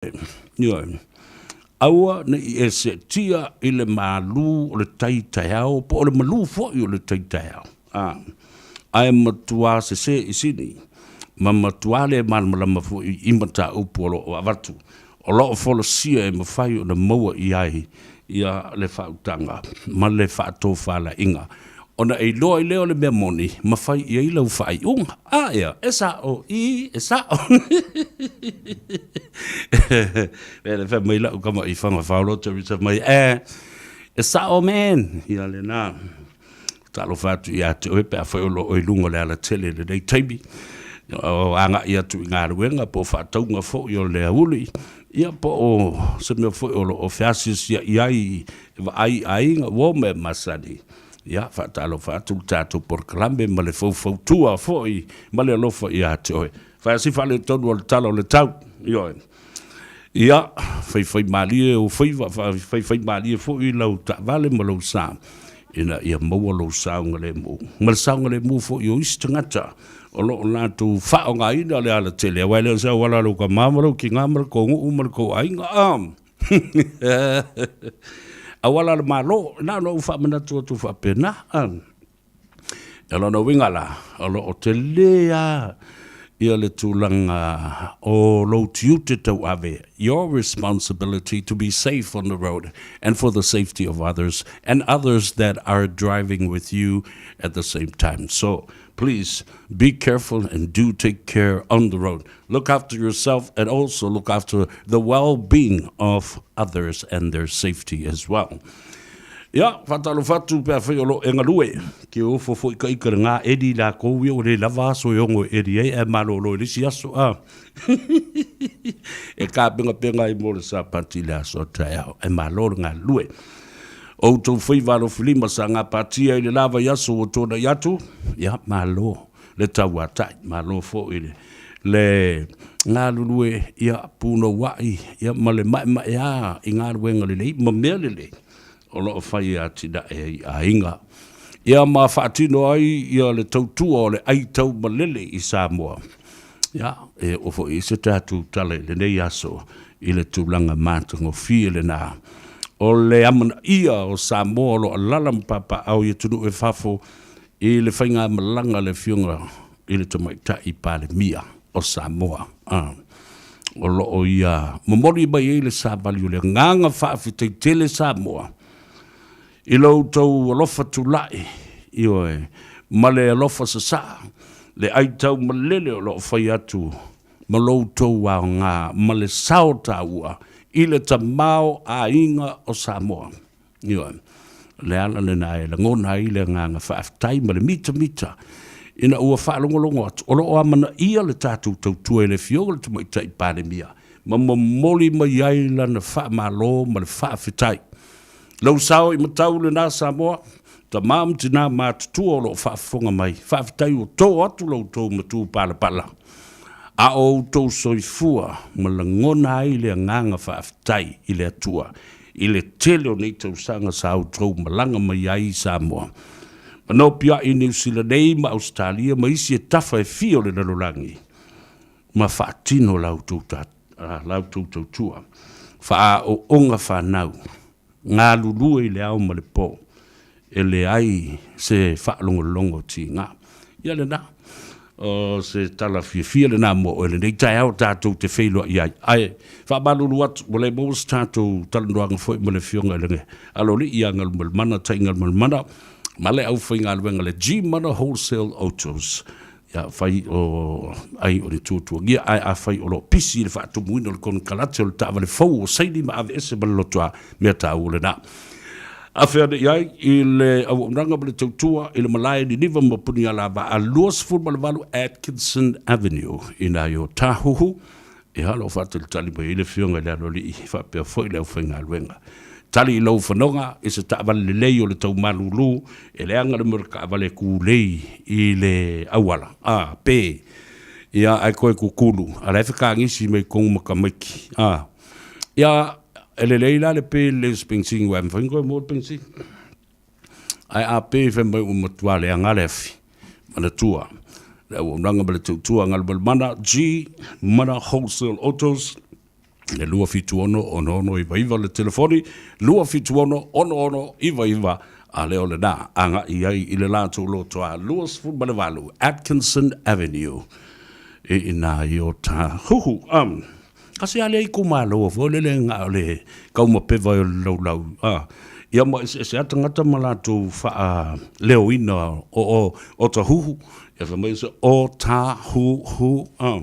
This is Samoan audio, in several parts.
Ioe. Aua ne i e seetia i le malū o le tai taeao po o le malū foi o le tai taeao, a, ae matuā sesē i sini ma matuā le malamalama foi i mataupu o lo o avatu, o lo o folasia e mafai ona maua i ai ia le faautaga ma le faatofalaiga ona e iloa ai lea o le mea moni ma fai i ai lau faaiuga. A ea, e sa'o, i, e sa'o. E le fai mai la'u tama i Fagafao Teresa mai, e, e sa'o man, ia lena. Talofa atu ia te oe pe afai o lo o i luga o le alatele i lenei taimi, o agai atu i galuega po o faatauga foi o le auli, ia po o se mea foi o lo o feasiasia'i ai e vaai i aiga, uo mea masani. Ia, faatalofa atu le tatou polokalame ma le faufautua foi ma le alofa ia te oe. Fai lava si faaletonu o le tala o le tau. Ioe. Ia, faifaimalie ou faiva, faifaimalie foi lau taavale ma lou sa, ina ia maua lou saogalemu, ma le saogalemu foi o isi tagata o lo o latou faaaogaina le alatele, aua e le o se auala a lou tama ma lou tina ma le tou nuu ma le tou aiga. Auala a le Malo, na ona ou faamanatu atu faapena. O lona uiga la, o lo o tele lava ia le tulaga o lou tiute tauave, your responsibility to be safe on the road and for the safety of others and others that are driving with you at the same time. So please be careful and do take care on the road. Look after yourself and also look after the well-being of others and their safety as well. Ia, faatalofa atu pe afai o lo o e galue, ke ofo foi ka ika le ngā eri lākou ia ua le lava aso e ono e eri ai ae malolo i le isi aso a. E kāpengapenga ai mo le Sapati i le aso a taeao, ae malo le galulue. O outou faiva alofilima sa gapatia i le la vaiaso ua tuanai atu, ia, malo le tauatai, malo foi le le galulue, ia, punouai, ia, ma le maemaea i galuega lelei ma mea lelei o lo o fai e atinae ai aiga, ia ma faatino ai ia le tautua o le ai taumalele i Samoa. Ia, e oo foi i se tatou tala i lenei aso i le tulaga matagofie lena o le amanaia o Samoa o lo o alaala ma papaaao i atunuu e fafo i le faigamalaga a le Afioga i le Tamaitai Palemia o Samoa, o lo o ia momoli mai ai le savali o le agaga faafetai tele Samoa i lo outou alofa tulai, ioe, ma le alofa sasaa, le aitaumalele o lo o fai atu ma lo outou aoga ma le sao taua i le tamaoaiga o Samoa. Ioe. O le ala lena e lagona ai le agaga faafetai ma le mitamita ina ua faalogologo atu o lo o amanaia le tatou tautua i le Afioga i le Tamaitai Palemia ma momoli mai ai lana faamalo ma le faafetai. Lou sao i matau lena Samoa, tama ma tina matutua o lo o faafofoga mai, faafetai ua to atu lo outou matupalapala a o outou soifua ma lagona ai le agaga faafetai i le Atua i le tele o nei tausaga sa outou malaga mai ai i Samoa, ma nopiai i Niu Sila nei ma Ausetalia ma isi e tafa e fia o le lalolagi, ma faatino la outou la outou tautua faaooga fanau, galulue i le ao ma le po, e leai se faalogologo tiga. Ia lena, o se tala fiafia lena mo oe lenei taeao tatou te feiloai ai. Ae faamalulu atu, ua le maua se tatou talanoaga foi ma le Afioga i le Aloalii ia Galumalemana Tai Galumalemana ma le aufaigaluega le G-Mana Wholesale Autos. Ia fai o ai o le tuatuagia, ae afai o lo o pisi i le faatumuina o le konekarate o le taavale fou o saini ma aveese ma le lotoa, mea taua lena. Afe ane i ai i le auaunaga ma le tautua i le malae Niniva ma Punialavaa 28 Atkinson Avenue i nai o Tāhuhu, ia o lo o faatalitali mai ai le Afioga i le Aloalii faapea foi le aufaigaluega. Tali i lou fanoga i se taavale lelei o le tau malulu, e leaga le mea o le taavale tulei i le auala, a, pe, ia, ae toe tutulu, a o la e fetagisi mai totonu ma tamaiti, a. Ia, e lelei la le pe i le lei o se penisini aua e mafai ona toe maua le penisini. Ae a pe fai mai ua matua leaga le afi, manatua le auaunaga ma le tautua a Galumalemana G Mana Wholesale Autos. Le 276 6699 le telefoni, 276 6699, a lea o lena agai ai i le latou lotoa 28 Atkinson Avenue i ina i Otahuhu. Um, kasi a lea itumalo foi lele na o le kaumapeva o le laulau, a, ia ma eseese a tagata ma latou faaleoina o Otahuhu, ia fai mai se Otahuhu, a.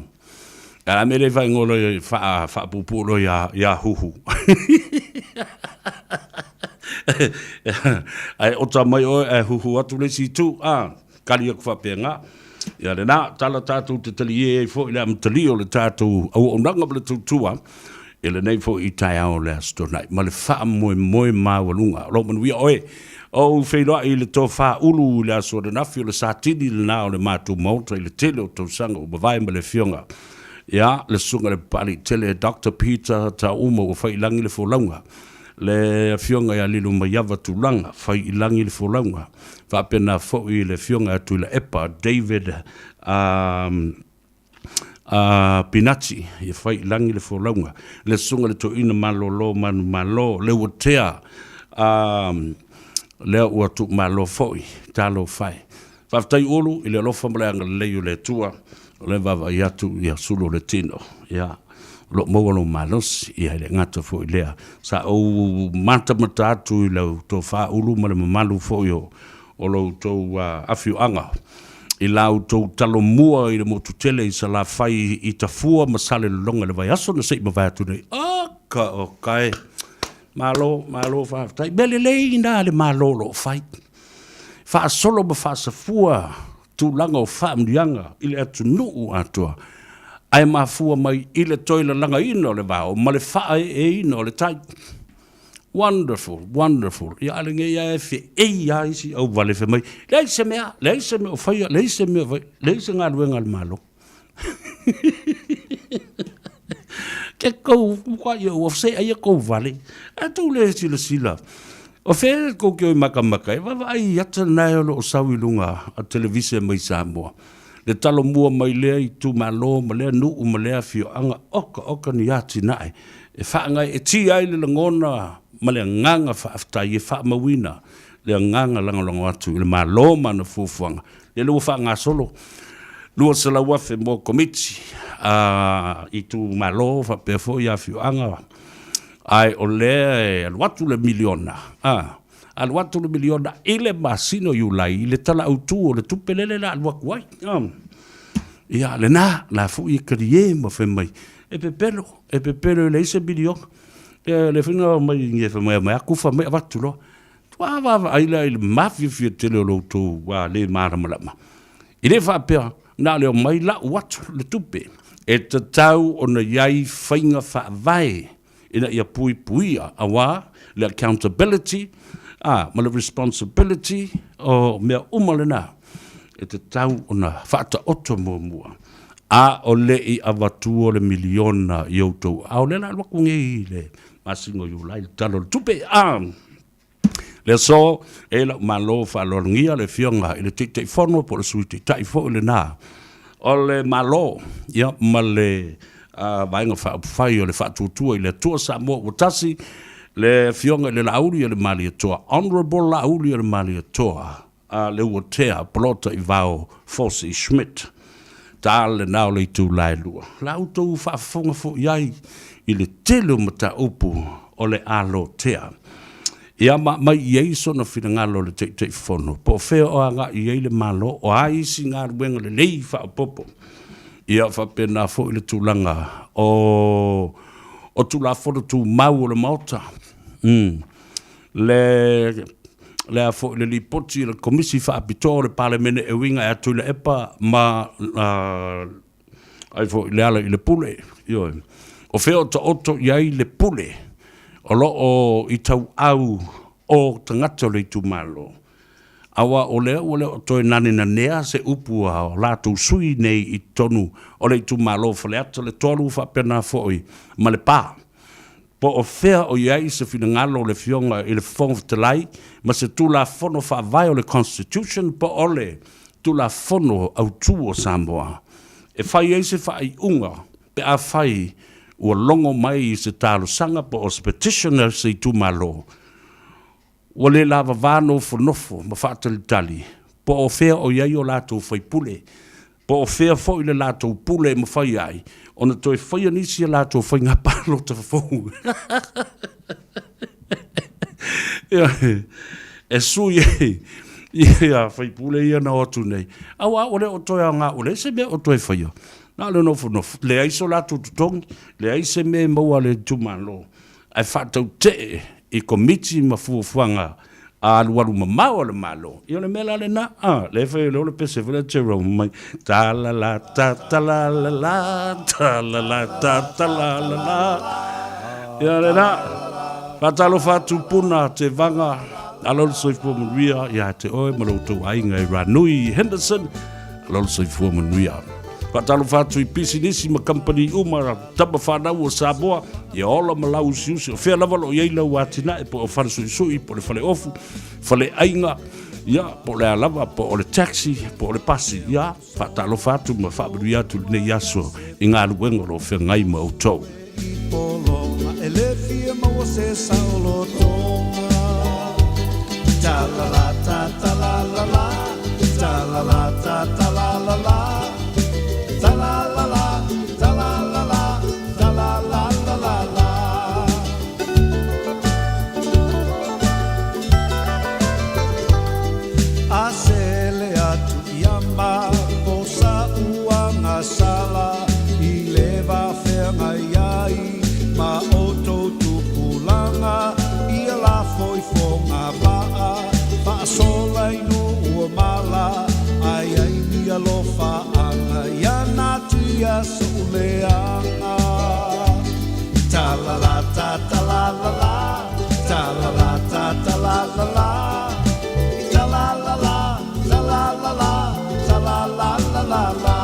A mea lea e faaigoa loa faa faapuupuu loa ia ia Huhu. Ae ota mai oe ae huhu atu le isi itu, a, kali atu faapena. Ia lena, tala tatou te talie ai foi le amatalia o le tatou auaunaga ma le tautua i lenei foi taeao o le Aso Toonai ma le faamoemoe maualuga. O lo o manuia oe. Ou feiloai i le tofa ulu i le aso ananafi, o le Satini lena o le matou maota i le tele o tausaga ua mavae ma le afioga ia le Susuga i le Papaliitele Doctor Peter Tauma ua fai i lagi le folauga, le afioga ia Lilomaiava Tulaga fai i lagi le folauga, faapena foi le afioga ia Tuilaepa David um, a Pinati, ia fai i lagi le folauga, le susuga i le toeaina malolo manumalo, Leuatea, a, lea ua tuumalo foi, talofa e. Faafetai Ulu i le alofa ma le agalelei o le Atua, o lea e vaavaai atu ia sulu o le tino, ia, o lo o maua lou malosi, ia e le gata foi i lea. Sa ou matamata atu i lau tofa Ulu ma le mamalu foi o o lo outou afioaga i la outou Talomua i le motu tele i Salafai i Tafua ma Salelologa i le vaiaso na se i mavae atu nei. Oka oka e! Malo, malo faafetai. Mea lelei na le Malo o lo o fai. Faasolo ma faasafua tulaga o faamanuiaga i le atunuu atoa, ae mafua mai i le toe lalagaina o le vao ma le faaeeina o le tai. Wonderful, wonderful. Ia a lenei lava e feei lava isi auvale fai mai, leai se mea, leai se mea o faia, leai se mea o faia, leai se galuega a le Malo. Ke kou, kua ia ua se ai kou vale. A tou le silasila. O fea kou ke oi makamaka e vaavaai i ata na e o lo o sau i luga a televise mai Samoa. Le talomua mai lea itumalo ma lea nuu ma lea afioaga, oka oka ni atinae e faagaeetia ai le lagona ma le agaga faafetai e faamauina le agaga lagolago atu i le Malo ma ana fuafuaga. Lea ua faagasolo $200,000 mo Komiti a itumalo faapea foi afioaga, ae o lea e alu atu le miliona, a. Alu atu le miliona i le masina o Iulai i le Tala Autu o le Tupe lele la alu atu ai. Ia, lena, la foi e talie ma fai mai, e pepelo, e pepelo e leai se miliona. Ia, le faiga mai nge fai mai, mai akufa mai avatu loa. Ua vaavaai la i le mafiafia tele o lo outou le malamalama. E le faapea, na o le omai lau atu le tupe. E tatau ona i ai faiga faavae ina ia puipuia aua le accountability a, ma le responsibility o mea uma lena e tatau ona faataoto muamua a o le i avatua le miliona i outou aao. O lea la alu atu nei i le masina o Iulai le Tala o le Tupe a. Le aso, e lau Malo faaaloalogia le Afioga i le Taitaifono po o le Sui Taitai foi lena o le Malo, ia, ma le Vaega Faaupufai o le Faatuatua i le Atua Samoa ua Tasi, le Afioga i le Laaulialemalietoa, Honourable Laaulialemalietoa Leuatea Polataivao Fosi Schmidt. Ta lena o le itula e lua. La outou faafofoga foi ai i le tele o mataupu o le alotea. Ia ma aumai i ai sona finagalo le Taitaifono, po o fea o agai i ai le Malo, o a isi galuega lelei faaopoopo. Ia faapena foi le tulaga o o Tulafono Tumau o le Maota. Mm. Le le a foi le lipoti a le Komisi Faapitoa o le Palemene e uiga ia Tuilaepa ma ai foi Lealailepule. Ioe. O fea o taoto i ai le pule o lo o i tauau o tagata o le itumalo, aua o lea ua le o toe nanenanea se upu a o latou sui nei i totonu o le itumalo o Faleata le 3 faapena foi ma Lepa. Po o fea o i ai se finagalo o le Afioga i le Fofoga Fetalai ma se Tulafono Faavae o le Constitution po o le Tulafono Autu o Samoa e fai ai se faaiuga pe afai. ua logo mai i se talosaga po o se petition a se itumalo, ua le lavava nofonofo ma faatalitali po o fea o i ai o latou faipule, po o fea foi le latou pule e mafai ai ona toe faia nisi a latou faiga palota fou e sui ai ia faipule ia na o atu nei, aua ua le o toe aoga, ua leai se mea o toe faia, na o le nofonofo, leai so latou totogi, leai se mea e maua a le itumalo, ae faatautee i Komiti ma fuafuaga alualu mamao a le Malo. Ia o le mea la lena, a, lea e fai ai loa le pese foi lea a Jerome mai, ta la la ta ta la la la, ta la la ta ta la la la. Ia lena, faatalofa atu Puna Tevaga, alo le soifua manuia ia te oe ma lo outou aiga i Ranui Henderson, alo le soifua manuia. Faatalofa atu i pisinisi ma kamupani uma, tama fanau o Samoa, ia ola ma lau usiusi, o fea lava lo o i ai lau atinae, po o fale suisui, po o le fale ofu, fale aiga, ia, po o le a lava, po o le taxi, po o le pasi, ia, faatalofa atu ma faamanuia atu i lenei aso i galuega o lo o feagai ma outou. E le fia maua se saolotoga. Ta la la ta ta la la la, ta la la ta ta la la la, ta la la la, ta la la la, ta la la la la la. A sele atu ia ma po sa uaga sala i le va feagai ai ma outou tupulaga ia la foifoga vaa faasola i nuu o mala ai ai ni alofaaga ia natia so'u leaga. Ta la la ta ta la la la, ta la la ta ta la la la, ta la la la, ta la la la, ta la la la la la.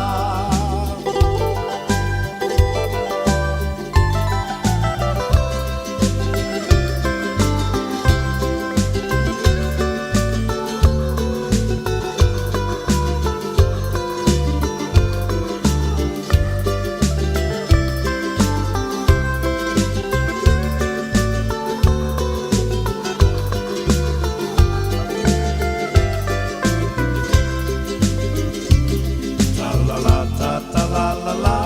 Ta la la ta ta la la la,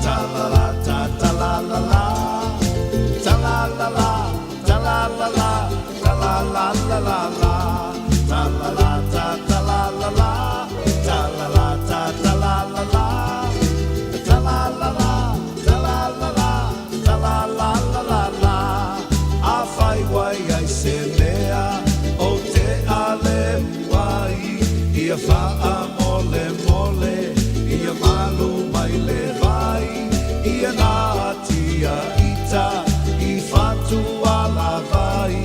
ta la la ta ta la la la, ta la la la, ta la la la, ta la la la la la, ta la la ta ta la la la, ta la la ta ta la la la, ta la la la, ta la la la, ta la la la la la. Afai ua i ai se mea ou te aleu ai, ia faamolemole, ia malu mai le vai, ia natia ita i fatu alavai,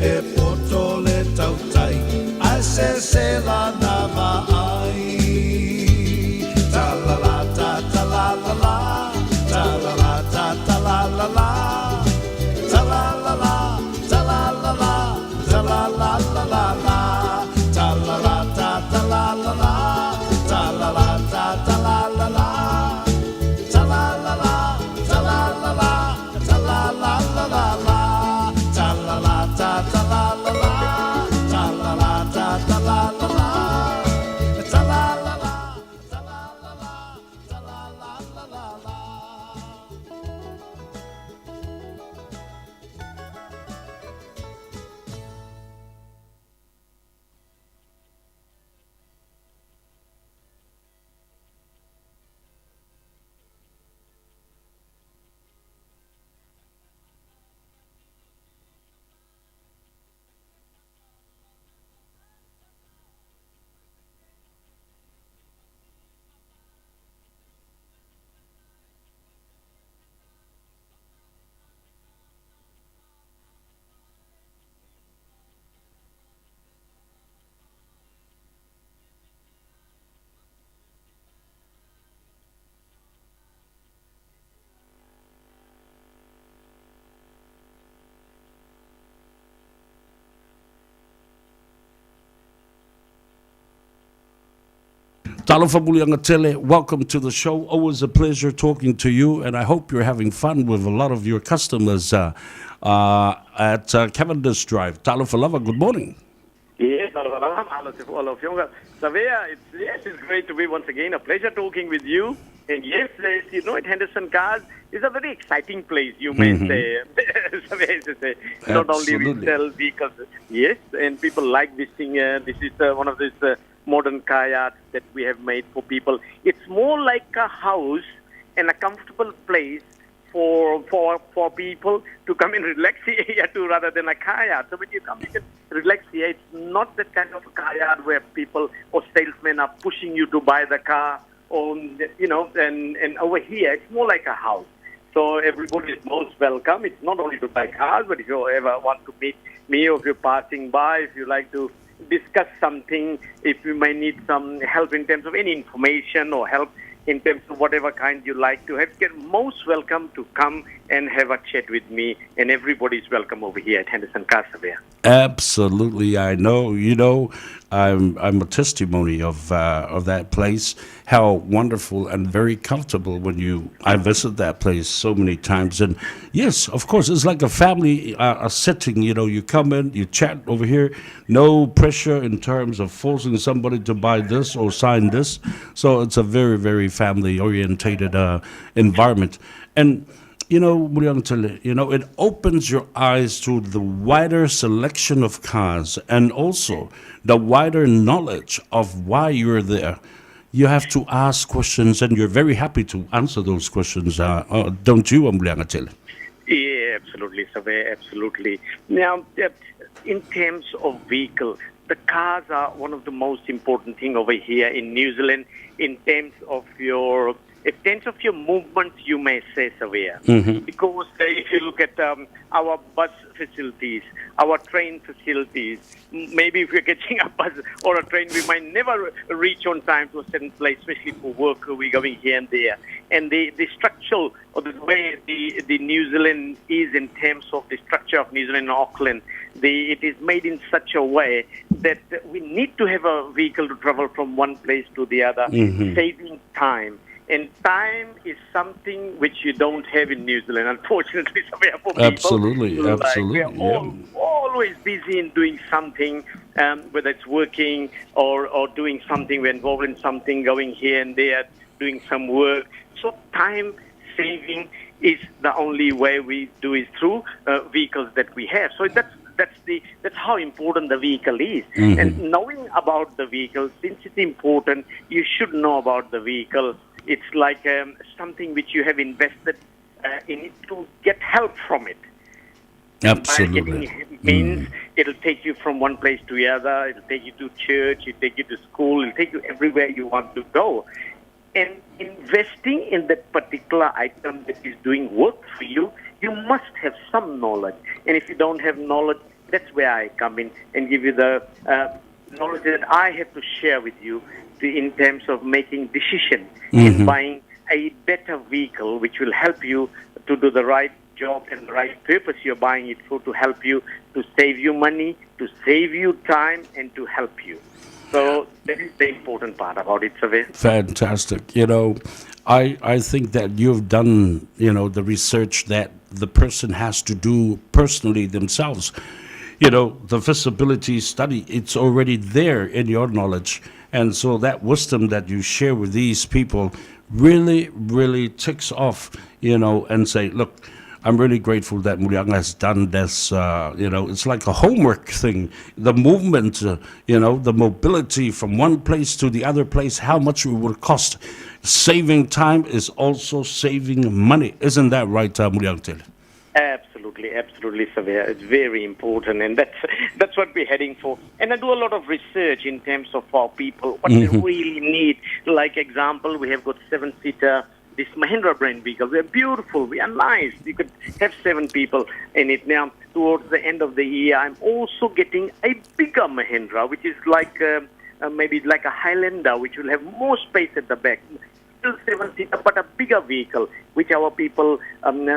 e poto le tautai, ae sese lana vaai. Ta la la ta ta la la la, ta la la ta ta la la la, ta la la la, ta la la la, ta la la la la la, ta la la ta ta la la la, ta la la ta ta la la la, ta la la la, ta la la la, ta la. Talofa Muliagatele, welcome to the show. Always a pleasure talking to you, and I hope you're having fun with a lot of your customers at Cavendish Drive. Talofa lava, good morning. Yes, Savea, it's great to be once again. A pleasure talking with you. And yes, you know, at Henderson Cars is a very exciting place, you may say. Savea, say, not only we sell vehicles, yes, and people like this thing. This is one of these modern car yards that we have made for people. It's more like a house and a comfortable place for people to come and relax here too, rather than a car yard. So when you come, you can relax here. It's not that kind of a car yard where people or salesmen are pushing you to buy the car, or, you know, and over here, it's more like a house. So everybody is most welcome. It's not only to buy cars, but if you ever want to meet me, or if you're passing by, if you like to discuss something, if you may need some help in terms of any information or help in terms of whatever kind you like to have, you're most welcome to come and have a chat with me, and everybody's welcome over here at Henderson Car Surveyor. Absolutely, I know. You know, I'm a testimony of that place, how wonderful and very comfortable when I visit that place so many times. And yes, of course, it's like a family a setting. You know, you come in, you chat over here, no pressure in terms of forcing somebody to buy this or sign this. So it's a very, very family orientated environment. And you know, Muliagatele, you know, it opens your eyes to the wider selection of cars and also the wider knowledge of why you're there. You have to ask questions, and you're very happy to answer those questions, don't you, Muliagatele? Yeah, absolutely, Savea, absolutely. Now, in terms of vehicle, the cars are one of the most important thing over here in New Zealand in terms of your movements, you may say, Savea. Mm-hmm. Because if you look at our bus facilities, our train facilities, maybe if we're getting a bus or a train, we might never reach on time to a certain place, especially for work, we're going here and there. And the structural, or the way the New Zealand is in terms of the structure of New Zealand and Auckland, it is made in such a way that we need to have a vehicle to travel from one place to the other, mm-hmm. saving time. And time is something which you don't have in New Zealand, unfortunately. For people. Absolutely, like, absolutely. We are always busy in doing something, whether it's working or doing something, we're involved in something, going here and there, doing some work. So time saving is the only way we do it through vehicles that we have. So that's how important the vehicle is. Mm-hmm. And knowing about the vehicle, since it's important, you should know about the vehicle. It's like something which you have invested in it to get help from it. Absolutely. It means it'll take you from one place to the other. It'll take you to church. It'll take you to school. It'll take you everywhere you want to go. And investing in that particular item that is doing work for you, you must have some knowledge. And if you don't have knowledge, that's where I come in and give you the knowledge that I have to share with you in terms of making decision in buying a better vehicle, which will help you to do the right job and the right purpose you're buying it for, to help you, to save you money, to save you time, and to help you. So that is the important part about it, Savea. Fantastic. You know, I think that you've done, you know, the research that the person has to do personally themselves. You know, the feasibility study, it's already there in your knowledge. And so that wisdom that you share with these people really, really ticks off, you know, and say, look, I'm really grateful that Muliaga has done this. You know, it's like a homework thing. The movement, you know, the mobility from one place to the other place, how much it will cost. Saving time is also saving money. Isn't that right, Muliagatele? Absolutely, absolutely, Savea. It's very important, and that's what we're heading for. And I do a lot of research in terms of our people, what they really need. Like example, we have got 7-seater, this Mahindra brand vehicle. We are beautiful, we are nice. You could have 7 people in it. Now, towards the end of the year, I'm also getting a bigger Mahindra, which is like maybe like a Highlander, which will have more space at the back. Still 7-seater, but a bigger vehicle, which our people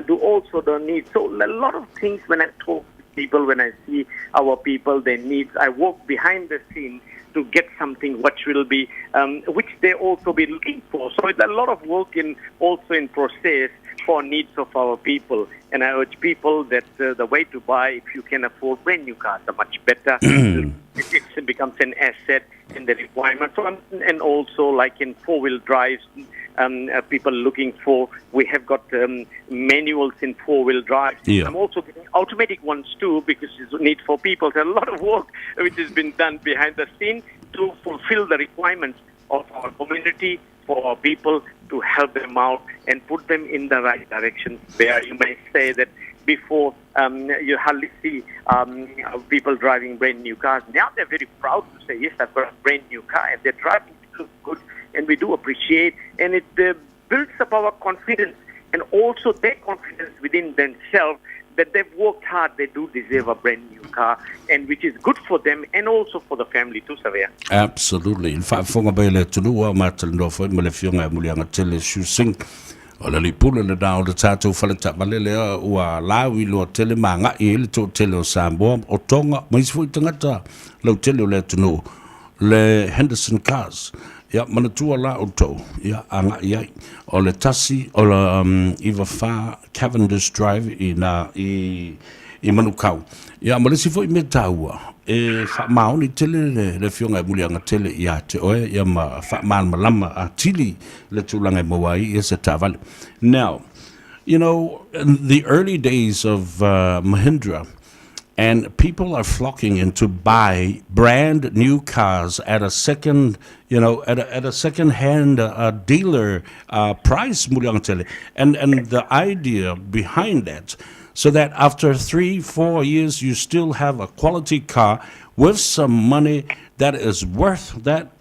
do also don't need. So a lot of things when I talk to People, when I see our people, their needs, I work behind the scene to get something which will be, which they also be looking for. So it's a lot of work in also in process for needs of our people. And I urge people that the way to buy, if you can afford brand new cars, are much better. It becomes an asset in the requirement. So, and also like in four-wheel drives, people looking for, we have got manuals in four-wheel drives. Yeah. I'm also getting automatic ones too, because there's a need for people. There's a lot of work which has been done behind the scene to fulfill the requirements of our community, for our people, to help them out and put them in the right direction. Where you may say that before you hardly see people driving brand new cars. Now they're very proud to say, yes, I've got a brand new car, and they're driving it good, and we do appreciate, and it builds up our confidence and also their confidence within themselves that they've worked hard, they do deserve a brand new car, and which is good for them and also for the family too, Savea. Absolutely. I le faafofoga mai a le atunuu a o matalanoa foi ma le Afioga ia Muliagatele Siew Singh o le alii pule lena o le tatou fale taavale lea ua lauiloa tele ma agai ai le toatele o Samoa, o Tonga ma isi foi tagata lautele o le atunuu, le Henderson Cars. Ia manatua la outou, ia agai ai. O le tasi o le 94 Cavendish Drive i na i Manukau. Ia ma le isi foi mea taua, e faamaoni tele le Afioga e Muliagatele ia te oe, ia ma faamalamalama atili le tulaga e maua ai ia se taavale. Now, in the early days of Mahindra, and people are flocking in to buy brand new cars at a second, you know, at a second-hand dealer price, Muliagatele. And the idea behind that, so that after 3, 4 years, you still have a quality car with some money that is worth that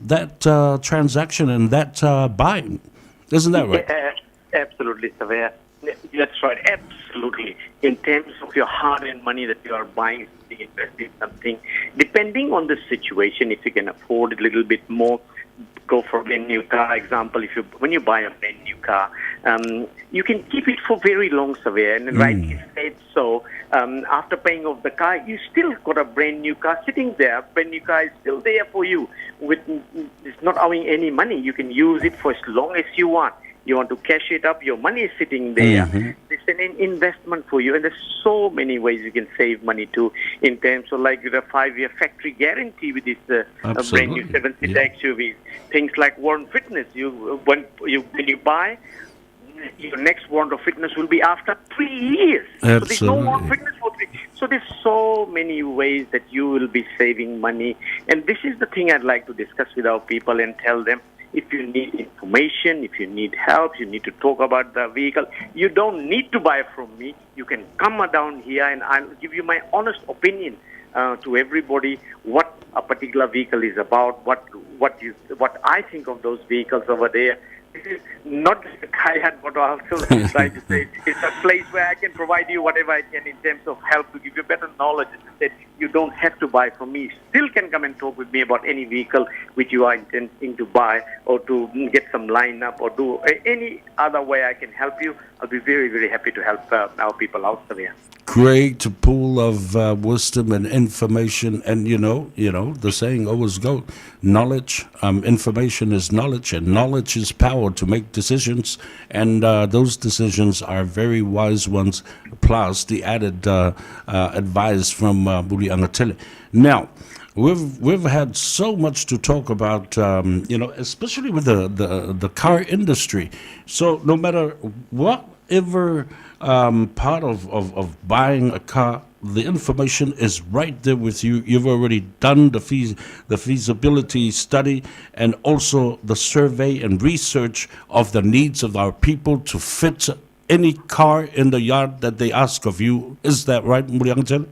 transaction and that buying. Isn't that right? Yeah, absolutely, Savea. That's right, absolutely. In terms of your hard-earned money that you are buying something, investing something, depending on the situation, if you can afford a little bit more, go for a brand new car. Example, if you when you buy a brand new car, you can keep it for very long, Savea, and rightly said so. After paying off the car, you still got a brand new car sitting there. Brand new car is still there for you. With it's not owing any money. You can use it for as long as you want. You want to cash it up, your money is sitting there. It's an investment for you, and there's so many ways you can save money too, in terms of like the 5-year factory guarantee with this brand new 7-seater SUVs. Things like warrant fitness. You when you when you buy, your next warrant of fitness will be after 3 years. So there's no warrant fitness for 3. So there's so many ways that you will be saving money, and this is the thing I'd like to discuss with our people and tell them. If you need information, if you need help, you need to talk about the vehicle, you don't need to buy from me. You can come down here and I'll give you my honest opinion to everybody what a particular vehicle is about, what I think of those vehicles over there. This is not just a kayak, but also trying to say it's a place where I can provide you whatever I can in terms of help to give you better knowledge. As I said, you don't have to buy from me. You still can come and talk with me about any vehicle which you are intending to buy or to get some lineup or do any other way I can help you. I'll be very, very happy to help our people out there. Great pool of wisdom and information, and the saying always goes, knowledge, information is knowledge, and knowledge is power to make decisions, and those decisions are very wise ones, plus the added advice from Muliagatele. Now, we've had so much to talk about, especially with the car industry. So no matter whatever part of buying a car, the information is right there with you. You've already done the feasibility study and also the survey and research of the needs of our people to fit any car in the yard that they ask of you. Is that right, Muliagatele?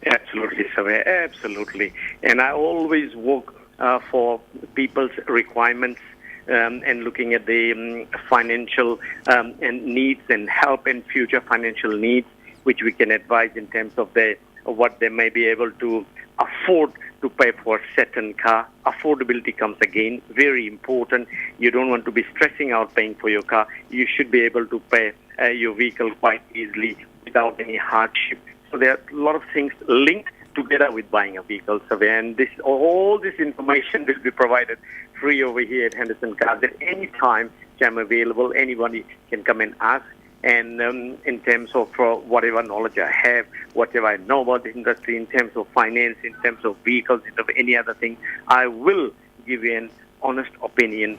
Absolutely, Savea, absolutely. And I always work for people's requirements and looking at the financial and needs and help and future financial needs, which we can advise in terms of the what they may be able to afford to pay for a certain car. Affordability comes again, very important. You don't want to be stressing out paying for your car. You should be able to pay your vehicle quite easily without any hardship. So there are a lot of things linked together with buying a vehicle. So and this all this information will be provided free over here at Henderson Cars at any time. I'm available. Anybody can come and ask. And in terms of whatever knowledge I have, whatever I know about the industry, in terms of finance, in terms of vehicles, in terms of any other thing, I will give you an honest opinion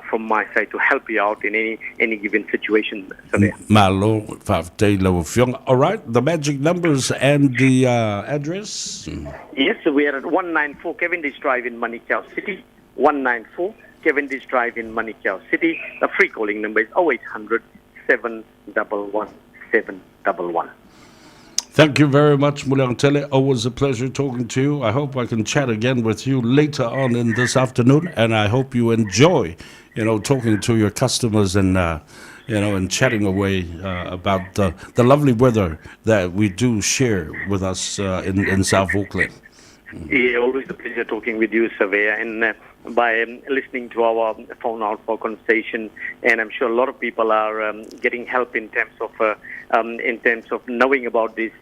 from my side to help you out in any any given situation. So there. Malo, faafetai lau afioga. All right, the magic numbers and the address. Yes, we are at 194 Cavendish Drive in Manukau City. 194 Cavendish Drive in Manukau City. The free calling number is 0800 711 711. Thank you very much, Muliagatele. Always a pleasure talking to you. I hope I can chat again with you later on in this afternoon, and I hope you enjoy, talking to your customers and, and chatting away about the lovely weather that we do share with us in South Auckland. Yeah, always a pleasure talking with you, Savea, and by listening to our phone out for conversation. And I'm sure a lot of people are getting help in terms of knowing about this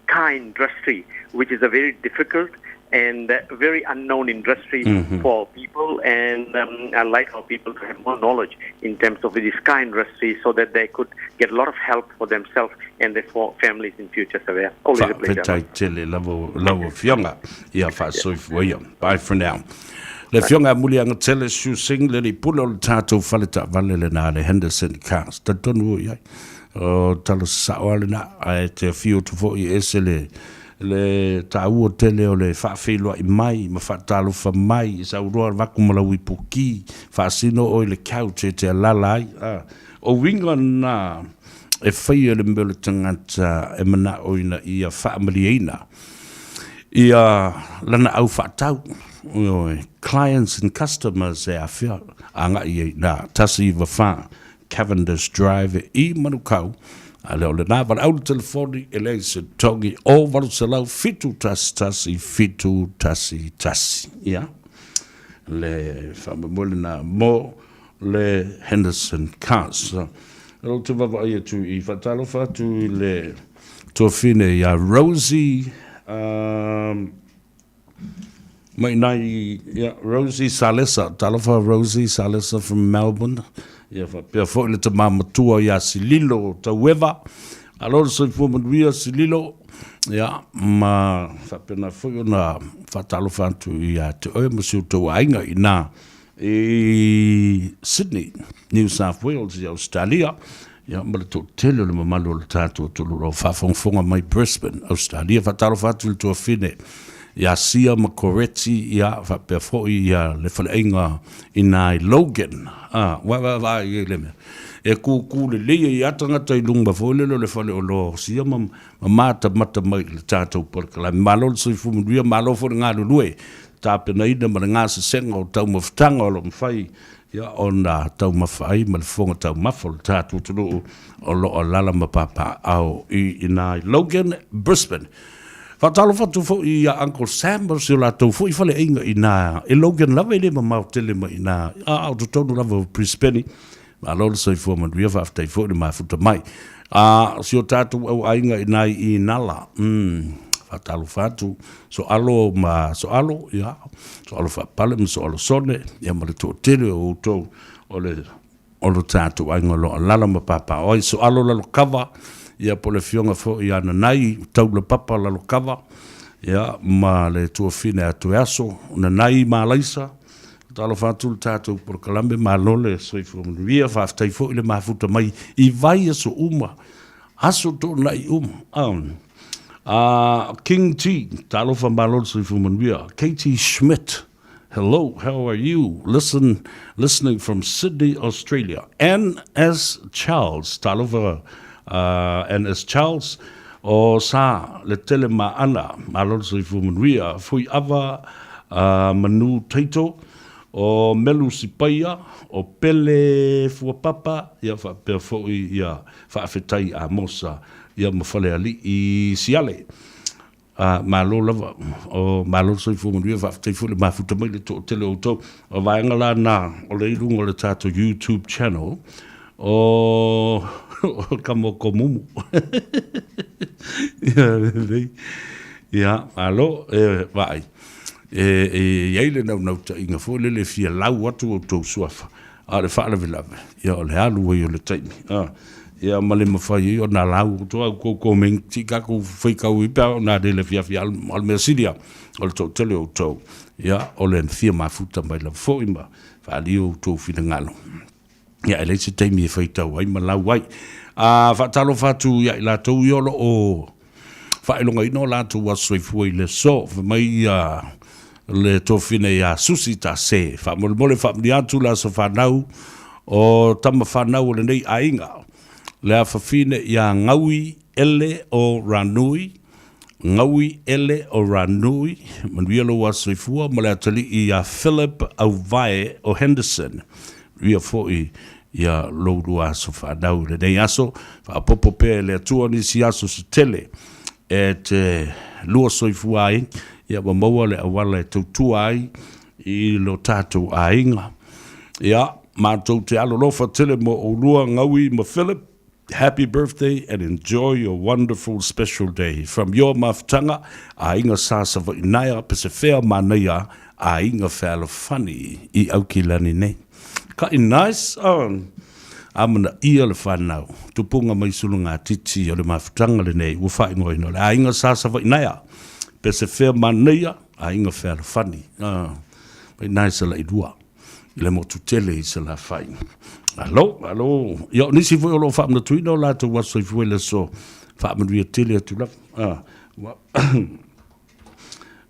car industry, which is a very difficult and very unknown industry for people. And I like our people to have more knowledge in terms of this car industry so that they could get a lot of help for themselves and their families in future. Savea. Always a pleasure. Faafetai tele lau afioga ia faasoifua ia. Bye for now. Le afioga a Muliagatele Shu Singh le lipula o le tatou fale taavale lena le Henderson Cars. Talitonu o i ai. O tala sasao lava lena, ae te afio atu foi e ese le le taua tele o le faafeiloai mai ma faatalofa mai i sauroa vaku ma lau ipuki, faasino oe i le couch e te alala ai. A, o uiga na e faia le mea o le tagata e manao ina ia faamalieina ia lana au faatau, ioe, clients and customers e afea agai ai na 194 Cavendish Drive i Manukau, a lea o lena valaau le telefoni e leai se togi o 800 711 711. Ia, le faamoemoe lena mo le Henderson Cars. Ou te vaavaai atu i faatalofa atu i le tuafine ia Rosie, um, mai nai, ia, Rosie Salesa, talofa Rosie Salesa from Melbourne. Ia faapea foi le tama matua ia Sililo Taueva. Alo le soifua manuia Sililo. Ia, ma faapena foi ona faatalofa atu ia te oe ma si o tou aiga ina i Sydney, New South Wales i Australia, ia ma le toatele o le mamalu o le tatou atunuu o lo o faafogafoga mai Brisbane, Australia. Faatalofa atu i le tuafine ia Sia ma Koreti, ia faapea foi ia le faleaiga i na i Logan. Ah, wa wa wa i le mea. E kūkū lelei ai lava tagata i luga foi lele o le fale o lo Sia ma ma matamata mai i le tatou polokalame. Malo le soifua manuia, malo foi le galulue tapenaina ma le gasesega o taumafataga o lo o mafai ona taumafa ai ma le fofoga taumafa o le tatou atunuu o lo o alaala ma papaaao i ina i Logan, Brisbane. Faatalofa atu foi ia Uncle Sam ma si o latou foi faleaiga i ina i Logan lava, e le mamao tele mai ina, a o totonu lava o Brisbane. Malo le soifua manuia, faafetai foi le mafuta mai. A si o tatou au aiga i nai i Nala, faatalofa atu, Soalo ma Soalo, ia, Soalo Faapale ma Soalo Sone, ia ma le toatele o outou o le o lo tatou aiga o lo o alaala ma papaaao ai. Soalo Lalokava, ia po o le afioga foi ia Nanai Taulapapa Lalokava, ia ma le tuafine a Toeaso, Nanai Malaisa, Talofa atu le tatou polokalame, malo le soifua manuia, faafetai foi le mafuta mai i vaiaso uma, aso toonai uma. King T, talofa malo le soifua manuia. Katie Schmidt, hello, how are you? Listen, listening from Sydney, Australia. N.S. Charles, talofa N.S. Charles, o sa le tele ma ana, malo le soifua manuia. Fui ava Manu Taito, o Melu Sipaia, o Pele Fuapapa, ia faapea foi ia Faafetai Amosa, ia ma Falealii Siale. A, malo lava, o malo le soifua manuia, faafetai foi le mafuta mai le toatele o outou. O vaega la na o le i luga o le tatou YouTube channel, o... O ka mokomumu. Ia lelei. Ia, malo, e vaai. E, e i ai le naunautaiga foi lele e fia lau atu outou suafa, a o le faalavelave, ia o le alu ai o le taimi. A, ia ma le mafai ai ona lau atu au kou komenti tatou faitau ai pe a oo ina le afiafi, a o le mea sili lava, o le toatele o outou, ia, o le fia mafuta mai lava foi ma faaalia outou finagalo. Ia, e leai se taimi e faitau ai ma lau ai. A faatalofa atu ia i latou ia o lo o faailogaina o latou aso soifua i le aso. Fai mai ia le tofine ia Susi Tase, faamolemole faamanuia atu le aso fanau o tama fanau o lenei aiga, le afafine ia Gaui Ele o Ranui, Gaui Ele o Ranui, manuia lou aso soifua, ma le atalii ia Philip Auvae o Henderson, manuia foi ia lou lua aso fanau i lenei aso, faaopoopo pea e le Atua nisi aso se tele e te lua soifua ai, ia ua maua le auala e tautua ai i lo tatou aiga. Ia, matou te alolofa tele mo oulua Gaui ma Philip, Happy birthday and enjoy your wonderful special day from your mafutaga, Aiga Sa Savaii Naea Pesefea Manaia Aiga Fealofani i Aukilani nei. Kaʻi nice oh. Amanaia le whanau, tupunga mai sulugatiti o le mafutaga lenei ua faaigoaina o le Aiga Sa Savaii Naea Pesefea Manaia Aiga Fealofani. Ah, mai nice lailua. I le motu tele i Salafai. Alo, alo. Ia, o nisi foi o lo o faamanatuina o latou aso soifua i le aso faamanuia tele atu lava. Ah, ua,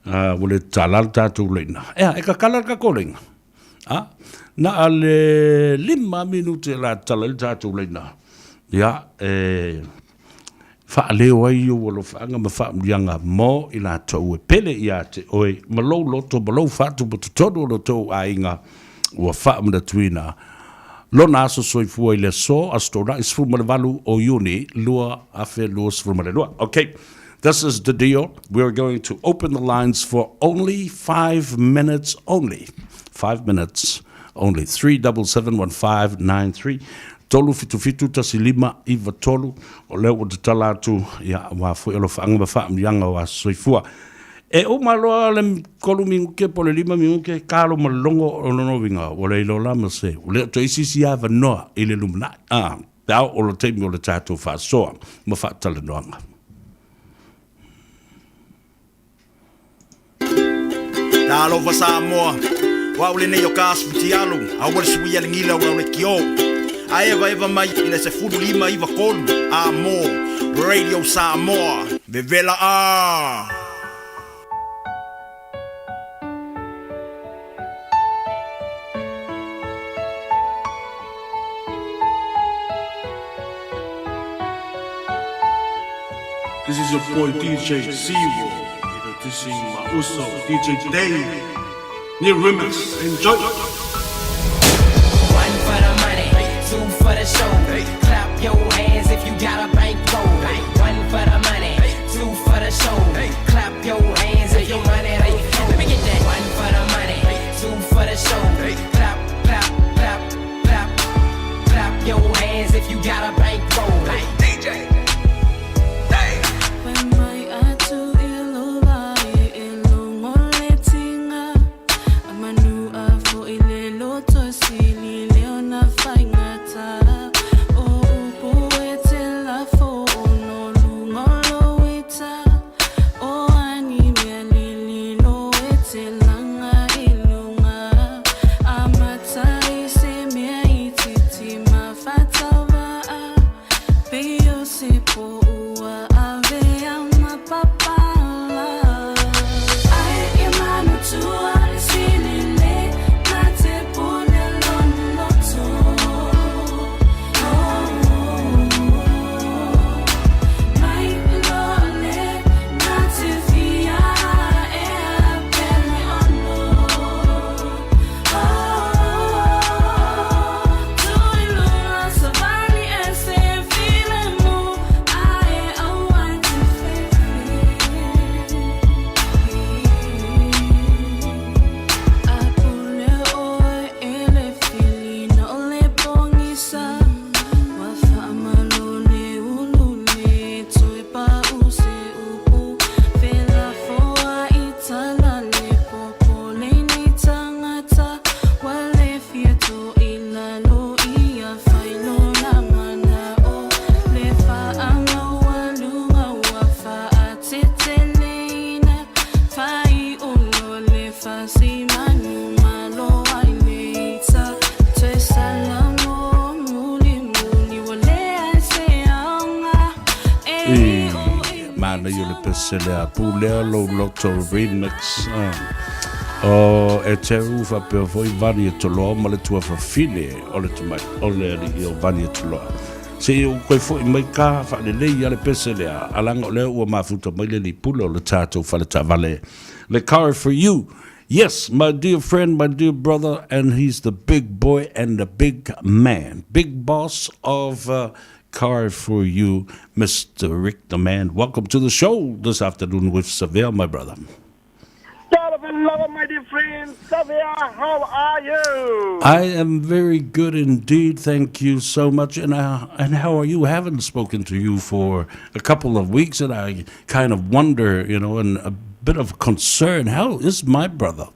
ah, ua le tatala le tatou laina. Ea, e kakala le tatou laina. Ah, na a le 5 minute la tatala ai le tatou laina. Ia, e Faaleo ai ou alofaaga ma faamanuiaga mo i latou e pele ia te oe, ma lou loto ma lou fatu ma totonu o lo tou aiga ua faamanatuina lona aso soifua i le aso, Aso Toonai 18 o Iuni 2022. Ok, this is the deal, we are going to open the lines for only 5 minutes only, 5 minutes only, 3771593. 377 15 93, o lea ua tatala atu, ia, aua foi alofaaga ma faamanuiaga o aso soifua. E uma loa le 3 minute po o le 5 minute, kalo ma logo o lona uiga, ua le iloa la ma se, ua le o toe isi isi avanoa i le lumanai, a, pe a oo le taimi o le tatou faasoa ma faatalanoaga. Talofa Samoa, o au lenei o ka asu futialu, aua le suia le gila o au le kio. A evaeva mai i le 15 93 a mo Radio Samoa. Vevela a! This is your boy DJ Siwo, introducing my uso DJ Dave. New remix, enjoy! One for the money, two for the show. Clap your hands if you got a bankroll. One for the money, two for the show. Clap your hands if your money don't flow. Let me get that. One for the money, two for the show. Clap, clap, clap, clap. Clap your hands if you got a bankroll. DJ Dave. Fai mai atu i lo vai e logo le tinga A manu a fo i le loto sili le ona faigata O upu E manaia o le pese lea pulea lou loto remix. O e Teru faapea foi Vani e Toloa ma le tuafafine o le tamai o le alii o Vani e Toloa. Se i ou toe foi mai ka faalelei ia le pese lea, a leaga o lea ua mafuta mai le lipula o le tatou faletaavale le Car For You. Yes, my dear friend, my dear brother, and he's the big boy and the big man, big boss of uh, Car For You, Mr. Rick the Man. Welcome to the show this afternoon with Savea, my brother. Love, my dear friend. Savea, how are you? I am very good indeed. Thank you so much. And uh, and how are you? I haven't spoken to you for a couple of weeks, and I kind of wonder, you know, and a bit of concern. How is my brother?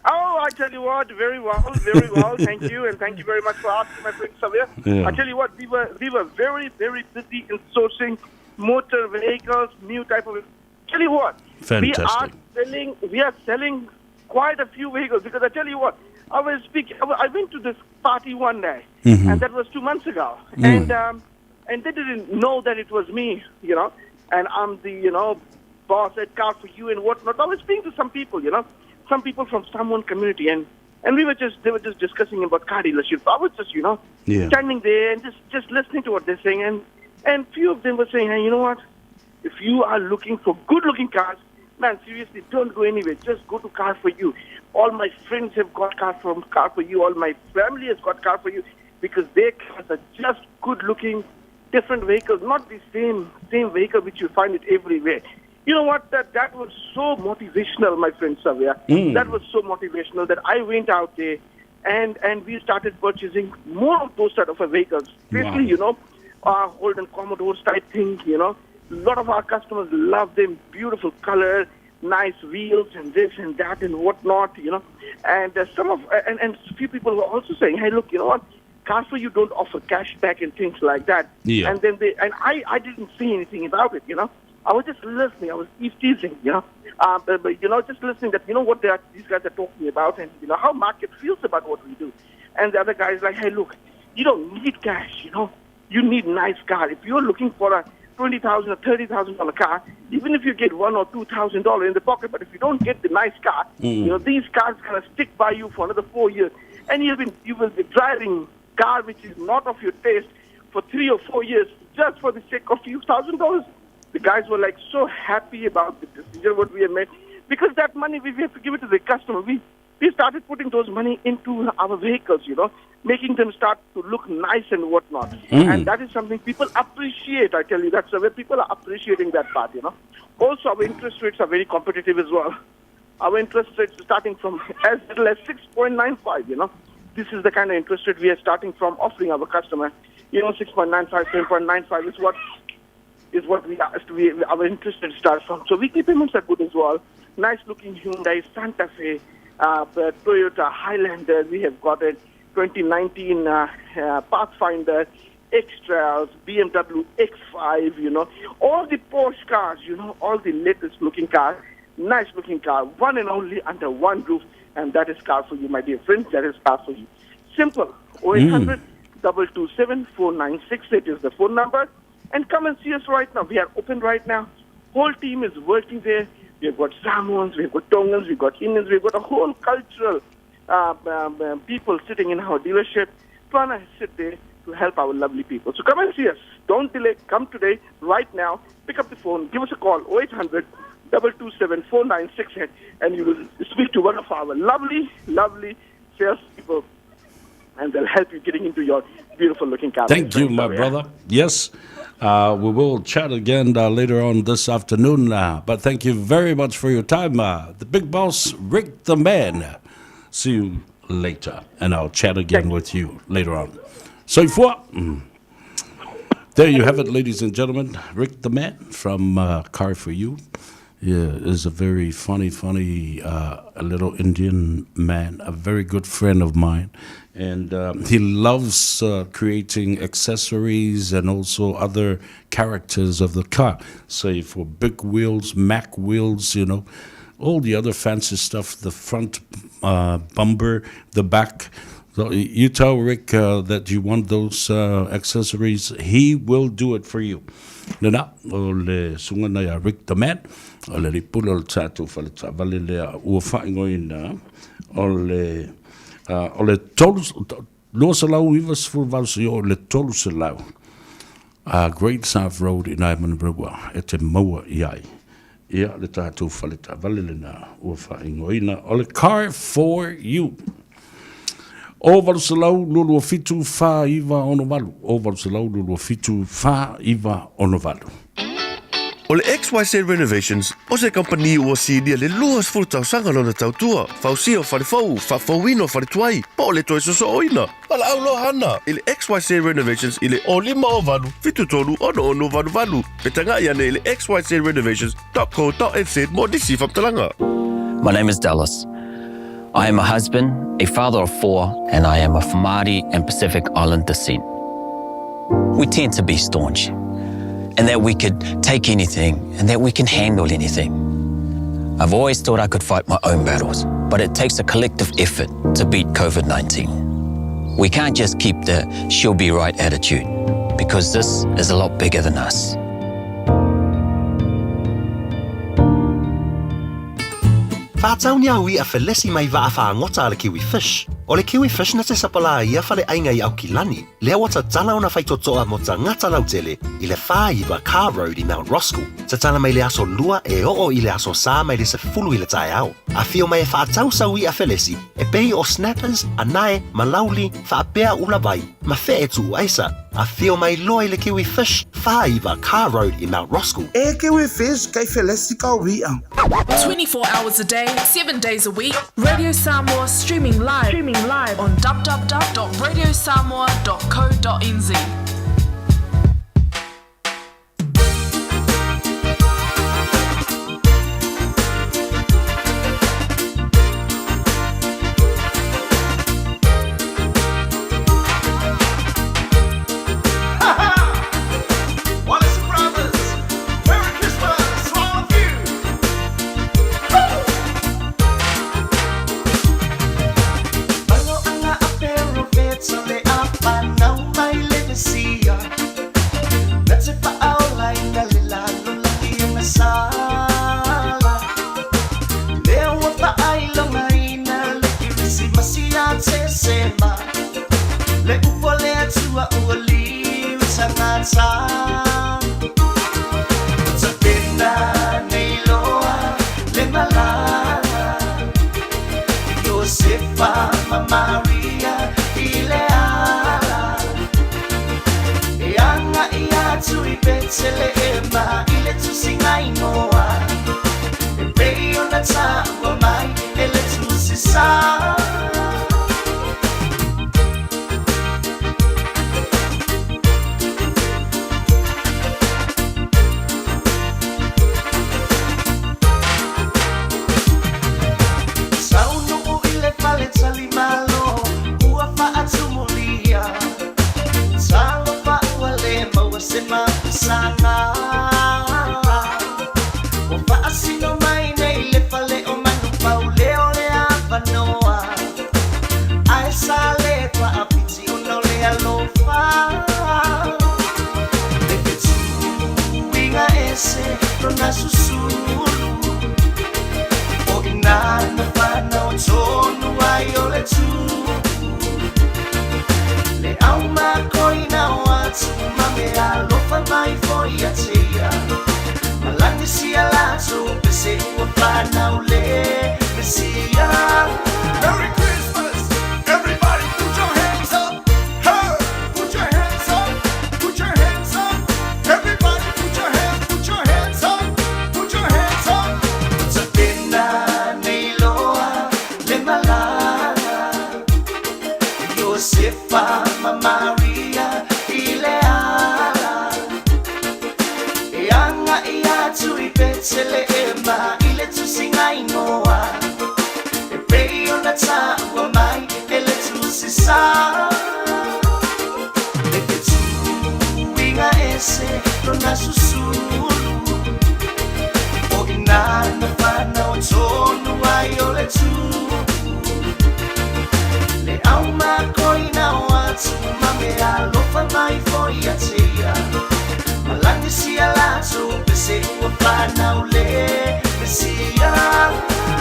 Oh, I tell you what, very well, very well. Thank you, and thank you very much for asking, my friend Savea. Yeah. I tell you what, we were we were very, very busy in sourcing motor vehicles, new type of. Tell you what, Fantastic. We are selling, we are selling quite a few vehicles because I tell you what, I was speaking. I went to this party one day, and that was 2 months ago, and and they didn't know that it was me, you know, and I'm the you know boss at Car for You and whatnot. I was speaking to some people, you know, some people from Samoan community, and and we were just they were just discussing about car dealership. I was just you know Yeah. standing there and just just listening to what they're saying, and and few of them were saying, hey, you know what? If you are looking for good-looking cars, man, seriously, don't go anywhere. Just go to Car for You. All my friends have got car from Car for You. All my family has got Car for You because their cars are just good-looking, different vehicles, not the same same vehicle which you find it everywhere. You know what? That that was so motivational, my friend Savia. That was so motivational that I went out there and and we started purchasing more of those sort of vehicles. Basically, Wow. you know, Holden Commodores type thing, you know. A lot of our customers love them, beautiful color, nice wheels and this and that and whatnot, you know. And some of and, and few people were also saying, hey, look, you know what? Cars for You don't offer cash back and things like that. Yeah. And then they and I, I didn't say anything about it, you know. I was just listening. I was eve teasing, you know. But, but, you know, just listening that, you know, what they are, these guys are talking about and, you know, how market feels about what we do. And the other guy is like, hey, look, you don't need cash, you know. You need nice car. If you're looking for a $20,000 or $30,000 car, even if you get $1,000 or $2,000 in the pocket, but if you don't get the nice car, you know, these cars gonna stick by you for another 4 years. And you will be driving car which is not of your taste for 3 or 4 years just for the sake of few thousand dollars. The guys were like so happy about the decision what we have made because that money we have to give it to the customer. We started putting those money into our vehicles, you know, making them start to look nice and whatnot. And that is something people appreciate, I tell you. That's the way people are appreciating that part, you know. Also, our interest rates are very competitive as well. Our interest rates are starting from as little as 6.95, you know. This is the kind of interest rate we are starting from offering our customer. You know, 6.95, 7.95 is what is what we are, our interest rate starts from. So weekly payments are good as well. Nice looking Hyundai Santa Fe, Toyota Highlander. We have got a 2019 Pathfinder, X-Trails, BMW X5, you know. All the Porsche cars, you know, all the latest looking cars, nice looking car, one and only under one roof, and that is Car for You, my dear friends. That is Car for You. Simple. 0800 227 4968 is the phone number. And come and see us right now. We are open right now. Whole team is working there. We've got Samoans, we've got Tongans, we've got Indians, we've got a whole cultural people sitting in our dealership trying to sit there to help our lovely people. So come and see us. Don't delay. Come today, right now. Pick up the phone. Give us a call, 0800 227 4968, and you will speak to one of our lovely, lovely salespeople, and they'll help you getting into your beautiful-looking car. Thank you, my brother. Yes, we will chat again later on this afternoon. But thank you very much for your time. The big boss, Rick the Man. See you later, and I'll chat again with you later on. Soifua. There you have it, ladies and gentlemen. Rick the Man from Car For You. Yeah, is a very funny, funny little Indian man, a very good friend of mine. And he loves creating accessories and also other characters of the car, say for big wheels, Mac wheels, you know. all the other fancy stuff, the front bumper, the back. So you tell Rick that you want those accessories, he will do it for you. Lena, o le susuga lena ia Rick the Man, o le alii pule o le tatou faletaavale lea ua faaigoaina o le o le 298 seia oo i le 300 Great South Road i Manurewa e te maua i ai ia le tatou faletaavale lena ua faaigoaina o le Car for You. O 800 227 4968, o 800 27 4968. O le XYZ Renovations, o se kamupani ua silia le 20 tausaga lona tautua, fausia o fale fou, faafouina o fale tuai, po o le toe sosooina. Valaau loa Hana i le XYZ Renovations i le 0508 73 66 88 pe tagai ane i le xyzrenovations.co.nz mo nisi whamtalanga. My name is Dallas. I am a husband, a father of four, and I am of Māori and Pacific Island descent. We tend to be staunch, and that we could take anything and that we can handle anything. I've always thought I could fight my own battles, but it takes a collective effort to beat COVID 19. We can't just keep the she'll be right attitude, because this is a lot bigger than us. Faatau ni au i'a felesi mai vaa faagota a le Kiwi Fish. O le Kiwi Fish na te sapalā ia faleaiga i Aukilani, lea ua tatala ona faitotoa mo tagata lautele i le 49 Carr Road i Mount Roskill. Tatala mai le aso Lua e oo i le aso Sā mai le 10 i le taeao. Afio mai e faatau sau i'a felesi e pei o snappers, anae, malauli, faapea ula vai, ma fe'e tuu aisa. Afio mai loa i le Kiwi Fish, 49 Carr Road i Mount Roskill. E Kiwi Fish kei felesi ka ui'a. 24 hours a day, 7 days a week, Radio Samoa streaming live, streaming live on www.radiosamoa.co.nz. Wallace Brothers, Merry Christmas to all of you. Le upo le atua ua liu tagata Tapena nei loa le malala Iosefa ma Maria i le ala E aga i atu i Petelehema i le tusiga igoa E pei ona taua mai e le tusi sa. Saunuu i le fale talimalo ua faatumulia Talofa ua le maua se mapusaga Ua faasino mai nei le fale o manupau leo le avanoa Ae sa le paapiti ona o le alofa Le fetuiga ese lona susulu O ina na fanau tonu ai o le tupu Le au makoina o atu ma me alofa mai foi ia te ia Malagi sia latou pese ua fanau le Mesia. Merry Christmas! Everybody put your hands up! Hey! Put your hands up! Put your hands up! Everybody put your hands, put your hands up! Put your hands up! Tapena nei loa le malala Iosefa ma Maria i le ala E aga i atu i Petelehema i le tusiga igoa E pei ona taua mai e le tusi sa Le fetuiga ese lona susulu O ina na fanau. ia latou pese ua fanau le Mesia.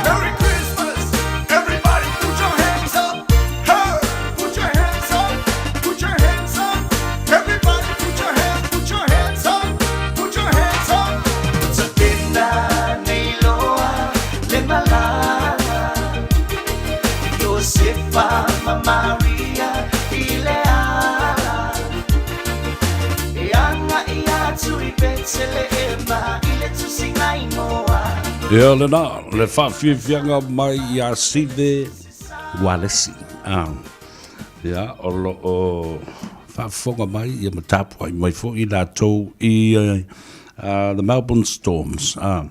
Merry Christmas, everybody put your hands up. Hey, put your hands up, put your hands up. Everybody put your hands, put your hands up, put your hands up. Satena nei loa le malala Iosefa ma Maria i le ala E agai atu i Petelehema i le tusiga inoa. Ia lena, le faafiafiaga mai ia Sive Walesi. Ah. Ia, o lo o faafofoga mai ia ma tapuai mai foi latou i uh, the Melbourne Storms. Ah.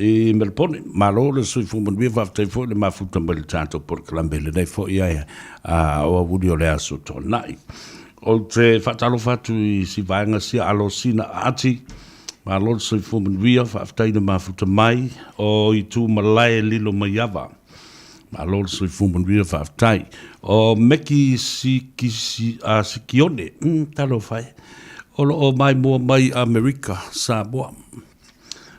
I Melbourne, malo le soifua manuia, faafetai foi le mafuta mai le tatou polokalame i lenei foi ai a o auli o le aso tuanai. Ou te faatalofa atu i si vaega sia Alosina Aati, malo le soifua manuia, faafetai le mafuta mai o itu malae lilo mai ava. Malo le soifua manuia, faafetai. O Meki Sikisi, a Sikione, talofa e, o lo o maimoa mai Amerika, Samoa.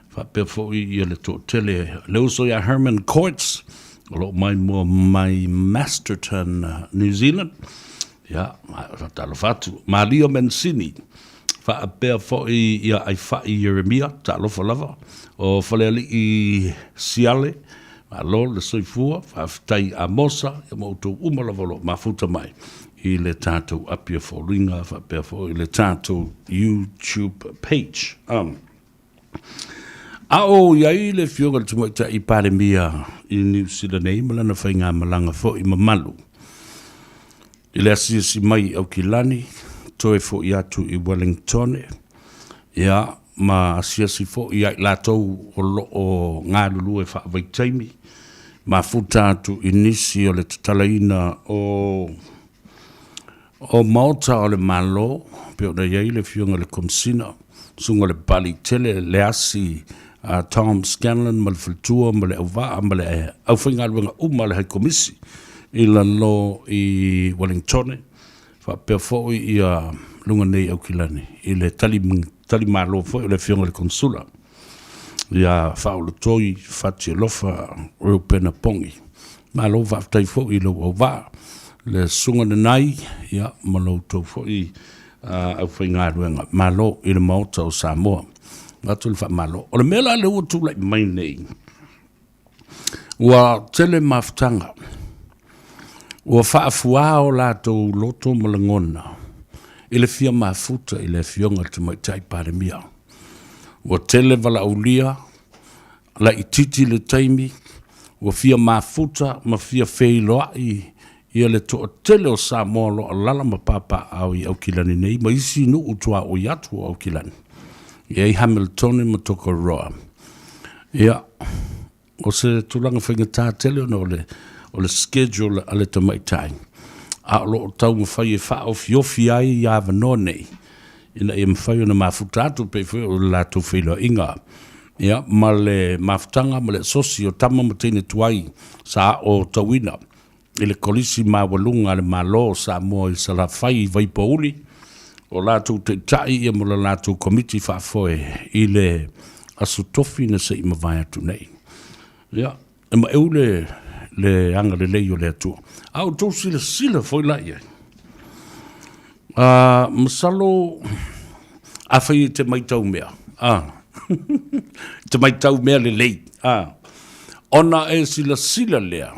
Faapea foi ia le toatele le uso ia Herman Courts, o lo o maimoa mai Masterton, New Zealand. Ia, talofa atu. Malia Mancini, faapea foi ia Aifai Ieremia, talofa lava. O Falealii Siale, malo le soifua, faafetai Amosa, ia ma outou uma lava o lo o mafuta mai i le tatou Apia Foliga, faapea foi le tatou YouTube page. A o i ai le Afioga i le Tamaitai Palemia i Niu Sila nei ma lana faigamalaga foi mamalu i le asiasi mai i Aukilani, toe foi atu i Wellingtone, ia, ma asiasi foi ia i latou o lo o galulue faavaitaimi, mafuta atu i nisi o le tatalaina o O Maota o le Malo, pei ona i ai le Afioga i le Komesina, Susuga i le Pali Tele, le Asi a Tom Scanlon ma le faletua ma le auvaa ma le aufaigaluega uma a le Hai Komisi i lalo i Wellingtone, faapea foi ia luga nei Aukilani i le tali, talimalo foi o le Afioga i le Konesula ia Faaulutoi Fatialofa Reupena Pongi. Malo faafetai foi i lou auvaa, le Susuga Nanai, ia, ma lo outou foi aufaigaluega. Malo i le Maota o Samoa. Avatu le faamalo. O le mea la lea ua tulai mai nei, ua tele mafutaga, ua faafuā o latou loto ma lagona i le fia mafuta i le Afioga i le Tamaitai Palemia. Ua tele valaaulia laitiiti le taimi, ua fia mafuta ma fia feiloai ia le toatele o Samoa o lo o alaala ma papaaao i Aukilani nei ma isi nuu tuaoi atu o Aukilani, e i ai Hamiltone ma Tokoroa. Ia, o se tulaga faigata tele ona o le, o le schedule a le tamaitai, a o lo o taumafai e faaofiofi ai ia avanoa nei, ina ia mafai ona mafuta atu pei foi o le latou feiloaiga ia, ma le mafutaga ma le asosi o tama ma teine tuai sa aotauina i le Kolisi Maualuga a le Malo o Samoa i Salafai i Vaipouli, o latou taitai ia ma le latou komiti faafoe i le Aso Tofi na se i mavae atu nei. Ia, e maeu le, le agalelei o le Atua. A outou silasila foi la i ai, uh, masalo afai e te maitau mea, ah, te maitau mea lelei, ah, ona e silasila lea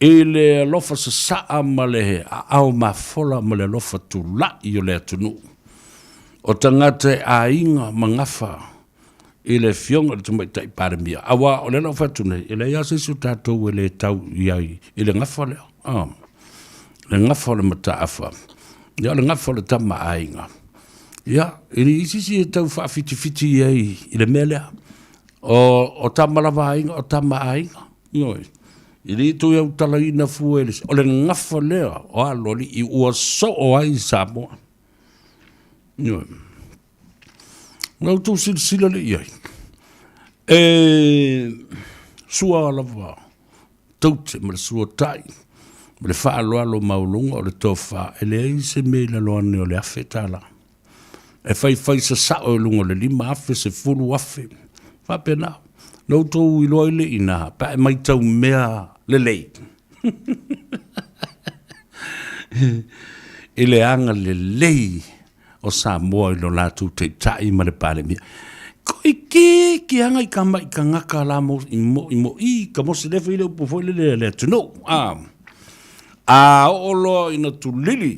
i le alofa sasaa ma le aao mafola ma le alofa tulai o le atunuu, o tagata e aiga ma gafa i le Afioga i le Tamaitai Palemia, aua o lea la ua fai atu nei, e leai lava se isi o tatou e le tau i ai i le gafa lea, a, le gafa o le mataafa, ia o le gafa o le tama a aiga. Ia, e le isi isi e tau faawhitiwhiti i ai i le mea lea. O, o tama lava a aiga, o tama a aiga. Ioe. E le toe autalaina fua e le, o le gafa lea o aloalii ua soo ai Samoa. Ioe. La outou silasila lea i ai, e sua lava taute ma le suatai ma le faaaloalo maualuga o le tofa, e leai se mea i lalo ane o le $1,000. E faifai sasao i luga o le 5,000, 10,000, faapena. Na outou iloa ai le ina, pe a e matau mea lelei i le agalelei o Samoa i lo latou Taitai ma le Palemia. Toeitiiti lava nai tamai tagata la mo i mo i mo i ka mosi lea foi le upu foi lele a le atunuu. A, a oo loa ina tulili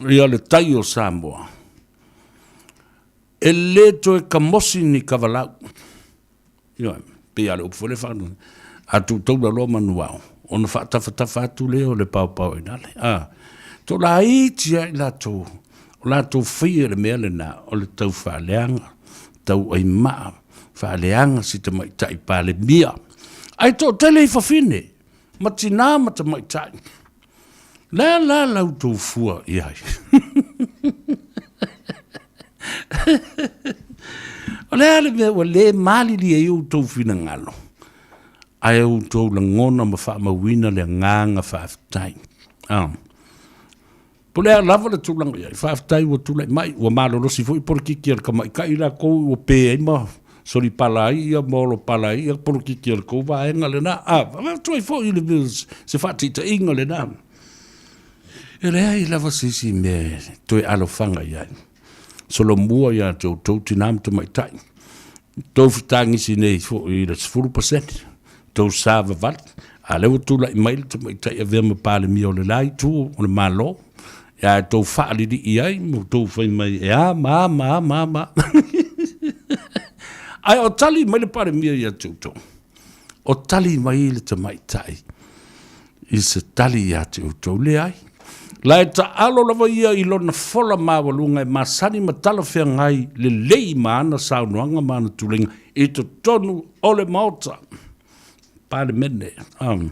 ia le tai o Samoa, e le toe kamosi ni kavalau. Ioe, pei lava o le upu foi lea e faanono, a tuu taula loa manuao, ona faatafatafa atu lea o le paopao i lale. A, tolaiti lava i latou, o latou faia le mea lena o le tau faaleaga, tauaimaa, faaleaga si tamaitai Palemia. Ae toatele i fafine, ma tina ma tamaitai. Le a la la outou fua i ai? O le a le mea ua le malilie ai outou finagalo, ae outou lagona ma faamauina le agaga faafetai. Ah. Po o le a lava le tulaga i ai, faafetai ua tulai mai, ua malolosi foi polokiki a le tamaitai lakou ua pe ai ma solipala ai ia ma olopala ai ia polokiki a le tou vaega lena. A, avatu ai foi le se faataitaiga lena. E leai lava se isi mea e toe alofaga i ai. Solomua ia te outou tinā ma tamaitai. Tou fetagisi nei foi i le 10%, tou savavali, a lea ua tulai mai le tamaitai avea ma Palemia o le la itu o le Malo, ia e tou faalilii ai ma tou fai mai e a ma a ma a ma a ma a. Ae o tali mai le Palemia ia te outou, o tali mai le tamaitai i se tali ia te outou. Leai. La e taalo lava ia i lona fola maualuga e masani ma talafeagai lelei ma ana saunoaga ma ana tuleiga i totonu o le Maota, Palemene. Um,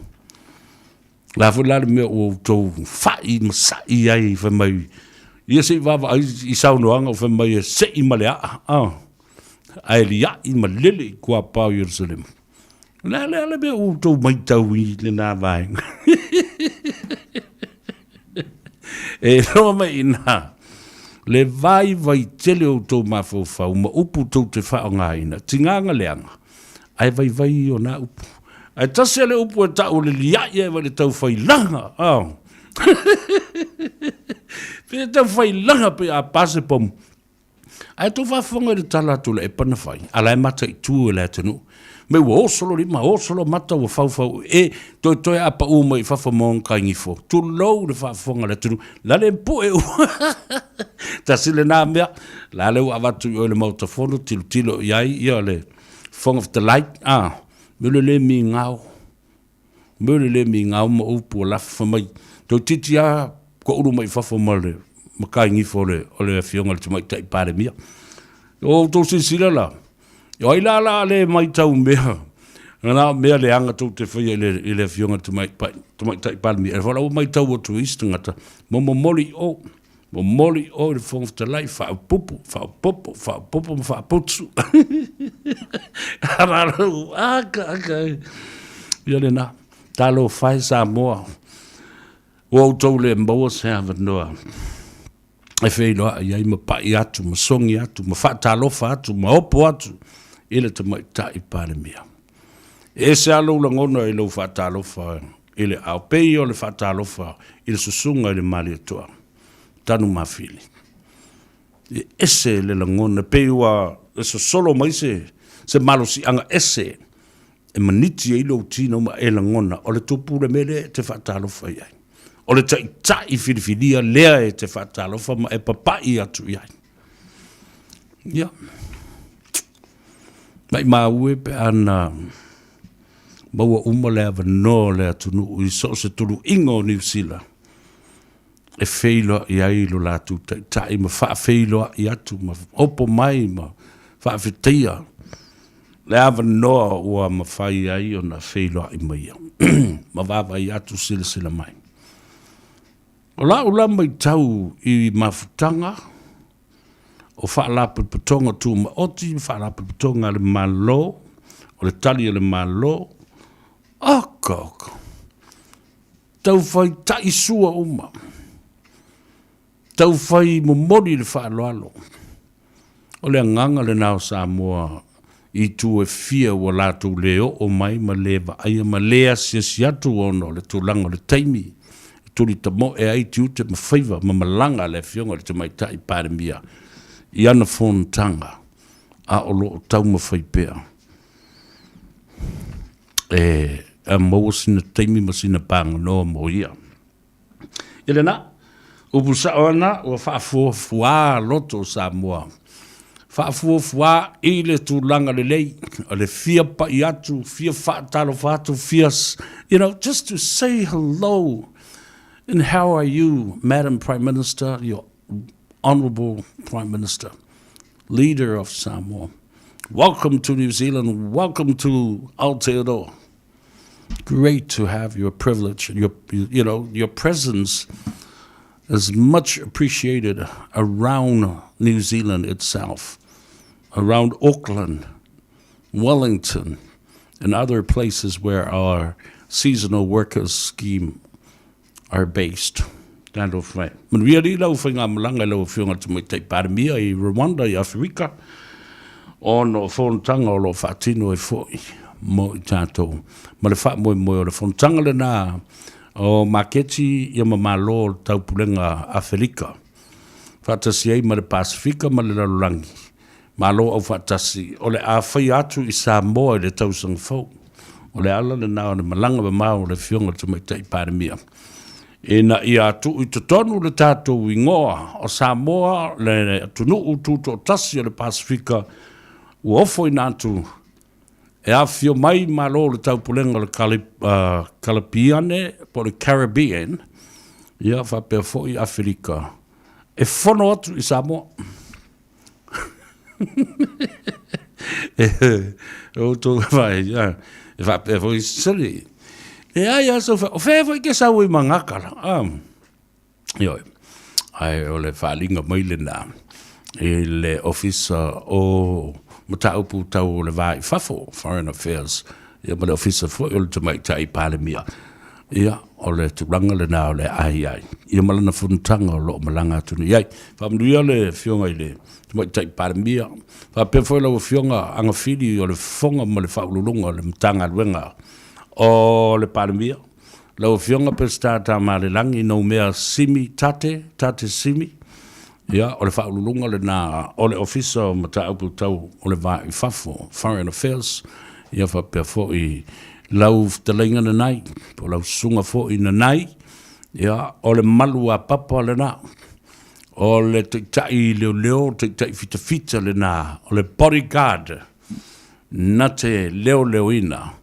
la foi la le mea ua outou fa'i ma sa'i ai fai mai ia se i vaavaai i saunoaga o fai mai e se'i ma le a'a, ah, ae lia'i ma lele i kuapā o Ierusalema. O le a le a le mea ua outou matau i lena vaega? E loa mai i ina le vaivai tele o outou mafaufau ma upu tou te faaaogaina, tiga na leaga, ae vaivai ia o na upu. Ae tasi lava le upu e tau o le liai ae vai le taufailaga. Oh. Pe taufailaga pe a pa se pomu. Ae tou faafofoga i le tala a Tuilaepa na fai, a la e mataitu e le atunuu. Me ua oso lo lima, oso lo mata ua faufau e, toetoe a pau mai i fafo ma ona kaigifo. Tulou le faafofoga a le atunuu. La le pue ua. Tasi lena mea, la le ua avatu i oe le Maota Fono, tilotilo i ai ia le Fofoga Fetalai. Ah, me le le migao. Mea le le migao ma upu o lafa fai mai, toeitiiti lava toulu mai fafo ma le mataigifo o le, o le afioga i le Tamaitai Palemia. O outou silasila la, o ai la la le maitau mea, na o mea leaga tou te faia i le, i le afioga i le Tamaitai Palemia. E la ua maitau atu e isi tagata, ma momoli i o. Momoli o i le Fofoga Fetalai, faaopopo, faaopopo, faaopopo ma faaputu. Ararau, aka, aka. Ia lena, talofa e Samoa, ua outou le maua se avanoa e feiloai ai ma pai atu, ma sogi atu, ma faatalofa atu, ma opo atu i le Tamaitai Palemia. E ese lava lou lagona i lou faatalofa i le ao, pei o le faatalofa i le susuga i le Malietoa, Tanumafili. E ese le lagona, pei ua sosolo mai se, se malosiaga ese e maniti ai lou tino ma e lagona, o le tupu le mea lea e te faatalofa i ai. O le taitai filifilia lea e te faatalofa ma e papai atu i ai. Ia. Maimau e pe ana maua uma le avanoa o le atunuu i so o se tuluiga o Niu Sila e feiloai ai lo latou taitai ma faafeiloai atu ma opo mai ma faafetaia le avanoa ua mafai ai ona feiloai mai ma vaavaai atu silasila mai. O lau la matau i mafutaga o Faalapotopotoga Tumaoti ma Faalapotopotoga a le Malo, o le tali a le Malo, oka oka, taufai taisua uma. Taufai momoli le faaaloalo. O le agaga lena o Samoa i itu e fia ua latou le oo mai ma le vaaia ma le asiasi atu ona o le tulaga o le taimi e tuli tamoe ai tiute ma faiva ma malaga a le Afioga i le Tamaitai Palemia i ana fonotaga a o lo o taumafai pea e maua sina taimi ma sina paganoa mo ia. I lena, upu sao ana ua faafuafuā loto o Samoa, faafuafuā i le tulaga lelei, o le fia pai atu, fia faatalofa atu, fia, you know, just to say hello and how are you, Madam Prime Minister, your Honourable Prime Minister, leader of Samoa. Welcome to New Zealand, welcome to Aotearoa. Great to have your privilege, your, you know, your presence is much appreciated around New Zealand itself, around Auckland, Wellington, and other places where our seasonal workers scheme are based. Talofa e. Manuia alii lau faigamalaga i lau Afioga i le Tamaitai Palemia i Rwanda i Aferika, ona o fonotaga o lo o faatino ai foi mo i tatou. Ma le faamoemoe o le fonotaga lena o maketi ia ma Malo o le Taupulega Aferika, faatasi ai ma le Pasefika ma le lalolagi, Malo Aufaatasi, o le a faia atu i Samoa i le tausaga fou. O le ala lena o le malaga mamao o le Afioga i le Tamaitai Palemia, ina ia tuu i totonu le tatou igoa o Samoa, le atunuu tutoatasi o le Pasefika, ua ofoina atu e afifio mai Malo o le Taupulega o le Kalapiane po o le Caribbean, ia faapea foi Aferika, e fono atu i Samoa. E outou vai, e faapea foi, sole, leai lava sau o fea foi ke sau ai ma Gakara, a? Ioe, ae o le faaaliga mai lena i le Ofisa o Mataupu Tau o le Va i Fafo, Foreign Affairs, ia ma le Ofisa foi o le Tamaitai Palemia. Ia, o le tulaga lena o le a i ai, ia ma lana fonotaga o lo o malaga atu nei ai. Faamanuia le Afioga i le Tamaitai Palemia, faapea foi lau Afioga Agafili o le Fofoga ma le Faauluuluga o le Matagaluega o le Palemia, lau Afioga Peseta Tamaalelagi Noumea Simi Tate, Tate Simi, ia, o le Faauluuluga lena o le Ofisa o Mataupu Tau o le Va i Fafo, Foreign Affairs, ia faapea foi lau fetalaiga Nanai, po o lau susuga foi Nanai, ia, o le malu a papa lena, o le taitai leoleo, taitai fitafita lena, o le bodyguard na te leoleoina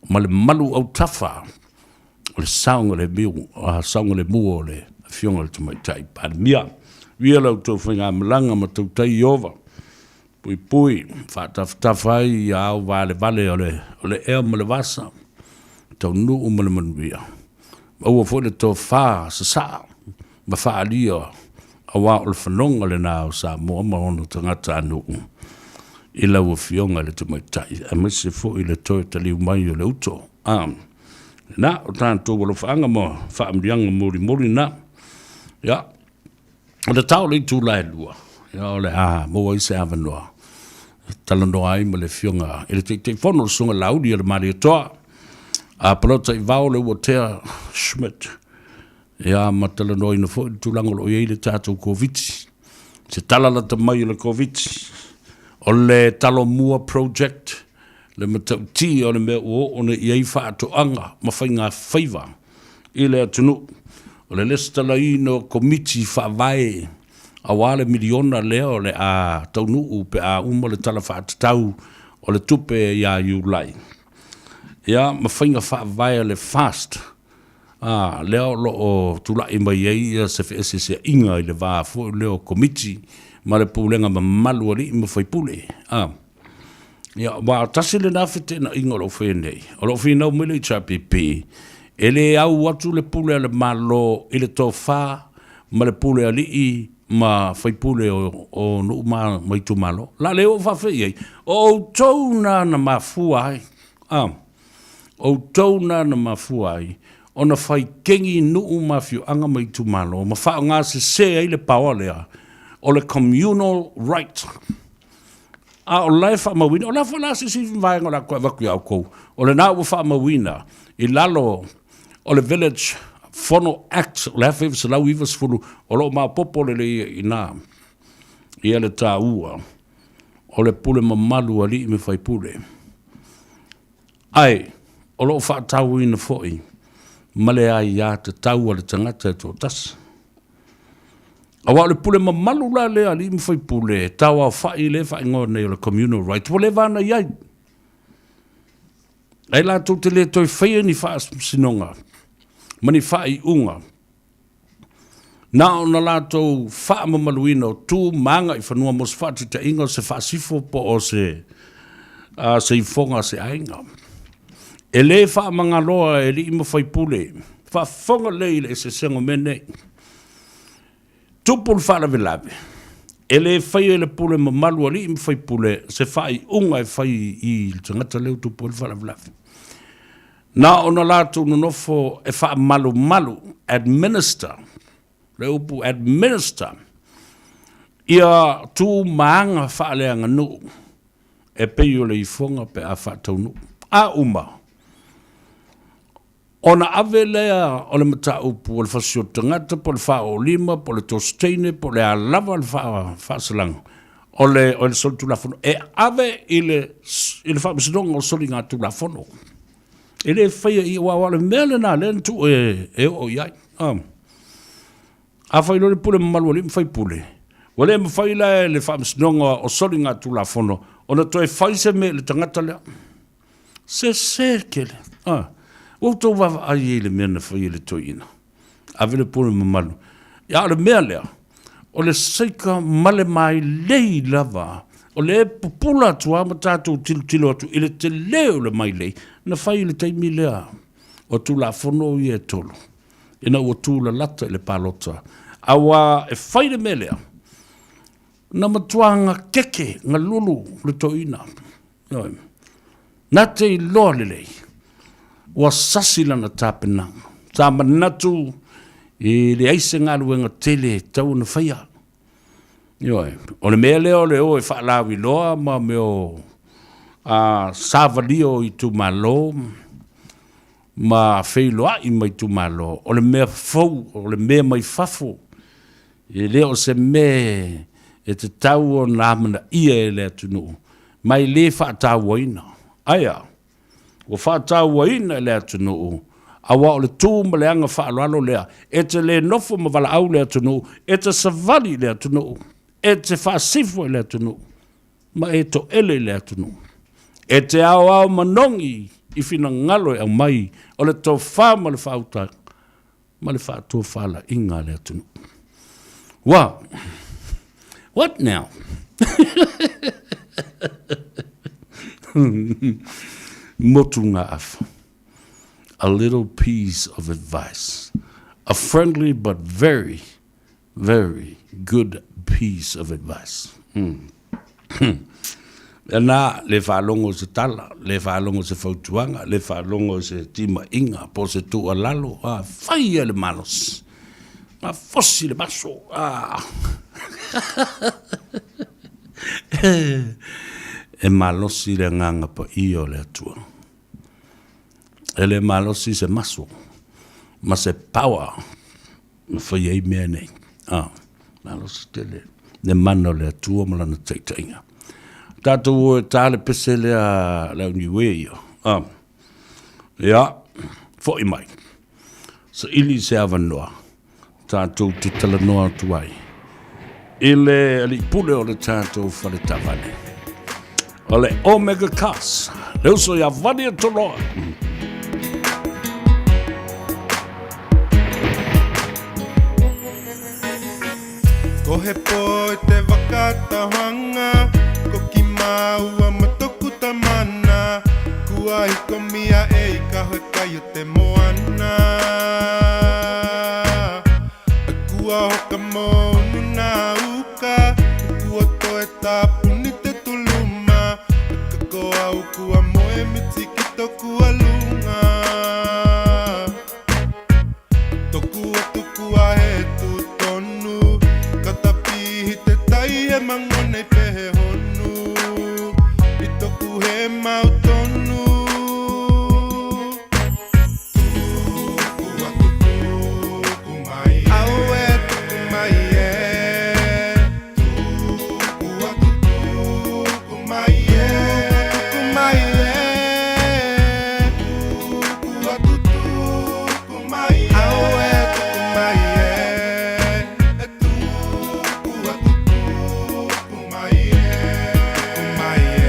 ma le malu autafa o le saogalemu o le Afioga i le Tamaitai Palemia. Viia la outou faigamalaga ma tautai Ieova, puipui, faatafatafa ai ia ao valevale o le ea ma le vasa, taunuu ma le manuia. Maua foi le tofa sasaa ma faaalia aua o le fanoga lena o Samoa ma ona tagatanuu i lau Afioga i le Tamaitai, aemaise foi le toe taliu mai o le uto. Na, o tatou alofaaga ma faamanuiaga molimoli na. Ia, o le tao o le itula e 2, ia o le a maua ai se avanoa e talanoa ai ma le Afioga i le Taitaifono, le Susuga Laauli o le Malietoa, a Palota i Vao le Uatea Schmidt. Ia, ma talanoaina foi le tulaga o lo o i ai le tatou Koviti, se tala lata mai o le Koviti, o le Talomua Project, le matautia o le mea ua oo nei i ai faatoaga ma faiga faiva i le atunuu, o le lesitalaina o komiti faavae aua le miliona lea o le a taunuu pe a uma le Tala Faatatau o le Tupe ia Iulai, ia ma faiga faavae a le FAST, ā, lea o lo o tulai mai ai se feeseeseaiga i le va foi lea o Komiti ma le pulega mamalu a alii ma faipule, ā. Ia, aua tasi lena feteenaiga o lo o faia nei, o lo o finau mai le HRPP, e le au atu le pule a le Malo i le tofa ma le pule alii ma faipule o nuu ma itumalo. O le a le oo faafeai i ai, o outou na na mafua ai, ā, outou na na mafua ai. ona fai kegi nuu ma afioaga ma itumalo ma faaaoga sese ai le paoa lea o le communal right. A o la e faamauina, o le a foi la se isi vaega o le a toe avatu ia outou, o lena ua faamauina i lalo o le Village Fono Act o le 1990, o lo o maopoopo lelei ai i ina ia le taua o le pule mamalu a alii ma faipule. Ae o lo o faatauaina foi ma le aiatatau a le tagata e toatasi. Aua o le pule mamalu la lea a alii ma faipule e tauaofa'i lea e faaigoa nei o le communal right, ua leva ona i ai. Ae latou te le toe faia ni faamasinoga ma ni faaiuga na ona latou faamamaluina o tu ma agaifanua mo se faataitaiga o se faasifo po o se se ifoga a se aiga. E le faamagaloa e alii ma faipule. Faafofoga lelei i le eseesega o mea nei. Tupu le faalavelave, e le faia e le pule mamalu a alii ma faipule se faaiuga e fai i le tagata lea ua tupu ai le faalavelave. Na ona latou nonofo e faamalumalu, administer, le upu administer, ia tu ma aga faaleaganuu e pei o le ifoga pe a faataunuu. A uma ona ave lea o le mataupu o le fasioti tagata po o le faaoolima po o le tosi teine po o le a lava le faasalaga o le o le solitulafono e ave i le i le Faamasinoga o Soligatulafono. E le faia i aua o le mea lena lea na tuu e, e oo i ai. Ah. Afai loa le pule mamalu a alii ma faipule, ua le mafai la e le Faamasinoga o Soligatulafono ona toe fai se mea i le tagata lea. Sese tele. Ah. Ua outou vaavaai i ai i le mea na fai e le toeaina. Ave le pule mamalu. A o le mea lea, o le saika ma le mailei lava, o lea e pupula atu lava ma tatou tilotilo atu i le tele o le mailei na fai i le taimi lea o Tulafono ia e tolu, ina ua tulalata i le palota. Aua e fai le mea lea, na matua gakeke, galulu le toeaina. Ioe. Na te iloa lelei, ua sasi lana tapenaga. Sa manatu e leai se galuega tele e tatau ona faia. Ioe. O le mea lea o le o e faalauiloa ma mea o a, savalia o itumalo ma feiloai ma itumalo, o le mea fou, o le mea mai fafo. E le o se mea e tatau ona amanaia e le atunuu, ma e le faatauaina. Ae a? Ua faatauaina e le atunuu, aua o le tu ma le aga faaaloalo lea, e te le nofo ma valaau le atunuu, e te savali i le atunuu, e te faasifo i le atunuu, ma e toele i le atunuu. E te aoao manogi i finagalo e aumai o le tofa ma le faautaga, ma le faatofalaiga a le atunuu. Well, what now? Motugaafa. A little piece of advice. A friendly but very, very good piece of advice. Mm. Ena, le faalogo se tala, le faalogo se fautuaga, le faalogo se timaiga, po o se tuualalo, a fai ia le malosi, a fosi le maso, a e malosi le agaga paia o le Atua. E le malosi se maso ma se power na fai ai mea nei. Ah, malosi tele le mana o le Atua ma lana taitaiga. Tatou o e tā le pese lea le au niue ia. Ah, ia, foi mai. Saili se avanoa tatou te talanoa atu ai i le alii pule o le tatou fale taavale. O le Omega Cars, le uso ia Vania Toloa. Ko he po i te waka tawhanga Ko ki māua ma toku tamana Kua hikomia e i ka hoe kai o te moana Kua hoka mōunu nā uka Kua toe tāpuni te tuluma Ka koa au kua moe miti ki toku alunga. mau tonu. Tuku atu tuku mai e. Aue tuku mai e. Tuku atu tuku mai e. Tuku mai e. Tuku atu tuku mai e. Aue tuku mai e. E tuku atu tuku mai e. Tuku mai e.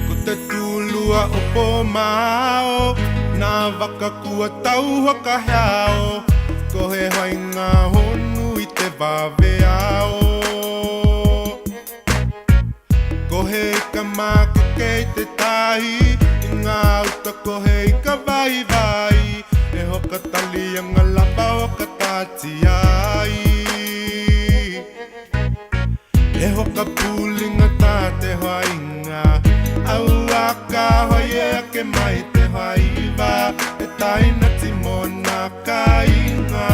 Ko te tūlua o Pōmao, nā waka kua tau whakaheao, ko he hoinga honu i te waweao. Ko he ika mākeke i te tahi, i ngā uta ko he ika waiwai, e hokatali anga lava whakatātia ai. E whakapūlinga tā te hoainga, aua ka hoi e ake mai te hoaiwa, e taina timona kainga.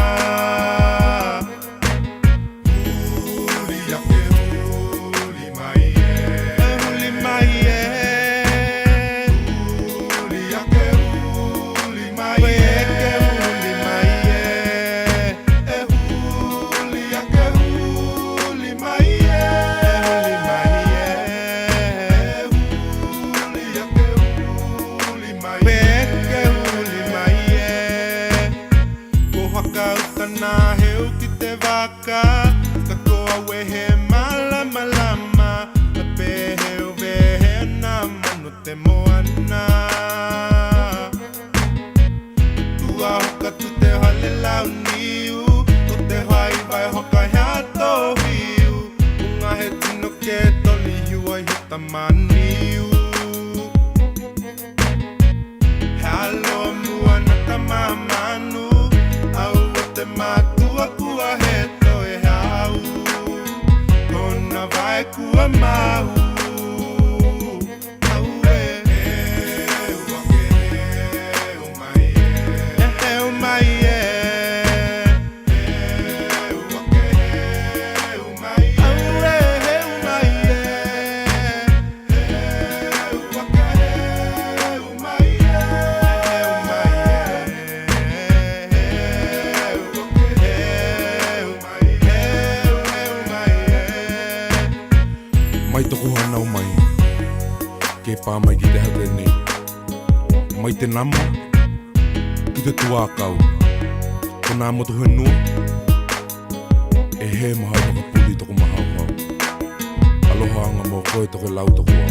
Huri ake huri mai e. Huri mai e. Huri ake huri mai e. Eke huri mai e. E huli ake huli mai e. Huli mai e. Huli ake huli mai e. Eke huli mai e. Ko whakauta nā heu ki te waka, ka koa wehe malamalama, ka pēheu wehe nā manu te moana. Tua hoka tu te hale lau niu, ko te whai vai hoka hea tō whiu, ko ngā he tino ke toli hiua i he tamaniu. He alo mua na tama manu, au o te matua kua he toe hau, kona vai kua mau. Au e, heu ake heu mai e, heu mai e, heu ake heu mai e, au e heu mai e, heu ake heu mai e, heu mai e, heu ake heu mai e, heu heu mai e. Mai toku hanau mai, ke pā mai ki te hau nei. Mai te nama, ki te tuakau. Ko nā motu whenua, e he mahau whakapuli toku mahauhau. Aloha anga mō koe toke lau toku au.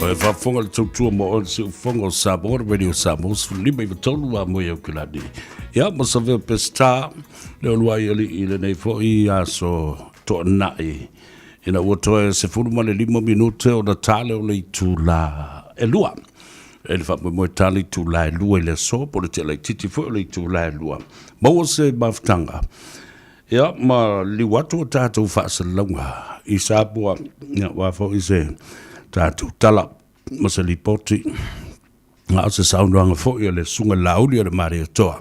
O e faafofoga le tautua mo oe le siufofoga o Samoa, le Radio Samoa, 15 a moe au kilani. Ia, ma Savea Pestar, le olua i alii i lenei foi aso toanai. Ina ua toe 15 minute ona tale o le itula e lua. E le faamoemoe tale itula e lua i le aso, po le tea laitiiti foi o le itula e lua. Maua se mafutaga. Ia, ma liu atu o tatou faasalalauga i Samoa, ia, aua foi se tatou tala ma se lipoti, a o se saunoaga foi a le Susuga Laauli o le Malietoa,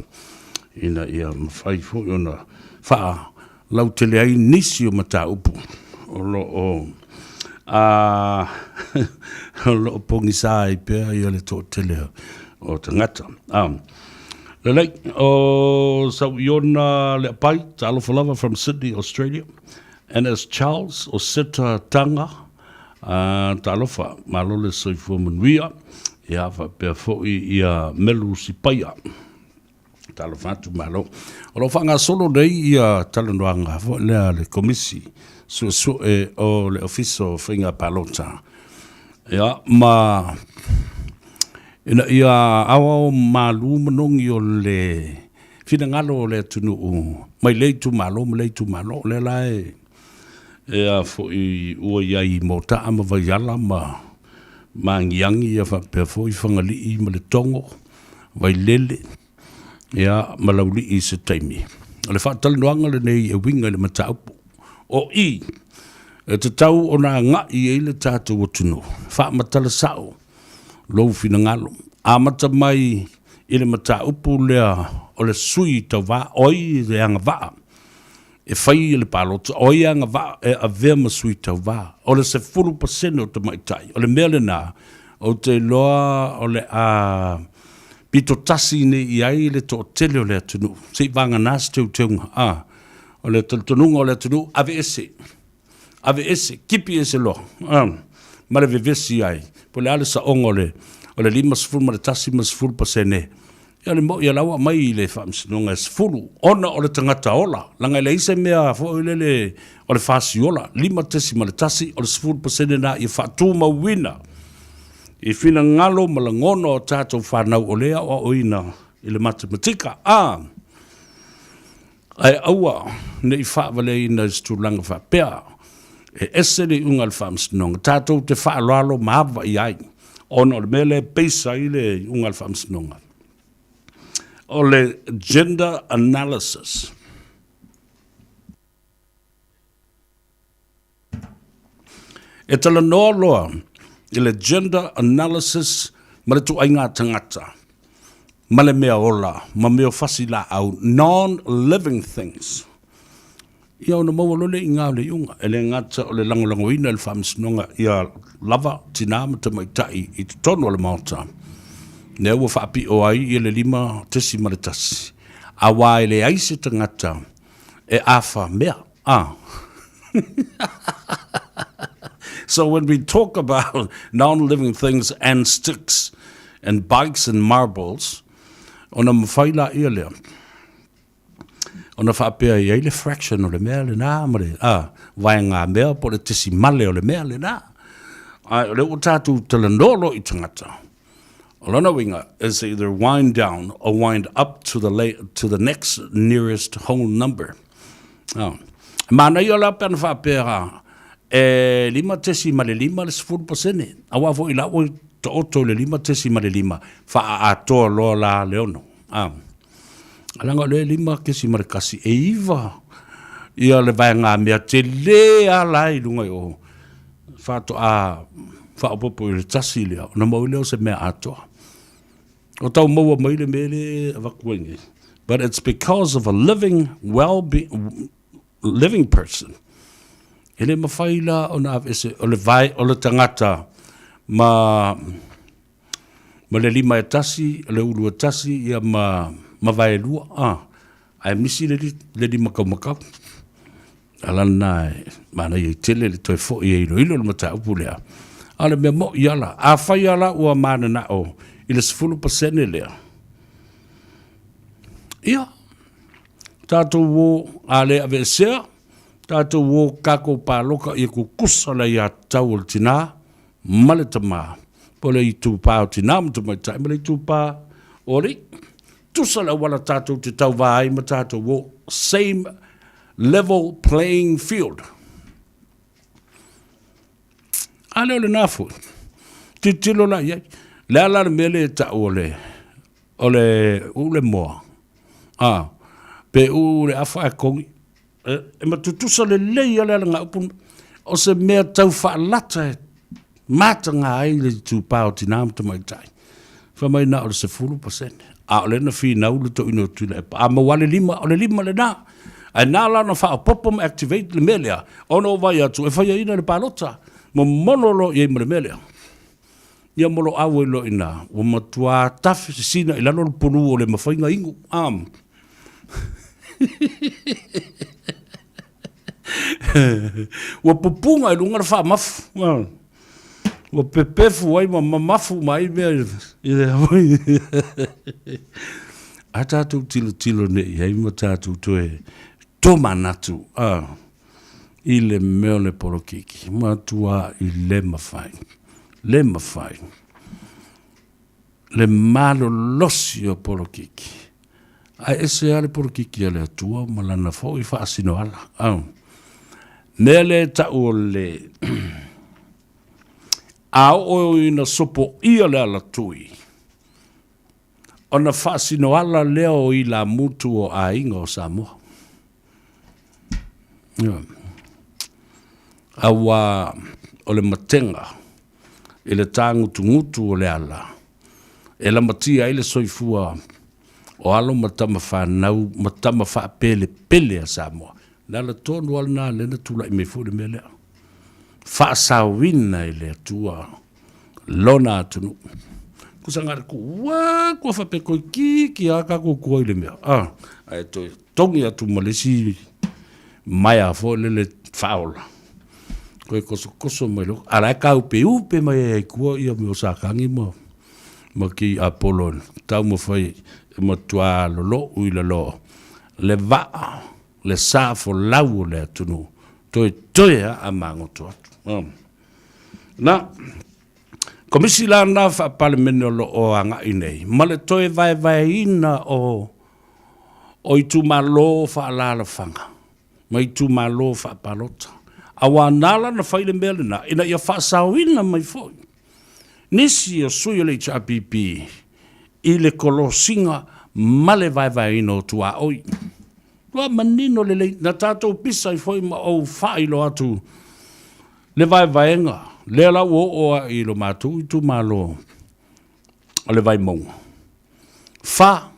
ina ia mafai foi ona faalautele ai nisi o mataupu o lo o a o lo o pogisa ai pea ia le toatele o tagata. Lelei, o Sauiona Leapai, talofa lava from Sydney, Australia. And as Charles o Seta Tanga, talofa, malo le soifua manuia, ia faapea foi ia Melu Sipaia. Talofa atu, malo. O lo o faagasolo nei ia talanoaga foi lea a le Komisi Suesue o le Ofisa o Faiga Palota. Ia, ma ina ia aoao malu manogi o le finagalo o le atunuu mai lea itumalo ma lea itumalo, o lea la e e a foi ua i ai i Motaa ma Vaiala ma Magiagi ia faapea foi Fagalii ma Letogo, Vailele, ia ma Laulii i se taimi. O le faatalanoaga lenei e uiga i le mataupu o i e tatau ona agai ai le tatou atunuu, faamatala sao lou finagalo. Amata mai i le mataupu lea o le sui tauva, o ai e agavaa. E fai le palota, o ai e agavaa e avea ma sui tauva? O le 10% o tamaitai. O le mea lena, ou te iloa o le a pito tasi nei i ai le toatele o le atunuu, se i vagana se teuteuga. A, o le talitonuga o le atunuu, aveese, aveese, kipi ese loa, a, ma le vevesi ai, po o le a le saoga o le, o le 51 ma le 10%. Ia o le moʻi o la ua aumai i le faamasinoga e 10 ona o le tagata ola, leaga e leai se mea foi lele o le fasiola, 5.1 o le 10% lena ia faatumauina i finagalo ma lagona o tatou fanau o lea e aoaoina i le matematika. A, ae aua ne i faavaleaina i se tulaga faapea e ese le iuga a le faamasinoga, tatou te faaaloalo ma ava i ai, ona o le mea lea e base ai le iuga a le faamasinoga, o le gender analysis. E talanoa loa i le gender analysis ma le tuaiga tagata ma le mea ola ma mea o fasi laau, non-living things. Ia ona maua loa lea i ina o le iuga. E le gata o le lagolagoina e le Faamasinoga ia lava tinā ma tamaitai i totonu o le Maota, lea ua faapio ai ia le 5.1, aua e leai se tagata e afa mea. Ah. So when we talk about non-living things and sticks and bikes and marbles, ona mafai laia lea ona faapea e i ai le fraction o le mea lena ma le a, vaega mea po o le tesimale o le mea lena. Ae o lea ua tatou talanoa loa i tagata, o lona uiga is either wind down or wind up to the, la to the next nearest whole number. Oh. Manaia la pe ana faapea e 5.5 le 10%, aua foi la ua taoto i le 5.5 faaatoa loa la le ono. Ah. Leaga o lea e 5.1, e 9 ia le vaega mea tele lava la i luga i o, faatoa faaopoopo i le tasi lea, ona maua ai lea o se mea atoa. O tau maua mai le mea lea e avatu ai nei. But it's because of a living, well be, living person. E le mafai la ona aveese o le vae o le tagata ma ma le lima e tasi, le ulu e tasi, ia ma, ma vaelua, a, ae misi le, le lima kaumakau. Ala lena e manaia i tele le toe foi e iloilo le mataupu lea. A o le mea moʻi ala, afai ala ua mananao i le 10% lea, ia, tatou o a le aveesea, tatou o kakou paloka ia kukusa le aiatatau o le tinā, ma le tamā, po o le itupa o tinā ma tamaitai ma le itupa o alii. Tusa le auala tatou te tauvā ai ma tatou o, same level playing field. A lea o lena foi. Tilotilo la i ai. Le a la le mea lea e tau o le, o le uu le moa, a, pe uu le afa ae kogi. E matutusa lelei lava le alagaupu, o se mea tau faalata e mataga ai le itupa o tinā ma tamaitai. Fai mai na o le 10%, a o lea na finau le toeaina o Tuilaepa, a maua lava le lima, o le lima lena. Ae na ala ona faaopoopo ma activate le mea lea, ona ua vaai atu e faiaina le palota, momono loa i ai ma le mea lea. Ia mo lou auai loa i ina, ua matua tafe sisina i lalo le pulu o le mafai ona inu. Um. Ua pupuga i luga le faamafu. Ua pepefu ai ma mamafu ma ai mea i le A tatou tilotilo nei i ai ma tatou toe tomanatu. Uh. I le mea o le polokiki, matuai le mafai, le mafai le malolosi o polokiki. Ae ese lava le polokiki a le Atua ma lana foi faasinoala. Au. Mea lea e tau o le a oo ina sopoia le alatui, ona faasinoala lea o ilamutu o aiga o Samoa. Aua o le matega i le tāgutugutu o le ala e lamatia ai le soifua o alo ma tama fanau ma tama faapelepele a Samoa. Le ala tonu lava lena lea na tulai mai foi le mea lea. Faasaoina e le Atua lona atunuu. Kusa ngā ku ua kua whape koi ki ki a ka ko kua i le mea. Ah, ae toe tongi atu ma le isi maea foi lele whaola. Koe koso koso mai lo. Ala e ka upe upe mai ai kua ia me o sākangi ma ma ki Apollo. Tau ma whai e matua lolo ui lalo. Le vaa, le sa folau o le atunuu. Toe toe a a magoto atu. Ah. Na, Komisi la na Faa-Palemene o lo o agai nei, ma le toe vaevaeina o o itumalo faaalaalafaga ma itumalo faapalota. Auā na ala na fai le mea lena, ina ia faasaoina mai foi nisi o sui o le HRPP i le kolosiga ma le vaevaeina o tuaoi. Ua manino lelei, na tatou pisa ai foi ma ou faailoa atu le vaevaega lea la ua oo a i lo matou itumalo o le Vaimauga. Fa,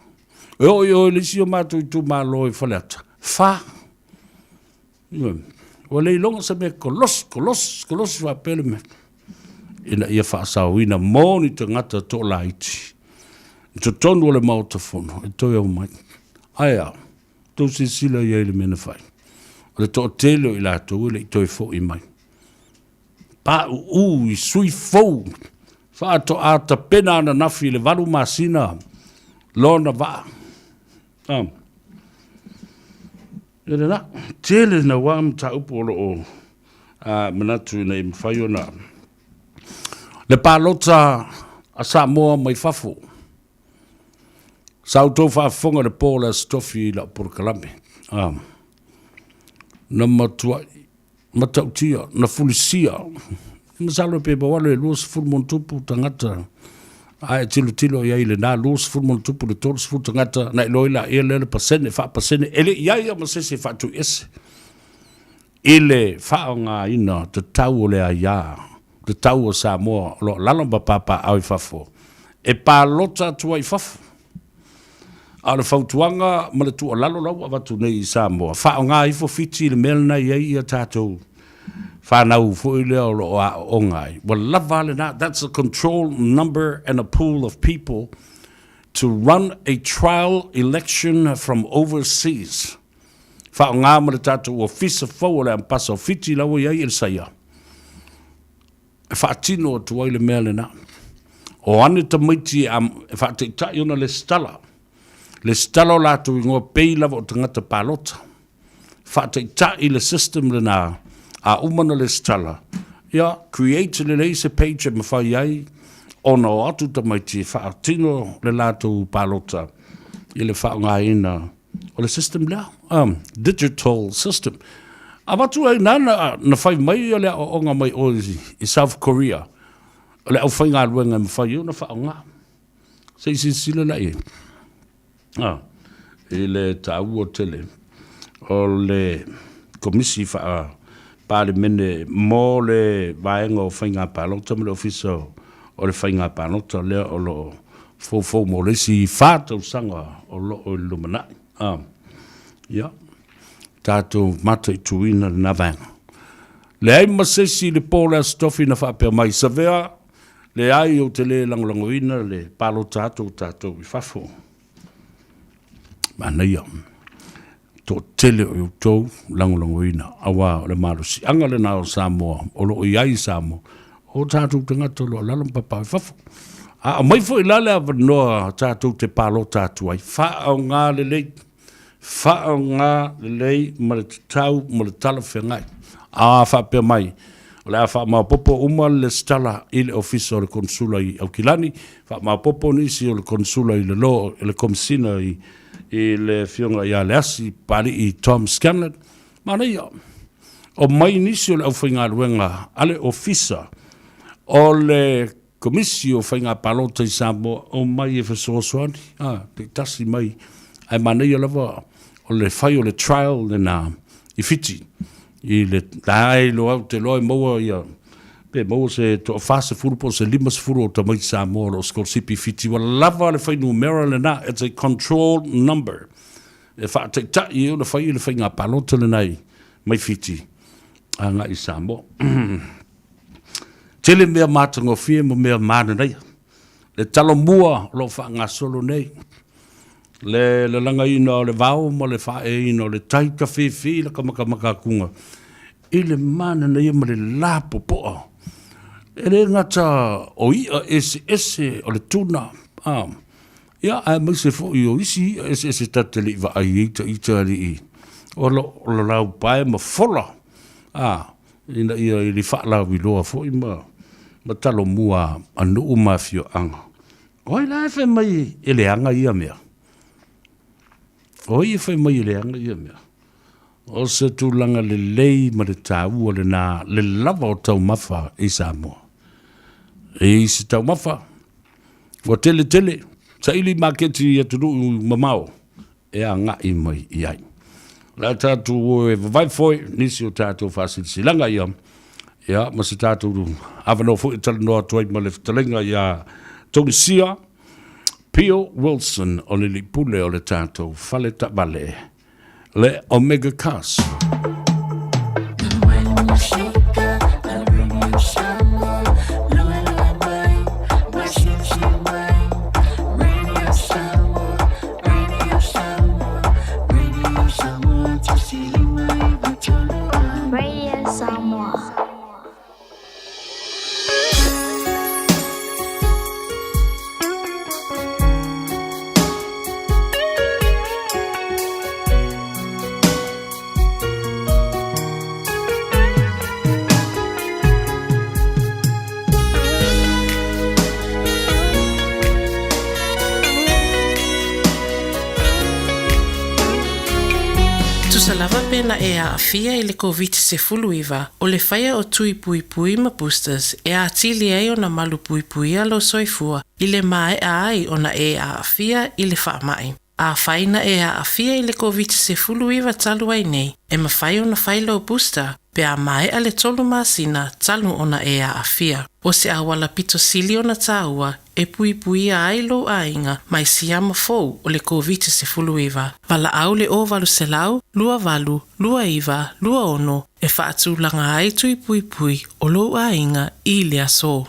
e oo i o i le isi o matou itumalo i Faleata, fa. Ua le iloga se mea kolosi, kolosi, kolosi faapea le mea. Ina ia faasaoina mo ni tagata toalaiti i totonu o le Maota Fono e toe omai. Ae a, tou silasila i ai i le mea na fai. O le toatele o i latou e le i toe foi mai. Pauu i sui fou faatoa tapena ananafi i le 8 masina lona vaa. Ah. Ia lena, tele naua mataupu o lo o manatu ina ia mafai ona le palota a Samoa mai fafo. Sa outou faafofoga i le po o le Aso Tofi i lau polokalame. Na matuai matautia, na fulisia, masalo pe maua le 20+ tagata a e tilotilo i ai i lena 20+ le 30 tagata na iloa ai laia lea le pasene, faapasene, e le i ai lava ma se isi e faatuiese i le faaaogaina tatau o le aia tatau o Samoa o lo o alaala ma papaaao i fafo e palota atu ai i fafo. A o le fautuaga ma le tuualalo la ua avatu nei i Samoa, faaaoga ifo Fiti i le mea lena e i ai ia tatou fanau foi lea o lo o aooga ai. Ua lava a lena, that's a control number and a pool of people to run a trial election from overseas. Faaaoga ma le tatou ofisa fou o le Ampasa o Fiti la ua i ai i le Saia. E faatino atu ai le mea lena. O ane tamaiti e faataitai ona lesitala, lesitala o latou igoa pei lava o tagata palota. Faataitai le system lena, a uma ona lesitala, ia create lelei se page e mafai ai ona o atu tamaiti e faatino le latou palota i le faaaogaina o le system lea, digital system. Avatu ai na, na fai mai le aoaoga mai o i South Korea, o le aufaigaluega e mafai ai ona faaaoga. Se i silasila la i ai. Ah, i le taua tele o le Komisi Faa-Palemene mo le Vaega o Faiga Palota ma le Ofisa o le Faiga Palota lea o lo o foufou mo le isi 4 tausaga o lo o i le lumanai. Ah, ia, tatou mataituina lena vaega. Leai ma se isi i le po o le Aso Tofi na faapea mai, Savea, leai ou te le lagolagoina le palota atu o tatou i fafo. Manaia. Toatele o outou lagolagoina, aua o le malosiaga lena o Samoa, o lo o i ai i Samoa, o tatou tagata o lo o alaala ma papaaao i fafo. A aumai foi la le avanoa tatou te palota atu ai, faaaoga lelei, faaaoga lelei ma le tatau ma le talafeagai. A faapea mai, o le a faamaopoopo uma le lesitala i le Ofisa o le Konesula i Aukilani, faamaopoopo nisi o le Konesula i lalo i le Komesina i i le Afioga ia Leasi Papalii Tom Scanlon, manaia, omai nisi o le aufaigaluega a le Ofisa o le Komisi o Faiga Palota i Samoa, omai e fesoasoani, a, taitasi mai, ae manaia lava o le fai o le trial lena i Fiti, i le, la e iloa, ou te iloa e maua ia, pe maua se toa 40 po o se 50 o tamaiti Samoa o lo o sikolasipi i Fiti, ua lava le fuainumera lena, it's a control number. e faataitai ai ona fai le faiga palota lena mai Fiti agai i Samoa. Tele mea matagofie ma mea mananaia. Le talomua o lo o faagasolo nei, le lalagaina o le vao ma le faaeaina o le tai tafefe i le makamaka atuga i le mananaia ma le lapopoa. E le gata o i'a eseese o le tuna, a, ia, aemaise foi o isi i'a eseese tatou te le i vaai ai ita alii o lo o laupae ma fola, a, ina ia i le faalauiloa foi ma ma talomua a nuu ma afioaga. O ai la e fai mai e leaga ia mea? O ai e fai mai e leaga ia mea? O se tulaga lelei ma le taua lena le lava o taumafa i Samoa. E i se taumafa, ua tele tele, saili maketi i atunuu mamao e agai mai i ai. O le a tatou o e vavae foi nisi o tatou faasilasilaga ia, ia ma se tatou avanoa foi e talanoa atu ai ma le fetalaiga ia Togisia Pio Wilson o le Lipule o le tatou fale taavale le Omega Cars. Radio Samoa. Tusa lava pe na e aafia i le Koviti-19, o le faia o tui puipui ma boosters e atili ai ona malu puipuia lou soifua i le maea ai ona e aafia i le faamai. Afai na e aafia i le Koviti-19 talu ai nei, e mafai ona fai lou booster pe a maea le tolu masina talu ona e aafia. O se auala pito sili ona taua e puipuia ai lou aiga mai siama fou o le Koviti-19. Valaau le 0800 28 29 26 e faatulaga ai tui puipui o lou aiga i le aso.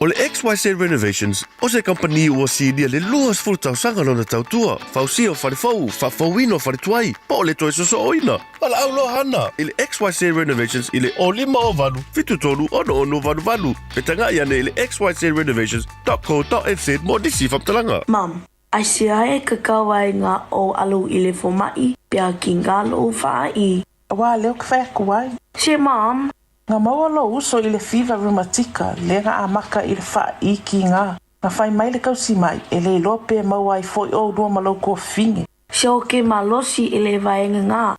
O le XYZ Renovations, o se kamupani ua sinia le 20 tausaga lona tautua, fausia o fale fou, faafouina o fale tuai, po o le toe sosooina. Valaau loa Hana i le XYZ Renovations i le 0508 73 66 88 pe tagai ane i le xyzrenovations.co.nz mo nisi faamatalaga. Mum, aisea e kakau ai nga ou alu i le fomaʻi pe a kinga loʻu faaʻi? Aua lea ou te fai atu ai. Se Mum! Na maua lou uso i le fiva reumatika lea na amata i le faaʻi kiga. Na fai mai le tausimai, e le iloa pe maua ai foi oulua ma lou tuafafine. Se ou te malosi i le vaega nga.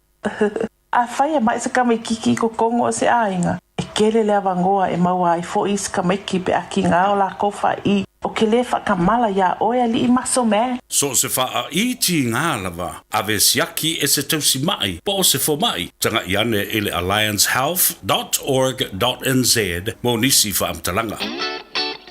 Afai e maʻi se tamaititi i totonu o se aiga, e tele le avanoa e maua ai foi isi tamaiti pe a kiga o latou faaʻi. Ou te lē faatamala iā oe alii maso man. So o se faaʻi tiga lava, ave siaki e se tausimai po o se fomai, tagaʻi ane i le alliancehealth dot org dot nz mo nisi faamatalaga.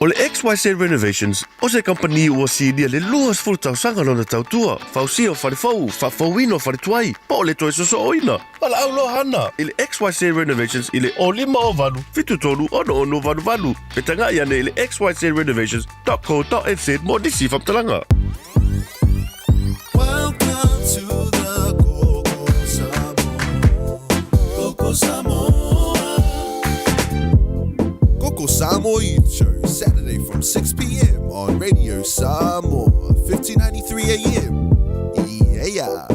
O le XYZ Renovations, o se kamupani ua sinia le 20 tausaga lona tautua, fausia o fale fou, faafouina o fale tuai, po o le toe sosooina. Valaau loa Hana i le XYZ Renovations i le 0508 73 66 88 pe tagai ane i le xyzrenovations.co.nz mo nisi faamatalaga. Welcome to the Koko Samoa. Koko Samoa. Koko Samoa Youth Show, Saturday from 6 p.m. on Radio Samoa, 1593 AM. Yeah.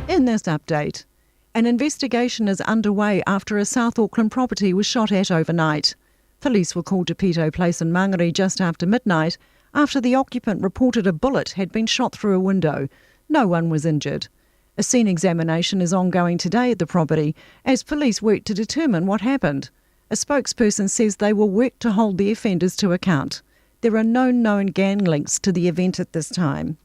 In this update, an investigation is underway after a South Auckland property was shot at overnight. Police were called to Pito Place in Mangere just after midnight after the occupant reported a bullet had been shot through a window. No one was injured. A scene examination is ongoing today at the property as police work to determine what happened. A spokesperson says they will work to hold the offenders to account. There are no known gang links to the event at this time.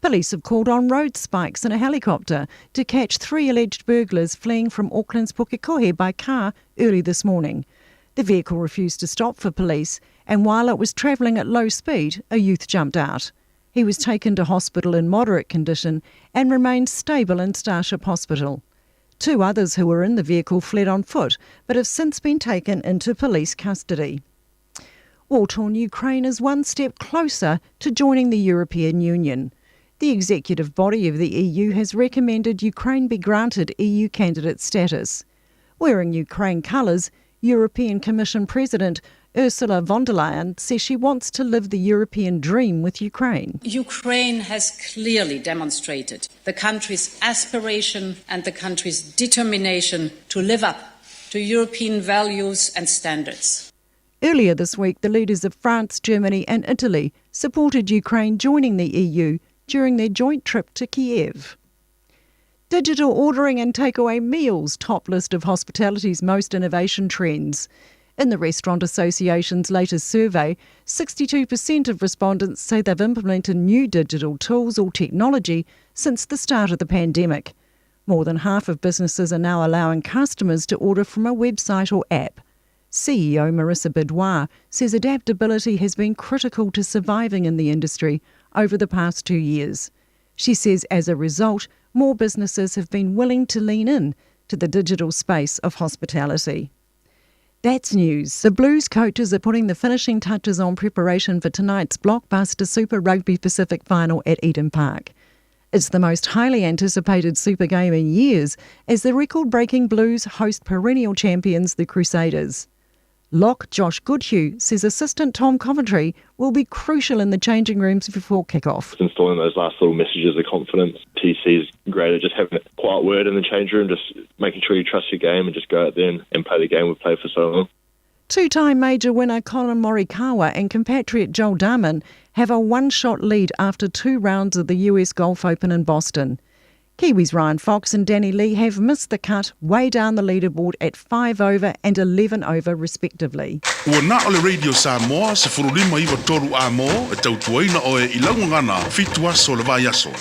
Police have called on road spikes and a helicopter to catch three alleged burglars fleeing from Auckland's Pukekohe by car early this morning. The vehicle refused to stop for police, and while it was travelling at low speed, a youth jumped out. He was taken to hospital in moderate condition and remains stable in Starship Hospital. Two others who were in the vehicle fled on foot, but have since been taken into police custody. War torn Ukraine is one step closer to joining the European Union. The executive body of the EU has recommended Ukraine be granted EU candidate status. Wearing Ukraine colours, European Commission President Ursula von der Leyen says she wants to live the European dream with Ukraine. Ukraine has clearly demonstrated the country's aspiration and the country's determination to live up to European values and standards. Earlier this week, the leaders of France, Germany, and Italy supported Ukraine joining the EU during their joint trip to Kiev. Digital ordering and takeaway meals top list of hospitality's most innovation trends. In the Restaurant Association's latest survey, 62% of respondents say they've implemented new digital tools or technology since the start of the pandemic. More than half of businesses are now allowing customers to order from a website or app. CEO Marissa Bidois says adaptability has been critical to surviving in the industry over the past two years. She says as a result, more businesses have been willing to lean in to the digital space of hospitality. That's news. The Blues coaches are putting the finishing touches on preparation for tonight's blockbuster Super Rugby Pacific final at Eden Park. It's the most highly anticipated Super Game in years as the record breaking Blues host perennial champions, the Crusaders. Lock Josh Goodhue says assistant Tom Coventry will be crucial in the changing rooms before kickoff. Installing those last little messages of confidence. TC is great at just having a quiet word in the change room, just making sure you trust your game and just go out there and, and play the game we've played for so long. Two time major winner Collin Morikawa and compatriot Joel Dahmen have a one shot lead after two rounds of the US Golf Open in Boston. Kiwis Ryan Fox and Danny Lee have missed the cut way down the leaderboard at 5 over and 11 over respectively. Ua na o le Radio Samoa, 159 a mo, e tautuaina oe i laugagana, fitu aso le vaiaso.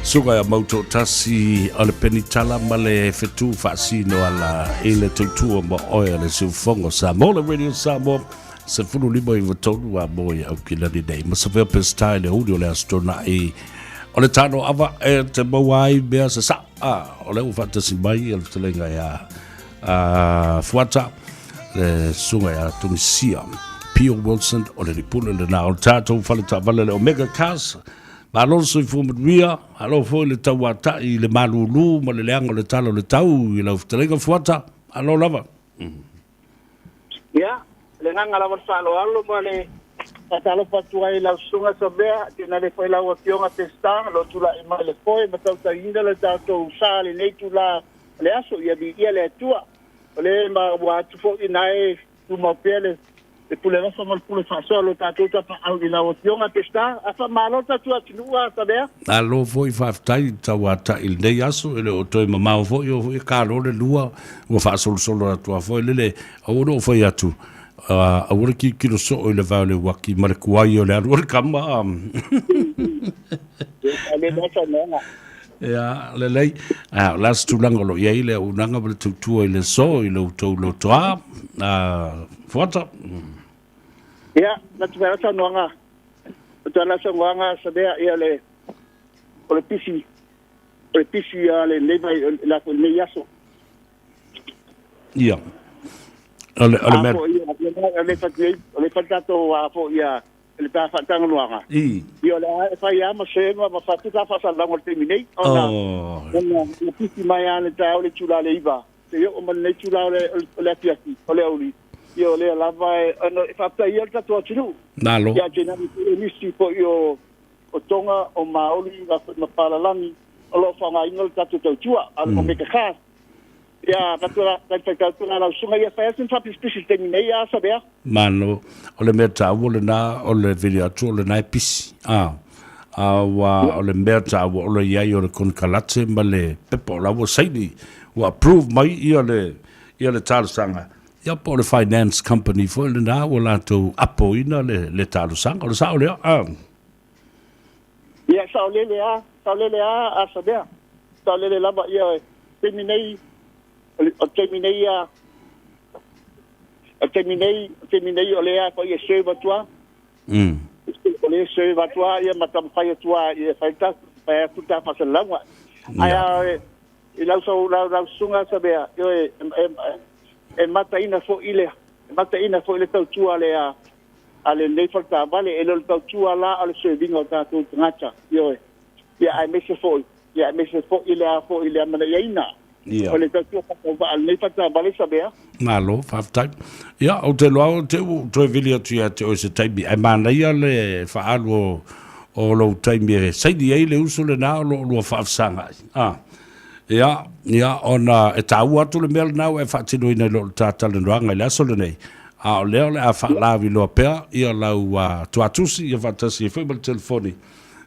Suka ia mautoatasi o le penitala ma le fetu faasino ala i le tautua ma oe a le siufogo Samoa le Radio Samoa 15 93 a mo i Aukilani nei. Ma sa fea pesita i le uli o le aso tuanai o le tano ava e te maua ai mea sa sa a o le ua faatasi mai a le fetalaiga ia a Fuata le susuga ia Tunisia Pio Wilson o le lipule lena o le tatou fale taavale le Omega Cars. Malo le soifua manuia, malo foi le tauatai i le malūlū ma le leaga o le tala o le tau i lau fetalaiga Fuata, malo lava. Ia, le agaga lava o le faaaloalo ma le faatalofa atu ai i lau Susuga Samea, tainane foi lau Afioga Peseta, o lo o tulai mai le foe ma tautaiina le tatou sa i lenei itula o le aso. Ia viia le Atua. O le ma ua atu foi na e tumau pea le le pule alofa ma le pule faasoa o lo tatou Tapaau i lau Afioga Peseta. A faamalo le tatou atunuu a Savea. Malo foi faafetai tauatai i lenei aso e le o toe mamao foi o foi kalo le lua ua faasolosolo atu a foi lele aua ne o fai atu aua le tilotilo soo i le vae o le uaki ma le kuai o le alu o le kama. Ia, lelei. A, o le a se tulaga o lo o i ai le auaunaga ma le tautua i le aso i lo outou lotoa, Fuata? Ia, natu mai lau saunoaga, natu mai lau saunoaga Samea, ia le, o le pisi, o le pisi a lenei vai, la foi lenei aso. Ia. O le, o le mea... O le fai, o le fai tatou a foi ia, le ta faatagaloaga. I. Ia o le a e fai lava ma serve ma fai atu ta faasalalauga i le taimi nei, ona ona ua pisi mai lava le taeao i le itula le 9 seia oo mai lenei itula o le o le afiafi o le aoauli, ia o lea lava e ona e faafetai ai le tatou atunuu. Malo. Ia tainane foi o nisi foi o o Tonga, o Maori ma Palalagi o lo o faaaogaina le tatou tautua a le Omega Cars. Ia, avatu la, tai faitau atu la lau susuga, ia fai atu ni faapisipisi i le taimi nei, a Savea. Malo. O le mea taua lena, o le vili atu o lena e pisi. A, a ua, o le mea taua o le i ai o le konekarate ma le pepa o la ua saini, ua approve mai ia le, ia le talosaga. Ia po o le finance company foi lena ua latou apoina le, le talosaga. O le sao lea? A. Ia, saolele a, saolele a, a Savea. Saolele lava, ia, taimi nei, o le taimi nei a, o le taimi nei, o le taimi nei o lea foi e serve atu a. O lea e serve atu a, ia ma taumafai atu a, ia fai ta, fai atu ta faasalalauga. Ae a, i lau sau lau lau susuga Savea, ioe, e, e, e mataina foi le, e mataina foi le tautua le a, a lenei faletaavale, e le o le tautua la o le serviga o tatou tagata, ioe. Ia aemaise foi, ia aemaise foi le a foi le amanaiaina Ia. o le tautua faatauvaa a lenei faletaavale Savea. Malo, faafetai. Ia, ou te iloa ou te ua ou toe vili atu ia te oe i se taimi, ae manaia le faaalu o, o lou taimi e saini ai le uso lena o lo o lua faafesagai. A. Ia, ia, ona e taua atu le mea lena ua e faatinoina i lo le ta talanoaga i le aso lenei, a o lea o le a faalauiloa pea ia lau tuatusi ia faatasi ai foi ma le telefoni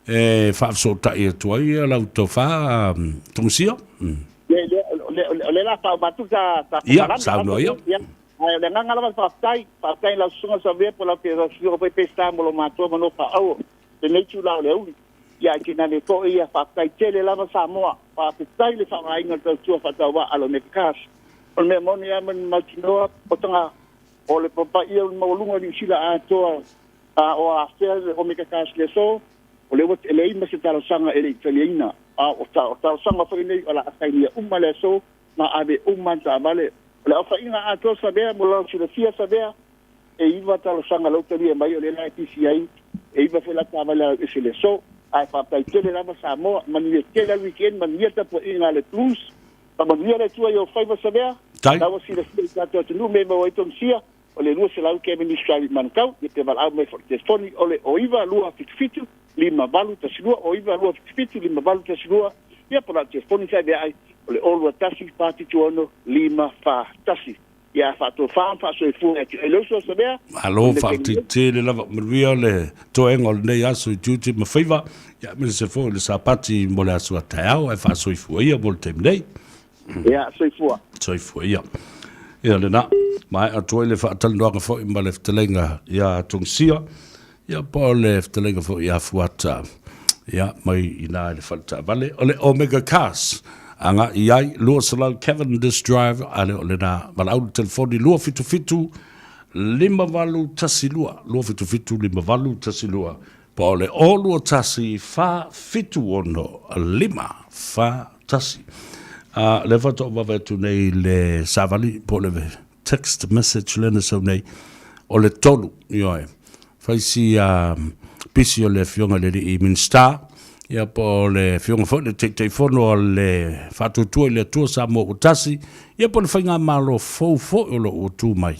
e faafesootai atu ai ia lau tofa Tomusia. Ia, o lea la faauma atu ta ta Ia, saunoa ia. Ia, ae o le agaga lava faafetai, faafetai i lau susuga Savea po o lau susuga foi Peseta mo lo matou avanoa faaauau lenei itula o le aoauli. Ia ae tainane foi ia faafetai tele lava Samoa, faafetai le faaaogaina o le tautua faatauvaa a le Omega Cars. O le mea moni lava ma le mautinoa o taga o le papaia o le maualuga o Niu Sila atoa a o afea le Omega Cars i le aso, o lea ua leai ma se talosaga e le i taliaina. A o talosaga foi nei o le a sainia uma le aso ma ave uma taavale. O le aofaiga atoa Savea mo lau silafia Savea, e iva talosaga lea ua talia mai o lea la e pisi ai, e iva foi la taavale a ese le aso. Ae faafetai tele lava Samoa, manuia tele le weekend, manuia tapuaiga a le Blues, faamanuia le Atua i ou faiva Savea, la ua silafia i tatou atunuu mea e maua ai Tongisia, o le 200 Cavendish Drive i Manukau, ia te valaau mai foi i le telefoni o le 09277 5812, 09277 5812, ia po o lau telefoni faavaeai o le 021 476 541. Ia faatofa ma faasoifua ia te oe le uso Savea. Malo faafetai tele lava, manuia le toega o lenei aso i tiute ma faiva, ia aemaise foi o le Sapati mo le aso a taeao, ae faasoifua ia mo le taimi nei. Ia, soifua. Soifua ia. Ia lena, maea atu ai le faatalanoaga foi ma le fetalaiga ia Tongisia, ia po o le fetalaiga foi ia Fuata, ia mai i ina i le fale taavale o le Omega Cars. Agai i ai 200 Cavendish Drive, a le o lena, valaau le telefoni 277 5812, 277 5812, po o le 021 476 541. A, lea faatoa ou vave atu nei i le savali po o le text message lea na sau nei, o le tolu, ioe, fai si pisi o le Afioga i le alii Minisita, ia po o le Afioga foi i le Taitaifono a le Faatuatua i le Atua Samoa ua Tasi, ia po o le Faigamalo fou foi o lo o ua tu mai,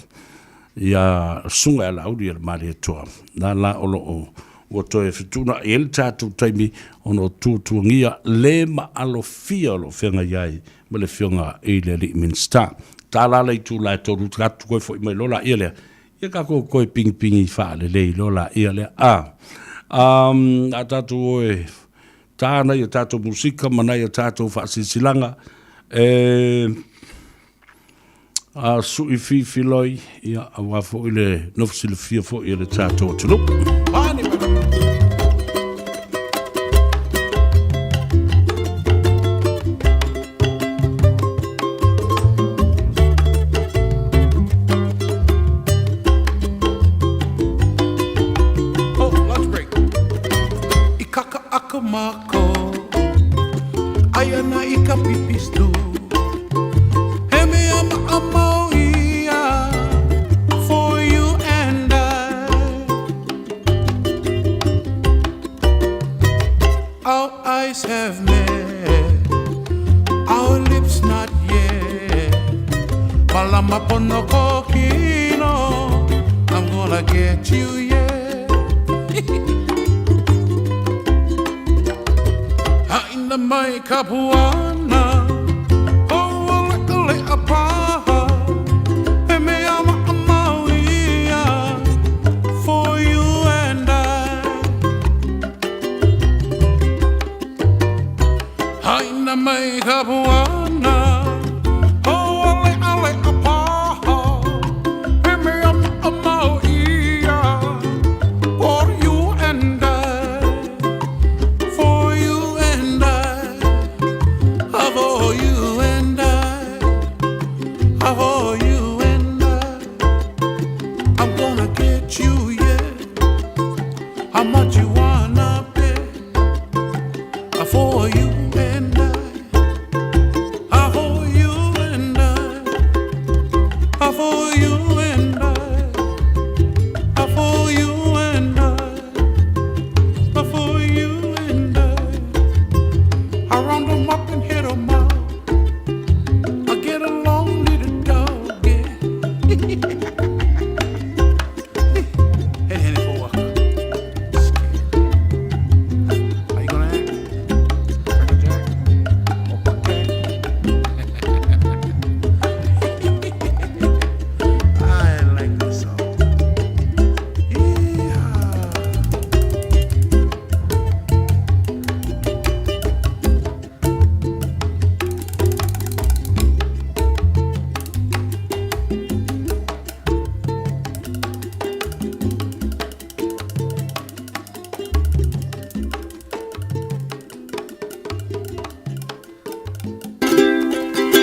ia Susuga ia Laauli ia le Malietoa, na la o lo o ua toe fetuunai ai le tatou taimi ona o tuatuagia le maalofia o lo o feagai ai ma le Afioga i le alii Minisita. Tala le itula e tolu atu koe foi mai loa laia lea. Ia tatou toe pigipigi faalelei loa laia lea. A, a tatou o e ta nai a tatou musika ma nai a tatou faasilasilaga, e a sui fifiloi, ia, aua foi le nofo silafia foi e le tatou atunuu. Oh, lunch break. I kakaʻaka mākou, ʻai ana i ka pipi stew. He mea maʻamau ia for you and I. Our eyes have met, our lips not yet. Malama pono ko kino, I'm gonna get you, yeah. Haʻina mai ka puana, oh, leʻaleʻa paha, he mea maʻamau ia for you and I. Haʻina mai ka puana, oh, leʻaleʻa paha, he mea maʻamau ia for you and I, for you and I, for you and I, for you and I. I'm gonna get you, yeah. How much you wanna bet? For you and I, for you and I, for you and I, for you and I, for you and I. I round 'em up and hit 'em out. I get along, little dog, yeah. Hey, hey, for what? How you gonna act? Cracker Jack? Or Buck I like this song. Yeehaw.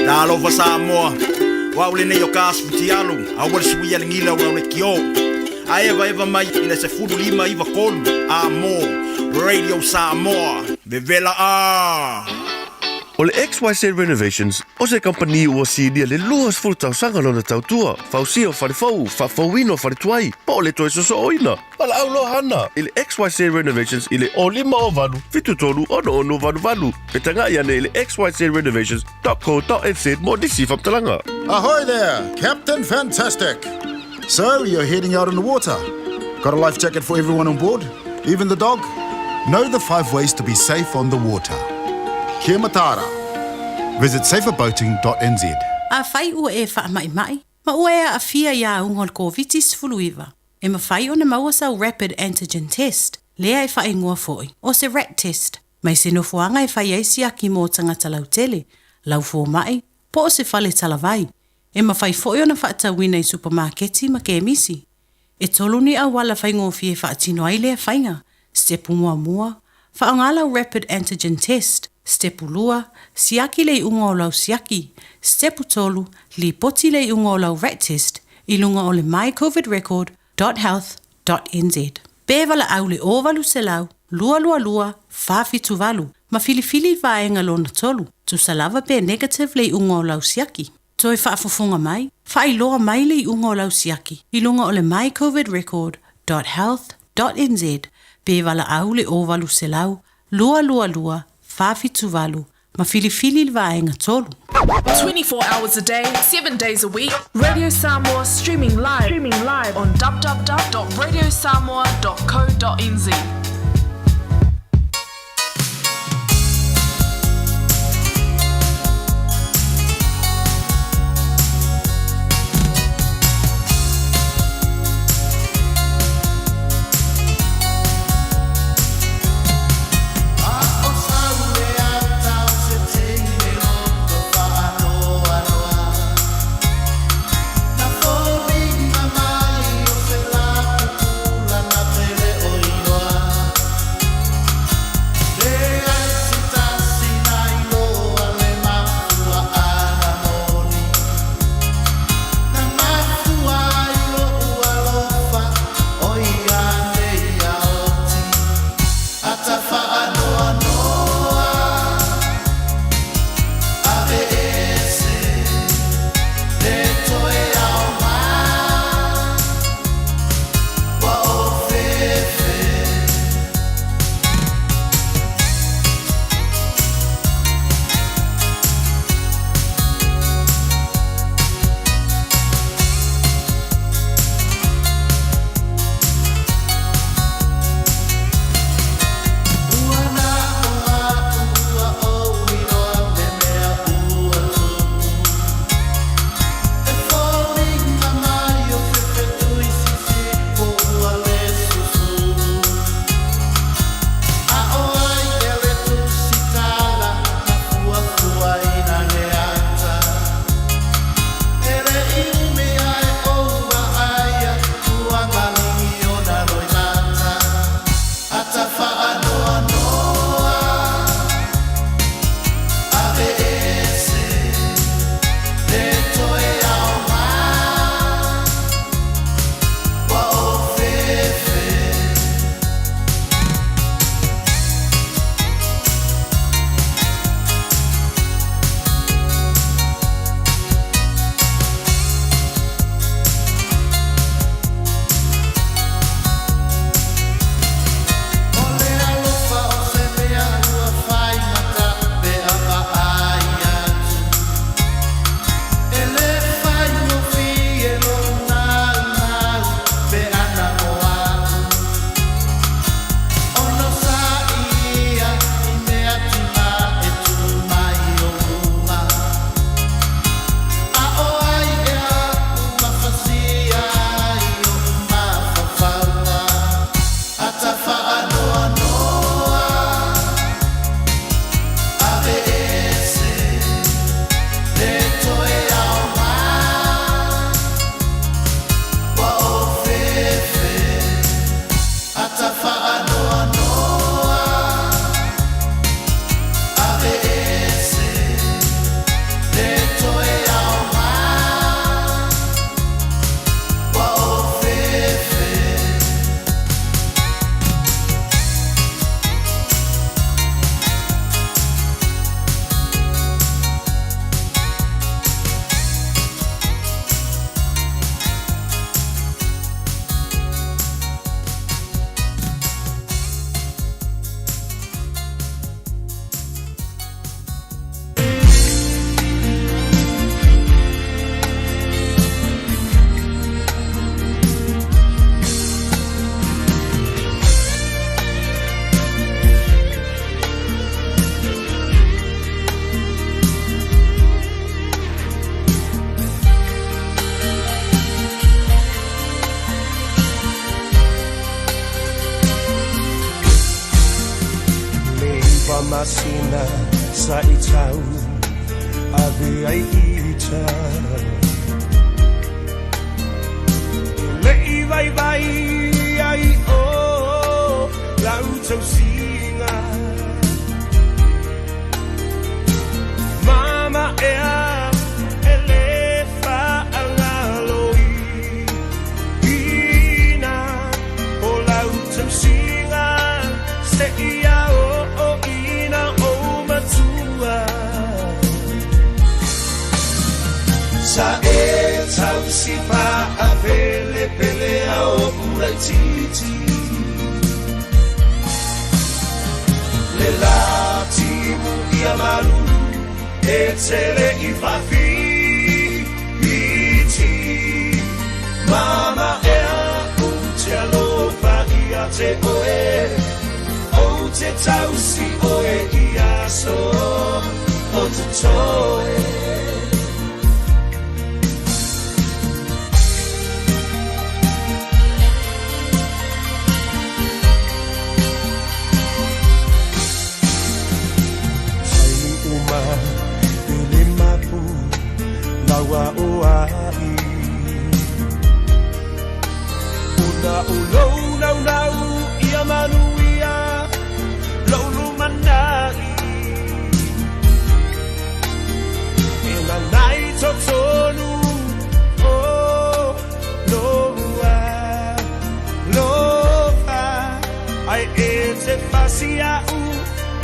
Talofa Samoa, o au lenei o ka asu futialu, aua le suia le gila o le kio. A evaeva mai i le 15 93 a mo Radio Samoa, vevela a! O le XYZ Renovations, o se kamupani ua sinia le 20 tausaga lona tautua, fausia o fale fou, faafouina o fale tuai, po o le toe sosooina. Valaau loa Hana i le XYZ Renovations i le 0 5 08 7 3 6 6 8 8. Pe tagai ane i le xyzrenovations.co.nz mo nisi faamatalaga. Ahoy there, Captain Fantastic! So, you're heading out on the water. Got a life jacket for everyone on board? Even the dog? Know the five ways to be safe on the water. Kia mataara. Visit saferboating.nz. Afai ua e faamaʻimaʻi, ma ua e aafia i auga o le Koviti-19, e mafai ona maua sau rapid antigen test, lea e faaigoa foi o se RAT test, mai se nofoaga e fai ai siaki mo tagata lautele, lau fomaʻi, po o se fale talavai. E mafai foi ona faatauina i supamaketi ma kemisi. E tolu ni auala faigofie faatino ai lea faiga. Sepu muamua, faaaoga lau rapid antigen test. Sepu lua, siaki le iuga o lau siaki. Sepu tolu, lipoti le iuga o lau RAT test i luga o le mycovidrecord.health.nz. Pe valaau i le 0800 222 478 ma filifili vaega lona tolu. Tusa lava pe negative le iuga o lau siaki. Toe faafofoga mai, faailoa mai le iuga o lau siaki i luga o le mycovidrecord.health.nz pe valaau i le 0800 222 478 ma filifili le vaega tolu. 24 hours a day, 7 days a week. Radio Samoa streaming live on www.radiosamoa.co.nz. 9 masina sa i tau ave ai ita. E le'i vaivai ai o lau tausiga. Mama ea e le faagaloina o lau tausiga seia oo ina ou matua. Sa e tausi faapelepelea o'u laitiiti Le la timu ia malulu e tele i faafiti Mama ea ou te alofa ia te oe Ou te tausi oe i aso o totoe. Taimi uma e le mapu laua o ai Ona o lou naunau ia manuia lou lumanai E nanai totonu o lou alofa Ai e te fasia'u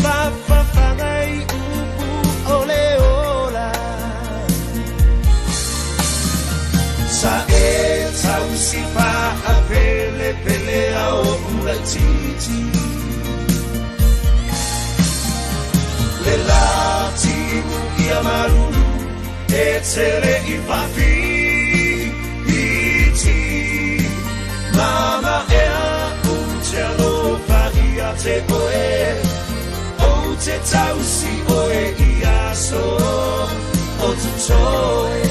mafafaga i upu o le ola. Sa e tausi faapelepelea o'u laitiiti Le la timu ia malulu e tele i faafiti Mama ea ou te alofa ia te oe Ou te tausi oe i aso o totoe.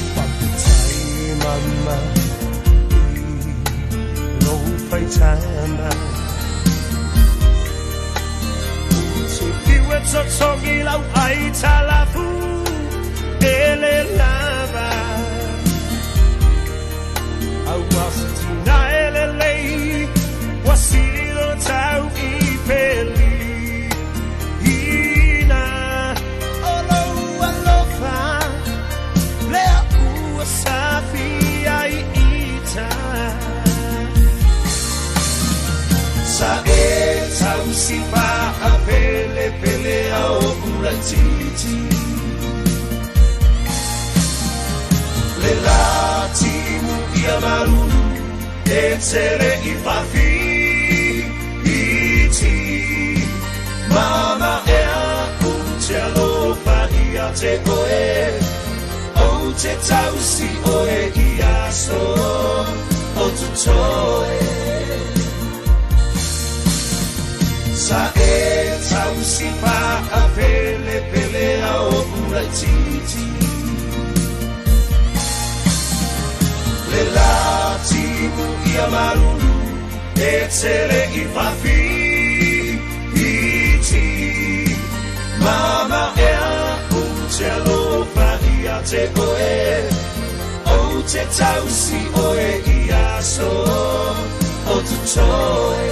Faafetai mama i lou faitaga Ou te fiu e totogi lau aitalafu e le lava Aua se tina e lelei ua sili lona tau i peli Ina o lou alofa lea ua safi ai ita. Sa e tausi faapelepelea o'u laitiiti Le la timu ia malulu e tele i faafiti Mama ea ou te alofa ia te oe Ou te tausi oe i aso o totoe. Sa e tausi faapelepelea o'u laitiiti Le la timu ia malulu e tele i faafiti Mama ea ou te alofa ia te oe Ou te tausi oe i aso o totoe.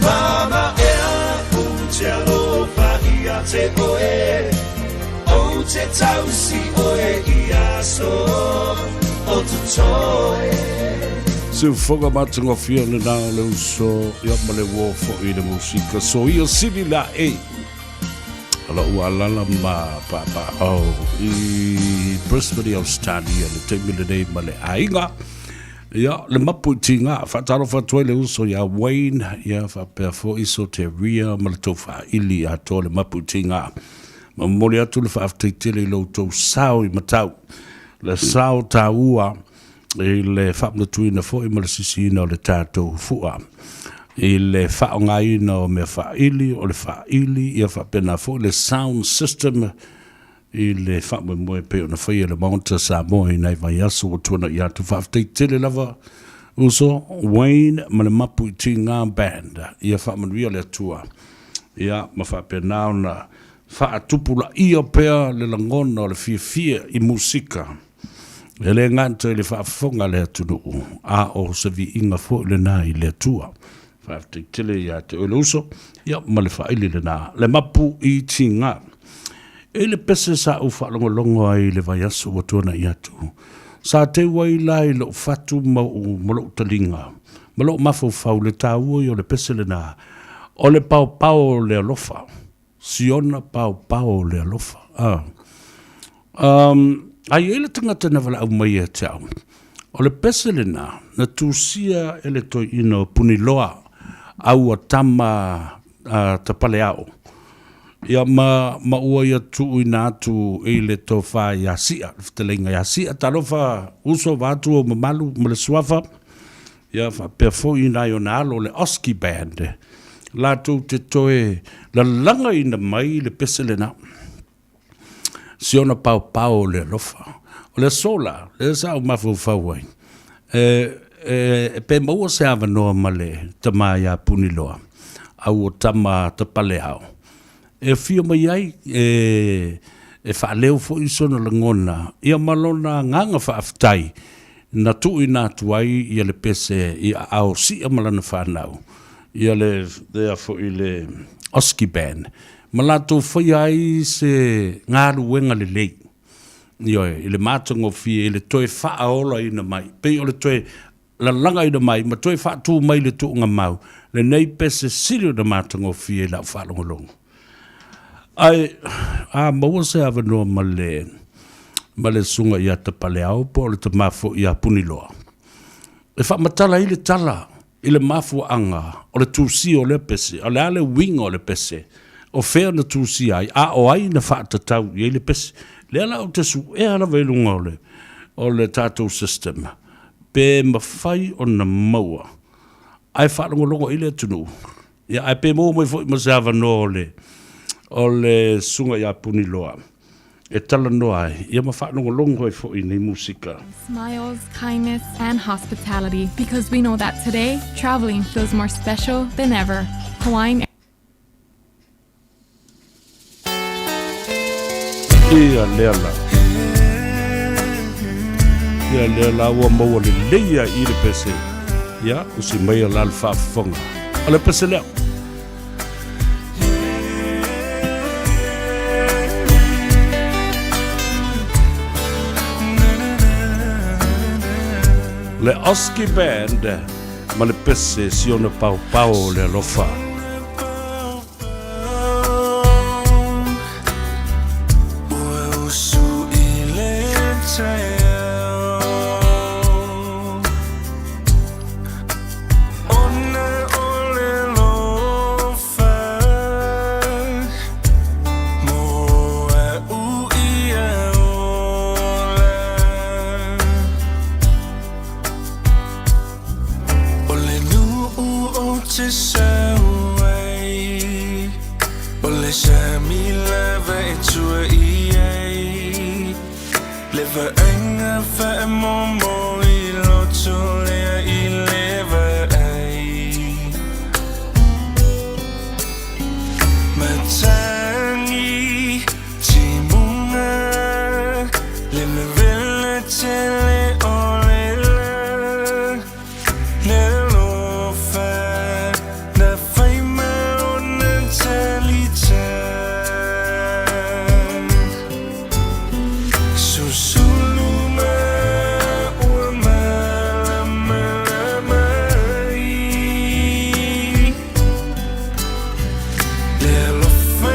Mama ea ou te alofa ia te oe Ou te tausi oe i aso o totoe. Siufoga matagofie lena o le uso ia ma le uo foi i le musika soia sili la e o lou alala ma papaau i Brisbane Australia le taimi lenei ma le aiga ia le mapu i tiga faatalofa atu ai le uso ia Wayne ia faapea foi Soteria ma le tou faaili atoa le mapu i tiga ma momoli atu le faafetai tele i lo outou sao i matau le sao taua i le faamanatuina foi ma le sisiina o le tatou fua. i le faaaogaina o mea faaili, o le faaili, ia faapena foi le sound system i le faamoemoe pei ona faia e le Maota Samoa i nai vaiaso ua tuanai atu. Faafetai tele lava uso Wayne ma le Mapu i Tiga Band. Ia faamanuia le Atua. Ia ma faapena ona faatupulaia pea le lagona o le fiafia i musika. E le gata i le faafofoga a le atunuu, a o se viiga foi lena i le Atua. Faafetai tele ia te oe le uso, ia ma le faaili lena, le mapu i tiga. E i le pese sa ou faalogologo ai i le vaiaso ua tuanai atu, sa teu ai la i lou fatu ma ou ma lou taliga, ma lou mafaufau le taua ia o le pese lena, o le paopao o le alofa. Siona paopao o le alofa. A. Um, a i ai le tagata na valaau mai ia te au, o le pese lena na tusia e le toeaina o Puniloa, a ua tama a Tapaleao. Ia ma, ma ua ia tuuina atu i le tofa ia Sia, le fetalaiga ia Sia. Talofa uso vaeatu ou mamalu ma le suafa. Ia faapea foi nai ona alo le Oski Band, latou te toe lalagaina mai le pese lena. Si ona paopao o le alofa. O le aso la, lea sa ou mafaufau ai, e, e, pe maua se avanoa ma le tama ia Puniloa, a ua tama Tapaleao, e afio mai ai, e, e faaleo foi sona lagona, ia ma lona agaga faafetai na tuuina atu ai ia le pese i aao sia ma lana fanau, ia le, lea foi le Oski Band, ma latou faia ai se galuega lelei, ioe, i le matagofie, i le toe faaolaina mai, pei o le toe lalagaina mai ma toe faatu mai le tuugamau, lenei pese sili ona matagofie i lau faalogologo. Ae a maua se avanoa ma le ma le susuga ia Tapaleao po o le tama foi ia Puniloa, e faamatala ai le tala i le mafuaaga o le tusia o lea pese, o le a le uiga o le pese, o fea na tusia ai, a o ai na faatatau i ai le pese. Lea la ou te suea lava i luga o le o le tatou system, pe mafai ona maua ae faalogologo i le atunuu. Ia, ae pe maua mai foi ma se avanoa o le, o le susuga ia Puniloa e talanoa ai, ia ma faalogologo ai foi i nei musika. Smiles, kindness, and hospitality because we know that today, traveling feels more special than ever. Hawaiian Ia lea la. Ia lea la ua maua lelei a i le pese. Ia, usi mai la le faafofoga. O le pese lea. Le Oski Band ma le pese Siona Paopao le alofa. O le nuu ou te sau ai O le sami lava e tua i ai Le vaaiga faamomo i loto lea i le vaai Matagi timuga Le vevela tele o le la Le alofa na fai ma ona talita Susulu ma ua malamalama ai Le alofa.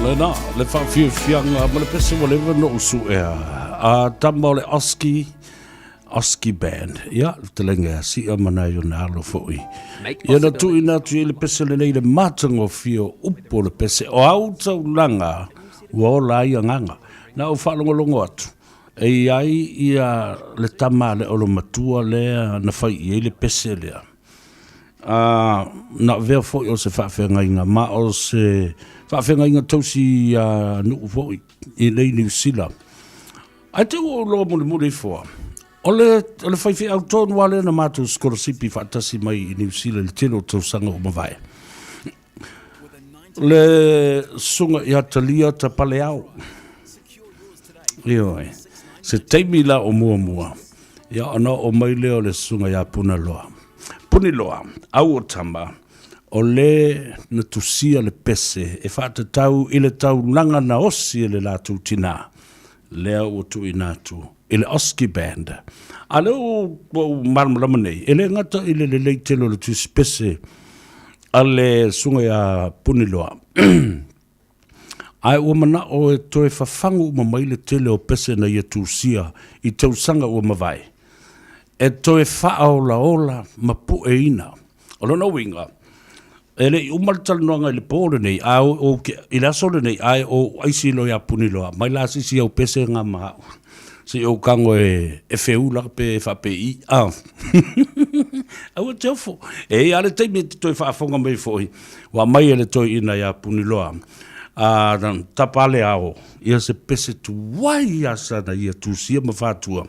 Lena, le whawhiawhianga ma le pese ua leva na ou suea. A tama o le Oski, Oski Band. Ia, le fetalaiga ia Sia ma nai ona alo foi. Ia na tuuina atu i ai le pese lenei le matagofie o upu o le pese. O au taulaga ua ola ai agaga. Na ou faalogologo atu, e i ai ia le tama a le olomatua lea na fai i ai le pese lea. A, na avea foi o se faafeagaiga, ma o se faafeagaiga tausi nuu foi i nei Niu Sila. Ae te ua ou iloa mulimuli ifo a, o le, o le faifeau tonu lava lea na matou sikolasipi faatasi mai i Niu Sila i le tele o tausaga ua mavae. Le susuga ia Talia Tapaleao. Ioe. Se taimi la o muamua, ia ona oo mai lea o le susuga ia Punaloa. Puniloa, au o tama, o le na tusia le pese e faatatau i le taulaga na osi e le latou tinā, lea ua tuuina atu i le Oski Band. A lea ua ou malamalama nei, e le gata i le lelei tele o le tusi pese a le susuga ia Puniloa, ae ua manao e toe fafagu uma mai le tele o pese na ia tusia i tausaga ua mavae, e toe faaolaola ma pueina. O lona uiga, e le i uma le talanoaga i le po lenei, a ou ke, i le aso lenei, ae ou aisi loa ia Puniloa, mai la se isi au pese nga ma au, se i ou tago e, e feula pe faapei, a. Aua te ofo. E i ai lava le taimi e te toe faafofoga mai foi, ua aumai e le toeaina ia Puniloa, a tapa le ao, ia se pese tuai lava sana ia tusia ma fatua.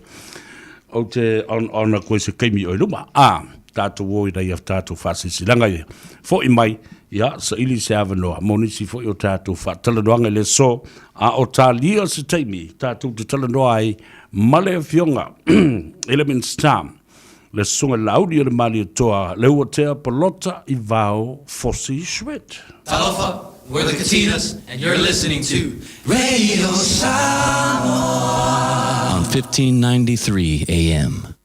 Ou te onaona koe se taimi o i luma, a tatou o ina ia tatou faasilasilaga ia foi mai, ia saili se avanoa mo nisi foi o tatou faatalanoaga i le aso, a o talia se taimi tatou te talanoa ai ma le Afioga i le Minisita, le Susuga i le Laauli o le Malietoa Leuatea Polota Ivao Fosi Schmidt. Talofa, we're the Katinas and you're listening to Radio Samoa on 1593 AM.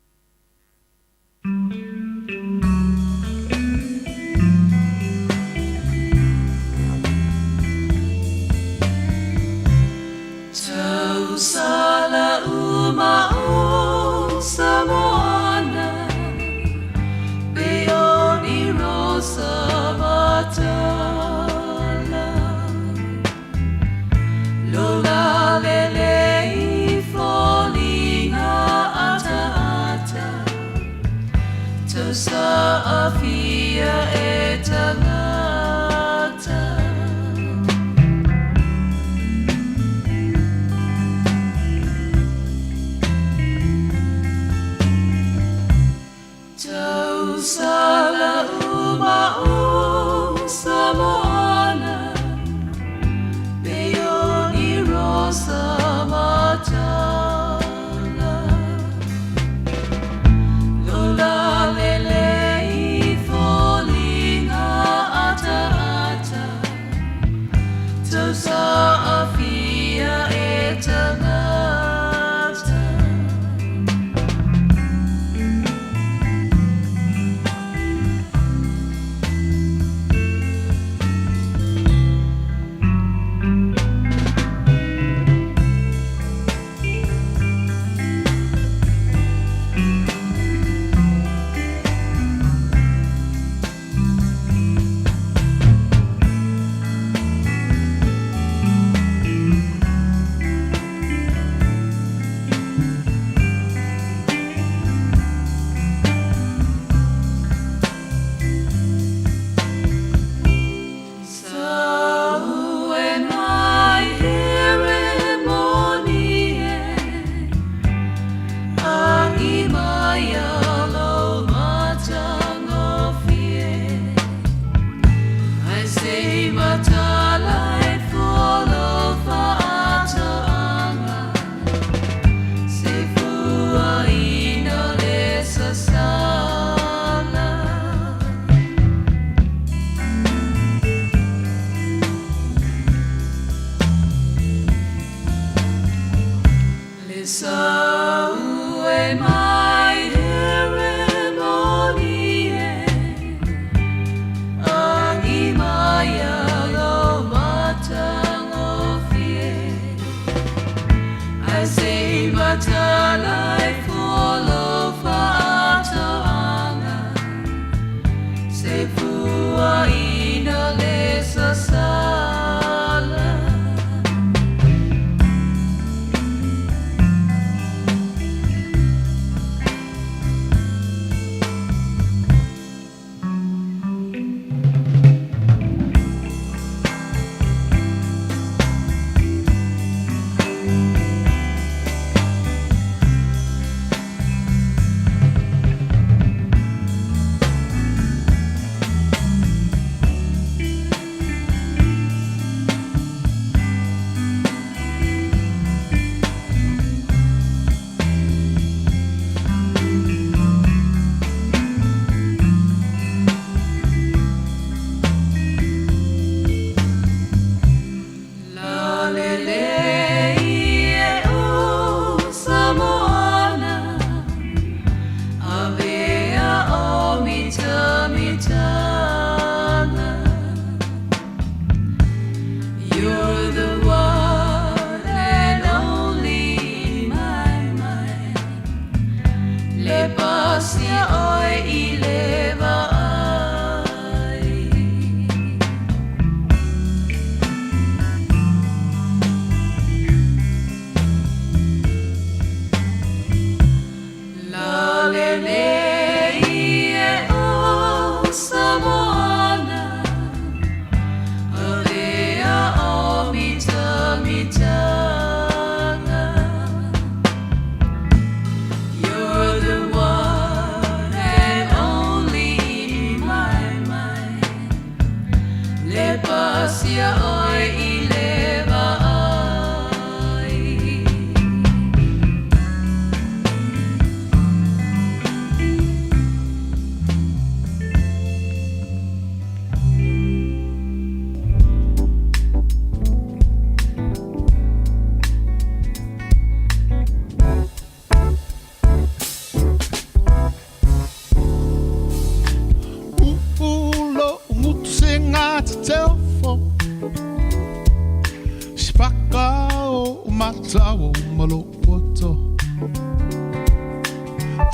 tau ma lou poto.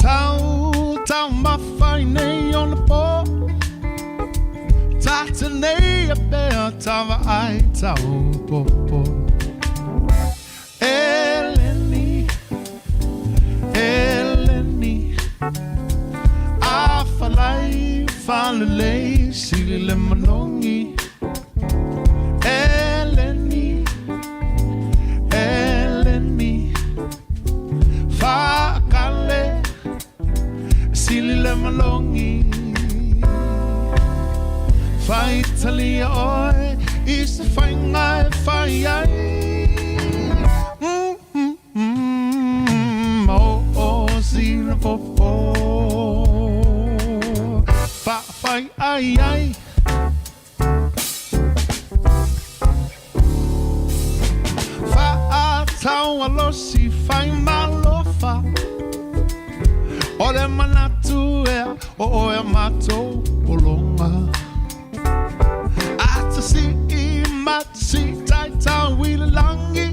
Tau taumafa i nei ona pō. Tata nei a pea ta vaai tau popo. Eleni, Eleni, a falai falelei sili le manogi. Eleni, Eleni, faakale sili le malogi. Faitalia oe i se faiga e fai ai. Oh, oh, sina popo. Faafai ai ai. Faataualosi fai malofa. O le manatu ea o oe a matou pologa. Atasii ma si taitau i le lagi.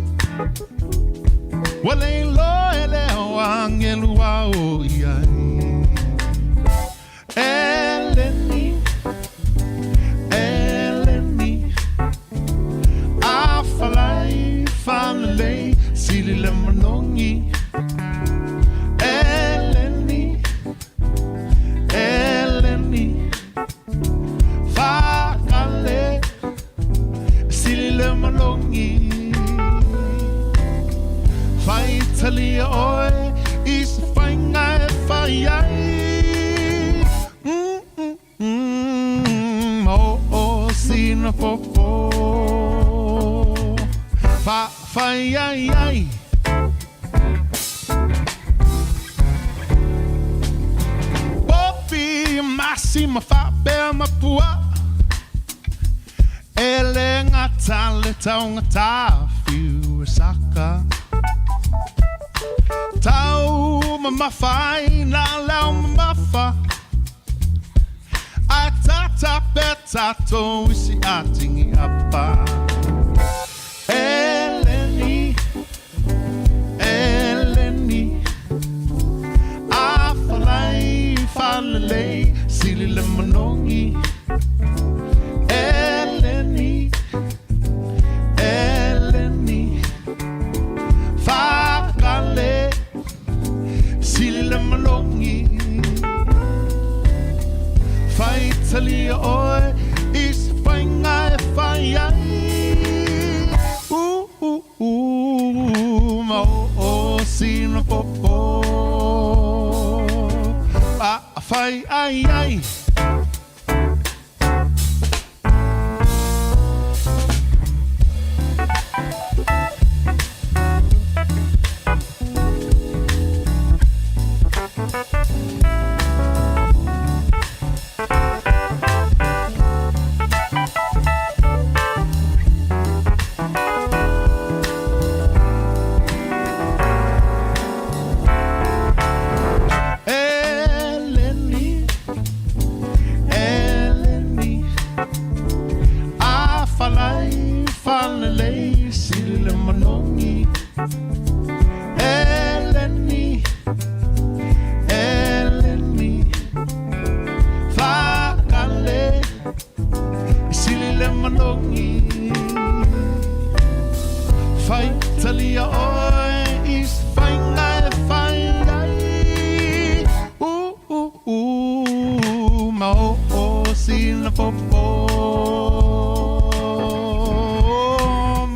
Ua le iloa e le o agelu a o i ai. Eleni, Eleni, a falai falelei sili le manogi. Eleni, Eleni, faakale sili le manogi. Faitalia oe i se faiga e fai ai. Oh, oh, sina popo. Faafai ai ai. Popi masi ma faapea ma pua. E le gata le taugata fiu e saka. Tau mamafa ai nā lau mamafa. Ae tata pea tatou i si atingi apa. Eleni, Eleni, a falai falelei sili le manogi. Eleni, Eleni, faakale sili le malogi. Faitalia oe i se faiga e fai ai. Uh, uh, uh, ma o, o, sina popo. Fai ai ai. Eleni, Eleni, a falai falelei sili le manogi. Eleni, Eleni, faakale sili le manogi. Faitalia oe i se faiga e fai ai. Uh, uh, uh, ma o, o, sina popo.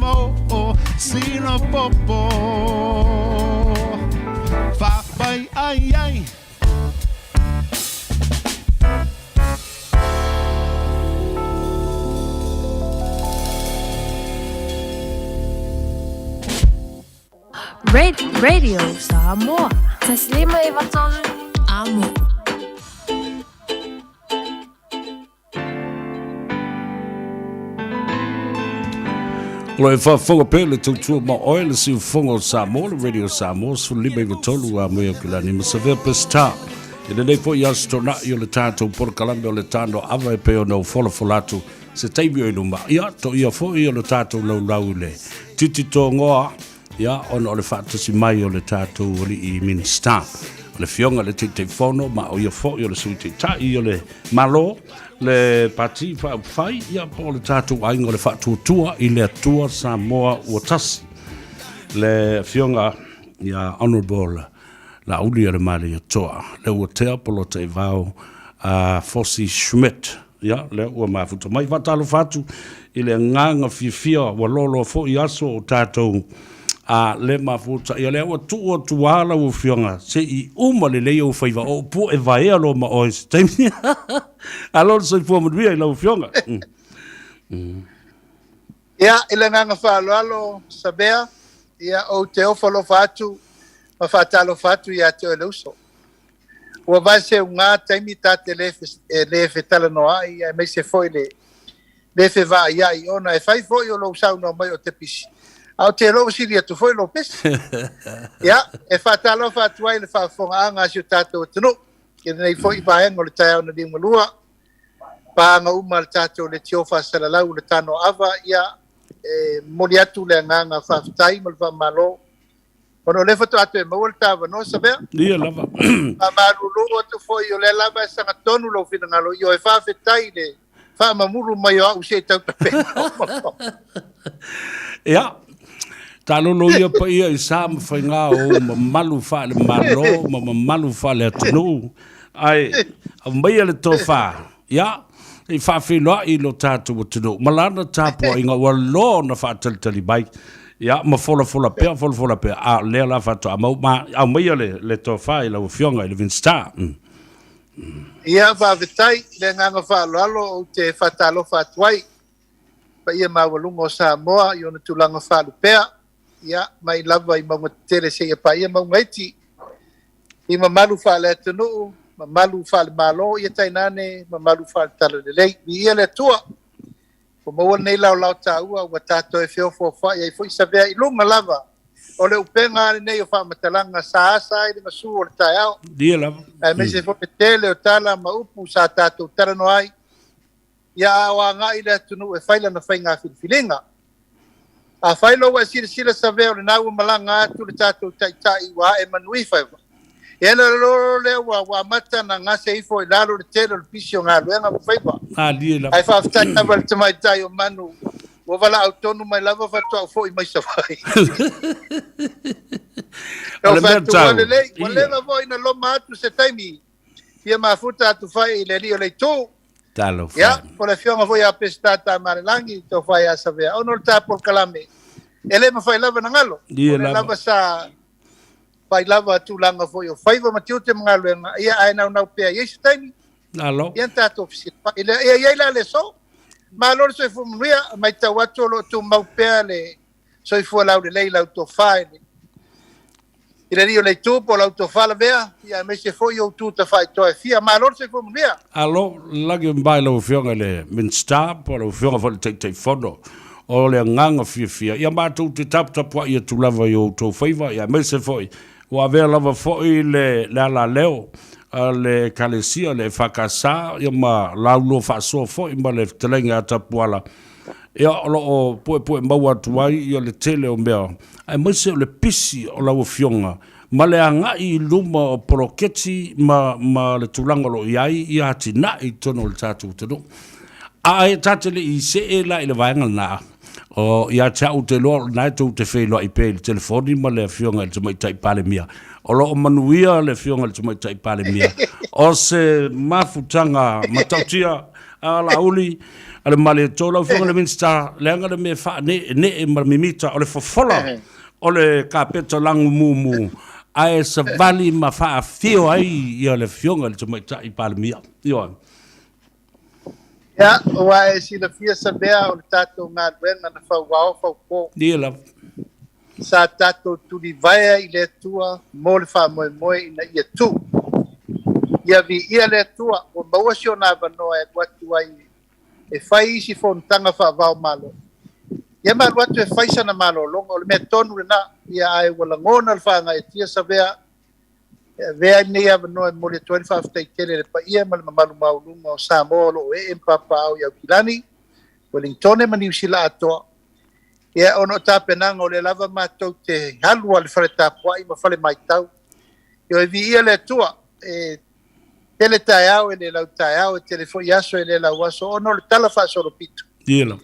Ma o, o, sina popo. Faafai ai ai. Radio Samoa. Taslima Ivatolu. Amo. O lo e faafofoga pea le tautua ma oe le siufofoga o Samoa, le Radio Samoa, 15 93 a moe o kilani ma Savea Pestar. E lenei foi aso tona'i o le tatou polokalame o le tano ava e pei ona ou folafola atu se taimi o i luma. Ia, toia foi o le tatou laulau i le titi togoa. ia, ona o le faatasi mai o le tatou alii Minisita, o le Afioga i le Taitaifono, ma o ia foi o le Sui Taitai o le Malo, le Pati Faaupufai, ia, po o le tatou Aiga o le Faatuatua i le Atua Samoa ua Tasi, le Afioga ia Honourable Laaulialemalietoa Leuatea Polataivao Fosi Schmidt. Ia, lea ua mafuta mai. Faatalofa atu i le agaga fiafia ua loaloa foi aso o tatou a le mafuta. Ia, lea ua tuu atu lava lau Afioga se i uma lelei ou faiva o upu e vaea loa ma oe i se taimi. Alo le soifua manuia i lau Afioga. Ia, i le agaga faaaloalo, Savea, ia, ou te ofo alofa atu ma faatalofa atu ia te oe le uso. Ua vaeseuga taimi ta te le, e le fetalanoaai aemaise foi le le fevaaiai ona e fai foi o lou saunoa mai o te pisi, a o te iloa ua sili atu foi lou pisi. Ia, e faatalofa atu ai i le faafofogaaga a si o tatou atunuu i lenei foi vaega o le taeao na liugalua, paaga uma a le tatou leitio faasalalau o le Tanoava, ia, e momoli atu le agaga faafetai ma le faamalo Ona o lea faatoa toe maua le ta avanoa, Savea. Ia lava. Faamalulu atu foi, o lea lava e sagatonu lou finagalo, ioe, faafetai i le faamamulu mai o au se i tautapena. Ia, taalolo ia paia i sa ma faiga o ou mamalu faale-Malo ma mamalu faale-atunuu, ae aumaia le tofa, ia, i faafeiloai i lo tatou atunuu ma lana tapuaiga ua loa ona faatalitali mai, ia, ma folafola pea, folafola pea, a o lea la faatoa mau, ma aumaia le, le tofa i lau Afioga i le Minisita. Ia, faafetai i le agaga faaaloalo ou te faatalofa atu ai i le paia maualuga o Samoa i ona tulaga faalupea, ia, mai lava i mauga tetele seia paia mauga iti. I mamalu faale-atunuu, mamalu faale-Malo, ia tainane mamalu faale-Talalelei. Viia le Atua, ua maua lenei laolao taua ua tatou e feofoofoai ai foi Savea i luga lava o le upega lenei o faamatalaga sa asa ai le gasu o le taeao. Viia lava. Aemaise foi le tele o tala ma upu sa tatou talanoa ai. Ia a o agai le atunuu e fai lana faiga filifiliga. Afai loa ua e silasila Savea o lena ua malaga atu le tatou Taitai ua ae manuifa, ia ona loa lea ua amata ona gase ifo i lalo le tele o le pisi o galuega ma faiva. Ae faafetai lava i le tamaitai o Manu ua valaau tonu mai lava faatoa ou foi mai Savaii. O le mea tau. Lelei, ua leva foi na loma atu se taimi fia mafuta atu fai i le alii o le itu. Talofa. Ia, po o le afioga foi ia Peseta Tamalelagi, tofa ia Savea, ona o le ta polokalame, e le mafai lava ona galo. Ia O lea lava sa fai lava tulaga foi o faiva ma tiute ma galuega, ia ae naunau pea i ai se taimi. Alo. Ia na tatou fesilafai lea. Ia i ai la le aso. Malo le soifua manuia, matau atu o lo o tumau pea le soifua laulelei i lau tofa i le I le alii o le itu po o lau tofa lavea, ia aemaise foi ou tu tafaitoa e fia. Malo le soifua manuia. Alo, lagi mai lau Afioga i le Minisita po o lau Afioga foi i le Taitaifono. O le agaga fiafia, ia matou te taputapuai atu lava i o outou faiva, ia aemaise foi ua avea lava foi le, le alaleo a le Ekalesia, le EFKS, ia ma laulua faasoa foi ma le fetalaiga ia Tapuala, Ia, o lo o puepue maua atu ai ia le tele o mea, aemaise o le pisi o lau Afioga ma le agai i luma o poloketi ma, ma le tulaga o lo o i ai ia atinae i totonu o le tatou atunuu. Ae ta te le i see la i le vaega lena, o, ia te au ou te iloa o lena e tou te feiloai pea i le telefoni ma le Afioga i le Tamaitai Palemia. O lo o manuia le Afioga i le Tamaitai Palemia. O se mafutaga matautia a Laauli, a le Malietoa, lau Afioga i le Minisita, leaga le mea e faaneenee ma mimita, o le fofola o le kapeta lagumumu, ae savali ma faafio ai ia le Afioga i le Tamaitai Palemia. Ioe. Ia, ua e silafia Savea o le tatou galuega na fauao faupo. Ia lava. Sa tatou tulivaea i le Atua mo le faamoemoe ina ia tu. Ia viia le Atua, ua maua si ona avanoa e alu atu ai e fai isi fonotaga faava-o-Malo. Ia ma alu atu e fai sana malologa, o le mea tonu lena, ia ae ua lagona le faagaeetia Savea e avea ai lenei avanoa e momoli atu ai le faafetai tele i le paia ma le mamalu maualuga o Samoa o lo o ee ma papaaao i Aukilani, Welingtone ma Niusila atoa. Ia, ona o tapenaga o lea lava matou te alu a le fale tapuai ma fale maitau. Ioe, viia le Atua, e tele taeao e le lau taeao, e tele foi aso e le lau aso, ona o le tala faasolopito. Ia lava.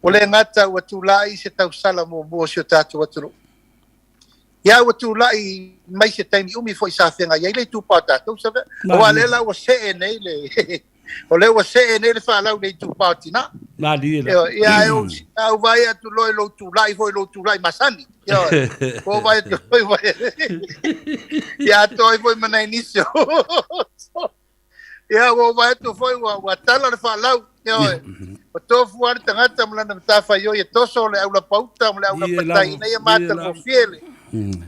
Ua le gata ua tulai se tausala muamua o si o tatou atunuu. Ia ua tulai mai se taimi umi foi sa feagai ai le itupa o tatou, Savea. Aua o lea la ua see nei le o lea ua see nei le faalau i le itupa o tina. Malie la. Ia, ae ou, a ou vaai atu loa i lou tulai foi, lou tulai masani. Ioe. Ua ou vaai atu foi, vai. Ia atoa ai foi ma nai nisi o. Ia, ua ou vaai atu foi, ua, ua tala le faalau. Ioe. Ua tofu lava le tagata ma lana matafaioi e toso le aulapauta ma le aulapatai ina ia matagofie le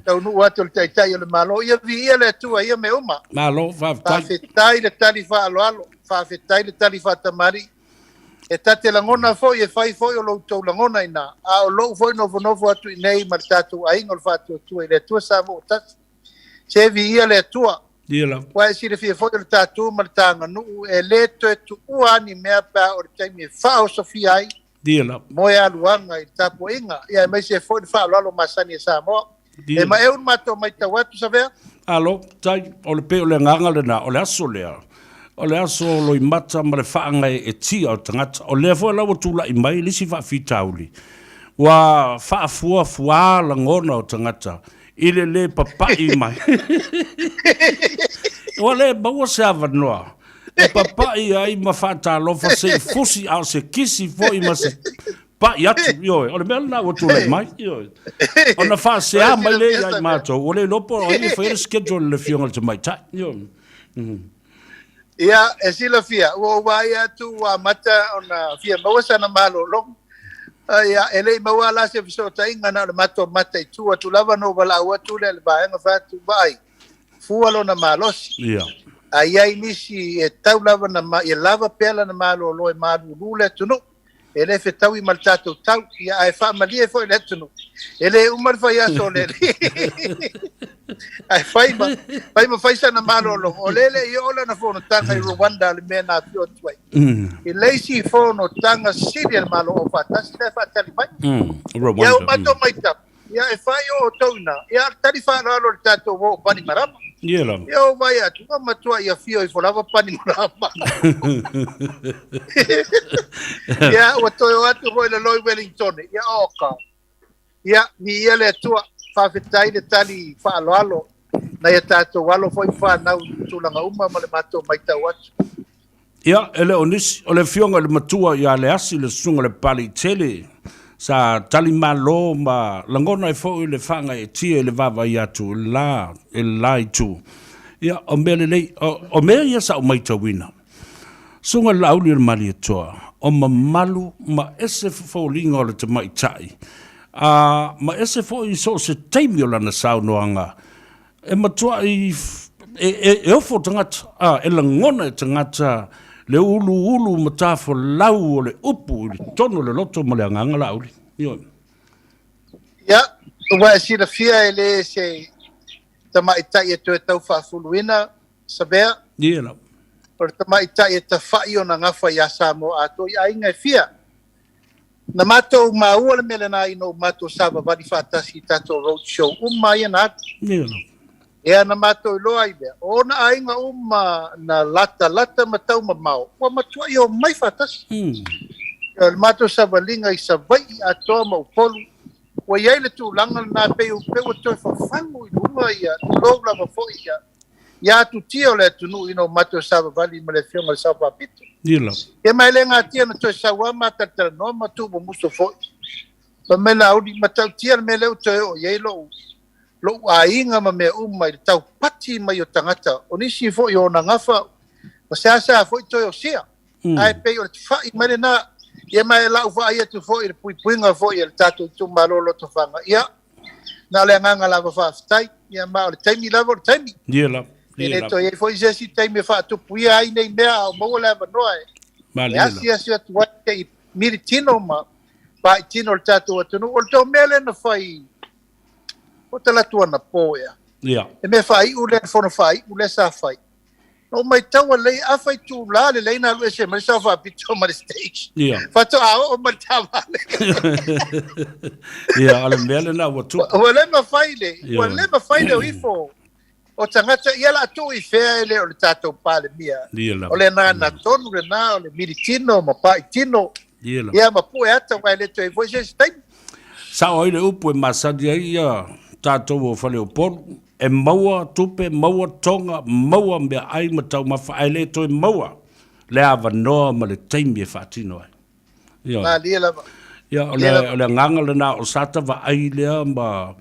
taunuu atu o le Taitai o le Malo. Ia viia le Atua i ia mea uma. Malo, faafetai. Faafetai le tali faaaloalo, faafetai le tali faatamalii. E ta te lagona foi e fai foi o lo outou lagona i ina, a o lou foi nofonofo atu i inei ma le tatou aiga o le Faatuatua i le Atua Samoa ua tasi. Se viia le Atua. Ia lava. Ua e silafia foi o le tatou ma le ta aganuu e le toe tuua lava ni mea pe a oo i le taimi e faaosofia ai Ia lava. moe aluaga i le tapuaiga, ia aemaise foi le faaaloalo masani a Samoa. Ia E maeu le matou matau atu, Savea. Alo, tai, o le pei o le agaga lena, o le aso lea, o le aso o loimata ma le faagaeetia o tagata. O lea foi la ua tulai mai le isi faafitauli, ua faafuafuā lagona o tagata i le lē papaʻi mai. Ua le maua se avanoa e papaʻi ai ma faatalofa se i fusi a o se kisi foi ma se paʻi atu. Ioe, o le mea lena ua tulai mai. Ioe. Ona faasea mai lea ia i matou, ua le iloa po o ai e faia le schedule a le Afioga i le Tamaitai. Ioe. Ia, e silafia, ua ou vaai atu ua amata ona fia maua sana malologa. Ia, e le i maua la se fesootaiga na o le matou mataitu atu lava na ou valaau atu lea i le vaega fai atu, vaai, fua lona malosi. Ia. A i ai nisi e tau lava na, ia lava pea lana malolo e malulu le atunuu. E le fetaui ma le tatou tau, ia ae faamalie foi le atunuu. E le uma le faiaso o le alii. Ae fai ma, fai ma fai sana malologa. O lea e le i oo lana fonotaga i Rwanda le mea na afio atu ai. I le isi fonotaga sili a le Malo Aufaatasi la e faatali mai. Rwanda. Ia ua matou matau, Ia e fai o outou ina, ia a o le tali faaaloalo i le tatou o o Panimarama. Ia lava. Ia ou vaai atu, ua matuai afio ifo lava Panimarama. Ia ua toe o atu foi le loi Wellingtone. Ia oka. Ia, viia le Atua, faafetai le tali faaaloalo nai a tatou alo foi ma fanau i tulaga uma ma le matou matau atu. Ia, e le o nisi, o le afioga i le matua ia Leasi, le susuga i le Papaliitele, sa tali malo ma lagona ai foi le faagaeetia i le vaavaai atu i le la, i le la itu. Ia, o mea lelei, o, o mea ia sa ou maitauina, susuga i le Laauli o le Malietoa, o mamalu ma ese foliga o le tamaitai, a, ma ese foi so o se taimi o lana saunoaga, E matuai e ofo tagata, a, e lagona e tagata le uluulu matafolau o le upu i totonu o le loto ma le agaga Laauli. Ioe. Ia, ua e silafia e le se tamaitai e toe tau faafuluina, Savea. Ia lava. O le tamaitai e tafai ona gafa ia Samoa atoa i aiga e fia. Na matou maua le mea lena ina ua matou savavali faatasi i tatou road show uma ia na alu. Ia na matou iloa ai lea, o ona aiga uma na latalata ma taumamao, ua matuai omai faatasi. O le matou savaliga i Savaii atoa ma Upolu, ua i ai le tulaga lena pei ua toe fafagu i luga ia, tulou lava foi ia, ia atutia o le atunuu ina ua matou savavali ma le Afioga i le Sao Faapito. Ia lava. Ia ma e le gatia na toe sau lava ma talatalanoa ma tuumumusu foi. Fai mai Laauli, matautia le mea lea ua toe oo i ai lou, lou aiga ma mea uma i le taupati mai o tagata, o nisi foi o ona gafa, ua seasea foi toe osia. Ae pei o le tafai mai lena. Ia ma e lau vaai atu foi i le puipuiga foi a le tatou itumalo o Lotofaga, ia, na o le agaga lava faafetai, ia ma o le taimi lava o le taimi. Ia lava, E ia le lava. toe i ai foi se isi taimi e faatupuia ai nei mea a o maua le avanoa e Malie lava. asiasi atu ai se i mili tino ma pai tino le tatou atunuu. O le tou mea lea na fai o talaatu anapo ea. Ia. Le mea faaiu lea, le fono faaiu lea sa fai. Na ou maitaua lelei, afa itulā lelei na alu ese mai le sao faapito ma le stage. Ia. Faatoa oo mai le taavale. Ia, o le mea lena ua tupu. Ua le mafai le, ua le mafai le o ifo o tagata, ia la tuu i fea e le o le tatou Palemia. Ia lava. O le agaga tonu lena o le militino ma paitino. Ia lava. Ia ma pue ata aua e le toe i ai foi se isi taimi. Sao ai le upu e masani ai ia tatou o Faleupolu, e maua tupe, maua toga, maua meaai ma taumafa ae le toe maua le avanoa ma le taimi e faatino ai. Ioe. Malie lava. Ia, o le, o le agaga lena o Sata vaai lea ma,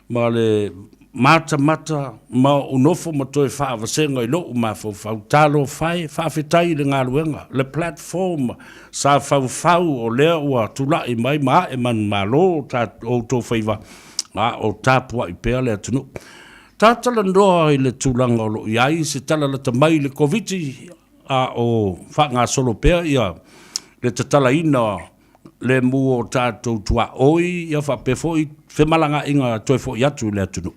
ma le matamata ma ou nofo ma toe faavasega i lou mafaufau. Talofa e, faafetai i le galuega, le platform sa faufau o lea ua tulai mai ma ae manumalo ta outou faiva, a o tapuai pea le atunuu. Ta talanoa i le tulaga o lo o i ai se tala lata mai i le Koviti a o faagasolo pea ia le tatalaina le mu o tatou tuaoi ia faapea foi femalagaaiga toe foi atu i le atunuu.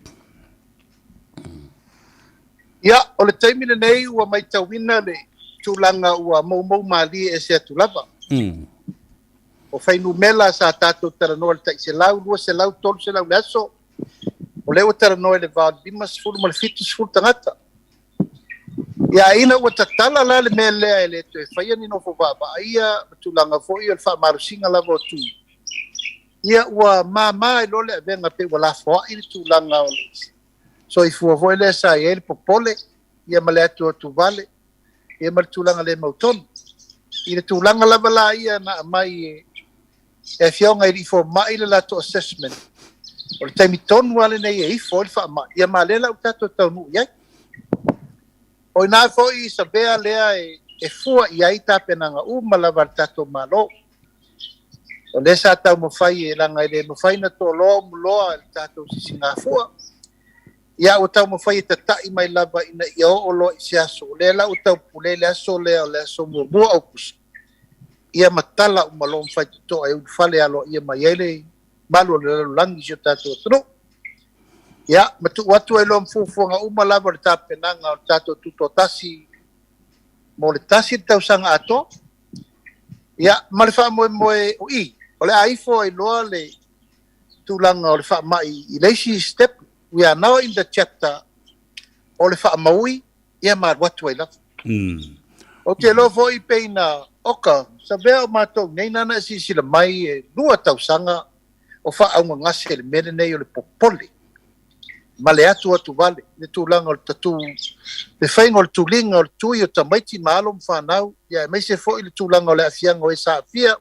Ia, o le taimi lenei ua matauina le tulaga ua moumou malie ese atu lava. O fuainumera sa tatou talanoa i le tai 100, 200, 300 le aso, o lea ua talanoa i le va o le 50 ma le 70 tagata. Ia, ina ua tatala la le mea lea e le toe faia ni nofo vaavaaia ma tulaga foi o le faamalosiga lava o tui, ia ua mama ai loa le avega pei ua lafoai le tulaga o le soifua foi lea sa i ai le popole ia ma le atuatuvale ia ma le tulaga le mautonu. I le tulaga lava la ia na aumai e e afioga i alii fomai le latou assessment, o le taimi tonu lava lenei e ifo ai le faamai, ia ma lea la ua tatou taunuu i ai. O i ina foi Savea lea e fua i ai tapenaga uma lava a le tatou Malo. O lea sa taumafai e leaga e le mafai ona toloa umuloa e le tatou sisigafua, ia ua taumafai e tatai mai lava ina ia oo loa i se aso. O lea la ua taupule le aso lea o le aso 1 Aukuso, ia matala uma loa ma faitotoa e ulufale aloaia mai ai le malu o le lalolagi i si o tatou atunuu. Ia, ma tuu atu ai loa ma fuafuaga uma lava o le tapenaga o le tatou tutoatasi mo le tasi le tausaga atoa. Ia, ma le faamoemoe o i, o le a ifo ai loa le tulaga o le faamai i le isi step, we are now in the chapter o le faamaui, ia ma alu atu ai lava. Ou te iloa foi pei na oka Savea o matou nei nana e silasila mai e lua tausaga o faaaugagase le mea lenei o le popole ma le atuatuvale i le tulaga o le tatu, le faiga o le tuliga o le tui o tamaiti ma alo ma fanau, ia aemaise foi le tulaga o le aafiaga o e sa aafia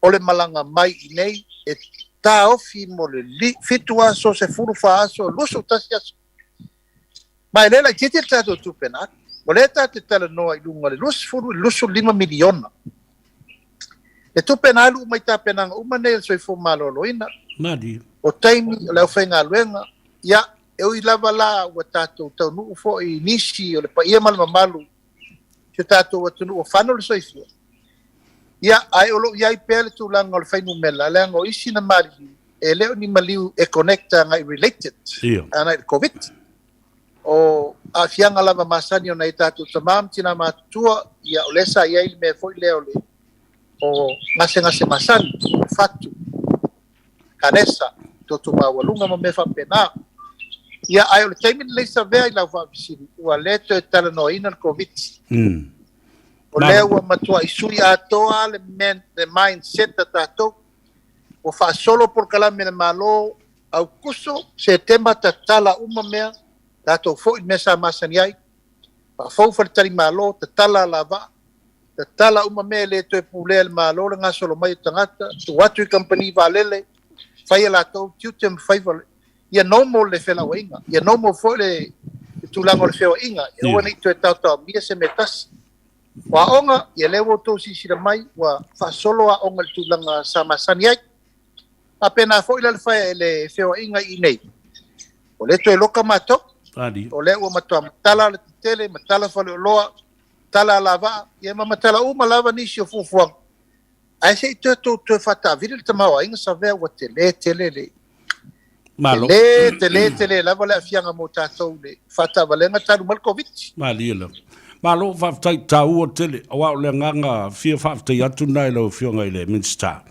o le malaga mai i nei e taofi mo le 7 aso, 14 aso, 21 aso. Ma e le laitiiti le tatou tupe na alu. O lea tatou te talanoa i luga o le 20 i le 25 miliona. Le tupe na alu uma i tapenaga uma nei a le Soifua Maloloina. Malie. O taimi o le aufaigaluega, ia, e ui lava la ua tatou taunuu foi i nisi o le paia ma le mamalu si o tatou atunuu ua fano le soifua, ia, ae o lo o i ai pea le tulaga o le fuainumera, leaga o isi na maliliu, e le o ni maliu e connect agai related agai i le Koviti. O aafiaga lava masani o nai o tatou tama ma tina matutua, ia o lea sa i ai le mea foi lea o le o gasegase masani, fatu, kanesa, toto maualuga ma mea faapena. Ia, ae o le taimi lenei Savea i lau faafesili, ua le toe talanoaina le Koviti. O lea ua matuai sui atoa le, men, le mindset a tatou. Ua faasolo polokalame a le Malo, Aukuso, Setema tatala uma mea, tatou foi i le mea sa masani ai, faafou faletalimalo, tatala alavaa, tatala uma mea e le toe pulea e le Malo le gasolo mai o tagata, tuu atu i kamupani vaalele, fai a latou tiute ma faiva, ia normal le felauaiga, ia normal foi le tulaga o le feoaiga, ia aua ne i toe taotaomia se mea tasi. O aoga, ia lea ua outou silasila mai, ua faasolo aoga i le tulaga sa masani ai. Faapena foi la le fai le feoaiga i inei, ua le toe loka matou. O lea ua matua matala le tetele, matala faleoloa, matala alavaa, ia ma matala uma lava nisi o fuafuaga. Ae se i toe tou toe faataavili le tamaoaiga Savea ua tele tele le Malo. Tele, tele, tele lava le aafiaga mo tatou i le faataavalega talu mai le Koviti. Malie lava. Malo, faafetai, taua tele, aua o le agaga fia faafetai atu lena i lau Afioga i le Minisita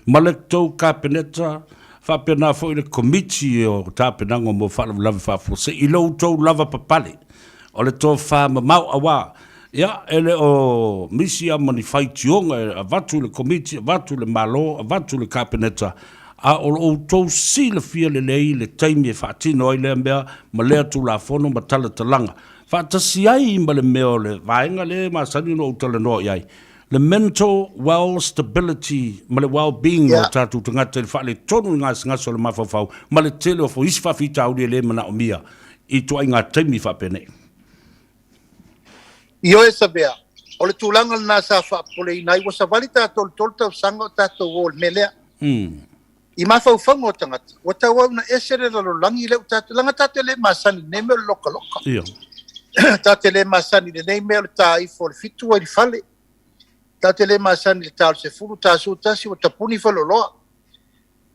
ma le tou Kapeneta, faapena foi le Komiti o Tapenaga mo Faalavelave Faafuasei i lo outou lavapapale o le tofa mamao, aua, ia, e le o misi lava ma ni faitioga e avatu i le Komiti, avatu i le Malo, avatu i le Kapeneta, a o lo outou silafia lelei le taimi e faatino ai lea mea ma lea Tulafono ma talatalaga, faatasi ai ma le mea o le vaega lea e masani ona ou talanoa i ai, le mental well stability ma le well being o tatou tagata i le faaletonu i gasegase o le mafaufau ma le tele o isi faafitauli e le manaomia i ituaiga taimi faapenei. Ioe Savea, o le tulaga lena sa faapopoleina ai, ua savali tatou i le 3 tausaga o tatou o i le mea lea. I mafaufauga o tagata, ua tauau ina ese le lalolagi lea ua tatou, leaga tatou te le masani i lenei mea o le lokaloka. Tatou te le masani i lenei mea o le ta ifo o le 7 ua i le fale. Tatou te le masani i le ta o le 10, ta 11 ua tapuni faleoloa.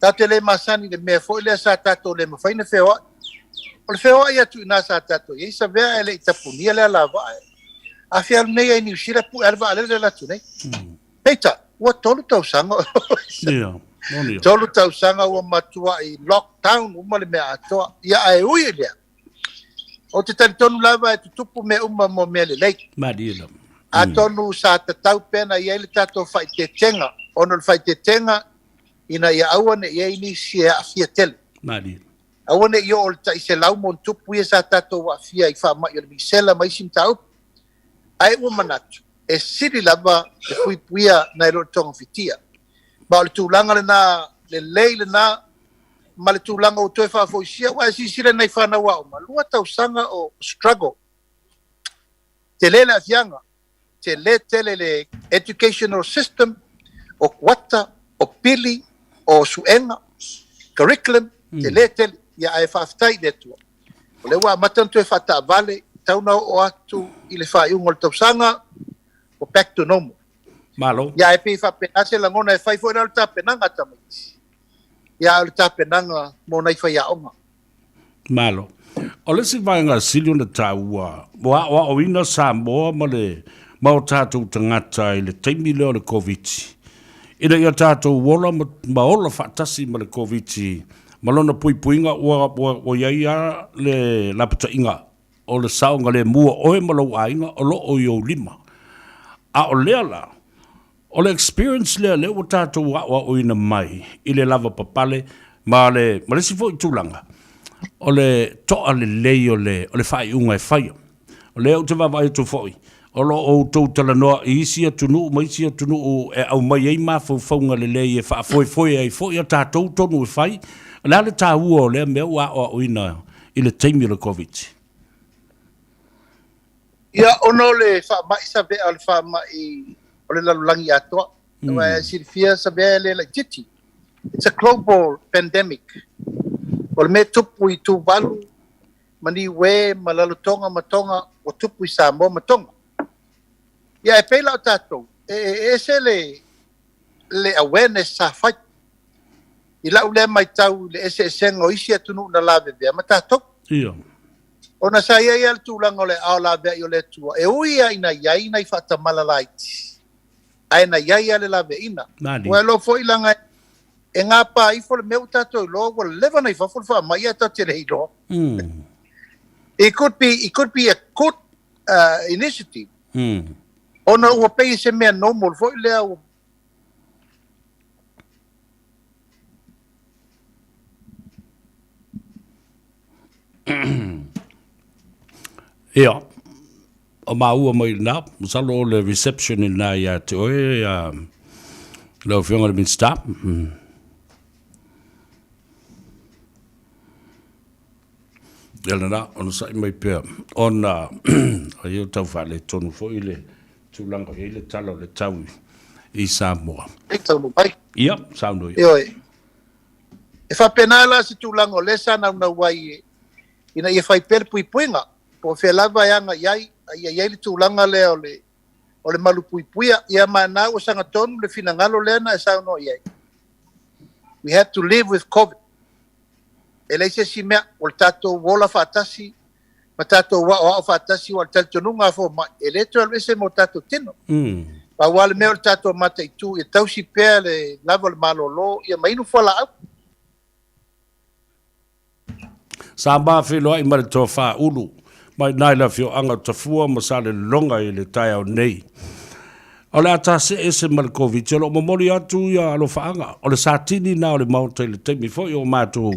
Tatou te le masani i le mea foi lea sa tatou le mafai ona feoai. O le feoai atu i ina sa tatou i ai, Savea e le i tapunia le alavaa. A fealu nei ai i Niu Sila, pue lava le vaalele alu atu nei. Peitai, ua 3 tausaga o 3 tausaga ua matuai lockdown uma le mea atoa. Ia ae ui i lea, ou te talitonu lava e tutupu mea uma mo mea lelei. Malie lava. Atonu sa tatau pea ona i ai le tatou faaeteetega, ona o le faaeteetega ina ia aua ne i i ai nisi e aafia tele. Malie. Aua ne i oo i le tai 100 ma ono tupu ia sa tatou aafia i faamai o le misela ma isi mataupu. Ae ua manatu, e sili lava le puipuia nai lo le togafitia. Ma o le tulaga lena lelei lena ma le tulaga ua toe faafoisia, aua e silasila i nai fanau aoga, 2 tausaga o struggle. Tele le aafiaga, tele tele le educational system, o kuata, o pili, o suega, curriculum, tele tele. Ia ae faafetai i le Atua, o lea ua amata ona toe faataavale, tau na oo atu i le faaiuga o le tausaga, ua back to normal. Malo. Ia ae pei e faapena se lagona, e fai foi la o le tapenaga a tamaiti, ia a o le tapenaga mo nai faiaoga. Malo. O le isi vaega sili ona taua, ua aoaoina Samoa ma le ma o tatou tagata i le taimi lea o le Koviti, ina ia tatou ola ma, ma ola faatasi ma le Koviti ma lona puipuiga, ua, ua, ua i ai lava le lapataiga o le saogalemu o oe ma lou aiga o lo o i ou lima. A o lea la, O le experience lea lea ua tatou aoaoina mai i le lavapapale ma le, ma le isi foi tulaga, o le toa lelei o le, o le faaiuga e faia. O lea ou te vaavaai atu foi, o lo o outou talanoa i isi atunuu ma isi atunuu e aumai ai mafaufauga lelei e faafoefoe ai foi a tatou tonu e fai. O le a le taua o lea mea ua aoaoina i le taimi o le Koviti? Ia, ona o le faamai Savea o le faamai o le lalolagi atoa. Aua e silafia Savea e le laitiiti. It's a global pandemic. O le mea e tupu i Tuvalu ma Niue ma Lalotoga ma Tonga, ua tupu i Samoa ma Tonga. Ia, e pei la o tatou, e ese le, le awareness sa fai. I lau lea matau i le eseesega o isi atunuu na lavevea ma tatou. Ia. Ona sa i ai lava le tulaga o le aao laveai o le Atua, e ui lava ina i ai nai faatamala laiti, ae na i ai lava le laveaiina. Ua iloa foi leaga e gapa ifo le mea ua tatou iloa ua leva ona i fafo le faamai ae tatou te le iloa. It could be, it could be a good initiative ona ua pei se mea normal foi lea ua Ia, o maua mai i lena, masalo o le reception i lena ia te oe, ia, lau Afioga i le Minisita. Ia lena, onosai mai pea, ona ai o tau faaletonu foi le tulaga o i ai le tala o le tau i Samoa. E taunuu mai. Ia, saunoa ia. Ioe. E faapena la se tulaga o lea sa naunau ai ina ia fai pea le puipuiga, po o fea lava e agai ai, a ia i ai le tulaga lea o le, o le malupuipuia. Ia ma na ua sagatonu le finagalo lea na e saunoa i ai. We have to live with Covid. E leai se isi mea, o le tatou ola faatasi ma tatou aoao faatasi, aua o le talitonuga a fomai, e le toe alu ese ma o tatou tino. Pau lava le mea o le tatou mataitu ia tausi pea le lava o le malolo ia ma inu fualaau. Sa ma feiloai ma le tofa Ulu mai nai le afioaga o Tafua ma Salelologa i le taeao nei. O le a ta see ese ma le Koviti, o lo o momoli atu ia alofaaga, o le satini na o le Maota i le taimi foi o matou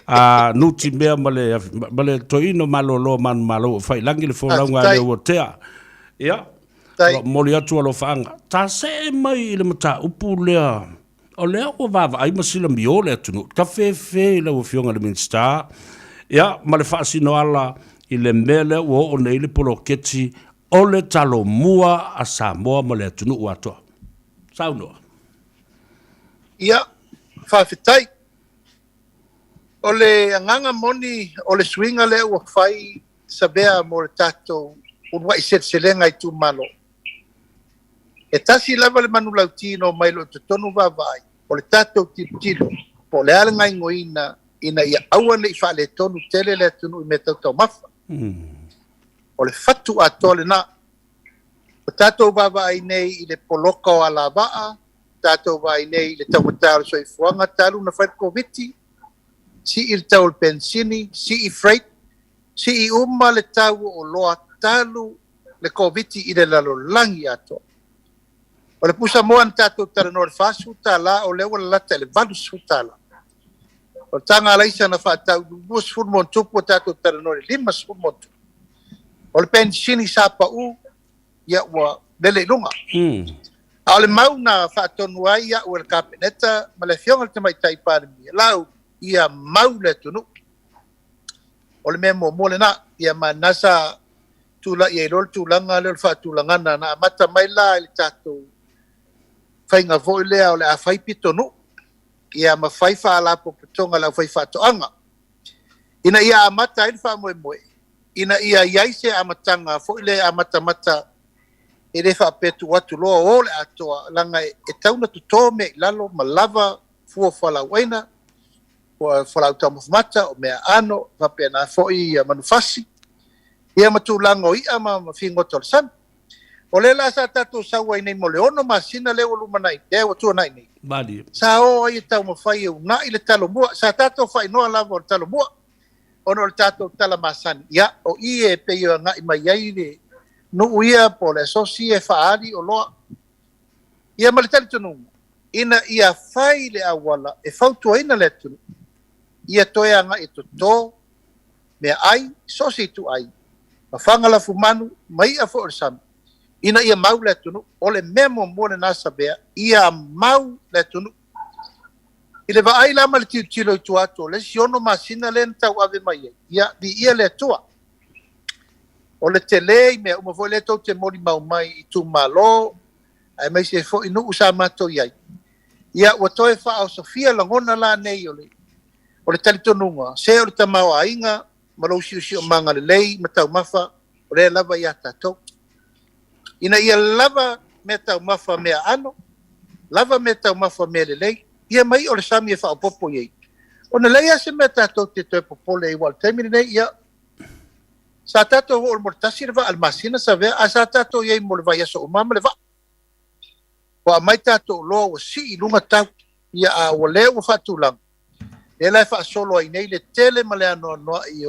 a nutimea ma le, ma le toeaina malolo manumalo o Faiilagi le folauga a Leuatea. Ia, o lo o momoli atu alofaaga. Ta see mai i le mataupu lea O lea ua vaavaai ma silamio le atunuu, tafefe i lau Afioga i le Minisita, ia, ma le faasinoala i le mea lea ua oo nei le poloketi o le Talomua a Samoa ma le atunuu atoa. Saunoa. Ia, faafetai. O le agaga moni o le suiga lea ua fai Savea mo le tatou uluai seleselega itumalo. E tasi lava le manulauti na omai loa i totonu vaavaai, o le tatou tilotilo po o le a le gaoioiga ina ia aua ne i faaletonu tele le atunuu i mea tau taumafa. O le fatu atoa lena. Ua tatou vaavaai nei i le poloka o alavaa, tatou vaai nei i le taugata o le soifuaga talu ona fai le Koviti, sii le tau o le penisini, sii freight, sii uma le tau o oloa talu le Koviti i le lalolagi atoa. O le pusamoa na tatou talanoa i le $40, o lea ua lalata i le $80. O le taga alaisa na faatau i le 20 ma ono tupu, ua tatou talanoa i le 50 ma ono tupu. O le penisini sa pau, ia ua lele i luga. A o le mau na faatonu ai au e le Kapeneta ma le Afioga i le Tamaitai Palemia, lau ia mau le atunuu. O le mea muamua lena, ia ma lena sa tulai ai loa le tulaga lea o le faatulagaga na amata mai la i le tatou faiga foi lea o le a fai pitonuu, ia ma fai faalapotopotoga a le aufaifaatoaga ina ia amata ai le faamoemoe, ina ia i ai se amataga foi lea e amatamata, e le faapea tuu atu loa o le atoa, leaga e tatau ona toto mea i lalo ma lava fua fualaauaina, fualaau taumafa mata, o mea aano, faapena foi manufasi, ia ma tulaga o i'a ma figota o le sami. O lea la sa tatou sau ai nei mo le 6 masina lea ua lumanai, lea ua tuanai nei. Malie. Sa o ai e taumafai e una'i le Talomua. Sa tatou faaigoa lava o le Talomua ona o le tatou tala masani. Ia, o i e pei e agai mai ai le nuu ia po o le asosi e faaali oloa. Ia ma le talitonuga, ina ia fai le auala e fautuaina le atunuu, ia toe agai e toto meaai, so o se ituai, ma faga lafumanu, ma i'a foi o le sami, ina ia mau le atunuu. O le mea muamua lena Savea, ia mau le atunuu. I le vaai la ma le tilotilo i tua atu o le isi 6 masina lea na tauave mai ai, ia, viia le Atua. O le tele i mea uma foi lea tou te molimau mai i itumalo, aemaise ai foi nuu sa matou i ai. Ia, ua toe faaosofia lagona la nei o le O le talitonuga, se o le tamaoaiga ma lou siosiomaga lelei ma taumafa o lea lava ia tatou. Ina ia lava mea taumafa mea aano, lava mea taumafa mea lelei, ia ma i'a o le sami e faaopoopo i ai. Ona leai lava se mea tatou te toe popole ai aua o le taimi lenei, ia, sa tatou oo mo le tasi le vaa i le masina Savea, ae sa tatou i ai mo le vaiaso uma ma le vaa. Ua aumai tatou oloa ua sii i luga tau, ia a ua lea ua faatulaga, lea la e faasolo ai nei le tele ma le anoanoai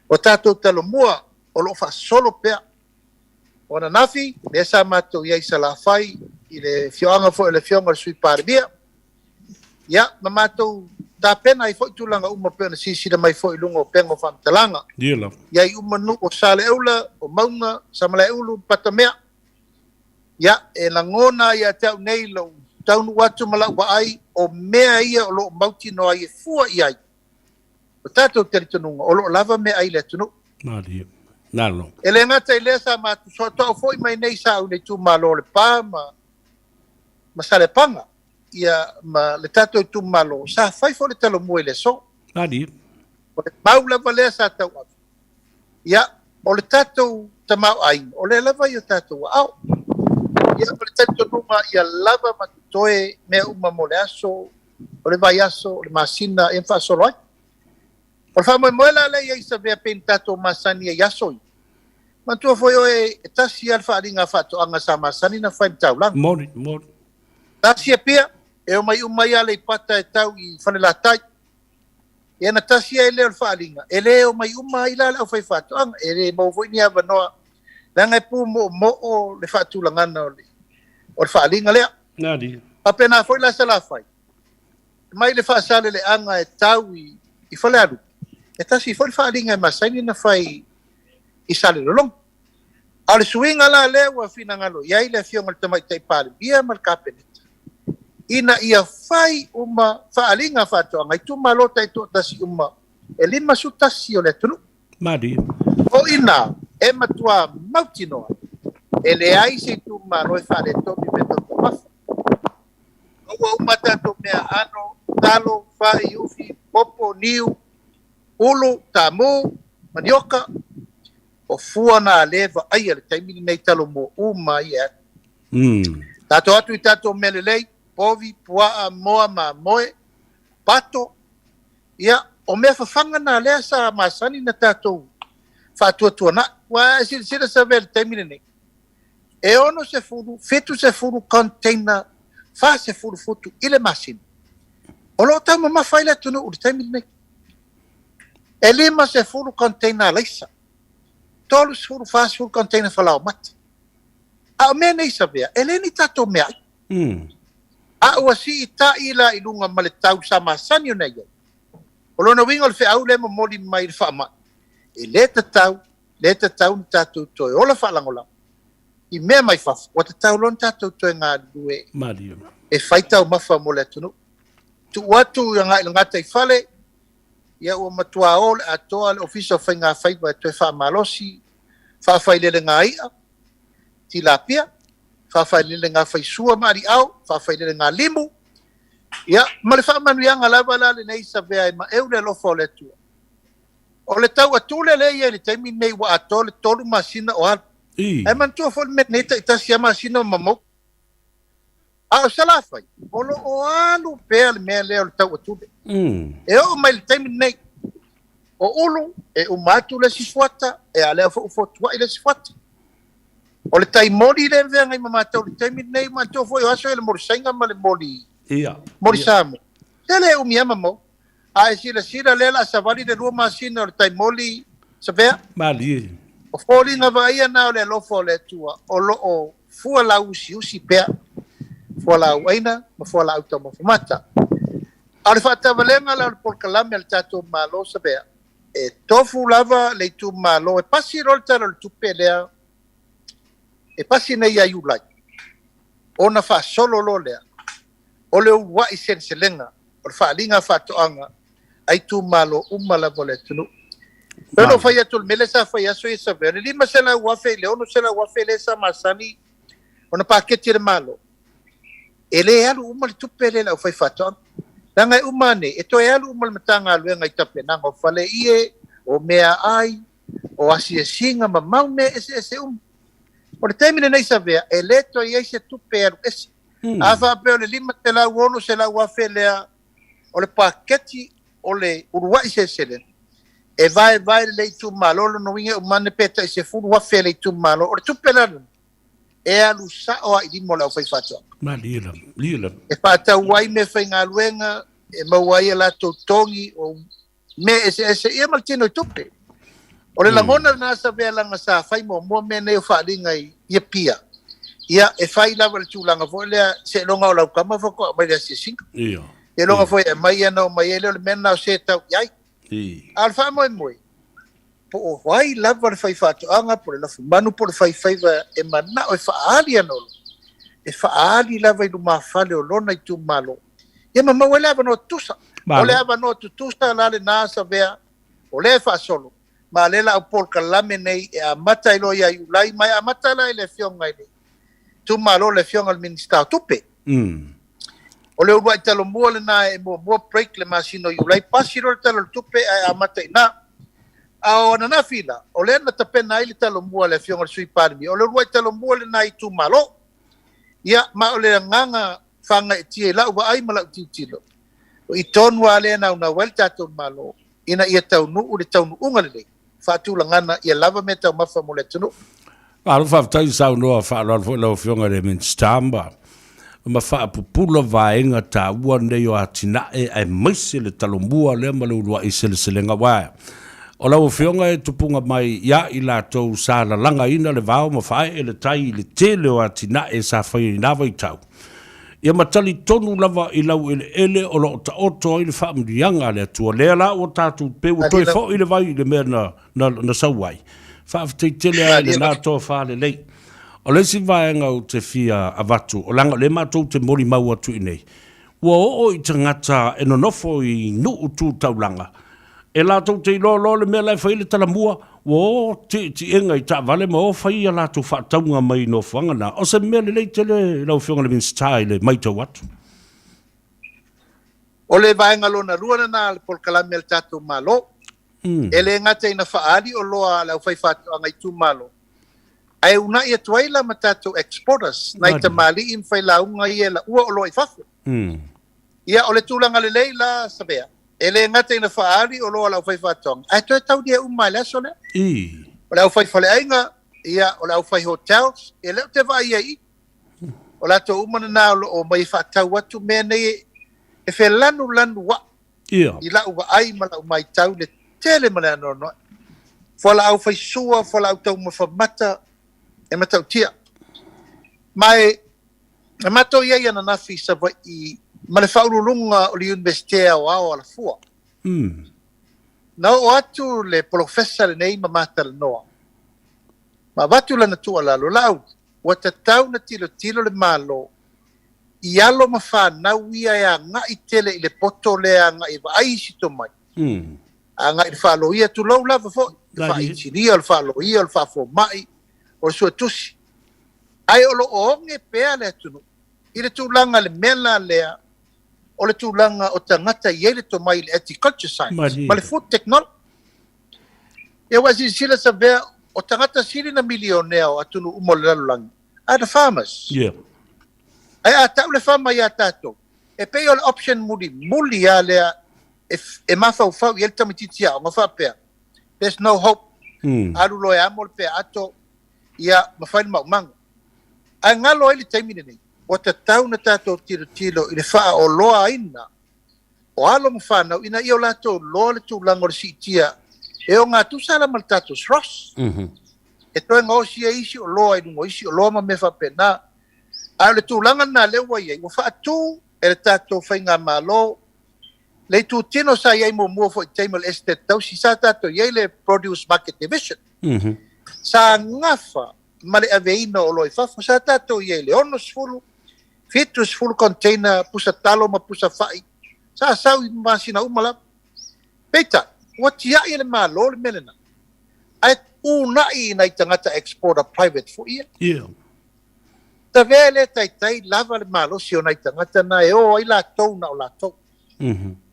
o tatou Talomua o lo o faasolo pea. O ananafi, lea sa matou i ai i Salafai i le afioaga foi o le Afioga i le Sui Palemia, ia, ma matou tapena ai foi tulaga uma pei ona silasila mai foi i luga o upega o faamatalaga. Ia lava. I ai uma nuu o Saleaula, o Mauga, Samalaeulu, Patamea. Ia, e lagona ai ia te au nei lou taunuu atu ma lau vaai, o mea ia o lo o mautinoa ai e fua i ai lo tatou talitonuga o lo o lava meaai i le atunuu. Malie. Nalo. E le gata i lea sa matou soatoa foi mai nei sa au i le itumalo o Lepa ma ma Saleapaga, ia ma le tatou itumalo, sa fai foi le Talomua i le aso. Malie. O le mau lava lea sa tauave. Ia, o le tatou tamaoaiga, o lea lava i o tatou aao. Ia, o le talitonuga ia lava ma totoe mea uma mo le aso, o le vaiaso, o le masina, ia ma faasolo ai. O le faamoemoe la lea i ai Savea pei na tatou masani ai i aso ia. Manatua foi oe e tasi lava le faaaliga a faatoaga sa masani na fai i le taulaga. Moni, moni. Tasi Apia, e omai uma ai Aleipata e tau i Falelatai. Ia na tasi ai lea o le faaaliga, e le omai uma ai la le aufaifaatoaga, e le maua foi ni avanoa, leaga e pumoomoo le faatulagana o le, o le faaaliga lea. Nani. Faapena foi la Salafai, mai le Faasaleleaga e tau i, i Falealupo, e tasi foi le faaaliga e masani na fai i Salelologa. A o le suiga la lea ua finagalo i ai le Afioga i le Tamaitai Palemia ma le Kapeneta, ina ia fai uma faaaliga faatoaga i itumalo taitoatasi uma e 51 o le atunuu. Malie. O i ina e matua mautinoa e leai se itumalo e faaletonu i mea tau taumafa. Ua uma tatou meaaano, talo, fai, ufi, popo, niu, ulu, tamu, manioka, o fua na lea e vaaia i le taimi lenei talomua uma ai e alu. Tatou atu i tatou mea lelei, povi, puaa, moa, mamoe, pato, ia, o mea fafaga na lea sa masani na tatou faatuatuanai. Ua e silasila Save i le taimi lenei, e 60, 70 container 40 futu i le masina o lo o taumamafa ai le atunuu i le taimi lenei. E 50 container alaisa, 30, 40 container falaoamata. A o mea nei Savea, e le ni tatou meaai. A ua siitai la i luga ma le tau sa masani ona i ai. O lona uiga o le feau lea e momoli mai i le faamai, e le tatau, le tatau ona tatou toe ola faalagolago i mea mai fafo, ua tatau loa ona tatou toe galulue e fai taumafa mo le atunuu. Tuu atu agai i le gataifale, ia ua matua o le atoa le Ofisa o Faigafaiva e toe faamalosi faafailelega i'a, tilapia, faafailelega faisua ma aliao, faafailelega limu, ia, ma le faamanuiaga lava la lenei Savea e maeu le alofa o le Atua. O le tau atule lea e i ai i le taimi lenei ua atoa le tolu masina o alu. Ae manatua foi le mea nei taitasi lava masina o mamou. A o Salafai, o lo o alu pea le mea lea o le tau atule. E oo mai i le taimi lenei, o ulu, e uma atu le isi fuata, e a lea foi ua fotuai le isi fuata. O le tai moli lea e feagai ma matou i le taimi lenei, manatua foi o aso ia le moli Saina ma le moli, moli Samoa. Se le umi lava mamou. A e silasila lea o le a savali le lua masina o le tai moli Savea. Malie. O foliga vaaia na o le alofa o le Atua o lo o fualau usiusi pea, fualaau aina ma fualaau taumafa mata. A o le faatavalega la o le polokalame a le tatou Malo Savea, e tofu lava le itumalo e pasi loa le Tala o le Tupe lea e pasi nei ia Iulai, ona faasolo loa lea o le uluai seleselega o le faaaliga faatoaga a itumalo uma lava o le atunuu. E pei ona ou fai atu, o le mea lea sa fai aso ia Savea, o le $500,000 i le $600,000 lea sa masani ona paketi e le Malo, e le alu uma le tupe lea i le aufaifaatoaga. Leaga e uma ane, e toe alu uma le Matagaluega i tapenaga o faleie, o meaai, o asiasiga ma mau mea eseese uma. O le taimi lenei Savea, e le toe i ai se tupe e alu ese. A faapea o le $500, $600,000 lea o le paketi o le uluai seleselega, e vaevae lelei i itumalo, lona uiga e uma ane pe tai $10,000 le itumalo. O le tupe la lena, e alu sao lava i lima o le aufaifaatoaga. Malie lava, malie lava. E faatau ai meafaigaluega, e maua ai a latou togi, o mea eseese, ia ma le tino i tupe. O le lagona lena Savea leaga sa fai muamua mea nei o faaaliga i Apia, ia e fai lava i le tulaga foi lea seiloga o lau tama faatoa aumai le asiasiga. Seiloga foi e aumai ia ona omai ai lea o le mea lena o se tau i ai. A o le faamoemoe, po o ai lava le faifaatoaga po o le lafumanu po o le faifaiva e manao e faaali ana oloa, e faaali lava i lumafale o lona itumalo, ia ma maua ai le avanoa tutusa. O le avanoa tutusa la lena Savea, o lea e faasolo, ma o lea la au polokalame nei e amata ai loa ia Iulai, ma e amata la i le Afioga i le itumalo, le Afioga i le Minisita o Tupe. O le uluai talomua lena e muamua break le masina o Iulai, pasi loa le Tala o le Tupe ae amata i ina. A o ananafi la, o lea na tapena ai le talomua a le Afioga i le Sui Palemia, o le uluai talomua lena i itumalo. Ia, ma o le agaga faagaeetia i lau vaai ma lau tilotilo, o i tonu lava lea e naunau ai le tatou Malo. ina ia taunuu le taunuuga lelei faatulagana ia lava meataumafa mo le atunuu. Malo faafetai saunoa faaaloalo foi lau Afioga i le Minisita ma ma faapupula vaega taua nei o atinae aemaise le Talomua lea ma le uluai seleselega aua o lau Afioga e tupuga mai ia i latou sa lalagaina le vao ma faaee le tai i le tele o atinae sa faia i na vaitau. Ia ma talitonu lava i laueleele o lo o taoto ai le faamanuiaga a le Atua. Lea la ua tatou pei ua toe foi le vai i le mea na, na, na sau ai. Faafetai tele lava i lena tofa lelei. O le isi vaega ou te fia avatu, o leaga o lea matou te molimau atu i inei, ua oo i tagata e nonofo i nuu tu taulaga, E latou te iloa loa le mea la e fai ai le talamua, ua o tietiega i taavale ma o fai a latou faatauga mai i nofoaga na. O se mea lelei tele lau Afioga i le Minisita i le maitau atu. O le vaega lona lua lena o le polokalame a le tatou Malo. E le gata ina faaali oloa a le aufaifaatoaga i itumalo, ae uunai atu ai la ma tatou exporters, nai tamalii ma failauga ia e laua oloa i fafo. Ia, o le tulaga lelei la, Savea, e le gata ina faaali oloa a le aufaifaatoaga, ae toe taulia uma lava i le aso lea. O le aufaifaleaiga, ia, o le aufai hotels, ia lea ou te vaai ai i i. O latou uma lena o lo o omai e faatau atu mea nei e felanulanuai i lau vaai ma lau matau le tele ma le anoanoai. Fualaau faisua, fualaau taumafa mata, e matautia. Ma e Na matou i ai ananafi i Savaii ma le faauluuluga o le Iunivesite Aoao o Alafua. Na oo atu le polofesa lenei ma ma talanoa, ma avatu lana tuualalo, Laauli, ua tatau ona tilotilo le Malo i alo ma fanau ia e agai tele i le poto lea agai e vaai isi tomai, agai i le faaloia, tulou lava foi, le faainisinia, o le faaloia, o le faafomai, o le suetusi. Ae o lo o oge pea le atunuu i le tulaga le mea la lea o le tulaga o tagata e i ai le tomai i le agriculture science ma le food technology. Ia ua e silasila Savea, o tagata sili na milionea o atunuu uma o le lalolagi are the farmers. Yeah. Ae a tau le farmer ia tatou, e pei o le option mulimuli lava lea e, e mafaufau i ai le tamaitiiti aoga faapea, there's no hope. Alu loa e amo le peaato, ia ma fai le maumaga. Ae galo ai le taimi lenei, ua tatau ona tatou tilotilo i le faaoloaina o alo ma fanau ina ia o latou loa le tulaga o le siitia e ogatusa la ma le tatou SROS. E toe gaosi ai isi oloa i luga o isi oloa ma mea faapena. Ae o le tulaga lena lea ua i ai, ua faatu e le tatou faigamalo le itutino sa i ai muamua foi i taimi o le Esetete Tausi, sa tatou i ai le Produce Market Division. Sa gafa ma le aveina o oloa i fafo. Sa tatou i ai i le 60, 70 container pusa talo ma pusa fai. Sa sau i masina uma lava. Peitai, ua tiai e le Malo le mea lena, ae uunai i nai tagata exporter private foi ia. Yeah. Tavea e le taitai lava le malosi o nai tagata na e o ai latou na o latou.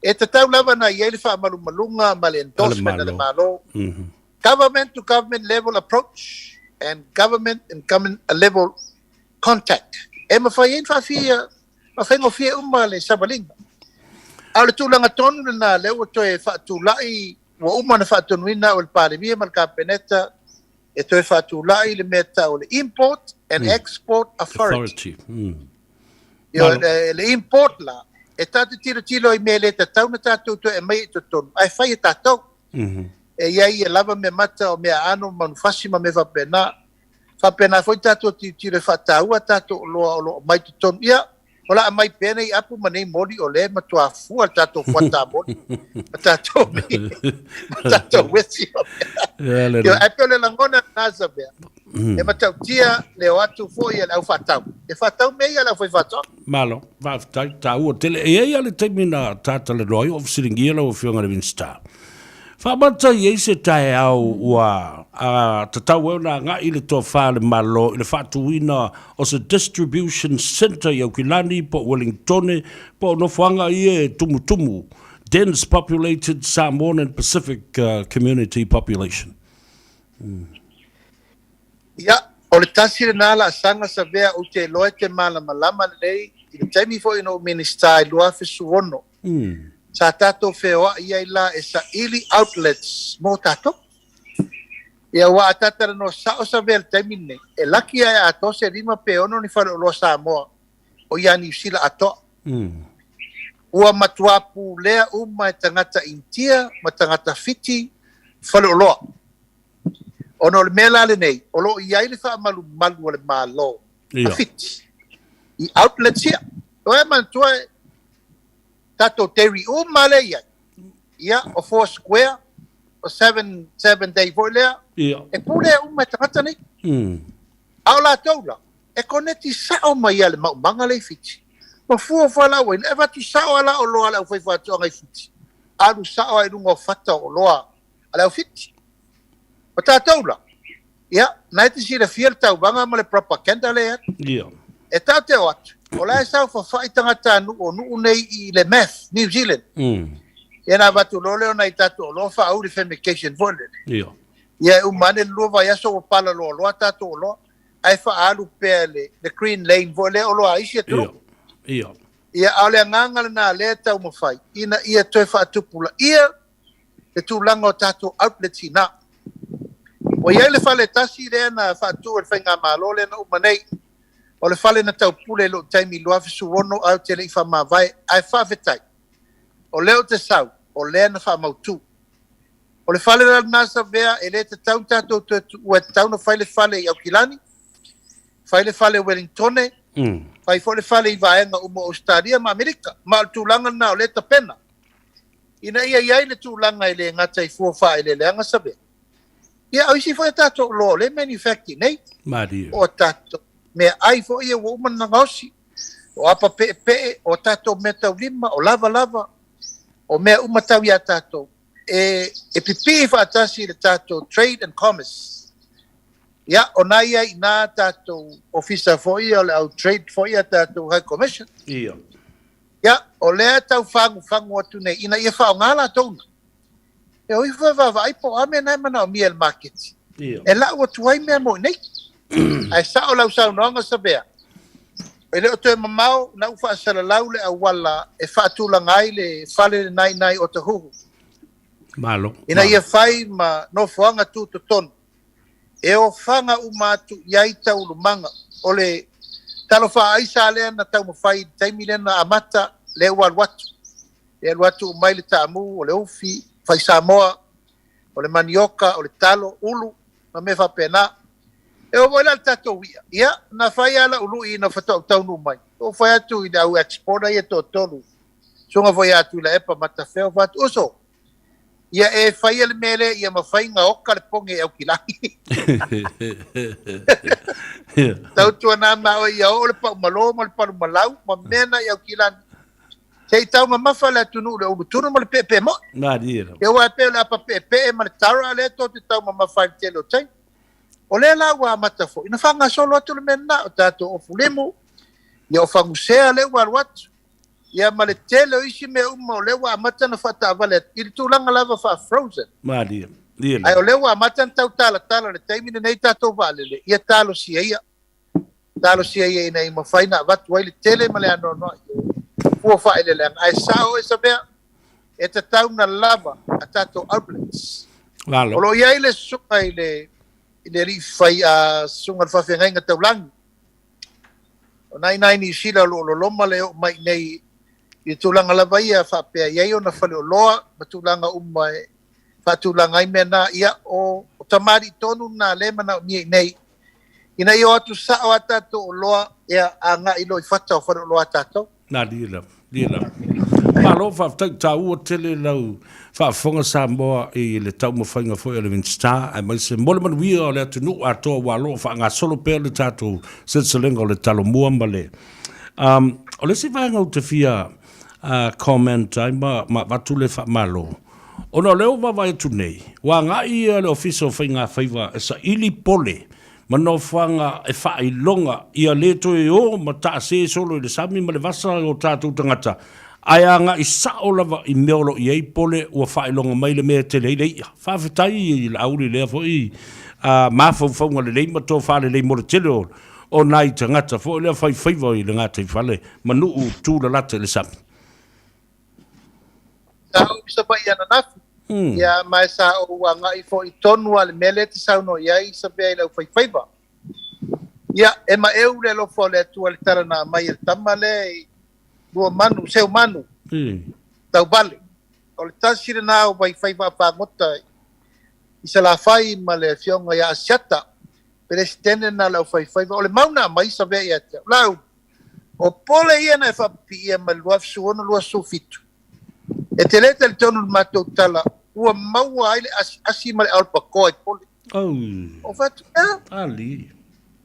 E tatau lava na i ai le faamalumaluga ma le endorsement a le Malo. Government to government level approach and government and government level contact. E mafai ai ona faafia, faafaigofie uma le savaliga. A o le tulaga tonu lena lea ua toe faatulai, ua uma ona faatonuina au e le Palemia ma le Kapeneta e toe faatulai le mea tau o le Import and Export Authority. Ioe, le import la, e tatou te tilotilo i mea e le tatau ona tatou toe aumaia i totonu, ae fai e tatou. E i ai e lava mea mata o mea aano ma manufasi ma mea faapena. Faapena foi tatou tilotilo e faataua tatou oloa o lo o aumai i totonu. Ia, o le a aumai pea nei apu ma nei moli o lea e matua fua le tatou fuata moli ma tatou ma tatou uesi ma mea. Ioe, ae pei o le lagona lena Savea, e matautia le o atu foi a le au faatau, e faatau mea ia a le aufaifaatoaga. Malo, faafetai, taua tele. E i ai lava le taimi na ta talanoa ai o fesiligia lau Afioga i le Minisita. Faamata i ai se taeao ua tatau ai ona agai le tofa a le Malo i le faatuina o se distribution centre i Aukilani po o Wellingtone po o nofoaga ia e tumutumu, dense populated Samoan and Pacific community population. Ia, o le tasi lena laasaga Savea ou te iloa e te malamalama lelei i le taimi foi na ou Minisita i 2016. Sa tatou feoai ai la e saili outlets mo tatou. Ia aua a ta talanoa sao Savea i le taimi lenei, e laki lava e atoa se lima pe ono ni faleoloa Samoa o ia Niu Sila atoa. Ua matuā pulea uma e tagata Initia ma tagata Fiti faleoloa. Ona o le mea la lenei, o lo o i ai le faamalumalu a le Malo a Fiti i outlets ia. Ua e manatua e tatou dairy uma lea e i ai, ia, o Four Square, o Seven Day foi lea, e pulea uma e tagata nei. A o latou la, e koneti sao mai ia le maumaga lea i Fiti. Ma fua fualaauaina, e avatu sao lava la oloa a le aufaifaatoaga i Fiti, alu sao lava i luga o fata o oloa a le au Fiti. O tatou la, ia, na e te silafia le tauvaga ma le propaganda lea e alu. Ia. E tatou te o atu, o la e saofafai tagatanuu o nuu nei i le MAF, New Zealand. Ia ona avatu loa lea o nai tatou oloa faauu le fumigation foi lele. Ia. Ia e uma ane le lua vaiaso ua palaloa loa tatou oloa, ae faaalu pea le green lane foi lea oloa a isi atunuu. Ia. Ia, a o le agaga lena lea e taumafai ina ia toe faatupulaia le tulaga o tatou outlets ina. Ua i ai le fale tasi lea na faatu e le Faigamalo lea na uma nei, o le fale na taupule i lou taimi i 2016 ae ou te le i faamavae, ae faafetai, o lea ou te sau, o lea na faamautu. O le fale la lena Savea, e le tatau ona tatou toe tuua, e tatau ona fai le fale i Aukilani, fai le fale i Welingtone, fai foi le fale i vaega uma o Ausetalia ma Amerika. Ma o le tulaga lena o lea e tapena. Ina ia i ai le tulaga e le gata i fua faaeleeleaga Savea, ia a o isi foi a tatou oloa o lea e manufacture nei. Malie. O a tatou meaai foi ia ua uma ona gaosi, o apa peepee, o a tatou meataulima, o lavalava, o mea uma tau ia tatou e e pipii faatasi i le tatou trade and commerce. Ia, o na i ai i ina tatou ofisa foi ia o le au trade foi ia tatou High Commission. Ia. Ia, o lea e tau fagufagu atu nei ina ia faaaoga latou na. E o ifo e vaavaai po o a mea na e manaomia e le maketi. E lau atu ai mea mo i nei. Ae sao lau saunoaga Savea, e le o toe mamao na ou faasalalau le auala e faatulaga ai le fale lena i ina i Otahuhu. Malo. Ina ia fai ma nofoaga tutotonu e ofaga uma atu i ai taulumaga o le talofa aisa lea na taumafai i le taimi lea na amata lea ua alu atu. E alu atu uma ai le taamu, o le ufi, fai Samoa, o le manioka, o le talo, ulu, ma mea faapena. E oo foi la i le tatou i'a, ia, na fai lava lau lui ina faatoa ou taunuu mai. Ou fai atu i le au exporter ia e toatolu, susuga foi ia Tuilaepa Matafeo, ou fai atu, Uso, ia e faia le mea lea ia mafai ona oka le poge e Aukilani. Tautuana ma oe ia oo le paumalo ma le palumalau ma mea na i Aukilani. Se i taumamafa le atunuu i le ulutunu ma le peepee moi. Malie lava. Ia aua e pei o le apa peepee ma le tara lea tou te taumamafa ai i le tele o taimi. O lea la ua amata foi ona faagasolo atu le mea lena, o tatou ofu limu, ia o fagusea lea ua alu atu, ia ma le tele o isi mea uma o lea ua amata ona faataavale atu i le tulaga lava faa-frozen. Malie Ae o lea ua amata ona tau talatala i le taimi lenei tatou vaalele, ia talosia ia. Talosia ia ina ia mafai ona avatu ai le tele ma le anoanoai o fua faaeleeleaga. Ae sao oe Savea, e tatau ona lava a tatou outlets. Malo. O lo o i ai le susuga i le i le alii fai a susuga i le faafeagaiga taulagi. O na i ina i Niu Sila o lo o loloma le oo mai i nei i le tulaga lava ia faapea e i ai ona faleoloa ma tulaga uma e faatulaga ai mea na, ia, o tamalii tonu na lea e manaomia i nei, ina ia o atu sao a tatou oloa, ia, agai loa i fata o faleoloa a tatou. Malie lava, malie lava. Malo faafetai, taua tele lau faafofoga Samoa i le taumafaiga foi a le Minisita aemaise mo le manuia o le atunuu atoa ua lo o faagasolo pea le tatou seleselega o le Talomua ma le um, o le isi vaega ou te fia comment ai ma ma avatu le faamalo Ona o lea ua vaavaai atu nei, ua agai ia le Ofisa o Faiga Faiva e saili pole ma nofoaga e faailoga ia le toe o ma taase solo i le sami ma le vasa o tatou tagata, ae agai sao lava i mea o lo o i ai pole ua faailoga mai le mea e tele ai le i'a. Faafetai i Laauli i lea foi mafaufauga lelei ma tofa lelei mo le tele o nai tagata foi lea faifaiva i le gataifale ma nuu tulalata i le sami. Sa ou i Savaii ananafi, ia ma sa ou agai foi tonu lava i le mea lea e te saunoa i ai Savea i le aufaifaiva. Ia, e maeu le alofa o le Atua i le tala na aumai e le tama lea i lua manu, seumanu, tauvale. O le tasi lena o vaifaiva fagota i Salafai ma le afioga ia Asiata, Peresetene lena o le aufaifaiva. O le mau na aumai Savea ia te au, Laauli, o pole ia na e faapipiia mai le 2016 27, E te le talitonu i le matou tala ua maua ai le asiasi ma le albacore i Pole. Ou fai atu, Ea?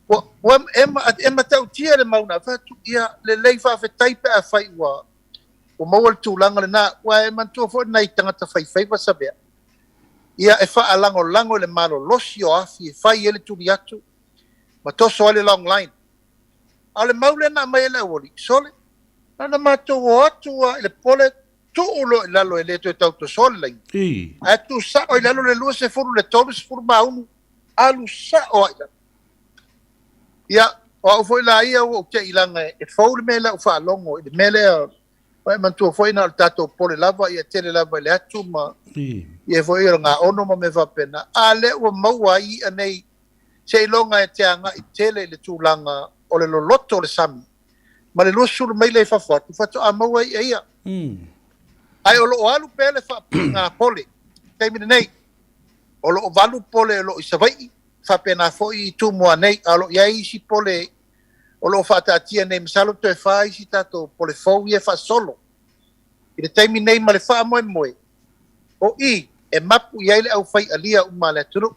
Ua, ua, e, e matautia le mau na fai atu, ia, lelei faafetai pe afai ua, ua maua le tulaga lena. Ua e manatua foi nai tagata faifaiva Savea. Ia, e faalagolago i le malolosi o afi e fai ai le tuli atu ma toso ai le long line. A o le mau lea na aumai e le aualii, sole, na ona matou o atu lava i le pole tuu loa i lalo e le toe tau tosoa le laina. Ae tuu sao i lalo le 20 i le 30 maunu, alu sao lava i lalo. Ia, o au foi la ia ua ou te i leaga e fou le mea i lau faalogo i le mea lea, ua e manatua foi na o le tatou pole lava, ia tele lava i le atu ma ia foi o le gaono ma mea faapena. A lea ua maua ai i'a nei seiloga e te agai tele i le tulaga o le loloto o le sami ma le 20 maila i fafo atu faatoa maua i'a ia. Ae o lo o alu pea le faapipiga pole i le taimi lenei. O lo o 8 pole o lo o i Savaii, faapena foi i Tumua nei, a o lo o i ai isi pole o lo o faataatia nei, masalo toe 4 isi tatou pole fou ia e faasolo i le taimi nei ma le faamoemoe o i e mapu i ai le aufai alia uma a le atunuu.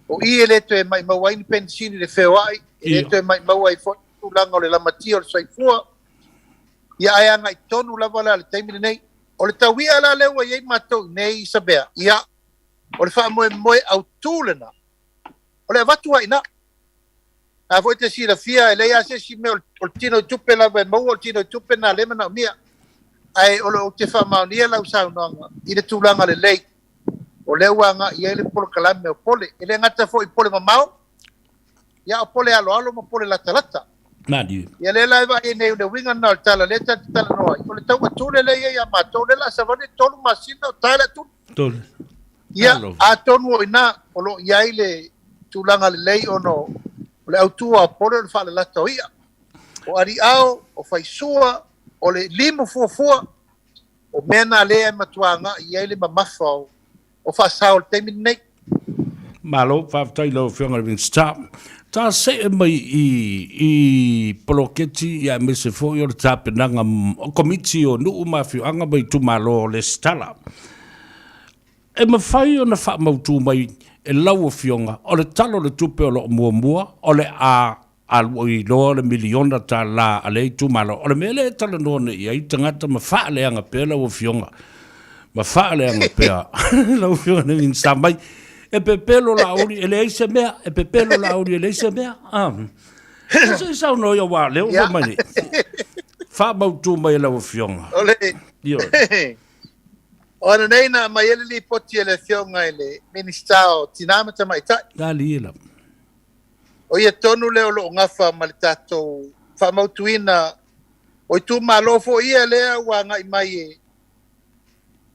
O i e le toe maimau ai ni penisini i le feoai, e le toe maimau ai foi le tulaga o le lamatia o le soifua, ia ae agai tonu lava la i le taimi lenei. O le taui'a la lea ua i ai matou i inei i Savea, ia, o le faamoemoe autu lena, o le avatu lava i ina. A foi e te silafia, e leai lava se isi mea o le tino i tupe lava e maua, o le tino i tupe lena o lea e manaomia. Ae o lo o ou te faamaonia lau saunoaga i le tulaga lelei o lea ua agai i ai le polokalame o pole. E le gata foi i pole mamao, ia o pole aloalo ma pole latalata. Malie. Ia lea la e vaai ai nei, o le uiga lena o le tala lea ta te talanoa ai, o le tau atule lea e i ai ia matou, lea o le a savali le 3 masina o tae le atule. Tolu. Ia, atonu o i ina o lo o i ai le tulaga lelei ona o le autu o pole o le faalalata o i'a, o aliao, o faisua, o le limu fuafua, o mea na lea e matua agai i ai le mamafa o faasao i le taimi lenei. Malo, faafetai i lau Afioga i le Minisita. Ta see mai i i poloketi ia aemaise foi o le tapenaga o komiti o nuu ma afioaga ma itumalo o lesitala. E mafai ona faamautu mai e lau Afioga o le Tala o le Tupe o lo o muamua o le a alu ai loa le miliona tala a lea itumalo. O le mea lea e talanoa nei i ai tagata ma faaleaga pea lau Afioga, ma faaleaga pea lau Afioga i le Minisita mai, e pepelo Laauli e leai se mea, e pepelo Laauli e leai se mea. Ah. Se i saunoa ia aua o lea ua fai mai nei. Faamautu mai e lau Afioga. O le O ananei na aumai ai le lipoti a le Afioga i le Minisita o Tina ma Tamaitai. Talie lava. O ia tonu lea o lo o gafa ma le tatou faamautuina o itumalo foi ia lea ua agai mai e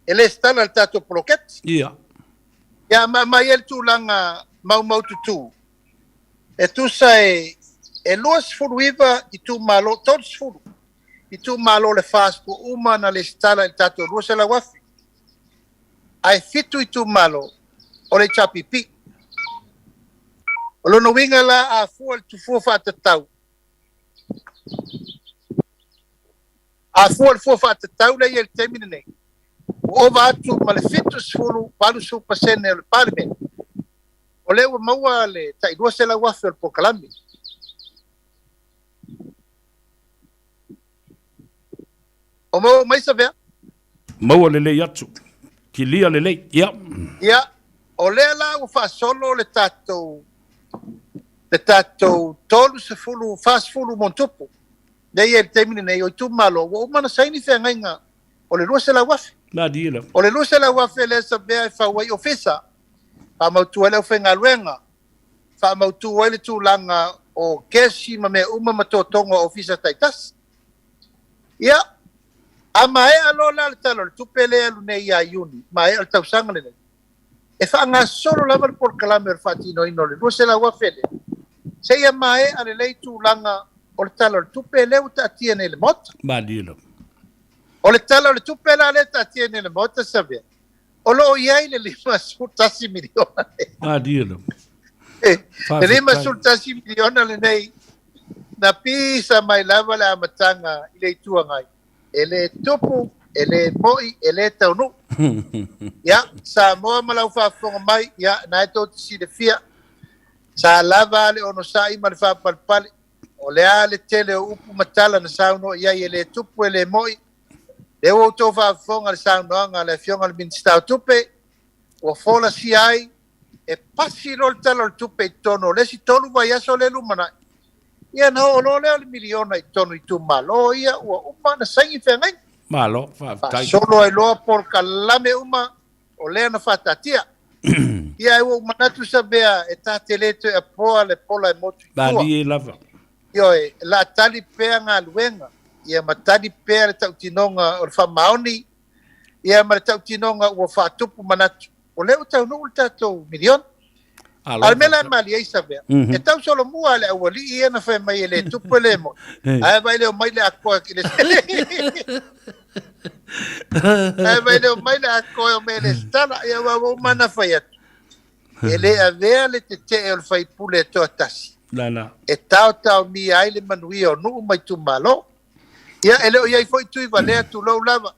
e lesitala le tatou poloketi. Ia. Ia ma aumai ai le tulaga maumaututu e tusa e 29 itumalo, 30 itumalo o le FAST ua uma ona lesitala i le tatou 200,000, ae 7 itumalo o le HRPP. O lona uiga la a fua i le fua faatatau, a fua i le fua faatatau lea e i ai i le taimi lenei, ua ova atu ma le 70, 80% o le Palemene, o lea ua maua le tai 200,000 o le polokalame. O maua mai Savea? Maua lelei atu. Kilia lelei. Ia. Ia, o lea la ua faasolo le tatou le tatou 30, 40 ma ona tupu. Lea e i ai i le taimi lenei o itumalo ua uma ona saini feagaiga o le 200,000. Malie lava. O le 200,000 lea Savea e fau ai ofisa, faamautu ai le aufaigaluega, faamautu ai le tulaga o kesi ma mea uma ma totoga o ofisa taitasi. Ia, A maea loa la le Tala o le Tupe lea e alu nei ia Iuni, maea le tausaga lenei, e faagasolo lava le polokalame o le faatinoina o le $200,000 lea, seia maea lelei tulaga o le Tala o le Tupe lea ua taatia nei i le Maota. Malie lava. O le Tala o le Tupe la lea e taatia nei i le Maota, Savea, o lo o i ai le $51 miliona lea. Malie lava. Le $51 miliona lenei na pisa mai lava le amataga i le Itu Agai. E le tupu, e le mo'i, e le taunuu. Ia, Samoa ma lau faafofoga mai, ia, na e tou te silafia, sa lava a le onosai ma le faapalepale, o le a le tele o upu ma tala na saunoa i ai e le tupu, e le mo'i, lea ua outou faafofoga i le saunoaga a le Afioga i le Minisita o Tupe, ua folasia ai e pasi loa le Tala o le Tupe i totonu o le isi 3 vaiaso lea e lumanai, ia ona oo loa lea o le miliona i totonu o itumalo ia ua uma ona saini feagaiga. Malo, faafetai. Faasolo ai loa polokalame uma o lea na faataatia. Ia ae ua ou manatu Savea e ta te le toe apoa le pola e motu i tua. Malie lava. Ioe, o le a tali pea galuega, ia ma tali pea le tautinoga o le faamaoni, ia ma le tautinoga ua faatupu manatu, o lea ua taunuu le tatou miliona. A o le mea la e malie ai Savea, e tau solomua le aualii ia na fai mai e le tupu e le moni, ae vaai le omai le akoa i le ae vaai le omai le akoa e omai e lesitala, ia aua ua uma ona fai atu, e le avea le tetee o le faipule e toatasi, e taotaomia ai le manuia o nuu ma itumalo. Ia, e le o i ai foi Tuivalea, tulou lava,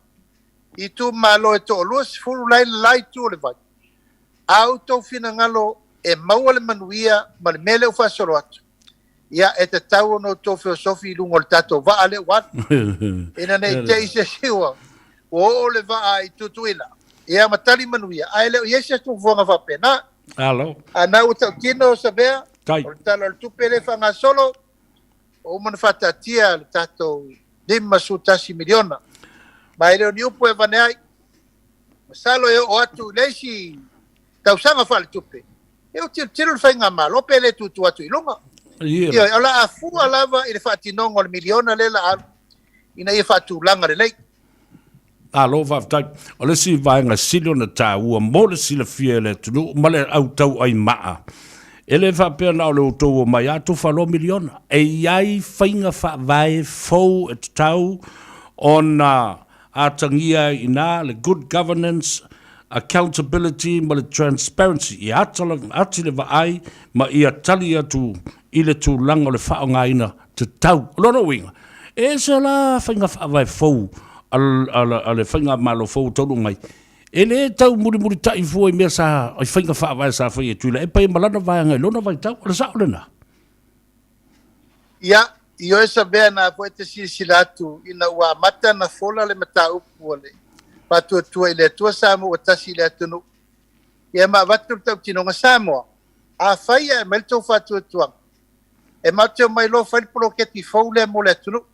i itumalo e toalua sefulu la e i le la itu o le vai. A outou finagalo e maua le manuia ma le mea lea ua faasolo atu, ia, e tatau ona outou feosofi i luga o le tatou vaa lea ua alu, ina ne i te i se isi ua oo le vaa i Tutuila, ia ma tali manuia, ae le o i ai se fuafuaga faapena. Alo. A na ua tautino Savea, o le Tala o le Tupe lea e faagasolo, ua uma ona faataatia le tatou $51 miliona. Ma e le o ni upu e avane ai. Masalo e oo atu i le isi tausaga faaletupe, e ua tilotilo le faigamalo pe le tutu atu i luga. Ioe, o le a fua lava i le faatinoga o le miliona lea o le a alu ina ia faatulaga lelei. Malo faafetai. O le isi vaega sili ona taua mo le silafia e le atunuu ma le au tauai maa, e le faapea na o le outou omai a tufa loa miliona. E i ai faiga faavae fou e tatau ona atagia ai i ina le good governance, accountability ma le transparency ia ati le vaai ma ia tali atu i le tulaga o le faaaogaina tatau. O lona uiga, e ese la faiga faavae fou a le faigamalo fou ua taunuu mai, e le tau mulimulitai fua i mea sa, i faiga faavae sa faia e Tuilaepa ia ma lana vaega i lona vaitau. O le sao lena? Ia, ioe Savea na foi e te silasila atu ina ua amata ona fola le mataupu a le Faatuatua i le Atua Samoa ua tasi i le atunuu, ia ma avatu le tautinoga Samoa, afai ae aumai le tou faatuatuaga, E matou te omai loa fai le poloketi fou lea mo le atunuu.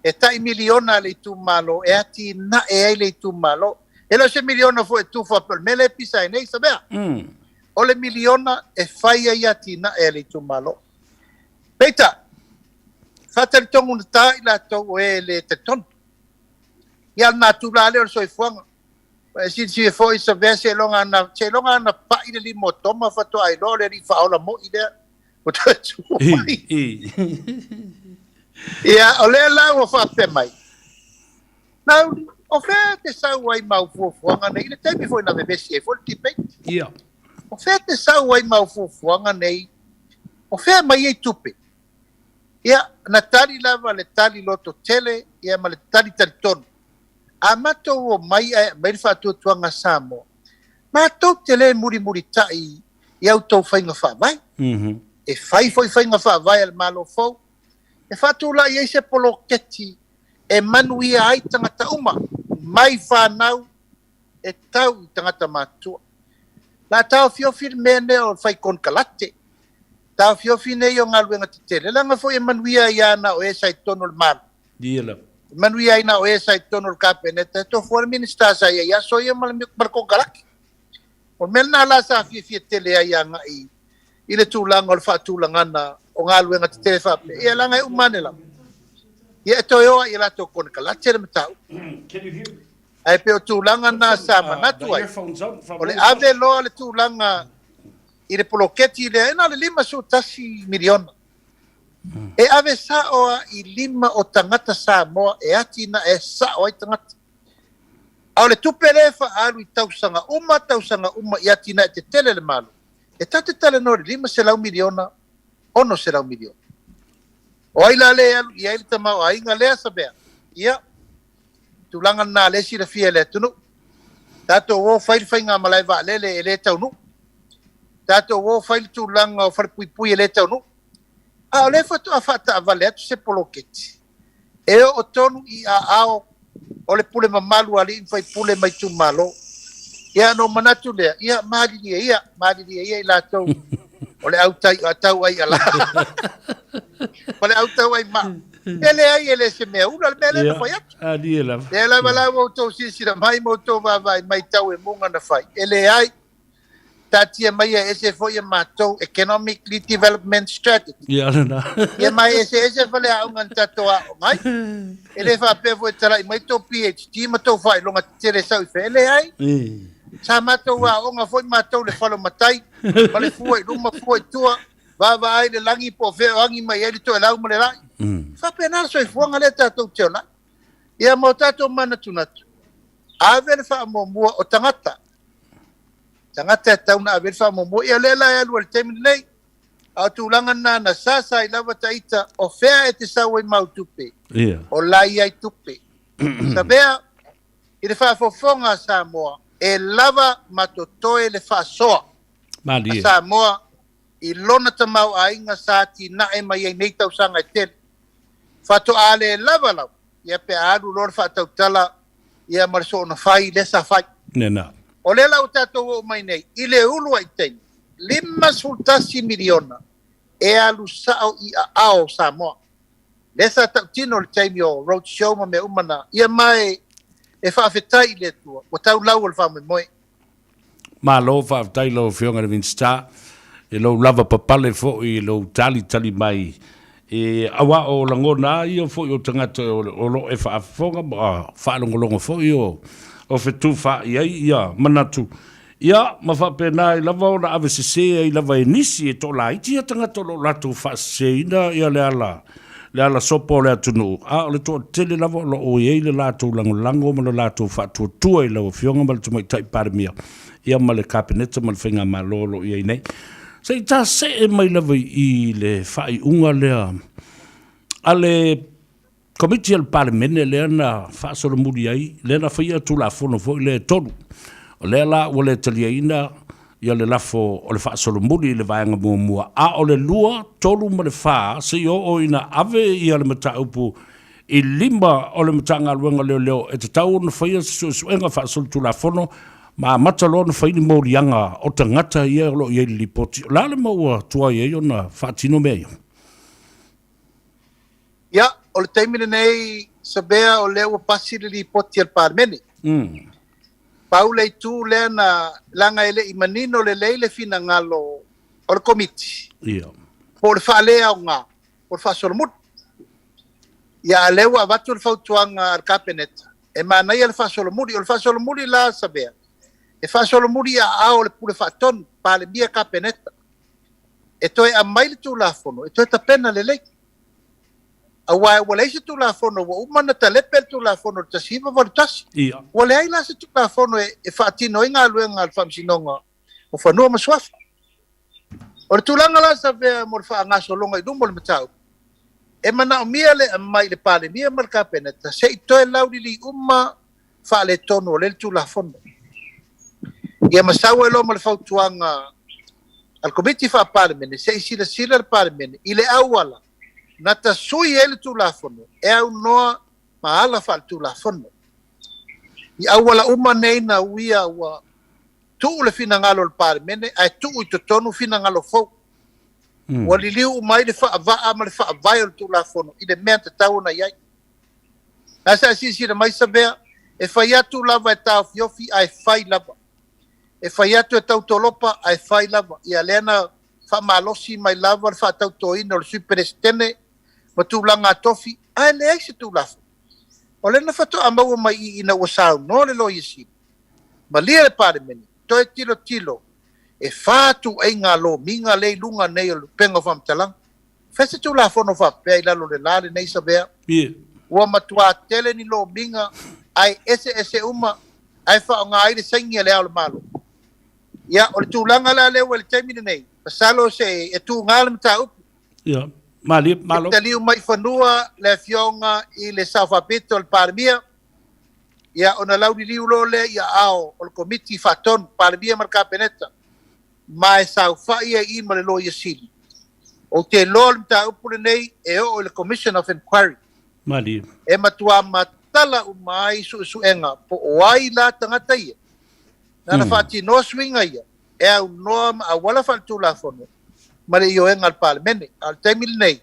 E tai miliona a le itumalo e atinae ai le itumalo. E le o se miliona foi e tufa pei o le mea lea e pisa ai nei Savea. O le miliona e fai ai atinae a le itumalo. Peitai, faatalitogugata i latou o e le talitonu. Ia o le natura lava lea o le soifuaga. Ua e silasila foi Savea seiloga lava na pai le lima o Toma faatoa iloa o le Alii Faaola moi lea ua toe tu mai. Ia, o lea la ua faapea mai, Laauli, o fea e te sau ai ma au fuafuaga nei, i le taimi foi na vevesi ai foi le debate. Ia. O fea e te sau ai ma au fuafuaga nei, o fea e aumai ai tupe? Ia, na tali lava le tali lototele ia ma le tali talitonu. A matou omai ae aumai le faatuatuaga a Samoa, matou te le mulimulitai i a outou faiga faavae. E fai foi faiga faavae a le Malo fou e faatulai ai se poloketi e manuia ai tagata uma, mai fanau e tau i tagata matutua. O le a taofiofi le mea lea o le fai konekarate, taofiofi nei o galuega tetele, leaga foi e manuia ai lava na o e sa i totonu o le Malo. Ia lava. E manuia ai na o e sa i totonu o le Kapeneta, e tofu le Minisita sa i ai i aso ia ma le konekarate. O le mea lena la sa fiafia tele ai agai i le tulaga o le faatulagana o galuega tetele faapea, ia leaga e uma ane lava. Ia e toe o ai i latou konekarate le mataupu. Ae pei o tulaga na sa manatu ai, o le ave loa le tulaga i le poloketi lea, e na o le $51 miliona. E ave sao lava i lima o tagata Samoa e atinae sao ai tagata. A o le tupe lea e faaalu i tausaga uma tausaga uma i atinae tetele a le Malo, e ta te talanoa i le $500 miliona, $600 miliona. O ai la lea e alu i ai le tamaoaiga lea, Savea? Ia, tulaga lena lea e silafia e le atunuu. Tatou o fai le faigamalae vaalele e le taunuu. Tatou o fai le tulaga o falepuipui e le taunuu. A o lea faatoa faataavale atu se poloketi e oo tonu i aao o le pule mamalu a alii ma faipule ma itumalo. Ia ona ou manatu lea, ia malilie ia, malilie ia i latou o le au tai, tauai ala ma le au tauai maa. E leai, e le se mea ula le mea lea na fai atu. Alie lava. Lea lava la ua outou silasila mai ma outou vaavaai mai tau e muga na fai. E leai. Taatia mai e ese foi a matou economically development strategy. Ia lena. Ia ma e eseese faleaoga na tatou aoga ai. E le faapea foi e talai mai tou PhD ma tou faailoga tetele e sau i fea. E leai. Sa matou aoga foi matou le fale o matai ma le fua i luma fua i tua, vaavaai i le lagi po o fea o agi mai ai le toelau ma le lai. E faapena le soifuaga lea tatou te ola ai. Ia ma o tatou manatunatu, ave le faamuamua o tagata. Tagata e tatau ona ave i ai le faamuamua. Ia lea la e alu ai i le taimi lenei. A o tulaga na na sasa ai lava ta ita, o fea e te sau ai mau tupe? Ia. O la i ai tupe. Savea, i le faafofoga a Samoa, e lava ma totoe le faasoa a Samoa i lona tamaoaiga sa atinae mai ai nei tausaga e tele. Faatoa le lava lava, ia pe a alu loa le faatautala ia ma le soona fai lea sa fai. Lena. O lea la ua tatou oo mai nei i le uluai taimi, $51 miliona e alu sao i aao o Samoa. Lea sa tautino i le taimi o road show ma mea uma na, ia ma e faafetai i le Atua ua tau lau o le faamoemoe. Malo faafetai lau Afioga i le Minisita i lou lava papale foi i lou talitali mai i auā o lagona a ia foi o tagata o lo o e faafofoga ma faalogologo foi o fetufaai ai ia manatu ia ma faapena ai lava ona ave sese ai lava e nisi e toalaiti ia tagata o lo o latou faaseseina ia le ala le ala sopo o le atunuu, a o le toatele lava o lo o i ai le latou lagolago ma le latou faatuatua i lau Afioga ma le Tamaitai Palemia, ia ma le Kapeneta ma le Faigamalo o lo o i ai nei. Se i ta see mai lava i le faaiuga lea a le Komiti a le Palemene lea na faasolomuli ai, lea na faia Tulafono foi lea e tolu. O lea la ua le taliaina ia le lafo o le faasolomuli i le vaega muamua, a o le 2, 3 ma le 4 seia oo ina ave ia le mataupu i lima o le Matagaluega o Leoleo e tatau ona faia se suesuega faasolitulafono ma amata loa ona fai ni moliaga o tagata ia o lo o i ai i le lipoti. O le a le mea ua tuai ai ona faatino mea ia? Ia, o le taimi lenei, Sabea, o lea ua pasi le lipoti a le Palemene. Pau le itu lea na, leaga e le i manino lelei le finagalo o le Komiti. Ia. Po o le faaleaoga, po o le faasolomuli. Ia, a o lea ua avatu le fautuaga a le Kapeneta, e manaia le faasolomuli. O le faasolomuli la, Sabea, e faasolomuli i aao o le Pule Faatonu, Palemia, Kapeneta. E toe aumai le Tulafono, e toe tapena lelei. Aua ua leai se Tulafono, ua uma ona talepe le Tulafono i le 1981. Ia. Ua leai la se Tulafono e faatino ai galuega a le Faamasinoga o Fanua ma Suafa. O le tulaga la Savea mo le faagasologa i luma o le mataupu, e manaomia le aumai i le Palemia ma le Kapeneta se i toe laulili uma faaletonu o lea Tulafono. Ia ma sau ai loa ma le fautuaga a le Komiti Faa-Palemene se i silasila le Palemene i le auala na tasui ai le Tulafono e aunoa ma ala faaletulafono. I auala uma nei na uia ua tuu le finagalo o le Palemene ae tuu i totonu finagalo fou. Ua liliu uma ai le faavaa ma le faavae o le Tulafono i le mea na tatau ona i ai. Ae sa e silasila mai Savea, e fai atu lava e taofiofi ae fai lava. E fai atu e tautolopa ae fai lava. Ia lea na faamalosi mai lava le faatautoina o le Sui Peresetene ma tulaga tofi. Ae leai se Tulafono. O lea na faatoa maua mai i i ina ua saunoa le Loia Sili, malie le Palemene, toe tilotilo e fa ituaiga lomiga lea i luga nei o le upega o faamatalaga. Fai se Tulafono faapea i lalo o le la lenei Savea. Ua matuā tele ni lomiga ae eseese uma ae faaaoga ai le saini a Le Ao o le Malo. Ia, o le tulaga la lea ua i le taimi lenei, masalo se e tuga le mataupu. Ia, malie, malo. E taliu mai i fanua le Afioga i le Sao Faapito, le Palemia, ia ona lauliliu loa lea i aao o le Komiti Faatonu, Palemia ma le Kapeneta, ma e saofai ai i i ma le Loia Sili. Ou te iloa o le mataupu lenei e oo i le Commission of Inquiry. Malie. E matuā matala uma ai suesuega po o ai la tagata ia nana faatinoa suiga ia e aunoa ma auala faaletulafono ma le ioega a le Palemene. A o le taimi lenei,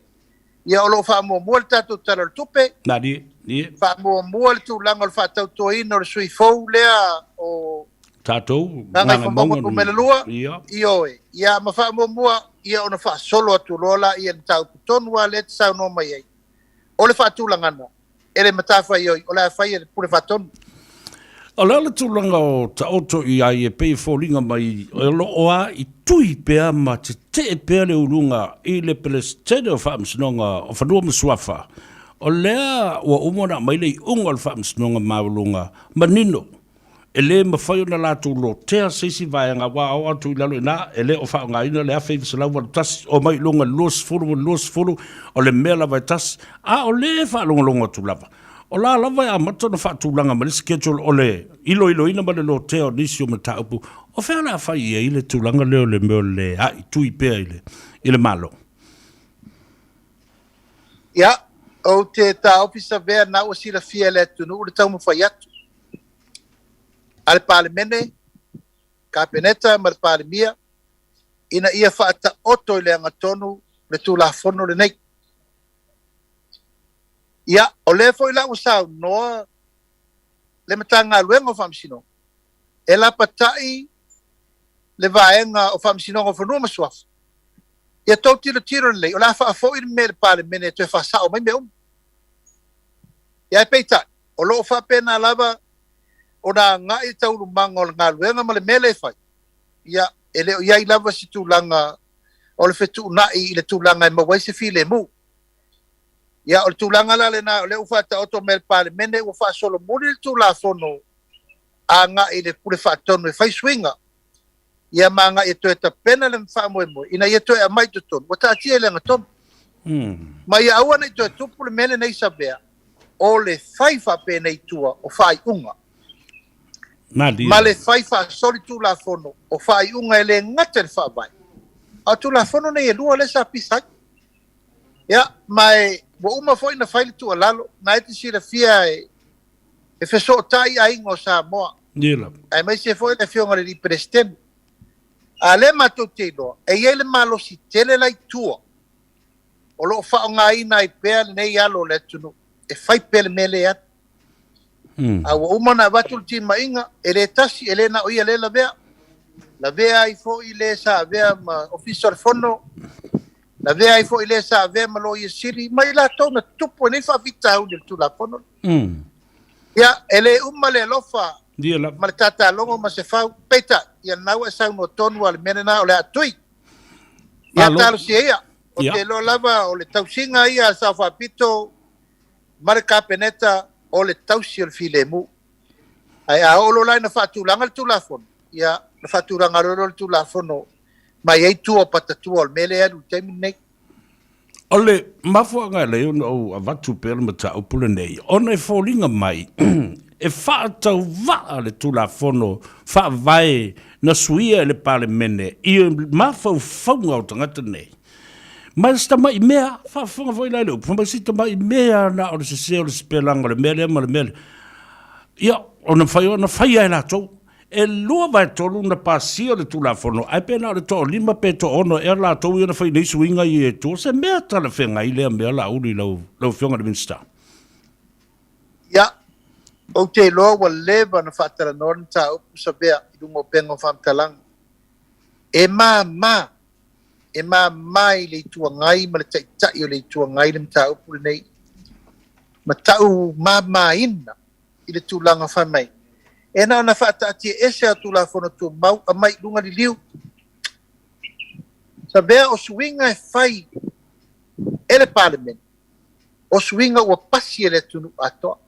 ia o lo o faamuamua le tatou Tala o le Tupe, Malie, ie. faamuamua le tulaga o le faatautoina o le sui fou lea o Tatou, Gagaifomauga Numera 2, Ia. Ioe, ia ma faamuamua ia ona faasolo atu loa lea i le mataupu tonu lava lea e te saunoa mai ai, o le faatulagaga e le matafaioi o le a fai e le Pule Faatonu. O le a le tulaga o taoto i ai e pei e foliga mai o lo o a i tui pea ma tetee pea le uluga i le Peresetene o Faamasinoga o Fanua ma Suafa, o lea ua uma ona aumai le iuga o le Faamasinoga Maualuga manino E le mafai ona latou lotea se isi vaega aua a oo atu i lalo i ina, e le o faaaogaina le 1981, omai i luga i le 20 ma le 20, o le mea lava e tasi, a o lea e faalogologo atu lava, o la lava e amata ona faatulaga mai le schedule o le iloiloina ma le lotea o nisi o mataupu, o fea o le a fai i ai le tulaga lea o le mea o le aaitui pea i le Malo? Ia, ou te taofi Savea na ua silafia e le atunuu le taumafai atu a le Palemene, Kapeneta ma le Palemia ina ia faataoto i le agatonu le Tulafono lenei. Ia, o lea foi la ua saunoa le Matagaluega o Faamasinoga e lapatai le vaega o Faamasinoga o Fanua ma Suafa, ia tou tilotilo lelei, o le a faafoi le mea i le Palemene e toe faasao mai mea uma. Ia ae peitai, o lo o faapena lava ona agai le taualumaga o le galuega ma le mea lea e fai, ia, e le o i ai lava se tulaga o le fetuunai i le tulaga e maua ai se filemu. Ia, o le tulaga la lena, o lea ua faataoto mai e le Palemene, ua faasolomuli le Tulafono agai i le Pule Faatonu e fai suiga, ia ma agai e toe tapena le faamoemoe ina ia toe aumai i totonu, ua taatia i le agatonu. Ma ia aua ne i toe tupu le mea lenei Savea, o le fai faapenei i tua o faaiuga ma le fai faasolitulafono o faaiuga e le gata i le Faavae, a o Tulafono nei e lua lea sa pisa ai. Ia, ma e ua uma foi ona fai le tuualalo, na e te silafia e e fesootai aiga o Samoa, aemaise foi le Afioga i le Alii Peresetene. A lea matou te iloa, e i ai le malosi tele la i tua o lo o faaaogaina ai pea lenei alo o le atunuu e fai pea le mea lea e alu. A ua uma ona avatu le timaiga, e le tasi, e le na o ia lea e lavea. Lavea ai foi le sa avea ma Ofisa o le Fono, lavea ai foi le sa avea ma Loia Sili, ma i latou na tupu ai nei faafitauli o le Tulafono. Ia, e le uma le alofa ma le tatalogo ma se fau, peitai, ia lena ua e saunoa tonu lava i le mea lena o le a tui. Ia talosia ia, ou te iloa lava o le tausiga ia a le Sao Faapito ma le Kapeneta o le tausi o le filemu. Ae a oo loa la ina faatulaga le Tulafono, ia, ona faatulaga loa lea o le Tulafono mai ai tua o patatua o le mea lea e alu i le taimi lenei. O le mafuaaga e ala ai ona ou avatu pea le mataupu lenei, ona e foliga mai e faatauvaa le Tulafono Faavae na suia e le Palemene i mafaufauga o tagata nei. Ma si tamai mea, faafofoga foi la i le upu, fai mai si tamai mea na o le sese o le sipelaga o le mea lea ma le mea lea. Ia, ona fai ona faia e latou. E 2/3 na pasia le Tulafono, ae pe na o le toalima pe toaono ea latou ia na fai nei suiga ia i tua. O se mea talafeagai lea mea Laauli lau, lau Afioga i le Minisita. Ia, ou te iloa ua leva ona faatalanoa le mataupu Savea i luga o upega o faamatalaga. E mama, e mama i le Itu Agai ma le Taitai o le Itu Agai le mataupu lenei. Ma taumamaina i le tulaga fai mai, e na ona faataatiaese a Tulafono Tumau aumai i luga liliu. Savea o suiga e fai e le Palemene, o suiga ua pasi e le atunuu atoa.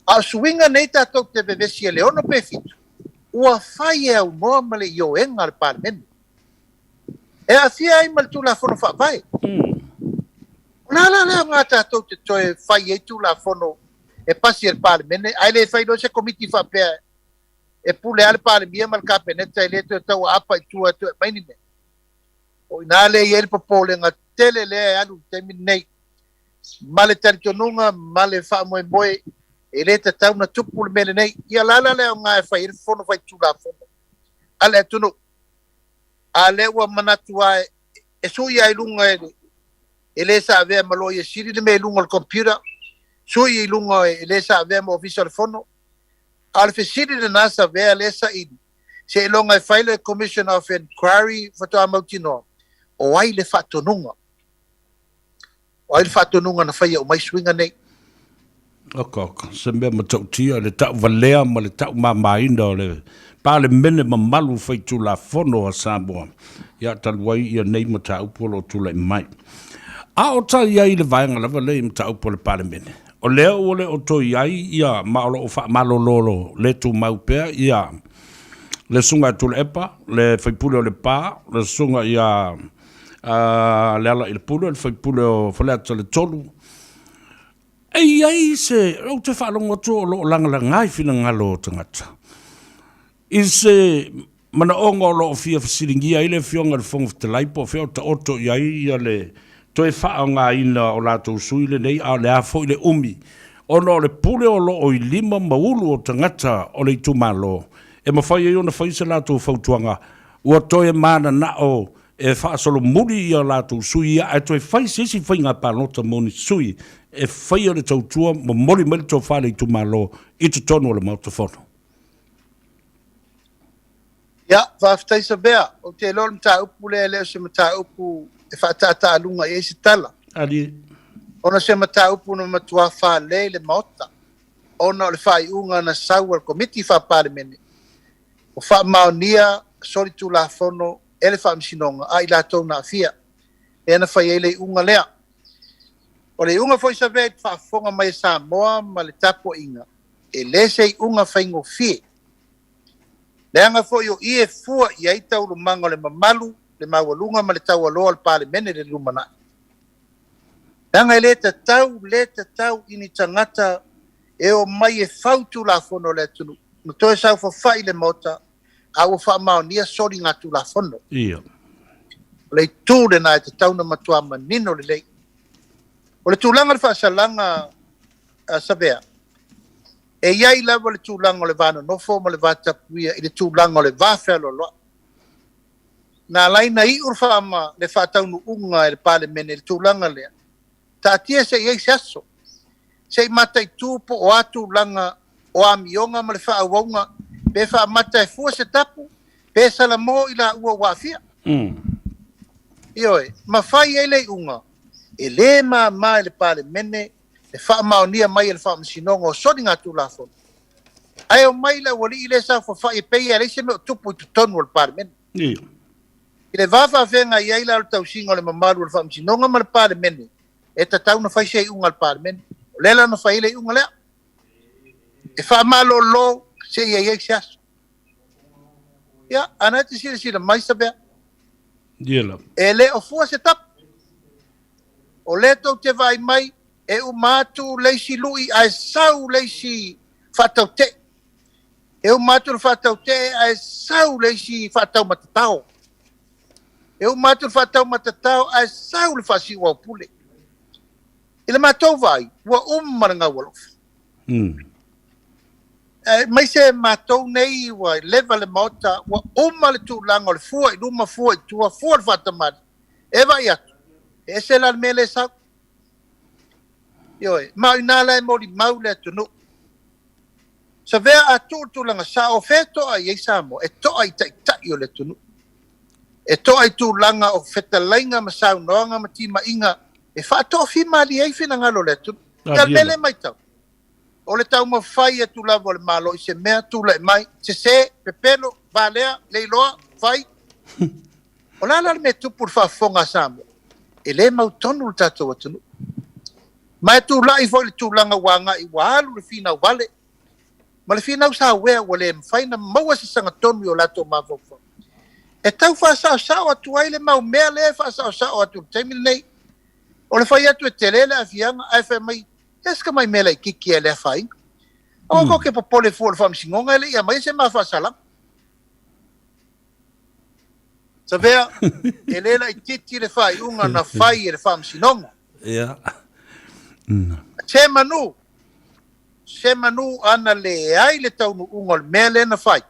A o suiga nei tatou te vevesi e le 6 pe 7, ua fai e aunoa ma le ioega a le Palemene. E aafia ai ma le Tulafono Faavae. O le a la le aoga tatou te toe fai ai Tulafono e pasi e le Palemene, ae le fai loa se Komiti faapea e pule lava le Palemia ma le Kapeneta e le toe tauaapa i tua e toe aumai ni mea? O i ina lea e i ai le popolega tele lea e alu i le taimi lenei, ma le talitonuga ma le faamoemoe e le tatau ona tupu le mea lenei. Ia o le a la le aoga e fai ai le Fono Faitulafono a le atunuu, a lea ua manatu lava e sui lava i luga e le e le sa avea ma Loia Sili le mea i luga o le computer, sui i luga e le sa avea ma Ofisa o le Fono. A o le fesili lena sa avea lea saili, seiloga e fai le Commission of Inquiry faatoa mautinoa o ai le faatonuga. O ai le faatonuga na faia uma ai suiga nei? Oka, oka, se mea matautia le tauvalea ma le taumamaina o le Palemene mamalu faitulafono a Samoa, ia talu ai ia nei mataupu o lo o tulai mai. A o ta i ai i le vaega lava lea i mataupu a le Palemene, o lea ua le o toe i ai ia ma o lo o faamalololo le tumau pea ia le Susuga ia Tuilaepa, le sui usufono o Lepa, le Susuga ia Lealailepule, le sui usufono o Faleata le 3. E i ai se, ou te faalogo atu o lo o lagalaga i finagalo o tagata i se manaoga o lo o fia fesiligia ai le Afioga i le Fofoga Fetalai po o fea o taoto i ai ia le toe faaaogaina o latou sui lenei, a o le a foi le umi ona o le pule o lo o i lima ma ulu o tagata o le itumalo e mafai ai ona fai se latou fautuaga ua toe mananao e faasolomuli ia latou sui ia ae toe fai se isi faiga palota mo ni sui e faia le tautua momoli mai le tofa a le itumalo i totonu o le Maota Fono. Ia, faafetai Savea. Ou te iloa o le mataupu lea e le o se mataupu e faataataaluga i ai se tala. Ali. Ona o se mataupu na matua fale i le Maota ona o le faaiuga na sau a le Komiti Faa-Palemene ua faamaonia solitulafono e le Faamasinoga a i latou na aafia, lea na fai ai le iuga lea. O le iuga foi Savea i le faafofoga mai a Samoa ma le tapuaiga, e le se iuga faigofie. Leaga foi o i e fua i ai taualumaga o le mamalu, le maualuga ma le taualoa o le Palemene i le lumanai. Leaga e le tatau, le tatau i ni tagata e omai e fau Tulafono a le atunuu, na toe saofafai i le Maota a ua faamaonia soligatulafono. Ia. O le itu lena e tatau ona matua manino lelei. O le tulaga o le faasalaga a Savea, e i ai lava le tulaga o le va nonofo ma le va tapuia i le tulaga o le va fealoaloai. Na ala ai na iu le faataunuuga e le Palemene i le tulaga lea, taatia se i ai se aso, se i mataitu po o a tulaga o amioga ma le faaauauga, pe faamata e fua se tapu, pe salamo i laua ua aafia. Ioe, ma fai ai le iuga, e le mama i le Palemene le faamaonia mai e le Faamasinoga o soligatulafono, ae omai le aualii lea saofafai e pei e leai se mea o tupu i totonu o le Palemene. I le va faafeagai ai la o le tausiga o le mamalu o le Faamasinoga ma le Palemene, e tatau ona fai se iuga a le Palemene. O lea la na fai ai le iuga lea, e faamalolo seia i ai se aso. Ia, a na e te silasila mai Savea, e le o fua se tapu. O lea tou te vaai mai, e uma atu le isi lui ae sau le isi faatautee. E uma atu le faatautee ae sau le isi faataumatatao. E uma atu le faataumatatao ae sau le faasiuaupule. I le matou vaai, ua uma le gaualofa. Aemaise matou nei ua leva le Maota, ua uma le tulaga o le fua i luma, fua i tua, fua le faatamali. E vaai atu, e ese la le mea lea e sau. Ioe, ma o i ina la e molimau le atunuu. Savea a tuu le tulaga sao, o fea e to'a i ai Samoa? E to'a i taitai o le atunuu. E to'a i tulaga o fetalaiga ma saunoaga ma timaiga e faatoafimalie ai finagalo o le atunuu. Ia, le mea lea e matau, o le taumafai atu lava o le Malo i se mea tulai mai, sese, pepelo, valea, le iloa, fai. O le a la le mea e tupu i le faafofoga a Samoa? E le mautonu le tatou atunuu. Ma e tulai foi le tulaga ua agai ua alu le finau vale ma le finau sauea ua le mafai ona maua se sagatonu i o latou mafaufau. E tau faasaosao atu ai le mau mea lea e faasaosao atu i le taimi lenei. O le fai atu e tele le aafiaga ae fai mai, e se tamai mea laitiiti e le afaina. Aua tou te popole fua i le faamasinoga e le i aumaia se ma faasalaga. Savea, e le laitiiti le faaiuga na fai e le faamasinoga. Ia. Se manu, se manu ana leai le taunuuga o le mea lea na fai,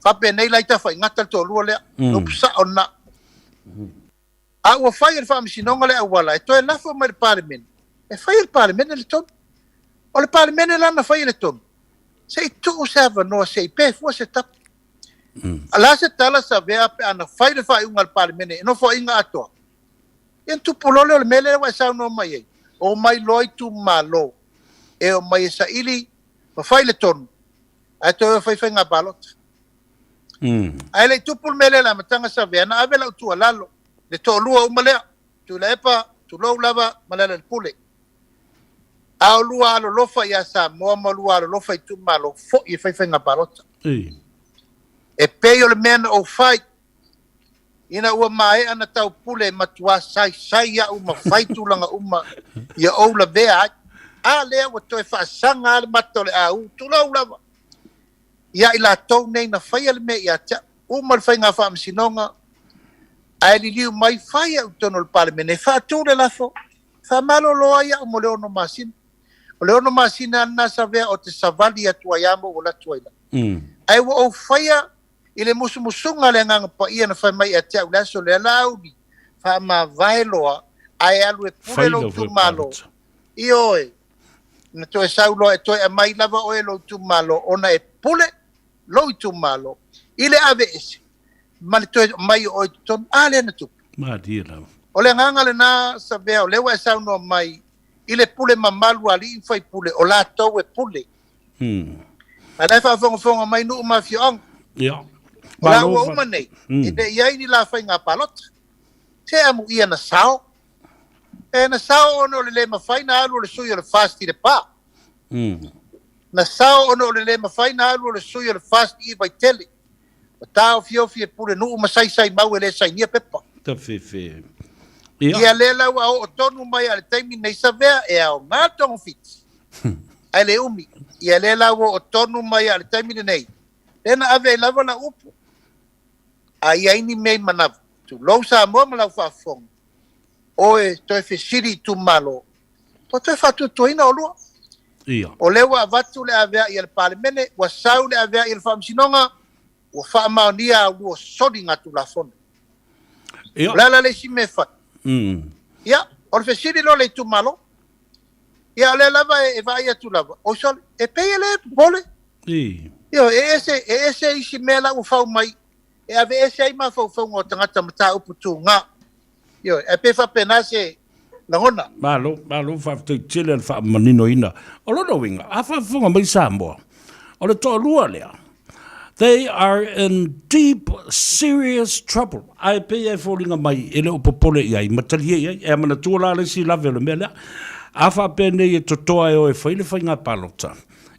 faapenei la i tafaigata le toalua lea, upu sao lena. A ua fai e le Faamasinoga le auala e toe lafo mai i le Palemene, e fai e le Palemene le tonu. O le Palemene la na faia le tonu, se i tuu se avanoa se i pe fua se tapu. O le a se tala Savea pe a na fai le faaiuga a le Palemene i Nofoaiga atoa? Ia ona tupu loa lea o le mea lea ua e saunoa mai ai, omai loa itumalo e omai e saili ma fai le tonu, ae toe o e fai faiga palota. Ae le i tupu le mea lea i le amataga Savea, na ave lau tuualalo, le toalua uma lea, Tuilaepa, tulou lava, ma Lealailepule. A olua alolofa ia Samoa ma olua alolofa i itumalo, foi e fai faiga palota. E pei o le mea na ou fai, ina ua maea na taupule e matuā saisai au ma fai tulaga uma ia ou lavea ai. A lea ua toe faasaga lava le mata o le au, tulou lava. Ia i latou nei na faia le mea ia te au. Uma le faiga faamasinoga, ae liliu mai fai au i totonu o le Palemene e faatu le lafo, faamalolo ai au mo le ono masina. O le ono masina lena Savea ou te savali atu ai lava ma ou alu atu ai lava. Ae ua ou faia i le musumusuga a le Agaga Paia na fai mai ia te au i le aso lea, Laauli, faamavae loa ae alu e pule lou itumalo. Ioe, na toe sau loa e toe aumai lava oe e lou itumalo ona e pule lou itumalo i le aveese ma le toe aumai o oe i totonu. A lea na tupu. Malie lava. O le agaga lena Savea, o lea ua e saunoa mai i le pule mamalu a alii ma faipule, o latou e pule. A la e faafogafoga mai nuu ma afioaga. Ia. O la ua uma nei, e le i ai ni la faiga palota. Se amuia na sao. E na sao ona o le le mafai na alu o le sui o le FAST i Lepa. Na sao ona o le le mafai na alu o le sui o le FAST i Vaitele. Ua taofiofi e Pulenuu ma saisai mau e le sainia pepa. Tafefe. Ia. Ia lea la ua oo tonu mai a le taimi nei Savea e aoga togafiti. Ae le umi. Ia lea la ua oo tonu mai a le taimi lenei. Lea na ave ai lava lau upu. A i ai ni mea i manava, tulou Samoa ma lau faafofoga, oe toe fesili i itumalo, ua toe faatuatuaina olua. Ia. O lea ua avatu le aveai a le Palemene, ua sau le aveai a le Faamasinoga, ua faamaonia a ulua soligatulafono. Ia. O le a la le isi mea e fai? Ia, o le fesili loa i le itumalo. Ia, o lea lava e vaai atu lava, oi sole, e pei e le popole. Ioe, e ese, e ese isi mea la ua fau mai e aveese ai mafaufauga o tagata mataupu tuga. Ioe, ae pei e faapena se lagona. Malo, malo faafetai tele le faamaninoina. O lona uiga, a faafofoga mai Samoa, o le toalua lea, they are in deep serious trouble. Ae pei e foliga mai e le o popole i ai ma talie i ai. E manatua la le isi lave o le mea lea. A faapea nei e totoa e o e fai le faiga palota,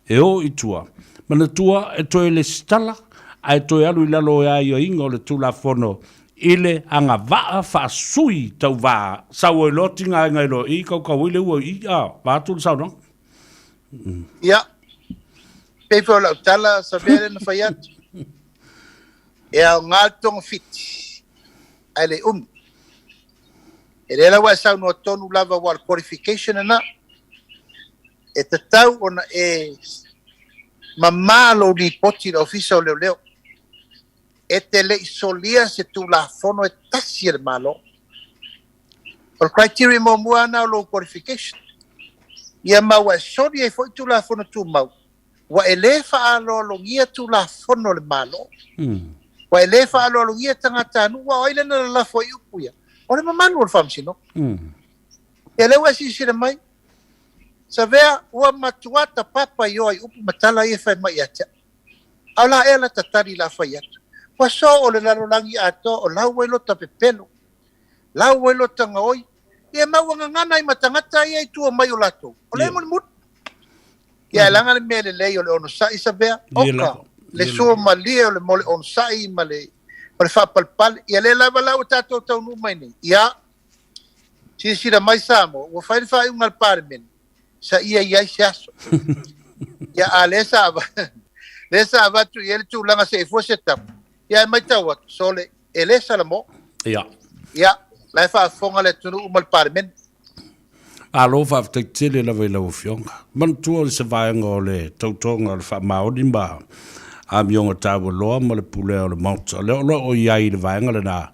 e o i tua, manatua e toe lesitala ae toe alu i lalo o aiaiga o le Tulafono i le agavaa faasui tauva sau ai loa tigaina ai loa i kaukau ai le ua i a vaeatu le saunoaga. Ia, pei foi o lau tala Savea lea na fai atu, e aoga le togafiti ae le umi. E lea la ua e saunoa tonu lava aua o le qualification lena. E tatau ona e mamā lou lipoti i le Ofisa o Leoleo. E te le i solia se Tulafono e tasi a le Malo. O le criteria muamua lava lena o lou qualification. Ia ma ua e soli ai foi Tulafono Tumau, ua e le faaaloalogia Tulafono a le Malo. Ua e le faaaloalogia tagatanuu, aua o ai lea na lalafo ai upu ia? O le mamalu o le Faamasinoga. Ia lea ua e silasila mai. Savea, ua matua tapapa ioa i upu ma tala ia e fai mai ia te au. A o la ea la ta tali la fai atu? Ua soo o le lalolagi atoa o lau ai lota pepelo, lau ai lota gaoi, ia ma ua gagana ai ma tagata ia i tua mai o latou. O lea e mulimuli. Ia e laga le mea lelei o le onosai Savea, oka, le sua malie o le mo le onosai ma le ma le faapalepale. Ia lea lava la ua tatou taunuu mai nei. Ia, silasila mai Samoa, ua fai le faaiuga a le Palemene, sa ia i ai se aso. Ia, a lea sa lea sa avatu i ai le tulaga se i fua se tapu. Ia, e matau atu, sole, e le salamo. Ia. Ia, la e faafofoga le atunuu ma le Palemene. Malo faafetai tele lava i lau Afioga. Manatua o se vaega o le tautoga o le faamaoni ma amioga taualoa ma le pulea o le Maota. O lea o lo o i ai i le vaega lena,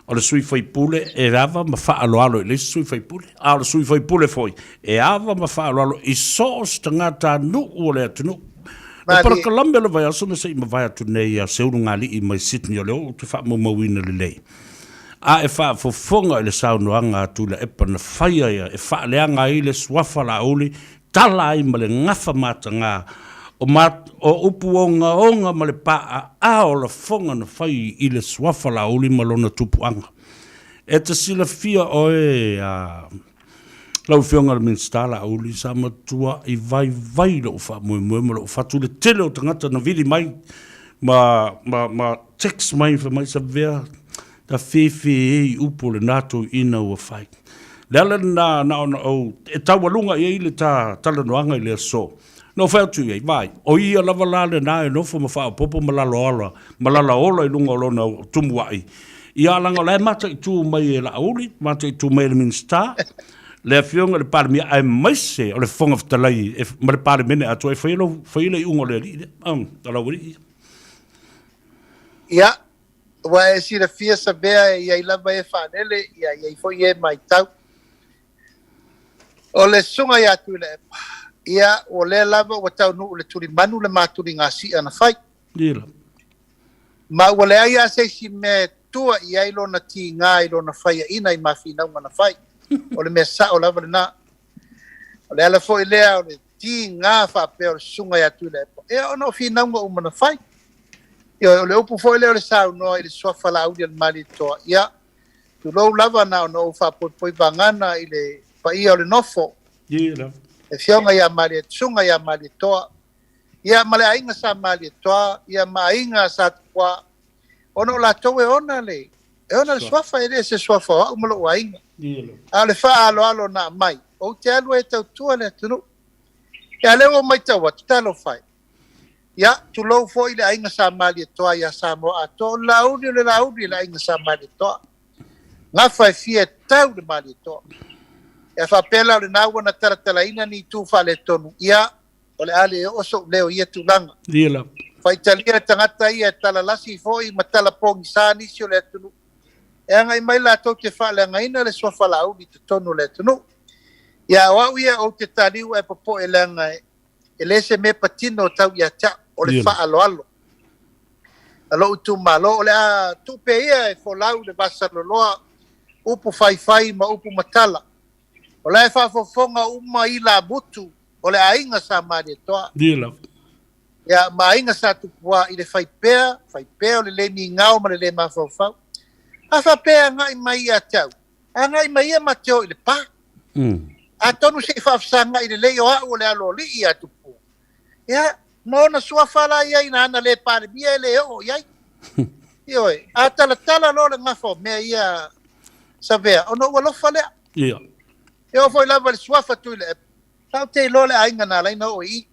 o le sui faipule e ava ma faaaloalo i le isi sui faipule, a o le sui faipule foi e ava ma faaaloalo i so o se tagatanuu o le atunuu. Le polokalame o le vaiaso na se i mavae atu nei a Seulugalii mai Sydney o lea ou te faamaumauina lelei. A e faafofoga i le saunoaga a Tuilaepa na faia ia e faaleaga ai le suafa Laauli, tala ai ma le gafa mataga o ma, o upu ogaoga ma le paaa o lafoga na fai i le suafa Laauli ma lona tupuaga. E te silafia oe a Lau Afioga i le Minisita Laauli, sa matuai vaivai lou faamoemoe ma lou fatu i le tele o tagata na vili mai ma, ma, ma text mai fai mai, Savea, ta fefe e i upu o lena toeaina ua fai. Le ala lena na ona ou, e taualuga i ai le ta talanoaga i le aso. Na ou fai atu i ai, Vaai, o ia lava la lena e nofo ma faaopoopo ma laloala, ma lalaola i luga o lona tumuai. Ia, leaga o la e mataitu mai e Laauli, mataitu mai e le Minisita, le Afioga i le Palemia, aemaise o le Fofoga Fetalai e, ma le Palemene atoa e faia lou, faia le iuga o le alii lea, o lau alii ia. Ia, ua e silafia Savea e i ai lava e faalele, ia i ai foi e matau. O le susuga ia Tuilaepa, ia, ua lea lava ua taunuu i le tulimanu le matuligasia na fai. Ma ua leai lava se isi mea e tua i ai lona tiga i lona faiaina i mafinauga na fai. O le mea sao lava lena. O le ala foi lea o le tiga faapea o le susuga ia Tuilaepa, ia ona o finauga uma na fai. Ioe, o le upu foi lea o le saunoa i le suafa Laauli a le Malietoa, ia, Tulou lava na ona ou faapoipoi vagana i le paia o le nofo. Le afioga ia Malie, susuga ia Malietoa, ia ma le aiga sa Malietoa, ia ma aiga sa Tupua, ona o latou e ona le, e ona le suafa, e le se suafa o au ma lou aiga. A o le faaaloalo na aumai, ou te alu ai e tautua le atunuu. Ia, a lea ua matau atu, talofa e. Ia, tulou foi le aiga sa Malietoa ia Samoa atoa, o le Laauli o le Laauli i le aiga sa Malietoa. Gafa e fia e tau le Malietoa. Ia faapea la o lena ua na talatalaina ni itu faaletonu, ia, o le a le oo sou leo i ia tulaga. Ia lava. Faitalia le tagata ia e talalasi foi ma tala pogisa nisi o le atunuu. E agai mai latou te faaleagaina le suafa Laauli i totonu o le atunuu. Ia, o au ia ou te taliu ae popoe leaga e E le se mea patino tau ia te au, o le faaaloalo a lou itumalo. O le a tuu pea ia e folau le vasaloloa, upu faifai ma upu matala. O la e faafofoga uma ilamutu o le aiga sa Malietoa. Ia, ma aiga sa Tupua i le fai pea, fai pea o le le migao ma le le mafaufau. A faapea e agai mai ia te au, Agai mai ia ma te o i le pa. Atonu se i faafesagai lelei o au o le aloalii ia Tupua. Ia, ma ona suafa la ia ina ana le Palemia e le oo i ai. Ioe, a talatala loa le gafa o mea ia Savea, ona ou alofa lea. Ia. E oo foi lava i le suafa Tuilaepa, sa ou te iloa le aiga na ala ai ona oo i i.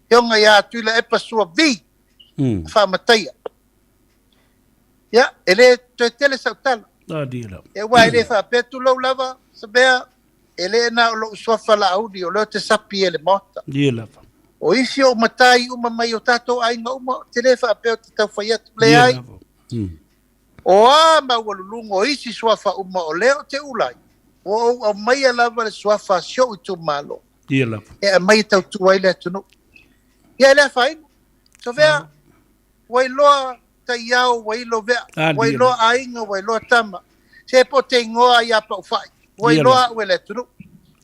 Afioga ia Tuilaepa Sua Vi, Faamataia. Ia, e le toe tele sau tala. E aua e le faapea tulou lava, Savea, e le na o lou suafa Laauli o lea ou te sapi e le Maota. Ia lava. O isi ou matai uma mai o tatou aiga uma, ou te le faapea ou te tau fai atu. Leai. O a maualuluga o isi suafa uma o lea ou te ula ai, ua ou aumaia lava le suafa a si ou itumalo. Ia lava. E aumai e tautua ai le atunuu. Ia e le afaina. Savea, Ua iloa taiao, ua ilo vea, ua iloa aiga, ua iloa tama. Se po te igoa ia Paufai, ua iloa au e le atunuu.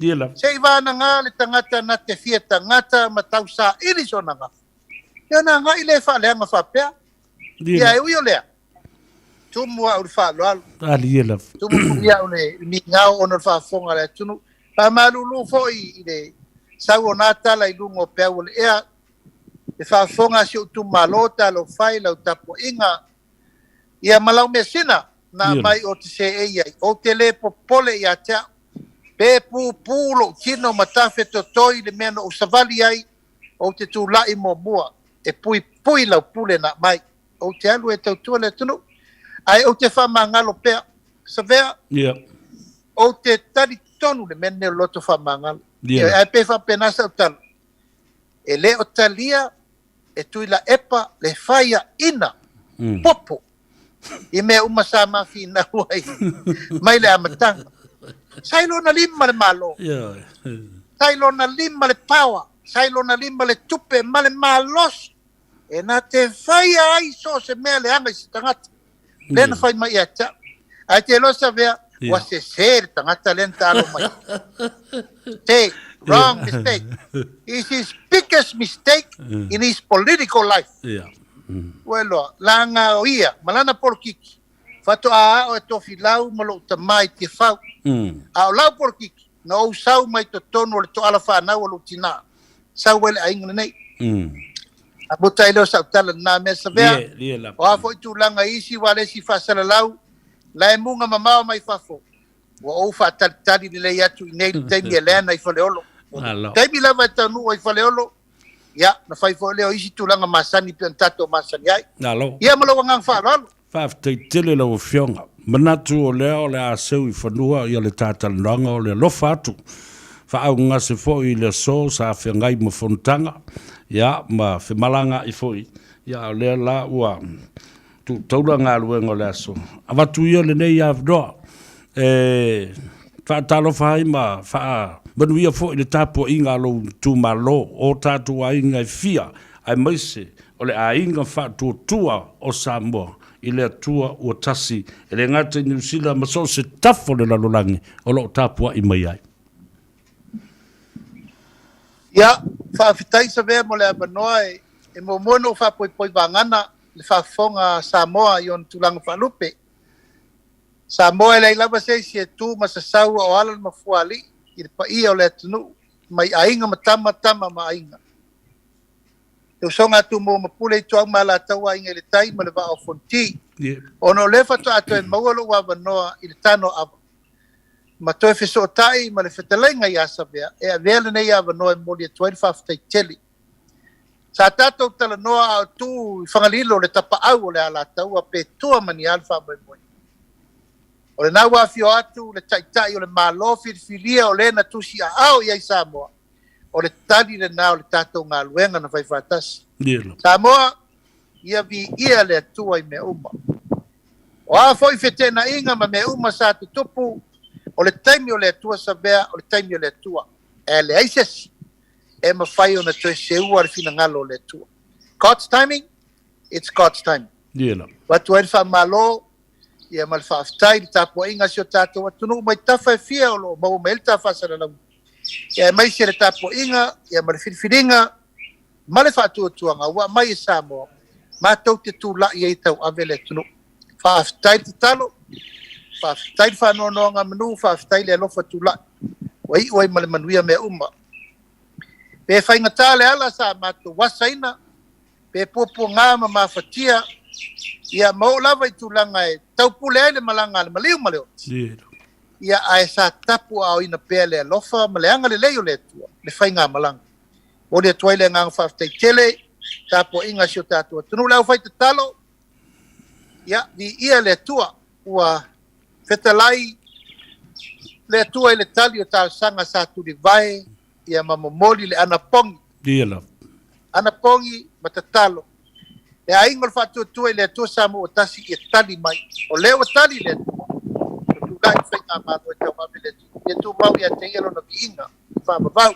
Ia lava. Se i vanaga le tagata na te fia tagata ma tausaili sona gafa, ia ona agai lea e faaleaga faapea. Ia, e ui o lea, tumu au i le faaaloalo. Alie lava. Tumu foi au i le migao ona o le faafofoga a le atunuu. Faamalulu foi i le sau o na tala i luga o peau o le ea, le faafofoga a si ou itumalo, talofa e i lau tapuaiga, ia ma lau measina na aumai ou te seei ai, ou te le popole ia te au. Pe pupu lou tino ma tafe totoi i le mea na ou savali ai, ou te tulai muamua e puipui lau pule na aumai. Ou te alu e tautua le atunuu, ae ou te faamagalo pea. Savea, ou te talitonu le mea lenei o le loto faamagalo. Ae pe faapena sau tala, e le o talia e Tuilaepa le faiaina popo i mea uma sa ma finau ai mai le amataga. Sa i lona lima le Malo, sa i lona lima le power, sa i lona lima le tupe ma le malosi e na te faia ai so o se mea leaga i se tagata. Lea na fai mai ia te au. Ae te iloa Savea, ua sese le tagata lea na taalo mai. Te, wrong mistake. It's his biggest mistake in his political life. Ua iloa, laga o ia ma lana polokiki, faatoa ao e Tofilau ma lou tama i Tiafau. A o lau polokiki, na ou sau mai totonu o le toala fanau o lou tina, sau ai le aiga lenei. A muta ai lea o sau tala lena mea Savea, o a foi tulaga i isi ua le isi faasalalau, la e muga mamao mai fafo, ua ou faatalitali lelei atu i nei le taimi e leana i Faleolo. Taimi lava e taunuu ai i Faleolo, ia, na fai foi lea o isi tulaga masani pei ona tatou masani ai. Ia ma lou agaga faaaloalo. Faafetai tele lau Afioga. Manatu o lea o le a seu i fanua ia le ta talanoaga o le alofa atu faaaugase foi i le aso sa feagai ma fonotaga ia ma femalagaai foi ia a o lea la ua tuu taula galuega o le aso. Avatu ia lenei avanoa e faatalofa ai ma faamanuia foi le tapuaiga a lou itumalo o tatou aiga e fia aemaise O le aiga faatuatua o Samoa i le Atua ua tasi, e le gata i Niu Sila ma so o se tafa o le lalolagi o lo o tapuai mai ai. Ia, faafetai Savea mo le avanoa e muamua ona ou faapoipoi vagana le faafofoga a Samoa i ona tulaga faalupe. Samoa e leai lava se isi e tu ma sasau a o ala le mafuaalii i le paia o le atunuu mai aiga ma tama, tama ma aiga. Te usoga a Tumua ma Pule Ituau ma Alataua Aiga i le Tai ma le Vaa o Fonoti. Ona o lea faatoa toe maua lou avanoa i le tano ava ma toe fesootai ma le fetalaiga ia Savea e avea lenei avanoa e momoli atu ai le faafetai tele. Sa tatou talanoa a o tu i Fagalilo le tapaau o le Alataua pe tua ma ni a le faamoemoe. O lena ua afio atu le Taitai o le Malo filifilia o le na tusiaao i ai Samoa O le tali lena o le tatou galuega na fai faatasi. Samoa, ia viia le Atua i mea uma. O a foi feteenaiga ma mea uma sa tutupu, o le taimi o le Atua Savea, o le taimi o le Atua. E leai se isi e mafai ona toe seua le finagalo o le Atua. God's timing, it's God's timing. Avatu ai le faamalo ia ma le faafetai i le tapuaiga a si o tatou atunuu mai tafa e fia o lo o maua mai ai le ta faasalalauga, ia aemaise le tapuaiga ia ma le filifiliga ma le faatuatuaga ua aumai e Samoa matou te tulai ai e tauave le atunuu. Faafetai le tatalo, faafetai le faanoanoagamanu, faafetai le alofa tulai ua iu ai ma le manuia mea uma. Pe faigata le ala sa matou asaina, pe puapuaga ma mafatia, ia ma oo lava i tulaga e taupule ai le malaga a le maliu ma le oti, ia ae sa tapuaaoina pea le alofa ma le agalelei o le Atua le faigamalaga. Momoli atu ai le agaga faafetai tele i tapuaiga a si o tatou atunuu. Le aufaitatalo, ia viia le Atua ua fetalai le Atua i le tali o talosaga sa tulivae ia ma momoli le anapogi. Ia lava. Anapogi ma tatalo. Le aiga o le faatuatua i le Atua Samoa ua tasi ia tali mai. O lea ua tali le Atua, ua tulai le Faigamalo e tauave le atunuu. Ia tumau ia te ia lona viiga faavavau.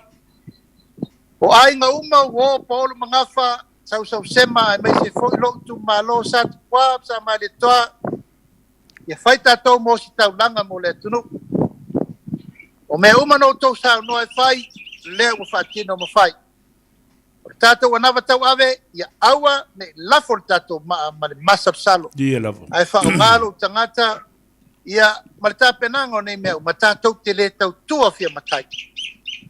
O aiga uma, uo, paolo ma gafa, sausausema aemaise foi lou itumalo Satupua ma Samalietoa, ia fai tatou mo ositaulaga mo le atunuu. O mea uma na outou saunoa e fai, lea ua faatino ma fai. O le tatou anava tauave, ia aua ne i lafo le tatou maa ma le masalosalo, Ia lava. ae faaaoga lou tagata ia ma le tapenaga o nei mea uma, tatou te le tautua fia matai.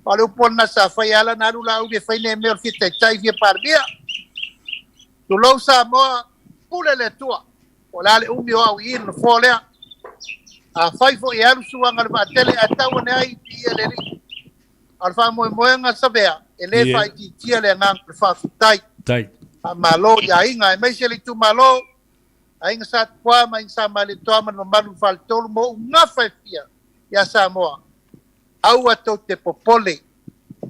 O le upu lena sa fai ala na alu Laauli e fai nei mea o le fia taitai fia palemia. Tulou Samoa, pule le Atua. Po o le a le umi o au i i le nofoa lea. Afai foi e alu suaga o le vaatele ae tau ane ai, viia le Alii. A o le faamoemoega Savea, e le faaitiitia le agaga o le faafetai. Faamalo i aiga aemaise le itumalo, Aiga Sa Tupua ma Aiga Sa Malietoa ma le mamalu i le Faletolu ma ou gafa e fia ia Samoa. Aua tou te popole,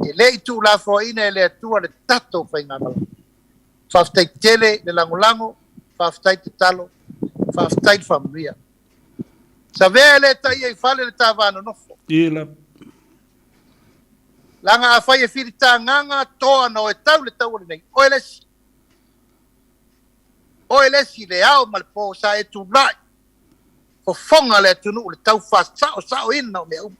e le i tuulafoaiina e le Atua le tatou faigamalaga. Faafetai tele le lagolago, faafetai tatalo, faafetai le faamanuia. Savea e le taia i fale le ta va nonofo. Ila. Leaga afai e filitagaga toa na oe tau le taua lenei, oe le isi. Oe le isi le ao ma le po sa e tulai fofoga le atunuu le tau faasaosaoina o mea uma.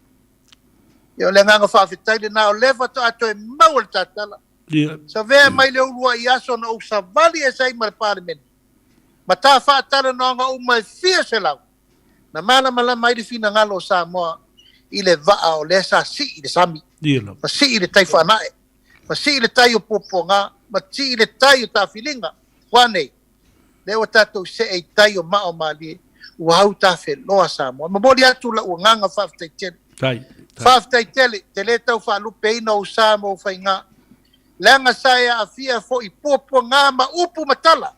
Ia o le agaga faafetai lena o lea faatoa toe maua le tatala. Ia. Savea mai le uluai aso na ou savali ese ai ma le Palemene, ma ta faatalanoaga uma e fia selau, na malamalama ai le finagalo o Samoa i le vaa o lea sa sii i le sami, Ia lava. ma sii i le tai faanae, ma sii i le tai o puapuaga, ma sii i le tai o taafiliga. Ua nei, lea ua tatou see i tai o maa o malie, ua au tafeloa Samoa. E momoli atu lau agaga faafetai tele. Tai. Faafetai tele, te le tau faalupeina ou sa ma ou faiga, leaga sa e aafia foi i puapuaga ma upu ma tala.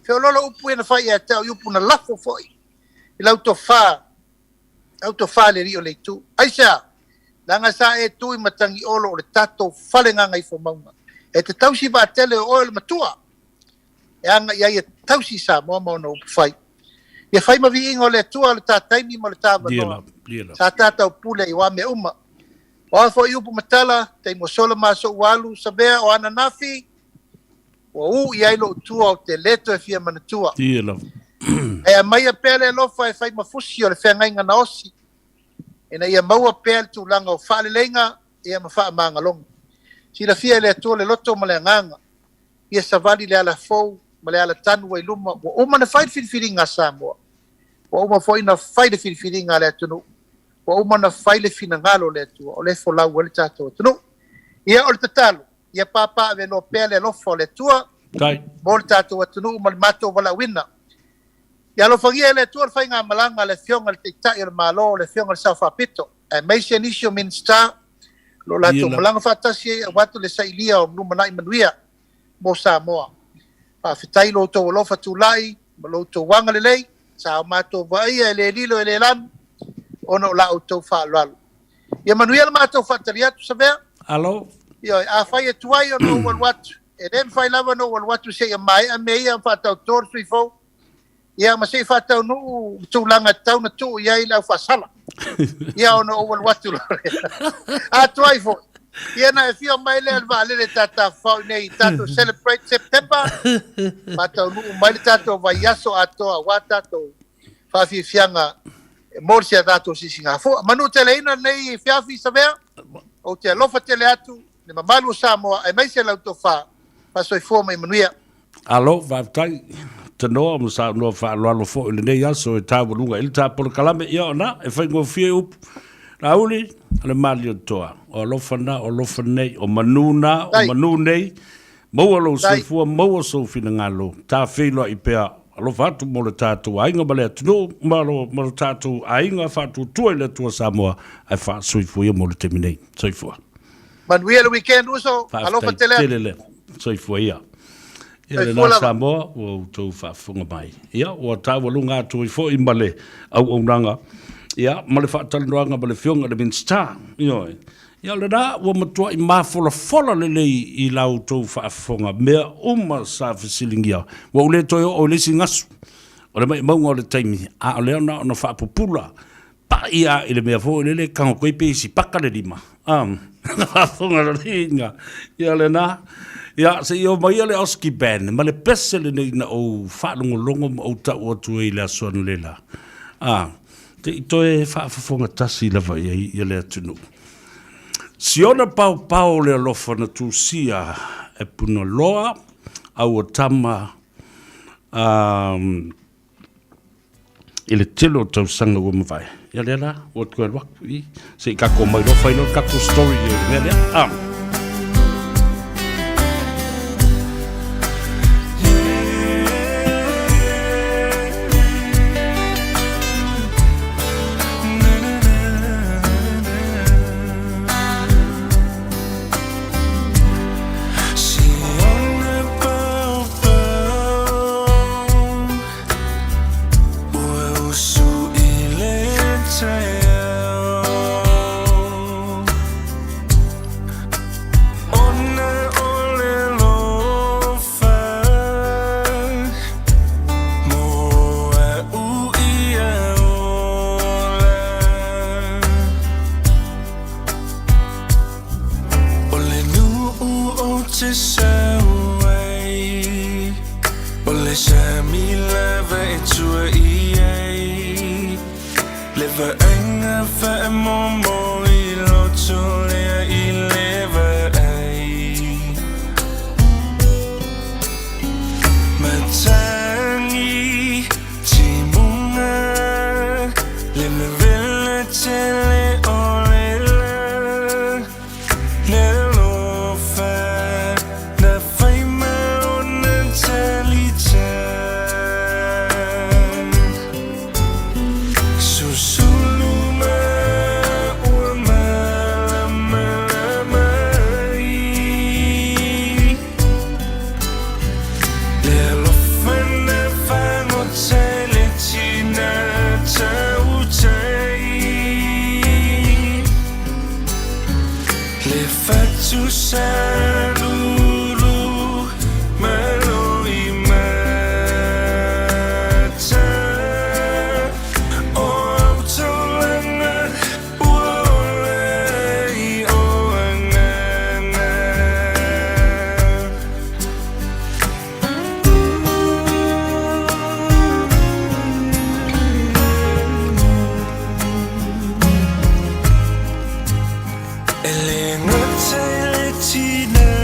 Feoloolo upu ia na fai ia te au i upu na lafo foi i lau tofa, lau tofa le alii o le itu. Aisea? Leaga sa e tu i Matagiolo o le tatou fale gagaifomauga. E te tausi vaatele o oe o le matua e aga i ai e tausi Samoa ma ona upufai. Ia fai ma viiga o le Atua le ta taimi ma le ta avanoa. Sa tatau pule i wā mea uma. O a foi upu ma tala, taimi ua sola ma so'u alu, Savea o ananafi, ua ū i ai lo'u tua ou te le toe fia manatua. Ae aumaia pea le alofa e fai ma fusi o le feagaiga na osi, ina ia maua pea le tulaga o faaleleiga ia ma faamagaloga. Silafia e le Atua le loto ma le agaga, ia savali le ala fou ma le ala tanu ua i luma, ua uma ona fai le filifiliga a Samoa, ua uma foi ona fai le filifiliga a le atunuu, ua uma ona fai le finagalo o le Atua, o lea e folau ai le tatou atunuu. Ia, o le tatalo, ia papaaveloa pea le alofa o le Atua mo le tatou atunuu ma le matou valaauina. Ia alofagia e le Atua le faigamalaga a le Afioga i le Taitai o le Malo, le Afioga i le Sao Faapito, aemaise nisi o Minisita o lo o latou malaga faatasi ai aua le sailia o lumanai manuia mo Samoa. Faafetai i lo outou alofa tulai ma lo outou agalelei sa o matou vaaia e le lilo e le lanu ona o la outou faaaloalo. Ia manuia le matou faatali atu, Savea. Alo. Ioe, afai e tuai ona ou alu atu, e le mafai lava ona ou alu atu seia maea mea ia ma faataoto le sui fou, ia ma se i faataunuu tulaga e tatau ona tuu i ai le aufaasala. Ia ona ou alu atu loa lea. A tuai foi, ia na e fia mai lea i le vaalele ta tafafao i nei tatou celebrate September, faataunuu mai le tatou vaiaso atoa aua tatou faafiafiaga e mo si a tatou sisigafua. Manuteleina lenei afiafi Savea, ou te alofa tele atu le mamalu o Samoa aemaise lau tofa faasoifua ma ia manuia. Alo, faafetai tanoa ma saunoa faaaloalo foi i lenei aso e taualuga ai le ta polokalame. Ia ona e faigofie upu. Laauli, o le Malietoa, o alofa na, o alofa nei, o manu na, o manu nei, maua lou soifua, maua sou finagalo, ta feiloai pea, alofa atu mo le tatou aiga ma le atunuu, ma lo, ma lo tatou aiga faatuatua i le Atua Samoa, ae faasoifua ia mo le taimi nei. Soifua. Manuia le weekend uso, alofa Faafetai tele atu. tele lea. Soifua ia. Ia Soifua lena lava. Samoa, ua outou faafofoga mai. Ia, ua taualuga atu ai foi ma le auaunaga, ia, ma le faatalanoaga ma le Afioga i le Minisita. Ioe. Ia, lena ua matuai mafolafola lelei i la outou faafofoga mea uma sa fesiligia. Ua ou le toe oo i le isi gasu o le maumauga o le taimi, a o lea na ona faapupula Paʻi a i le mea foi lele tago koe pe isi paka le lima. Faafofoga lelei ia lena. Ia, se i oo mai ia le Oski Band ma le pese lenei na ou faalogologo ma ou tau atu ai i le aso analeila. Te i toe faafofoga tasi lava i ai ia le atunuu. Siona paopao le alofa na tusia e Punaloa a ua tama um, i le tele o tausaga ua mavae. Ia lea la, ua toe alu atu i se i tatou mai loa fai loa le tatou story i le mea lea. Ah. E le gata i le tina.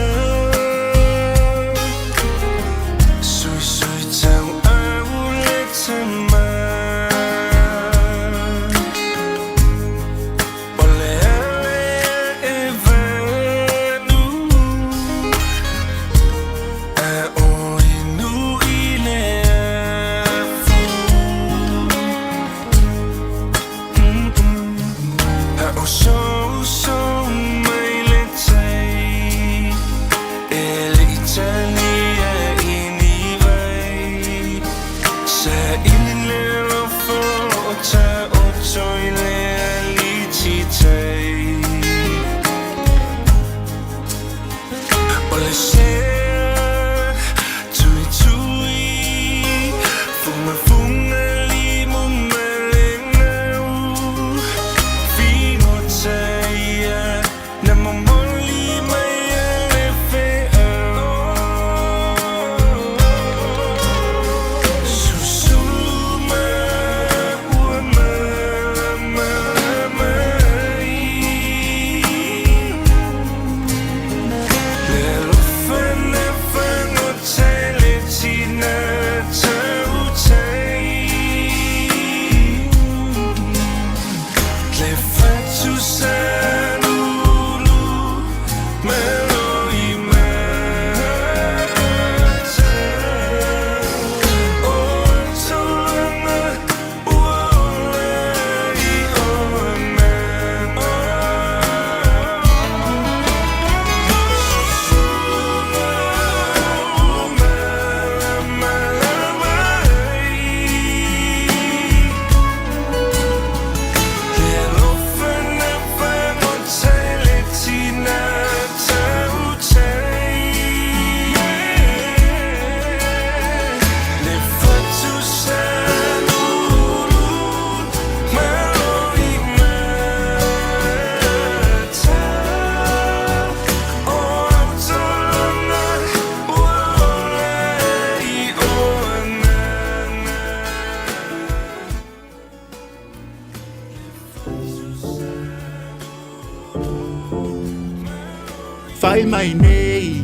Fai mai nei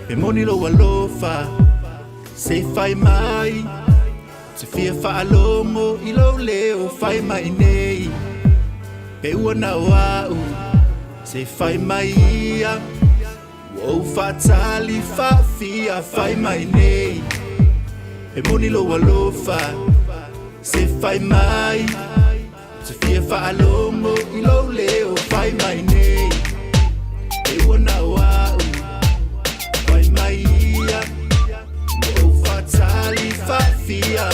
Pe moni lou alofa Se fai mai Ou te fia faalogo i lou leo Fai mai nei Pe ua na o au Se fai mai ia Ua ou faatali faafia Fai mai nei Pe moni lou alofa Se fai mai Ou te fia faalogo i lou leo Fai mai nei Pe ua na o au Fai mai ia Ua ou faatali faafia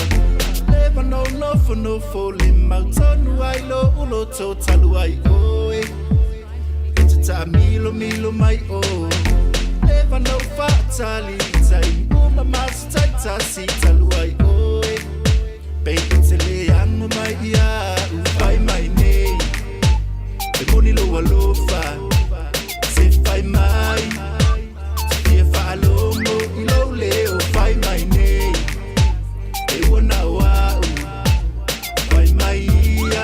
Leva ona ou nofonofo Le mautonu ai lo'u loto Talu ai oe E te taamilomilo mai o Leva ona ou faatali I taimi uma ma aso taitasi Talu ai oe Pe e te le ago mai ia'u Fai mai nei Pe moni lou alofa Se fai mai Ou te fia faalogo i lou leo Fai mai nei Pe ua na o au Fai mai ia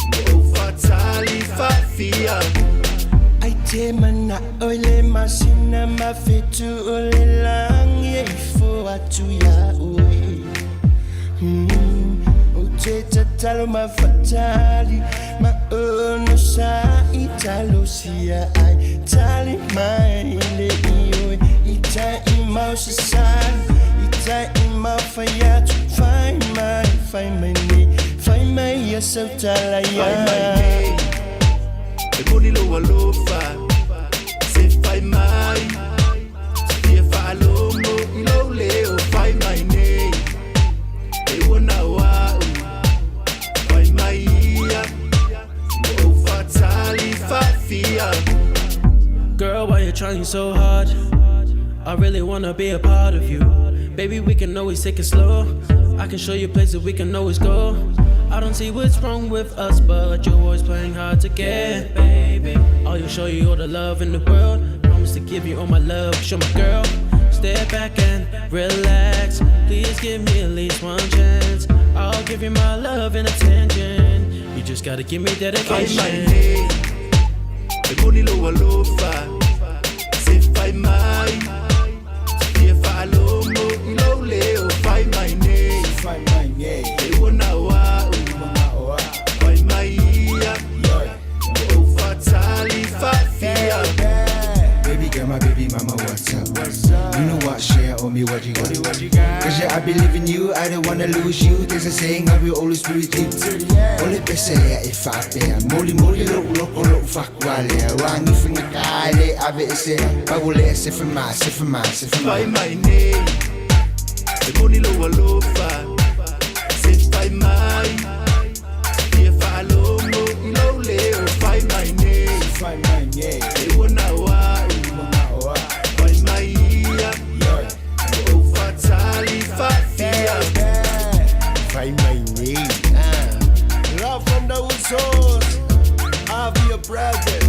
Ua ou faatali faafia Ai te mana'o i le masina ma fetu o le lagi e ifo atu iā oe Ou te tatalo ma faatali ma onosai talosia ai tali mai le ioe I taimi o sasala i taimi o fai atu fai mai fai mai nei fai mai ia sau tala ia Fai mai nei Pe moni lou alofa Se fai mai Ou te fia faalogo i lou leo Fai mai nei Pe ua na o au Fai mai ia Ua ou faatali faafia Girl, why you trying so hard? I really wanna be a part of you. Baby, we can always take it slow. I can show you places we can always go. I don't see what's wrong with us, but you're always playing hard to get, baby. I'll you show you all the love in the world. Promise to give you all my love, show my girl. Step back and relax. Please give me at least one chance. I'll give you my love and attention. You just gotta give me Fai mai dedication. nei Pe moni lou alofa Se fai mai Ou te fia faalogo i lou leo Fai mai nei Pe ua na o au Fai mai ia Ua ou faatali faafia Baby girl, my baby mama, what's up? You know what, share on me what you got. Cause yeah, I believe in you, I don't wanna lose you. There's a saying, I will always be with you. O le pese lea e faapea Molimoli lou loko lou faakualea Ua agifaga ka le aveesea Pau o lea se fama se fama se fama Fai mai nei Pe moni lou alofa Se fai mai Ou te fia faalogo i lou leo Fai mai nei Pe ua na o au Fai mai ia Ua ou faatali faafia Fai mai nei Love from the source Of your brothers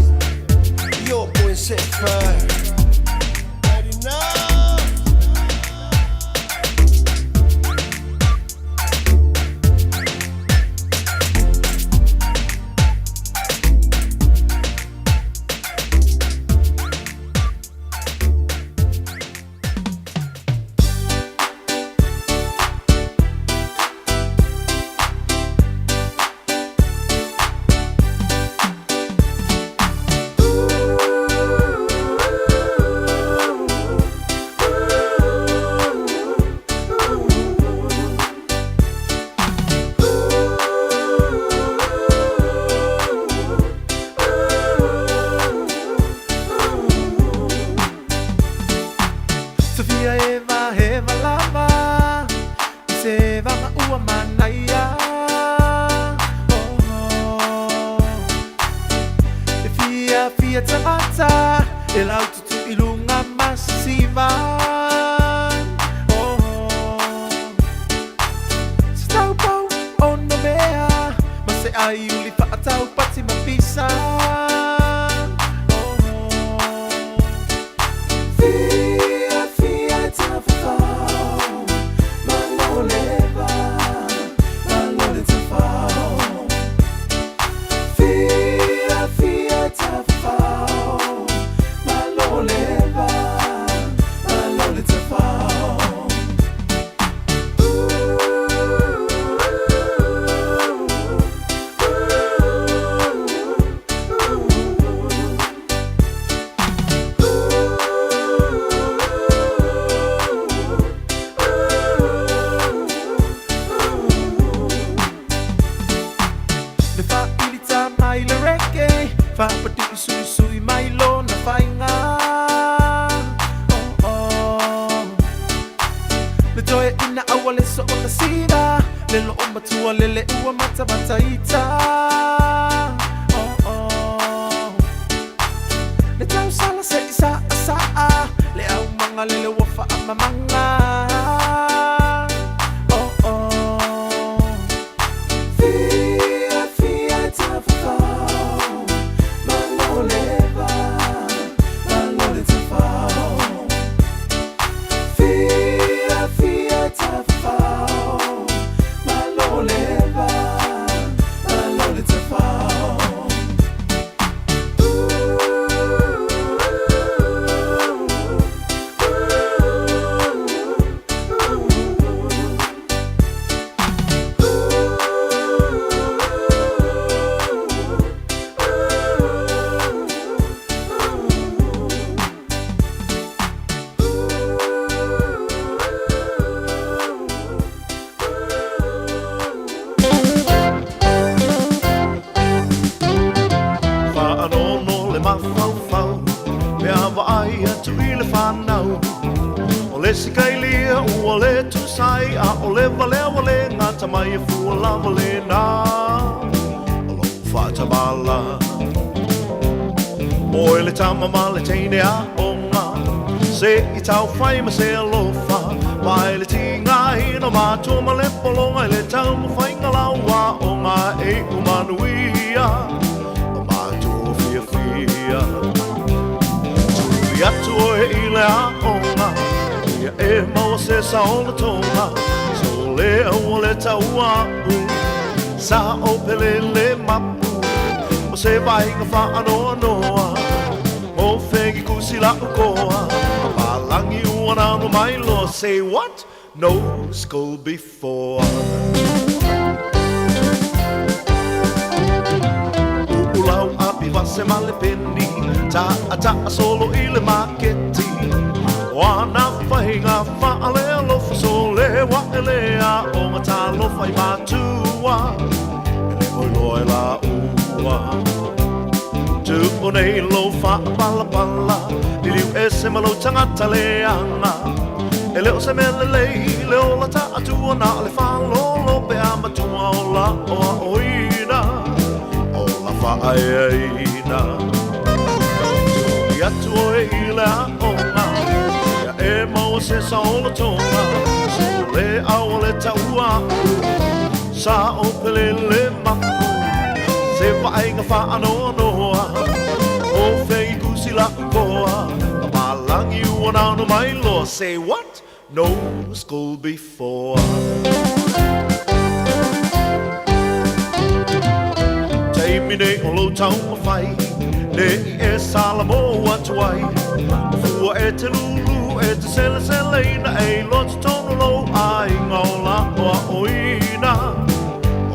Your point set fire Had enough Sofia eva eva lava I se vaga ua manaia Oh E fia fia tagata E laututu i luga masiva Oh Se taupou ono mea Ma se ai uli faatau pati ma pisa Fia, fia tafafao Maloleva, malole tafao Fia, fia tafafao ua le soona siva Le loo matua lele ua matamata ita Oh oh Le tausala se i saa saa Le aumaga lele ua faamamaga Oh oh Fia fia tafafao Malo le va Malo le tafao Fia fia tafafao Malo le va Malo le tafao Faanono le mafaufau pe a vaai atu i le fanau O le isi kailia ua le tusa ai a o le valea ua le gata mai e fua lava lena O lou faatamala Oe le tama ma le teine aoga Se i taufai ma se alofa Vaai le tigaina o matua ma le pologa I le taumafaiga lau aoga e iu manuia O matua fiafia Tuli atu oe i le aoga Ia e maua se saolotoga Sole aua le tauapu Sao pele le mapu O se vaaiga faanoanoa O fegi kusi la'u koa Papalagi ua nanu mai loa Say what? No school before Uu lau api vase ma le peni Taata'a solo i le maketi O ana faiga faalealofa Sole ua e le aoga Talofa i matua E le o iloa e laua Tuu nei lou faapalapala Liliu ese ma lou tagata leaga E le o se mea lelei le ola taatua Na o le faalolo pe a matua o la aoaoina O la faaeaina Tuli atu oe i le aoga Ia e maua se saolotoga Sole aua le tauapu Sao pele le mapu Se vaaiga faanoanoa O fei kusi la'u koa Papalagi ua nanu mai loa Say what? No school before Taimi nei o lou taumafai Ne i e salamo atu ai O fua e te lūlū e te seleseleina E iloa totonu lou aiga o la aoaoina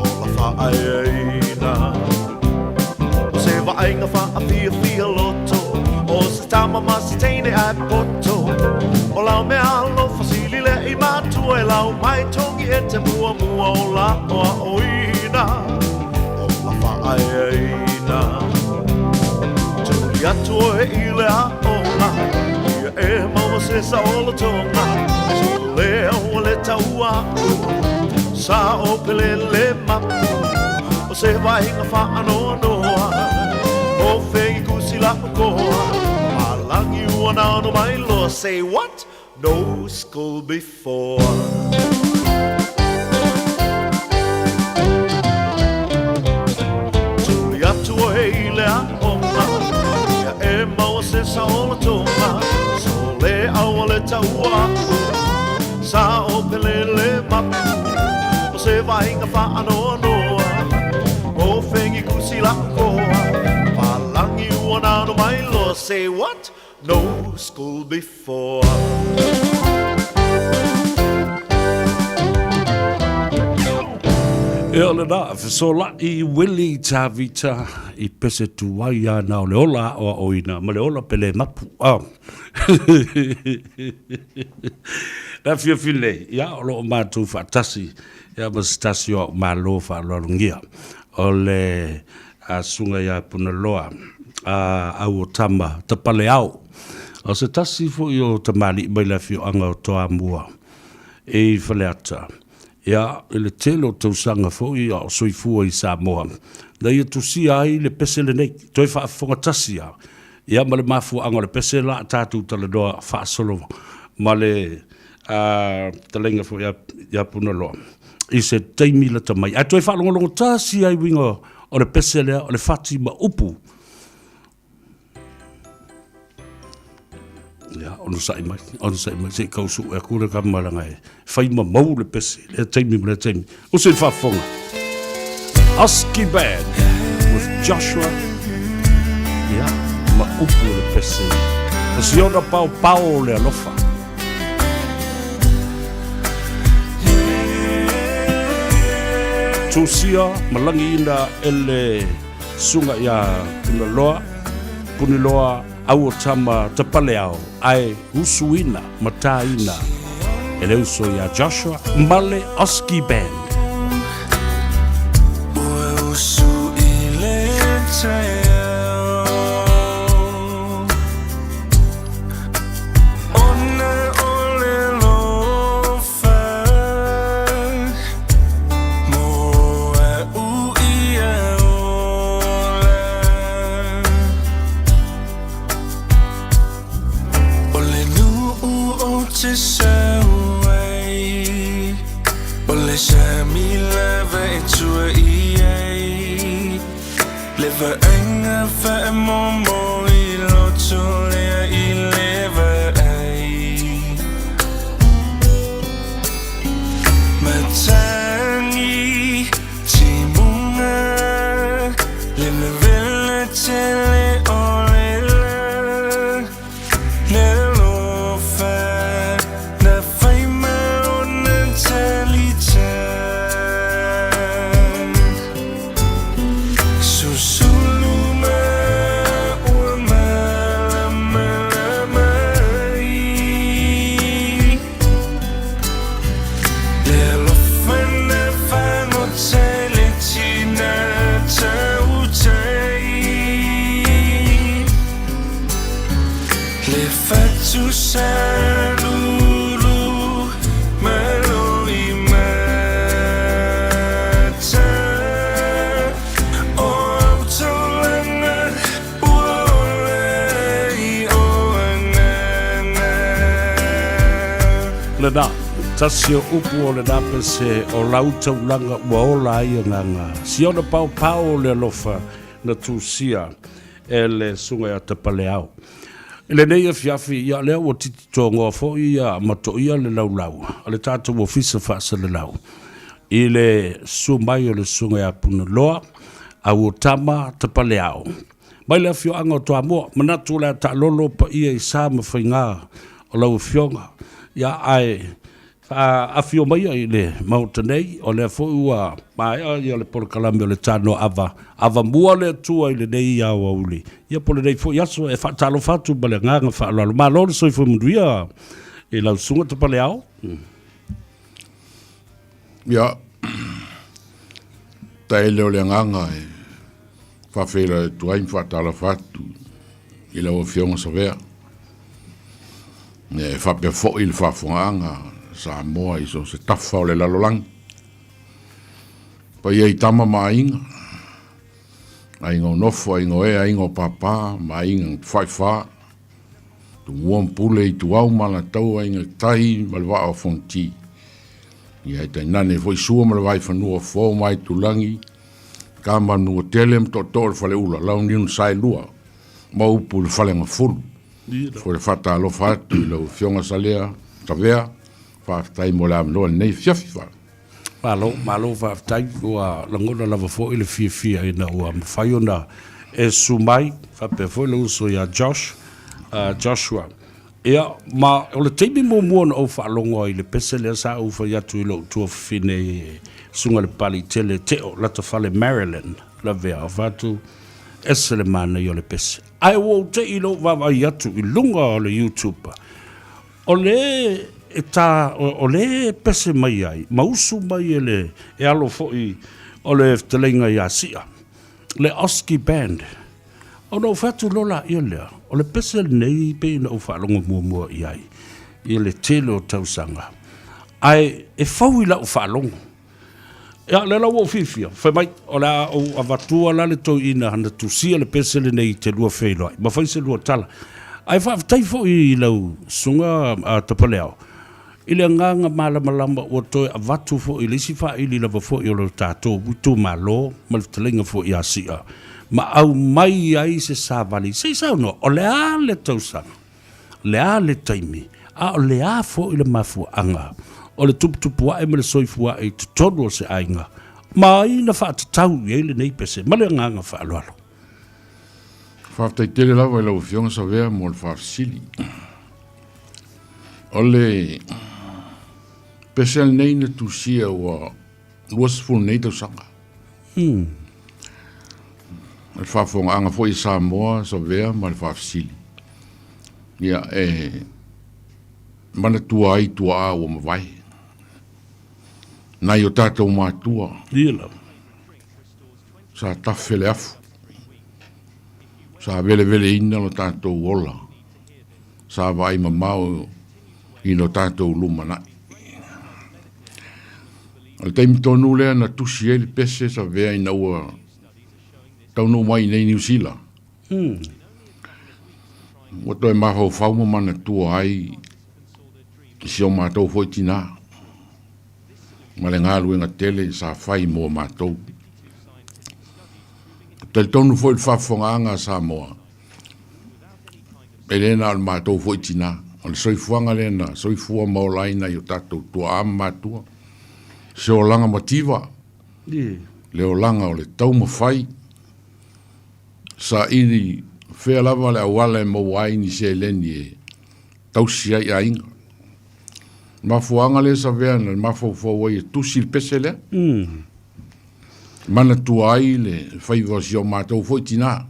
O la faaeaina O se vaaiga faafiafia loto O se tama ma se teine ae poto O lau meaalofa sili lea i matua E lau mai togi e te muamua o la aoaoina O la faaeaina Tuli atu oe i le aoga Ia e maua se saolotoga Sole aua le tauapu Sao pele le mapu O se vaaiga faanoanoa O fei kusi la'u koa Papalagi ua nanu mai loa Say what? No school before Tuli atu oe i le aoga Ia e maua se saolotoga Sole aua le tauapu Sao pele le mapu O se vaaiga faanoanoa O fegi kusi la'u koa Papalagi ua nanu mai loa Say what? No school before Ia o lena, fesolaʻi Willie Tavita i pese tuai ana o le ola aʻoaʻoina ma le ola pele mapu. Ah. Le afiafi nei, ia, o lo o matou faatasi, ia ma se tasi o au malo faaaloalogia, o le susuga ia Punaloa, a au o Tama Tapaleao. O se tasi foi o tamalii mai le afioaga o Toamua. i Faleata. Ia, i le tele o tausaga foi a o soifua i Samoa, na ia tusia ai le pese lenei, toe faafofoga tasi lava, ia ma le mafuaaga o le pese la a tatou talanoa faasolo ma le fetalaiga foi ia Punaloa i se taimi lata mai. Ae toe faalogologo tasi lava i uiga o le pese lea, o le fati ma upu. Ia, onosai mai, onosai mai, se i tau sue atu le tama leaga e fai ma mau le pese i lea taimi ma lea taimi. Usi le faafofoga. Husky Band with Joshua. Ia, ma upu o le pese. O siona pao pao le alofa. Tusia ma lagiina e le Susuga ia Punaloa, Puniloa au o tama Tapaleao ae usuina ma tāina e le uso ia Joshua ma le Oski Band. Ua usu i le taeao Ona o le alofa Mo a'u ia ola O le nu'u ou te sau ai O le sami lava e tua i ai Le vaaiga faamomo i loto lea i le vaai Matagi timuga Le vevela tele o le la Le alofa na fai ma ona talita Susulu ma ua malamalama ai Le alofa na fagota i le tina tautai Le fatu salulu malo i mata O au taulaga ua ola i o agaga. Lena, tasi o upu o lena pese o lau taulaga ua ola ai agaga. Siona paopao o le alofa na tusia e le Susuga ia Tapaleao. I lenei afiafi, ia lea ua tititogoa foi ia ma toia le laulau a le tatou Ofisa Faasalalau i le susu mai o le Susuga ia Punaloa Auotama Tapaleao mai le afioaga o Toamua. Manatu o le a taalolo paia i sa ma faiga o lau Afioga, ia ae Afio maia i le Maota nei, o lea foi ua maea ia le polokalame o le Tanoa Ava, ava mua le Atua i lenei aoauli, ia po o lenei foi aso e faatalofa atu ma le agaga faaaloalo. Malo le soifua manuia i lau Susuga Tapaleao. Ia, taele o le agaga e faafeiloai atu ai ma faatalofa atu i lau Afioga Savea. E faapea foi le faafofogaaga a Samoa i so o se tafa o le lalolagi. Paia i tama ma aiga, aiga o nofo, aiga o e, aiga o pāpā ma aiga na tafaifa, Tumua ma Pule, Ituau ma Alataua, Aiga Tai ma le Vaa o Fonoti. Ia e tainane foi Sua ma le Vaifanua, Fofo ma Aitulagi, Kama Manuatele ma Tootoo o le Faleula, Launiu na Saelua ma upu i le Falegafulu. Foi le faatalofa atu i lau Afioga Salea Savea, faafetai mo le avanoa i lenei afiafi. Fa. Malo, malo faafetai, ua lagona lava foi le fiafia ina ua mafai ona e susu mai, faapea foi le uso ia Josh, Joshua. Ia, ma o le taimi muamua na ou faalogo ai i le pese lea sa ou fai atu i lou tuafafine i Susuga i le Papaliitele Teo Latafale Maryland, lavea, o fai atu, ese le manaia o le pese. Ae ua ou te i lou vaavaai atu i luga o le YouTube, o le e ta, o le e pese mai ai, ma usu mai e le, e alo foi o le fetalaiga ia Sia, le Oski Band. Ona ou fai atu loa laia lea, o le pese lenei pei ona ou faalogo muamua i ai i le tele o tausaga. Ae e fou i lau faalogo. Ia, o lea la ua ou fiafia, fai mai, o le a ou avatua la le toeaina na tusia le pese lenei i te lua feiloai, ma fai se lua tala. Ae faafetai foi i lau Susuga a Tapaleao, i le agaga malamalama ua toe avatu foi i le isi faili lava foi o lo tatou itumalo ma le fetalaiga foi ia Si'a, ma aumai ai se savali. Se i saunoa, o le a le tausaga? le a le taimi, a o le a foi le mafuaaga o le tuputupuae ma le soifuae i totonu o se aiga, ma ai na faatatau i ai lenei pese? Ma le agaga faaaloalo. Faafetai tele lava i lau Afioga Savea mo le faafesili. O le pese lenei na tusia ua 20 nei tausaga. O le faafofogaaga foi a Samoa, Savea ma le faafesili, ia e manatua ai tuaa ua mavae, nai o tatou matua. Ia lava. Sa tafe le afu, sa veleveleina lo tatou ola, sa vaai mamao i lo tatou lumanai. O le taimi tonu lea na tusi ai le pese Savea ina ua taunuu mai i nei Niu Sila. Ua toe mafaufau ma manatua ai i si o matou foi tinā ma le galuega tele sa fai mo matou. Talitonu foi i le faafofogaaga a Samoa, e le na o le matou foi tinā. O le soifuaga lea na soifua ma ola ai nai o tatou tuaa ma matua. Se olaga mativa, le olaga o le taumafai, saili fea lava le auala e maua ai ni seleni e tausi ai aiga. Mafuaaga lea Savea na mafaufau ai e tusi le pese lea. Manatua ai le faiva o si o matou foi tinā.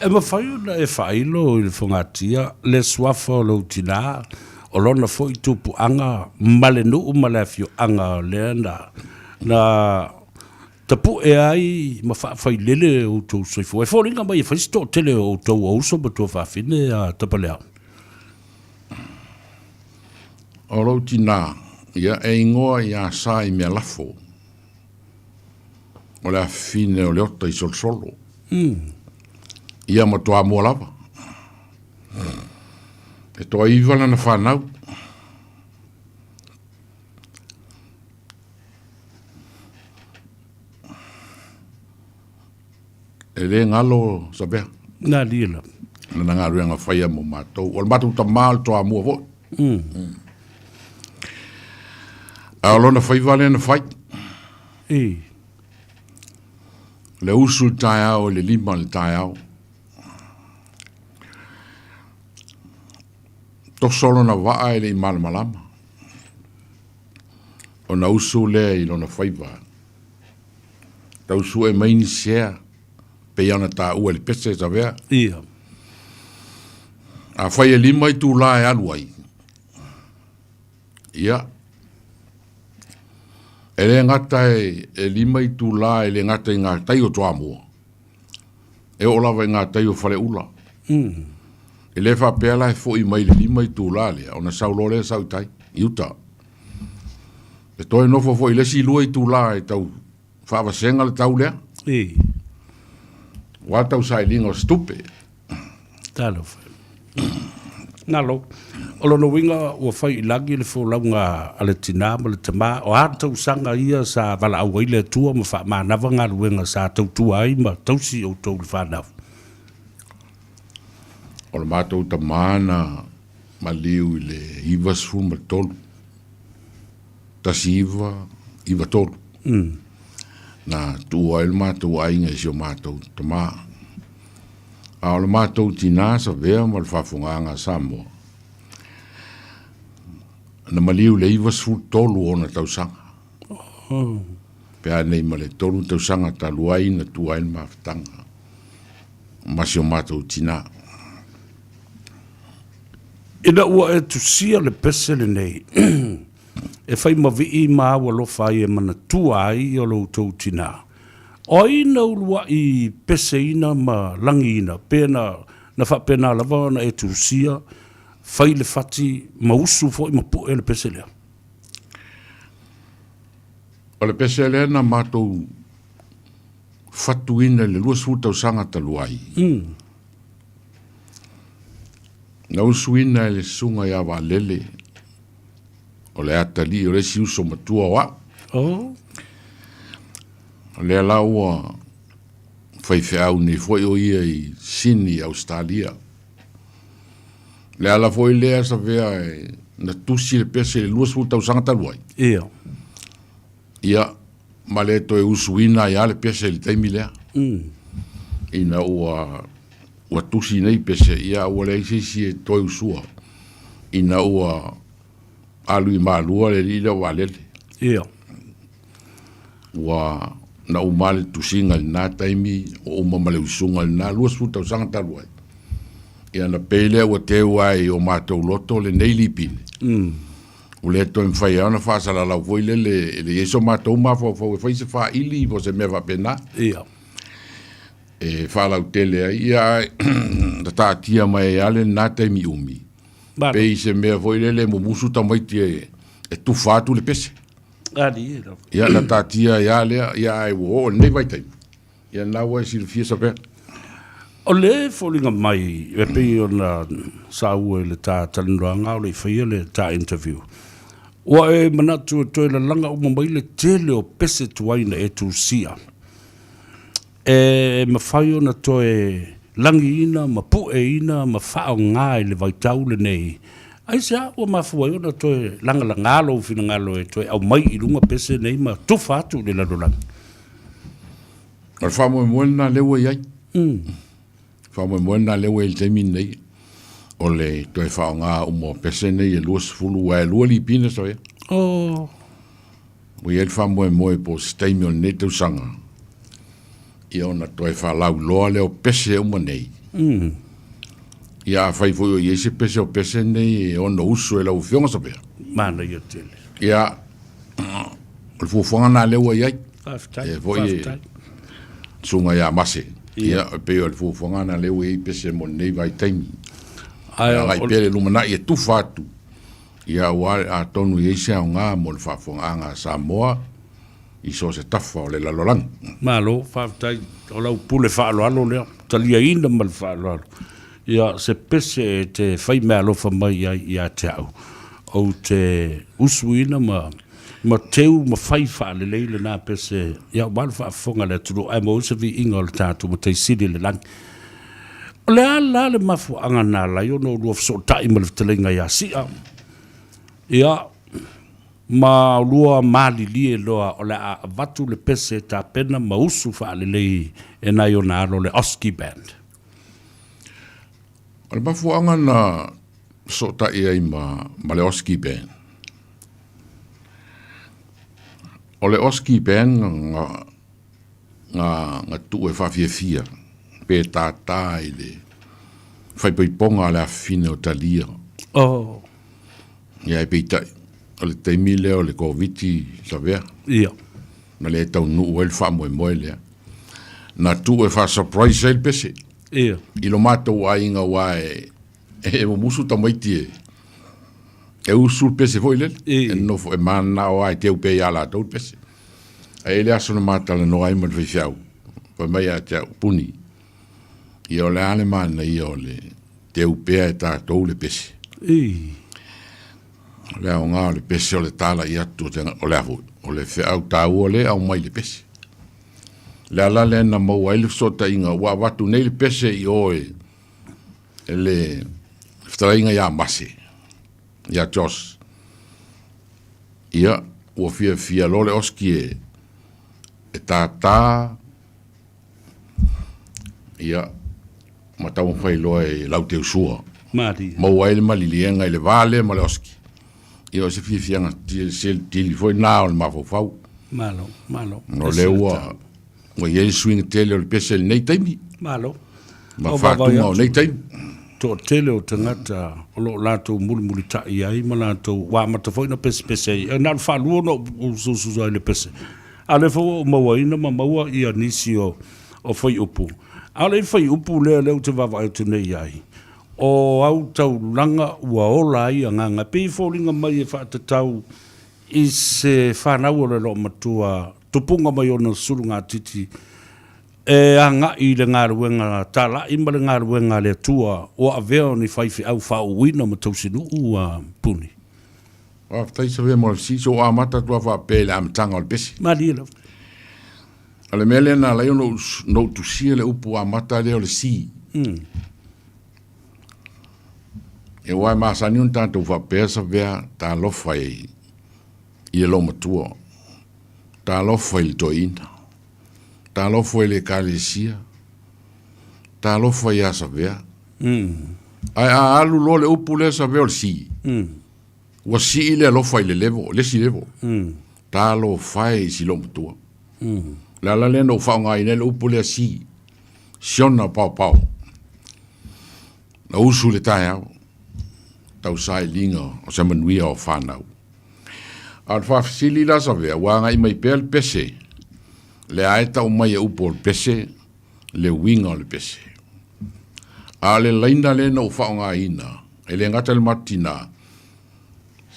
E mafai ona e faailo i le fogatia le suafa o lou tinā, o lona foi tupuaga ma le nuu ma le afioaga o lea na na tapue ai ma faafailele outou soifua. E foliga mai e fai se toatele o outou o uso ma tuafafine a Tapaleao. O lou tinā, ia e igoa ia Sa i Mealafo. O le afifine o Leota i Solosolo. Ia ma Toamua lava. E toaiva lana fanau. E le galo Savea. Na alie lava. Lana galuega faia mo matou. O le matou tama o le Toamua foi. A o lona faiva lea na fai. E. Le usu i le taeao i le 5 i le taeao. Toso lona vaa e le i malamalama. Ona usu lea i lona faiva. Tau sue mai ni sea, pei ona taua i le pese Savea. Ia. Afai e 5 itulā e alu ai, ia, e le gata e 5 itulā e le gata i ngā tai o Toamua, e oo lava i ngā tai o Faleula. E le faapea la e foi mai le 5 itulā lea, ona sau loa lea sau i tai, i uta. E toe nofo foi i le isi 2 itulā e tau faavasega le tau lea. E. Ua tau sailiga o se tupe. Talofa. Nalo. O lona uiga ua fai i lagi le folauga a le tinā ma le tamā, o a tausaga ia sa valaau ai le Atua ma faamanava galuega sa tautua ai ma tausi outou i le fanau? O le matou tamā na maliu i le 93, 1993. Na tuua ai le matou aiga i si o matou tamā. A o le matou tinā Savea ma le faafofogaaga a Samoa, na maliu i le 93 ona tausaga. Pe a nei ma le 3 tausaga talu ai na tuua ai le mafutaga ma si o matou tinā. Ina ua e tusia le pese lenei, e fai ma vii ma au alofa ai e manatua ai o lo outou tinā. O ai na uluaʻi peseina ma lagiina, pe na, na faapena lava ona e tusia, fai le fati ma usu foi ma pu'e le pese lea? O le pese lea na matou fatuina i le 20 tausaga talu ai. Na usuina e le susuga ia Vaalele, o le atalii o le isi uso matua o au. Oh. O lea la ua faifeau nei foi o ia i Sydney, Ausetalia. Le ala foi lea Savea e na tusi le pese i le 20 tausaga talu ai. Ia. Ia, ma le toe usuina ai lava le pese i le taimi lea. Ina ua ua tusi nei pese, ia ua leai se isi e toe usua ina ua alu i Malua le alii lea o Vaalele. Ia. Ua na uma le tusiga i lena taimi, ua uma ma le usuga i lena 20 tausaga talu ai. Ia na pei lea ua teu ai i o matou loto lenei lipine. Ua le toe mafai ai ona faasalalau foi lele e leai so matou mafaufau e fai se faili po o se mea faapena. Ia. E faalautele ai, ia ae na taatia mai ai lava lena taimi umi. Pei se mea foi lele e mumusu tamaiti e tufa atu le pese. Alii lava. Ia na taatia ai lava lea, ia ae ua oo i lenei vaitaimi. Ia lena ua e silafia Savea. O le foliga mai e pei ona saua i le ta talanoaga a o le i faia le ta interview, ua e manatu e toe lalaga uma mai le tele o pese tuai na e tusia e mafai ona toe lagiina ma pueina ma faaaoga i le vaitau lenei. Aisea ua mafua ai ona toe lagalaga lou finagalo e toe aumai i luga pese nei ma tufa atu i le lalolagi? O le faamoemoe lena lea ua i ai. Faamoemoe lena lea ua i ai i le taimi lenei, o le toe faaaoga uma o pese nei e 20, aua e lua lipina sa ia. Oh. Ua i ai le faamoemoe po o se taimi o lenei tausaga, ia ona toe faalauiloa lea o pese uma nei. Ia afai foi o i ai se pese o pese nei e ono usu e lau Afioga Savea. Manaia tele. Ia, o le fuafuaga lena lea ua i ai. Faafetai, E foi e faafetai. susuga ia Mase. Ia. Ia, e pei o le fuafuaga lena lea ua i ai pese mo lenei vaitaimi. Ae E agai o- pea le lumanai e tufa atu, ia aua atonu e i ai se aoga mo le faafofogaaga a Samoa i so o se tafa o le lalolagi. Malo, faafetai. O lau pule faaaloalo lea, taliaina ma le faaaloalo. Ia, se pese e te fai meaalofa mai ai ia te au, ou te usuina ma ma teu ma fai faalelei lena pese, ia, aua le faafofoga a le atunuu, ae maua ai se viiga o le tatou Matai Sili i le lagi. O le a la le mafuaaga na ala ai ona oulua fesootai ma le fetalaiga ia Si'a? Ia, ma oulua malilie loa o le a avatu le pese e tapena ma usu faalelei e nai ona alo le Oski Band. O le mafuaaga na fesootai ai ma, ma le Oski Band, o le Oski Band na, na, na tuu e faafiafia pe tātā i le faipaipoga a le afafine o Talia. Oh. Ia e peitai, o le taimi lea o le Koviti Savea. Ia. Na le taunuu ai le faamoemoe lea. Na tuu e faa-surprise ai le pese. Ia. I lo matou aiga aua e, e mumusu tamaiti e, e usu le pese foi lele. E nofo, e mananao lava e teu pea ia latou le pese. Ae i ai le aso na ma talanoa ai ma le faifeau, fai mai ia te au, Puni, ia o le a le manaia o le teu pea e tatou le pese. O le aoga o le pese o le talai atu o le a foi, o le feau taua lea e aumai i le pese. O le ala lea na maua ai le fesootaiga, ua avatu nei le pese i o e le fetalaiga ia Mase, ia Josh. Ia, ua fiafia loa le Oski e, e tātā, ia, ma taumafai loa e lauteusua. Malie. Maua ai le maliliega i le va lea ma le Oski. Ia, o se fiafiaga tili foi lena o le mafaufau. Malo, malo. O lea ua, ua i ai le suiga tele o le pese i lenei taimi. Malo. Ma faatuga o nei taimi. Toatele o tagata o lo o latou mulimulitai ai ma latou, ua amata foi ona pesepese ai. E na o le faalua ona ou usuusu ai i le pese, a o lea foi ua ou mauaina ma maua nisi o fuaiupu. A o le fuaiupu lea lea ou te vaavaai atu nei i ai, O au taulaga ua ola ai agaga, e pei e foliga mai e faatatau i se fanau o le loomatua tupuga mai ona sulugatiti e agai i le galuega talai ma le galuega a le Atua ua avea o ni faifeau faauuina ma tausinuu a Puni. Faafetai Savea mo le fesili. Se ua amata atu lava faapea i le amataga o le pese. Malie lava. O le mea lea na ala ai ona ou tusia le upu amata lea o le si. E aua e masani ona tatou faapea Savea, talofa i le loomatua, talofa i le toeaina, talofa i le ekalesia, talofa ia Savea. Ae a alu loa le upu lea Savea o le si, ua sii le alofa i le level, le isi level. Talofa e i si loomatua. O le ala lea na ou faaaogaina ai le upu lea si, siona paopao. Na usu i le taeao, tau sailiga o se manuia o fanau. A o le faafesili la Savea, ua agai mai pea le pese, lea e tau mai e upu o le pese, le uiga o le pese. A o le laina lea na ou faaaogaina, e le gata i le matou tina,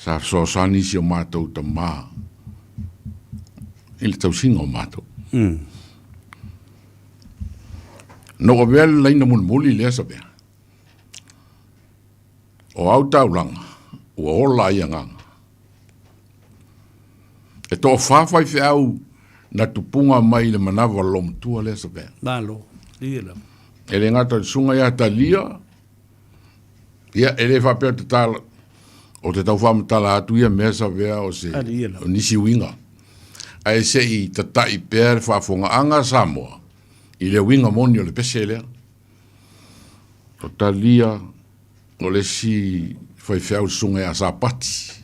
sa fesoasoani si o matou tama i le tausiga o matou. Na ou avea le laina mulimuli lea Savea, o au taulaga ua ola ai agaga. E toafa faifeau na tupuga mai i le manava o le loomatua lea Savea. Malo, ia lava. E le gata i le susuga ia Talia, ia e le faapea o te tala, o te tau faamatala atu ia mea Savea o se, o nisi uiga. Ae se i tatai pea le faafogaaga a Samoa i le uiga moni o le pese lea. O Talia, o le isi faifeau susuga ia Sapati.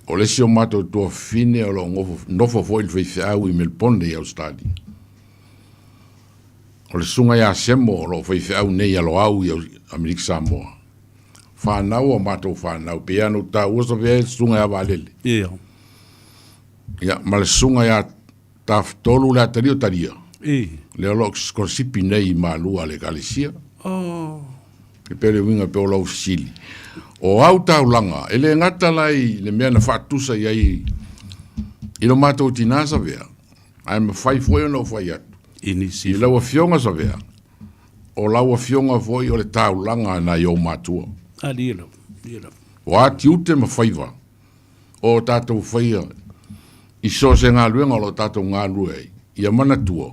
O le isi o matou tuafafine o lo o nofo foi i le faifeau i Melbourne i Ausetalia. O le susuga ia Semo o lo o faifeau nei ia Loau i Amerika Samoa. Fanau o matou fanau, pei lava ona ou taua Savea le susuga ia Vaalele. Ia. Ia, ma le susuga ia Tafatolu le atalii o Talia. I. Lea o lo o sikolasipi nei i Malua a le Ekalesia. Oh. E pei o le uiga pei o lau fesili. O au taulaga, e le gata la i le mea na faatusa i ai i lo matou tina Savea, ae mafai foi ona ou fai atu i nisi i lau afioga Savea, o lau afioga foi o le taulaga a nai ou matua. Alie lava, alie lava. O a tiute ma faiva o tatou faia i so o se galuega o lo o tatou galulue ai, ia manatua,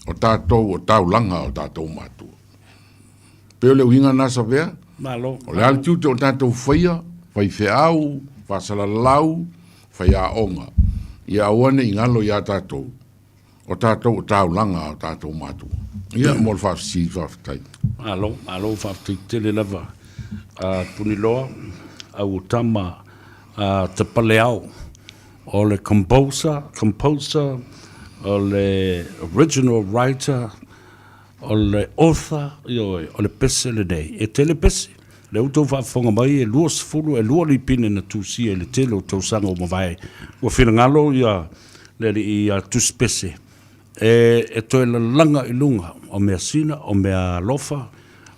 o tatou o taulaga a o tatou matua. Pei o le uiga lena Savea, Malo. o le a le tiute o tatou faia, faifeau, faasalalau, faiaoga, ia aua ne i galo ia tatou, o tatou o taulaga a o tatou matua. Ia, mo le faafesili, faafetai. Malo, malo faafetai tele lava a Puniloa, au o tama a Tapaleao, o le composer, composer, o le original writer, o le author, ioe, o le pese lenei. E tele pese. Lea ua outou faafofoga mai e 20, e lua lipine na tusia i le tele o tausaga ua mavae. Ua finagalo ia le alii ia tusipese e, e toe lalaga i luga o measina, o meaalofa,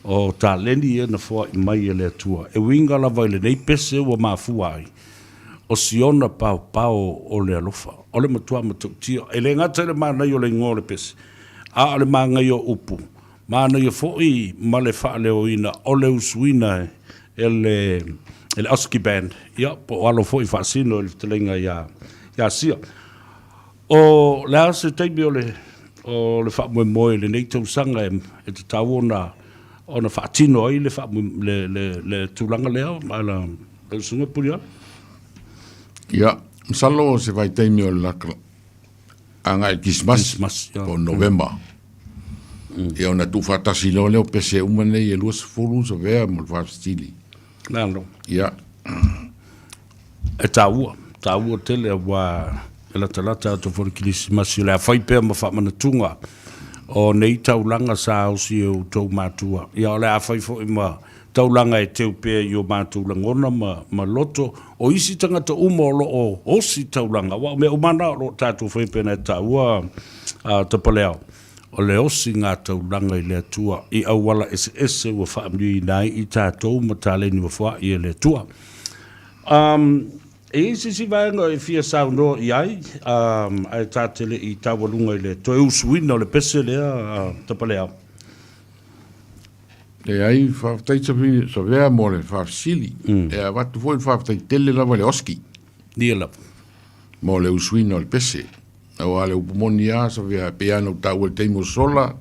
o taleni ia na foai mai e le Atua. E uiga lava i lenei pese ua mafua ai, o Siona paopao o le alofa, o le matua matautia. E le gata i le manaia o le igoa o le pese, a o le manaia o upu, Manaia foi ma le faaleoina o le usuina e le e le Oski Band, ia, po o alo foi faasino i le fetalaiga ia ia Sia. O le a se taimi o le o le faamoemoe i lenei tausaga e e tatau ona ona faatino ai le faamoe le le le tulaga lea ma la lau Susuga Puliala? Ia, masalo o se vaitaimi o le laka agai i Kirisimasi, po o Novema. Ia ona tuufaatasi loa lea o pese uma nei e 20 Savea mo le faafesili. Malo. Ia. E taua, taua tele aua e latalata atu foi le Kirisimasi o le a fai pea ma faamanatuga o nei taulaga sa osi e outou matua. Ia o le a fai foi ma taulaga e teu pea i o matou lagona ma, ma loto o isi tagata uma o lo o osi taulaga, aua o mea uma na o lo o tatou faia pei ona e taua a Tapaleao. O le osiga taulaga i le Atua i auala eseese ua faamanuiaina ai i tatou ma taleni ua foai e le Atua. Um, e i ai se isi vaega e fia saunoa i ai, um, ae ta te le i taualuga i le toe usuina o le pese lea, uh, Tapaleao? Leai, faafetai Savea mo le faafesili. E avatu foi le faafetai tele lava i le OSCE. Ia lava. Mo le usuina o le pese. Aua le upu moni lava Savea, e pei lava ona ou taua i le taimi ua sola,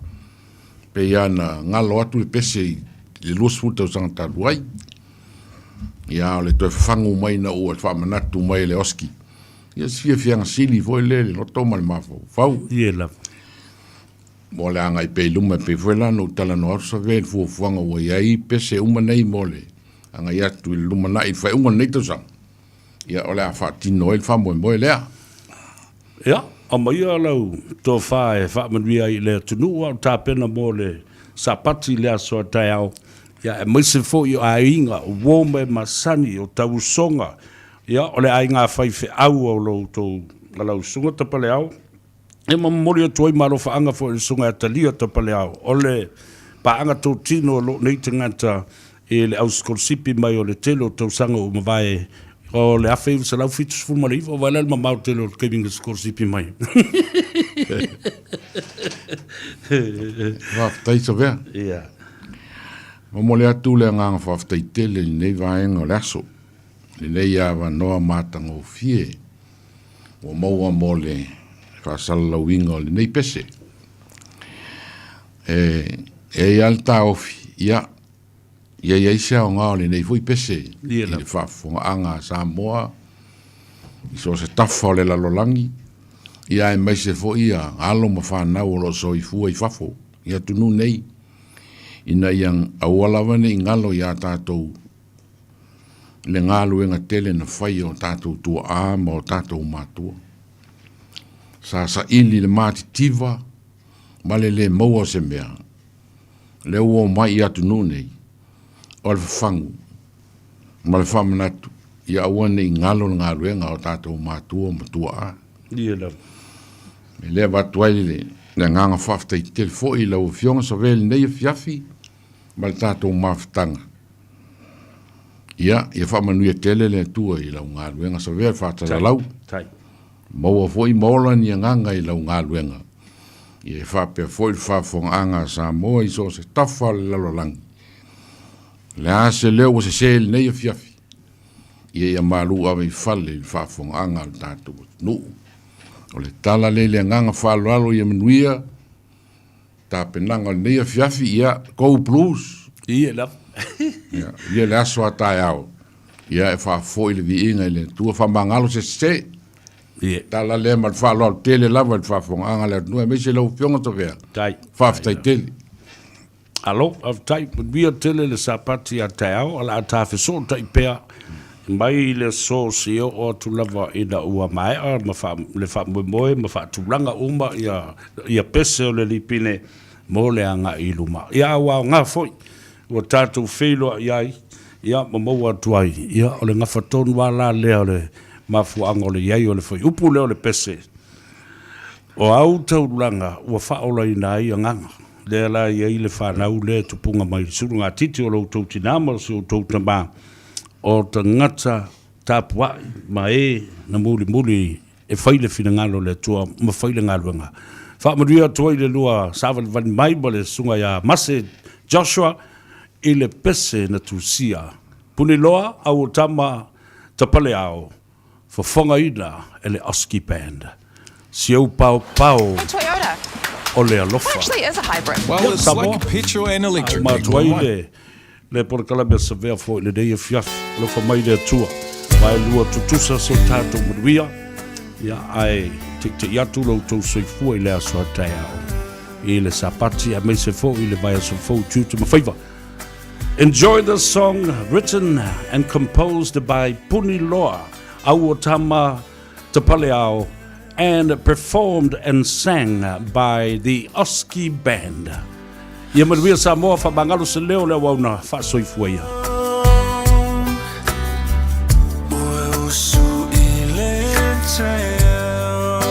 e pei lava ona galo atu le pese i le 20 tausaga talu ai. Ia, a o le toe fafagu mai ina ua faamanatu mai e le OSCE. Ia, se fiafiaga sili foi lea i le loto ma le mafaufau. Ia lava. Mo le agai pea i luma, e pei foi la ona ou talanoa atu Savea i le fuafuaga ua i ai pese uma nei mo le agai atu i le lumanai i le faaiuga o lenei tausaga. Ia, o le a faatino ai le faamoemoe lea. Ia, aumaia lau tofa e faamanuia ai i le atunuu a o tapena mo le Sapati i le aso a taeao, ia, aemaise foi o aiga, o uo ma e masani, o tauusoga, ia, o le aiga faifeau o lo outou lau Susuga Tapaleao. E momoli atu ai ma alofaaga foi i le Susuga ia Talia Tapaleao, o le paaga totino o lou nei tagata i le ausikolosipi mai o le tele o tausaga ua mavae o le 1979, vaai la i le mamao tele o le taimi na sikolosipi mai. Faafetai Savea. Ia. Momoli atu le agaga faafetai tele i lenei vaega o le aso, lenei avanoa matagofie ua maua mo le faasalalauina o lenei pese. E i ai lava le taofi, ia, ia i ai se aoga o lenei foi pese i le faafofogaaga a Samoa i so o se tafa o le lalolagi, ia aemaise foi ia alo ma fanau o lo o soifua i fafo i atunuu nei, ina ia aua lava ne i galo iā tatou le galuega tele na fai e o tatou tuaa ma o tatou matua. Sa saili le matitiva ma le le maua o se mea, lea ua omai i atunuu nei, o le fafagu ma le faamanatu ia aua ne i galo le galuega a o tatou matua ma tuaa. Ia lava. E le avatu ai le agaga faafetai tele foi i lau Afioga Savea i lenei afiafi ma le tatou mafutaga. Ia, ia faamanuia tele le Atua i lau galuega Savea le faatalalau. Tai. Maua foi ma ola ni agaga i lau galuega. Ia e faapea foi le faafofogaaga a Samoa i so o se tafa o le lalolagi. O le a se leo ua sese i lenei afiafi, ia ia malu ave i fale i le faafofogaaga a le tatou atunuu. O le tala lea i le agaga faaaloalo ia manuia tapenaga o lenei afiafi, ia, go Blues! Ia lava. Ia, ia le aso a taeao, ia e faafoi le viiga i le Atua, faamagalo se sese. Ia. Tala lea ma le faaaloalo tele lava i le faafofogaaga a le atunuu, aemaise lau Afioga Tavea. Tai. Faafetai tele. Alo, faafetai. Manuia tele le Sapati a taeao, o le a tafesootai pea mai le aso seia oo atu lava ina ua maea ma faa, le faamoemoe ma faatulaga uma ia, ia pese o le lipine mo le agai i luma. Ia, a ua aoga foi, ua tatou feiloai ai, ia, ma maua atu ai, ia, o le gafa tonu lava la lea o le mafuaaga o le i ai o le fuaiupu lea o le pese, O au taulaga ua faaolaina ai agaga. Lea la e i ai le fanau lea e tupuga mai i le sulugatiti o lo outou tinā ma si outou tamā, o tagata tapuai ma e na mulimuli e fai le finagalo o le Atua ma fai le galuega. Faamanuia atu ai le lua savalivali mai ma le Susuga ia Mase Joshua i le pese na tusia. Puniloa, au o tama, Tapaleao. Fofogaina e le Oski Band. Si ou paopao o le alofa. Ia, Samoa, faauma atu ai le le polokalame a Savea foi i lenei afiafi. Alofa mai le Atua, vaelua tutusa so tatou manuia, ia, ae teitei atu lo outou soifua i le aso a taeao, i le Sapati, aemaise foi i le vaiaso fou tiute ma faiva. Enjoy this song written and composed by Puni Loa, Auotama Tapaleao, and performed and sang by the Oski Band. Ia manuia Samoa, faamagalo se leo le auauna faasoifua ia. Ua usu i le taeao.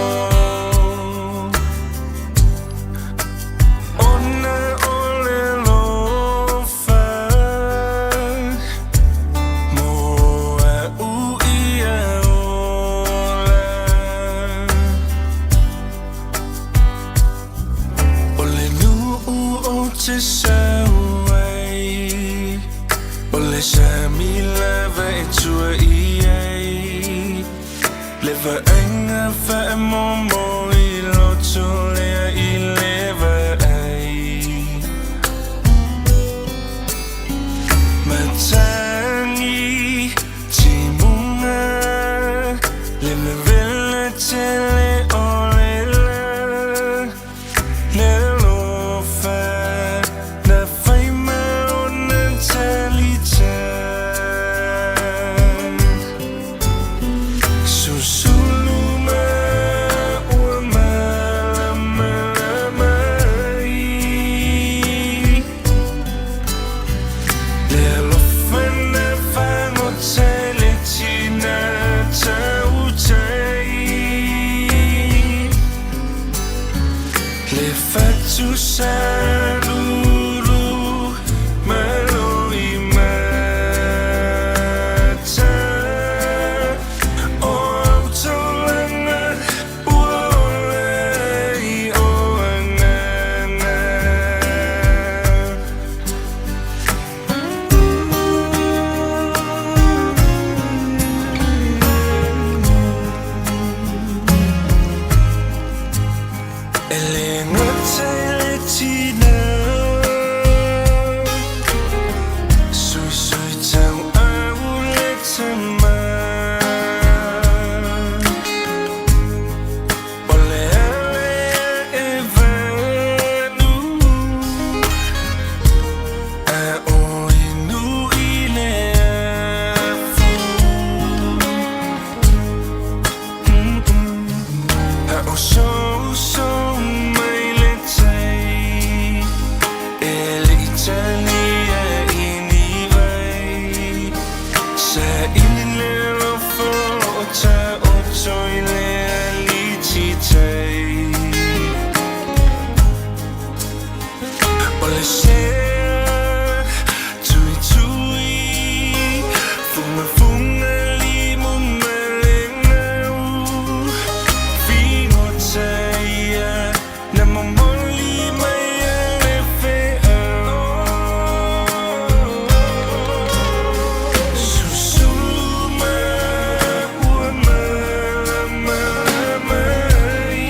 le sami lava e tua i ai Le vaaiga faamomo i loto lea i le vaai Matagi timuga Le vevela tele o le la Le alofa na fai ma ona talita Susulu ma ua malamalama ai Le alofa na fagota i le tina tautai Le fatu salulu ma loimata O au taulaga ua ola i o agaga. E le gata i le tina Suisui tauau le tama O le ale e vanu A o inu i le afu A o soso mai le tai E le i talia i ni vai Sa ili le alofa o ta oto i le aliti tai O le sea tuitui Fugafuga limu ma le gau Figota ia na momoli mai a le feau Susulu ma ua malamalama ai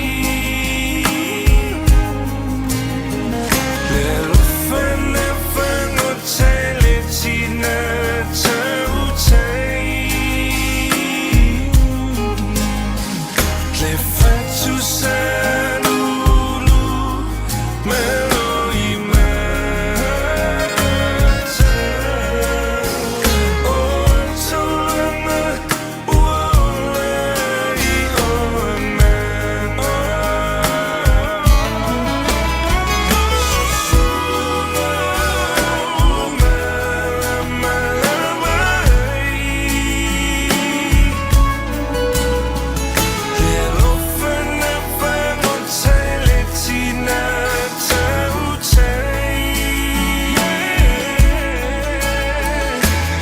Le alofa na fagota i le tina tautai Le fatu salulu ma loimata O taulaga ua ola i o agaga. Le alofa na fagota i le tina tautai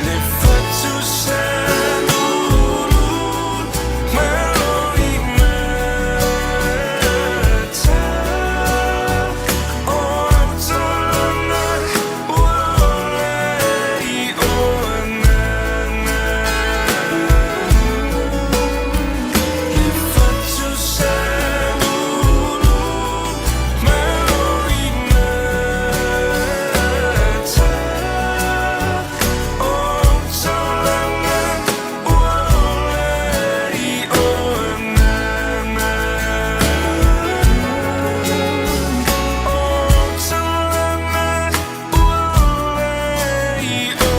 Le fatu salulu ma loimata O au taulaga ua ola i o agaga. Le fatu salulu ma loimata O au taulaga ua ola i o agaga. O au taulaga ua ola i o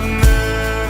agaga.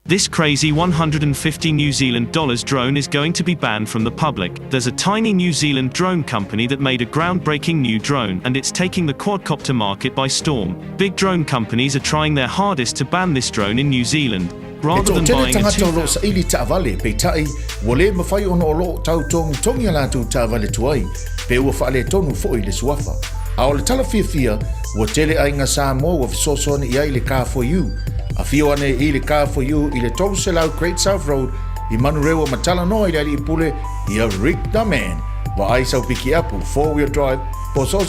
This crazy 150 New Zealand dollars drone is going to be banned from the public. There's a tiny New Zealand drone company that made a groundbreaking new drone, and it's taking the quadcopter market by storm. Big drone companies are trying their hardest to ban this drone in New Zealand. He Rather than toʻatele buying a tagata o lo o 2000 saili taavale, peitai, ua lē mafai ona o lo o tautogitogi a latou taavale tuai, pe ua faaletonu foi le suafa. A o le tala fiafia, ua tele aiga Samoa ua fesoasoani i ai i le Car For You, Afio ane i le Car for You i le 300 Great South Road i Manurewa ma talanoa i le alii pule ia Rick the Man. Vaai sau pikiapu, 4-wheel drive, po so.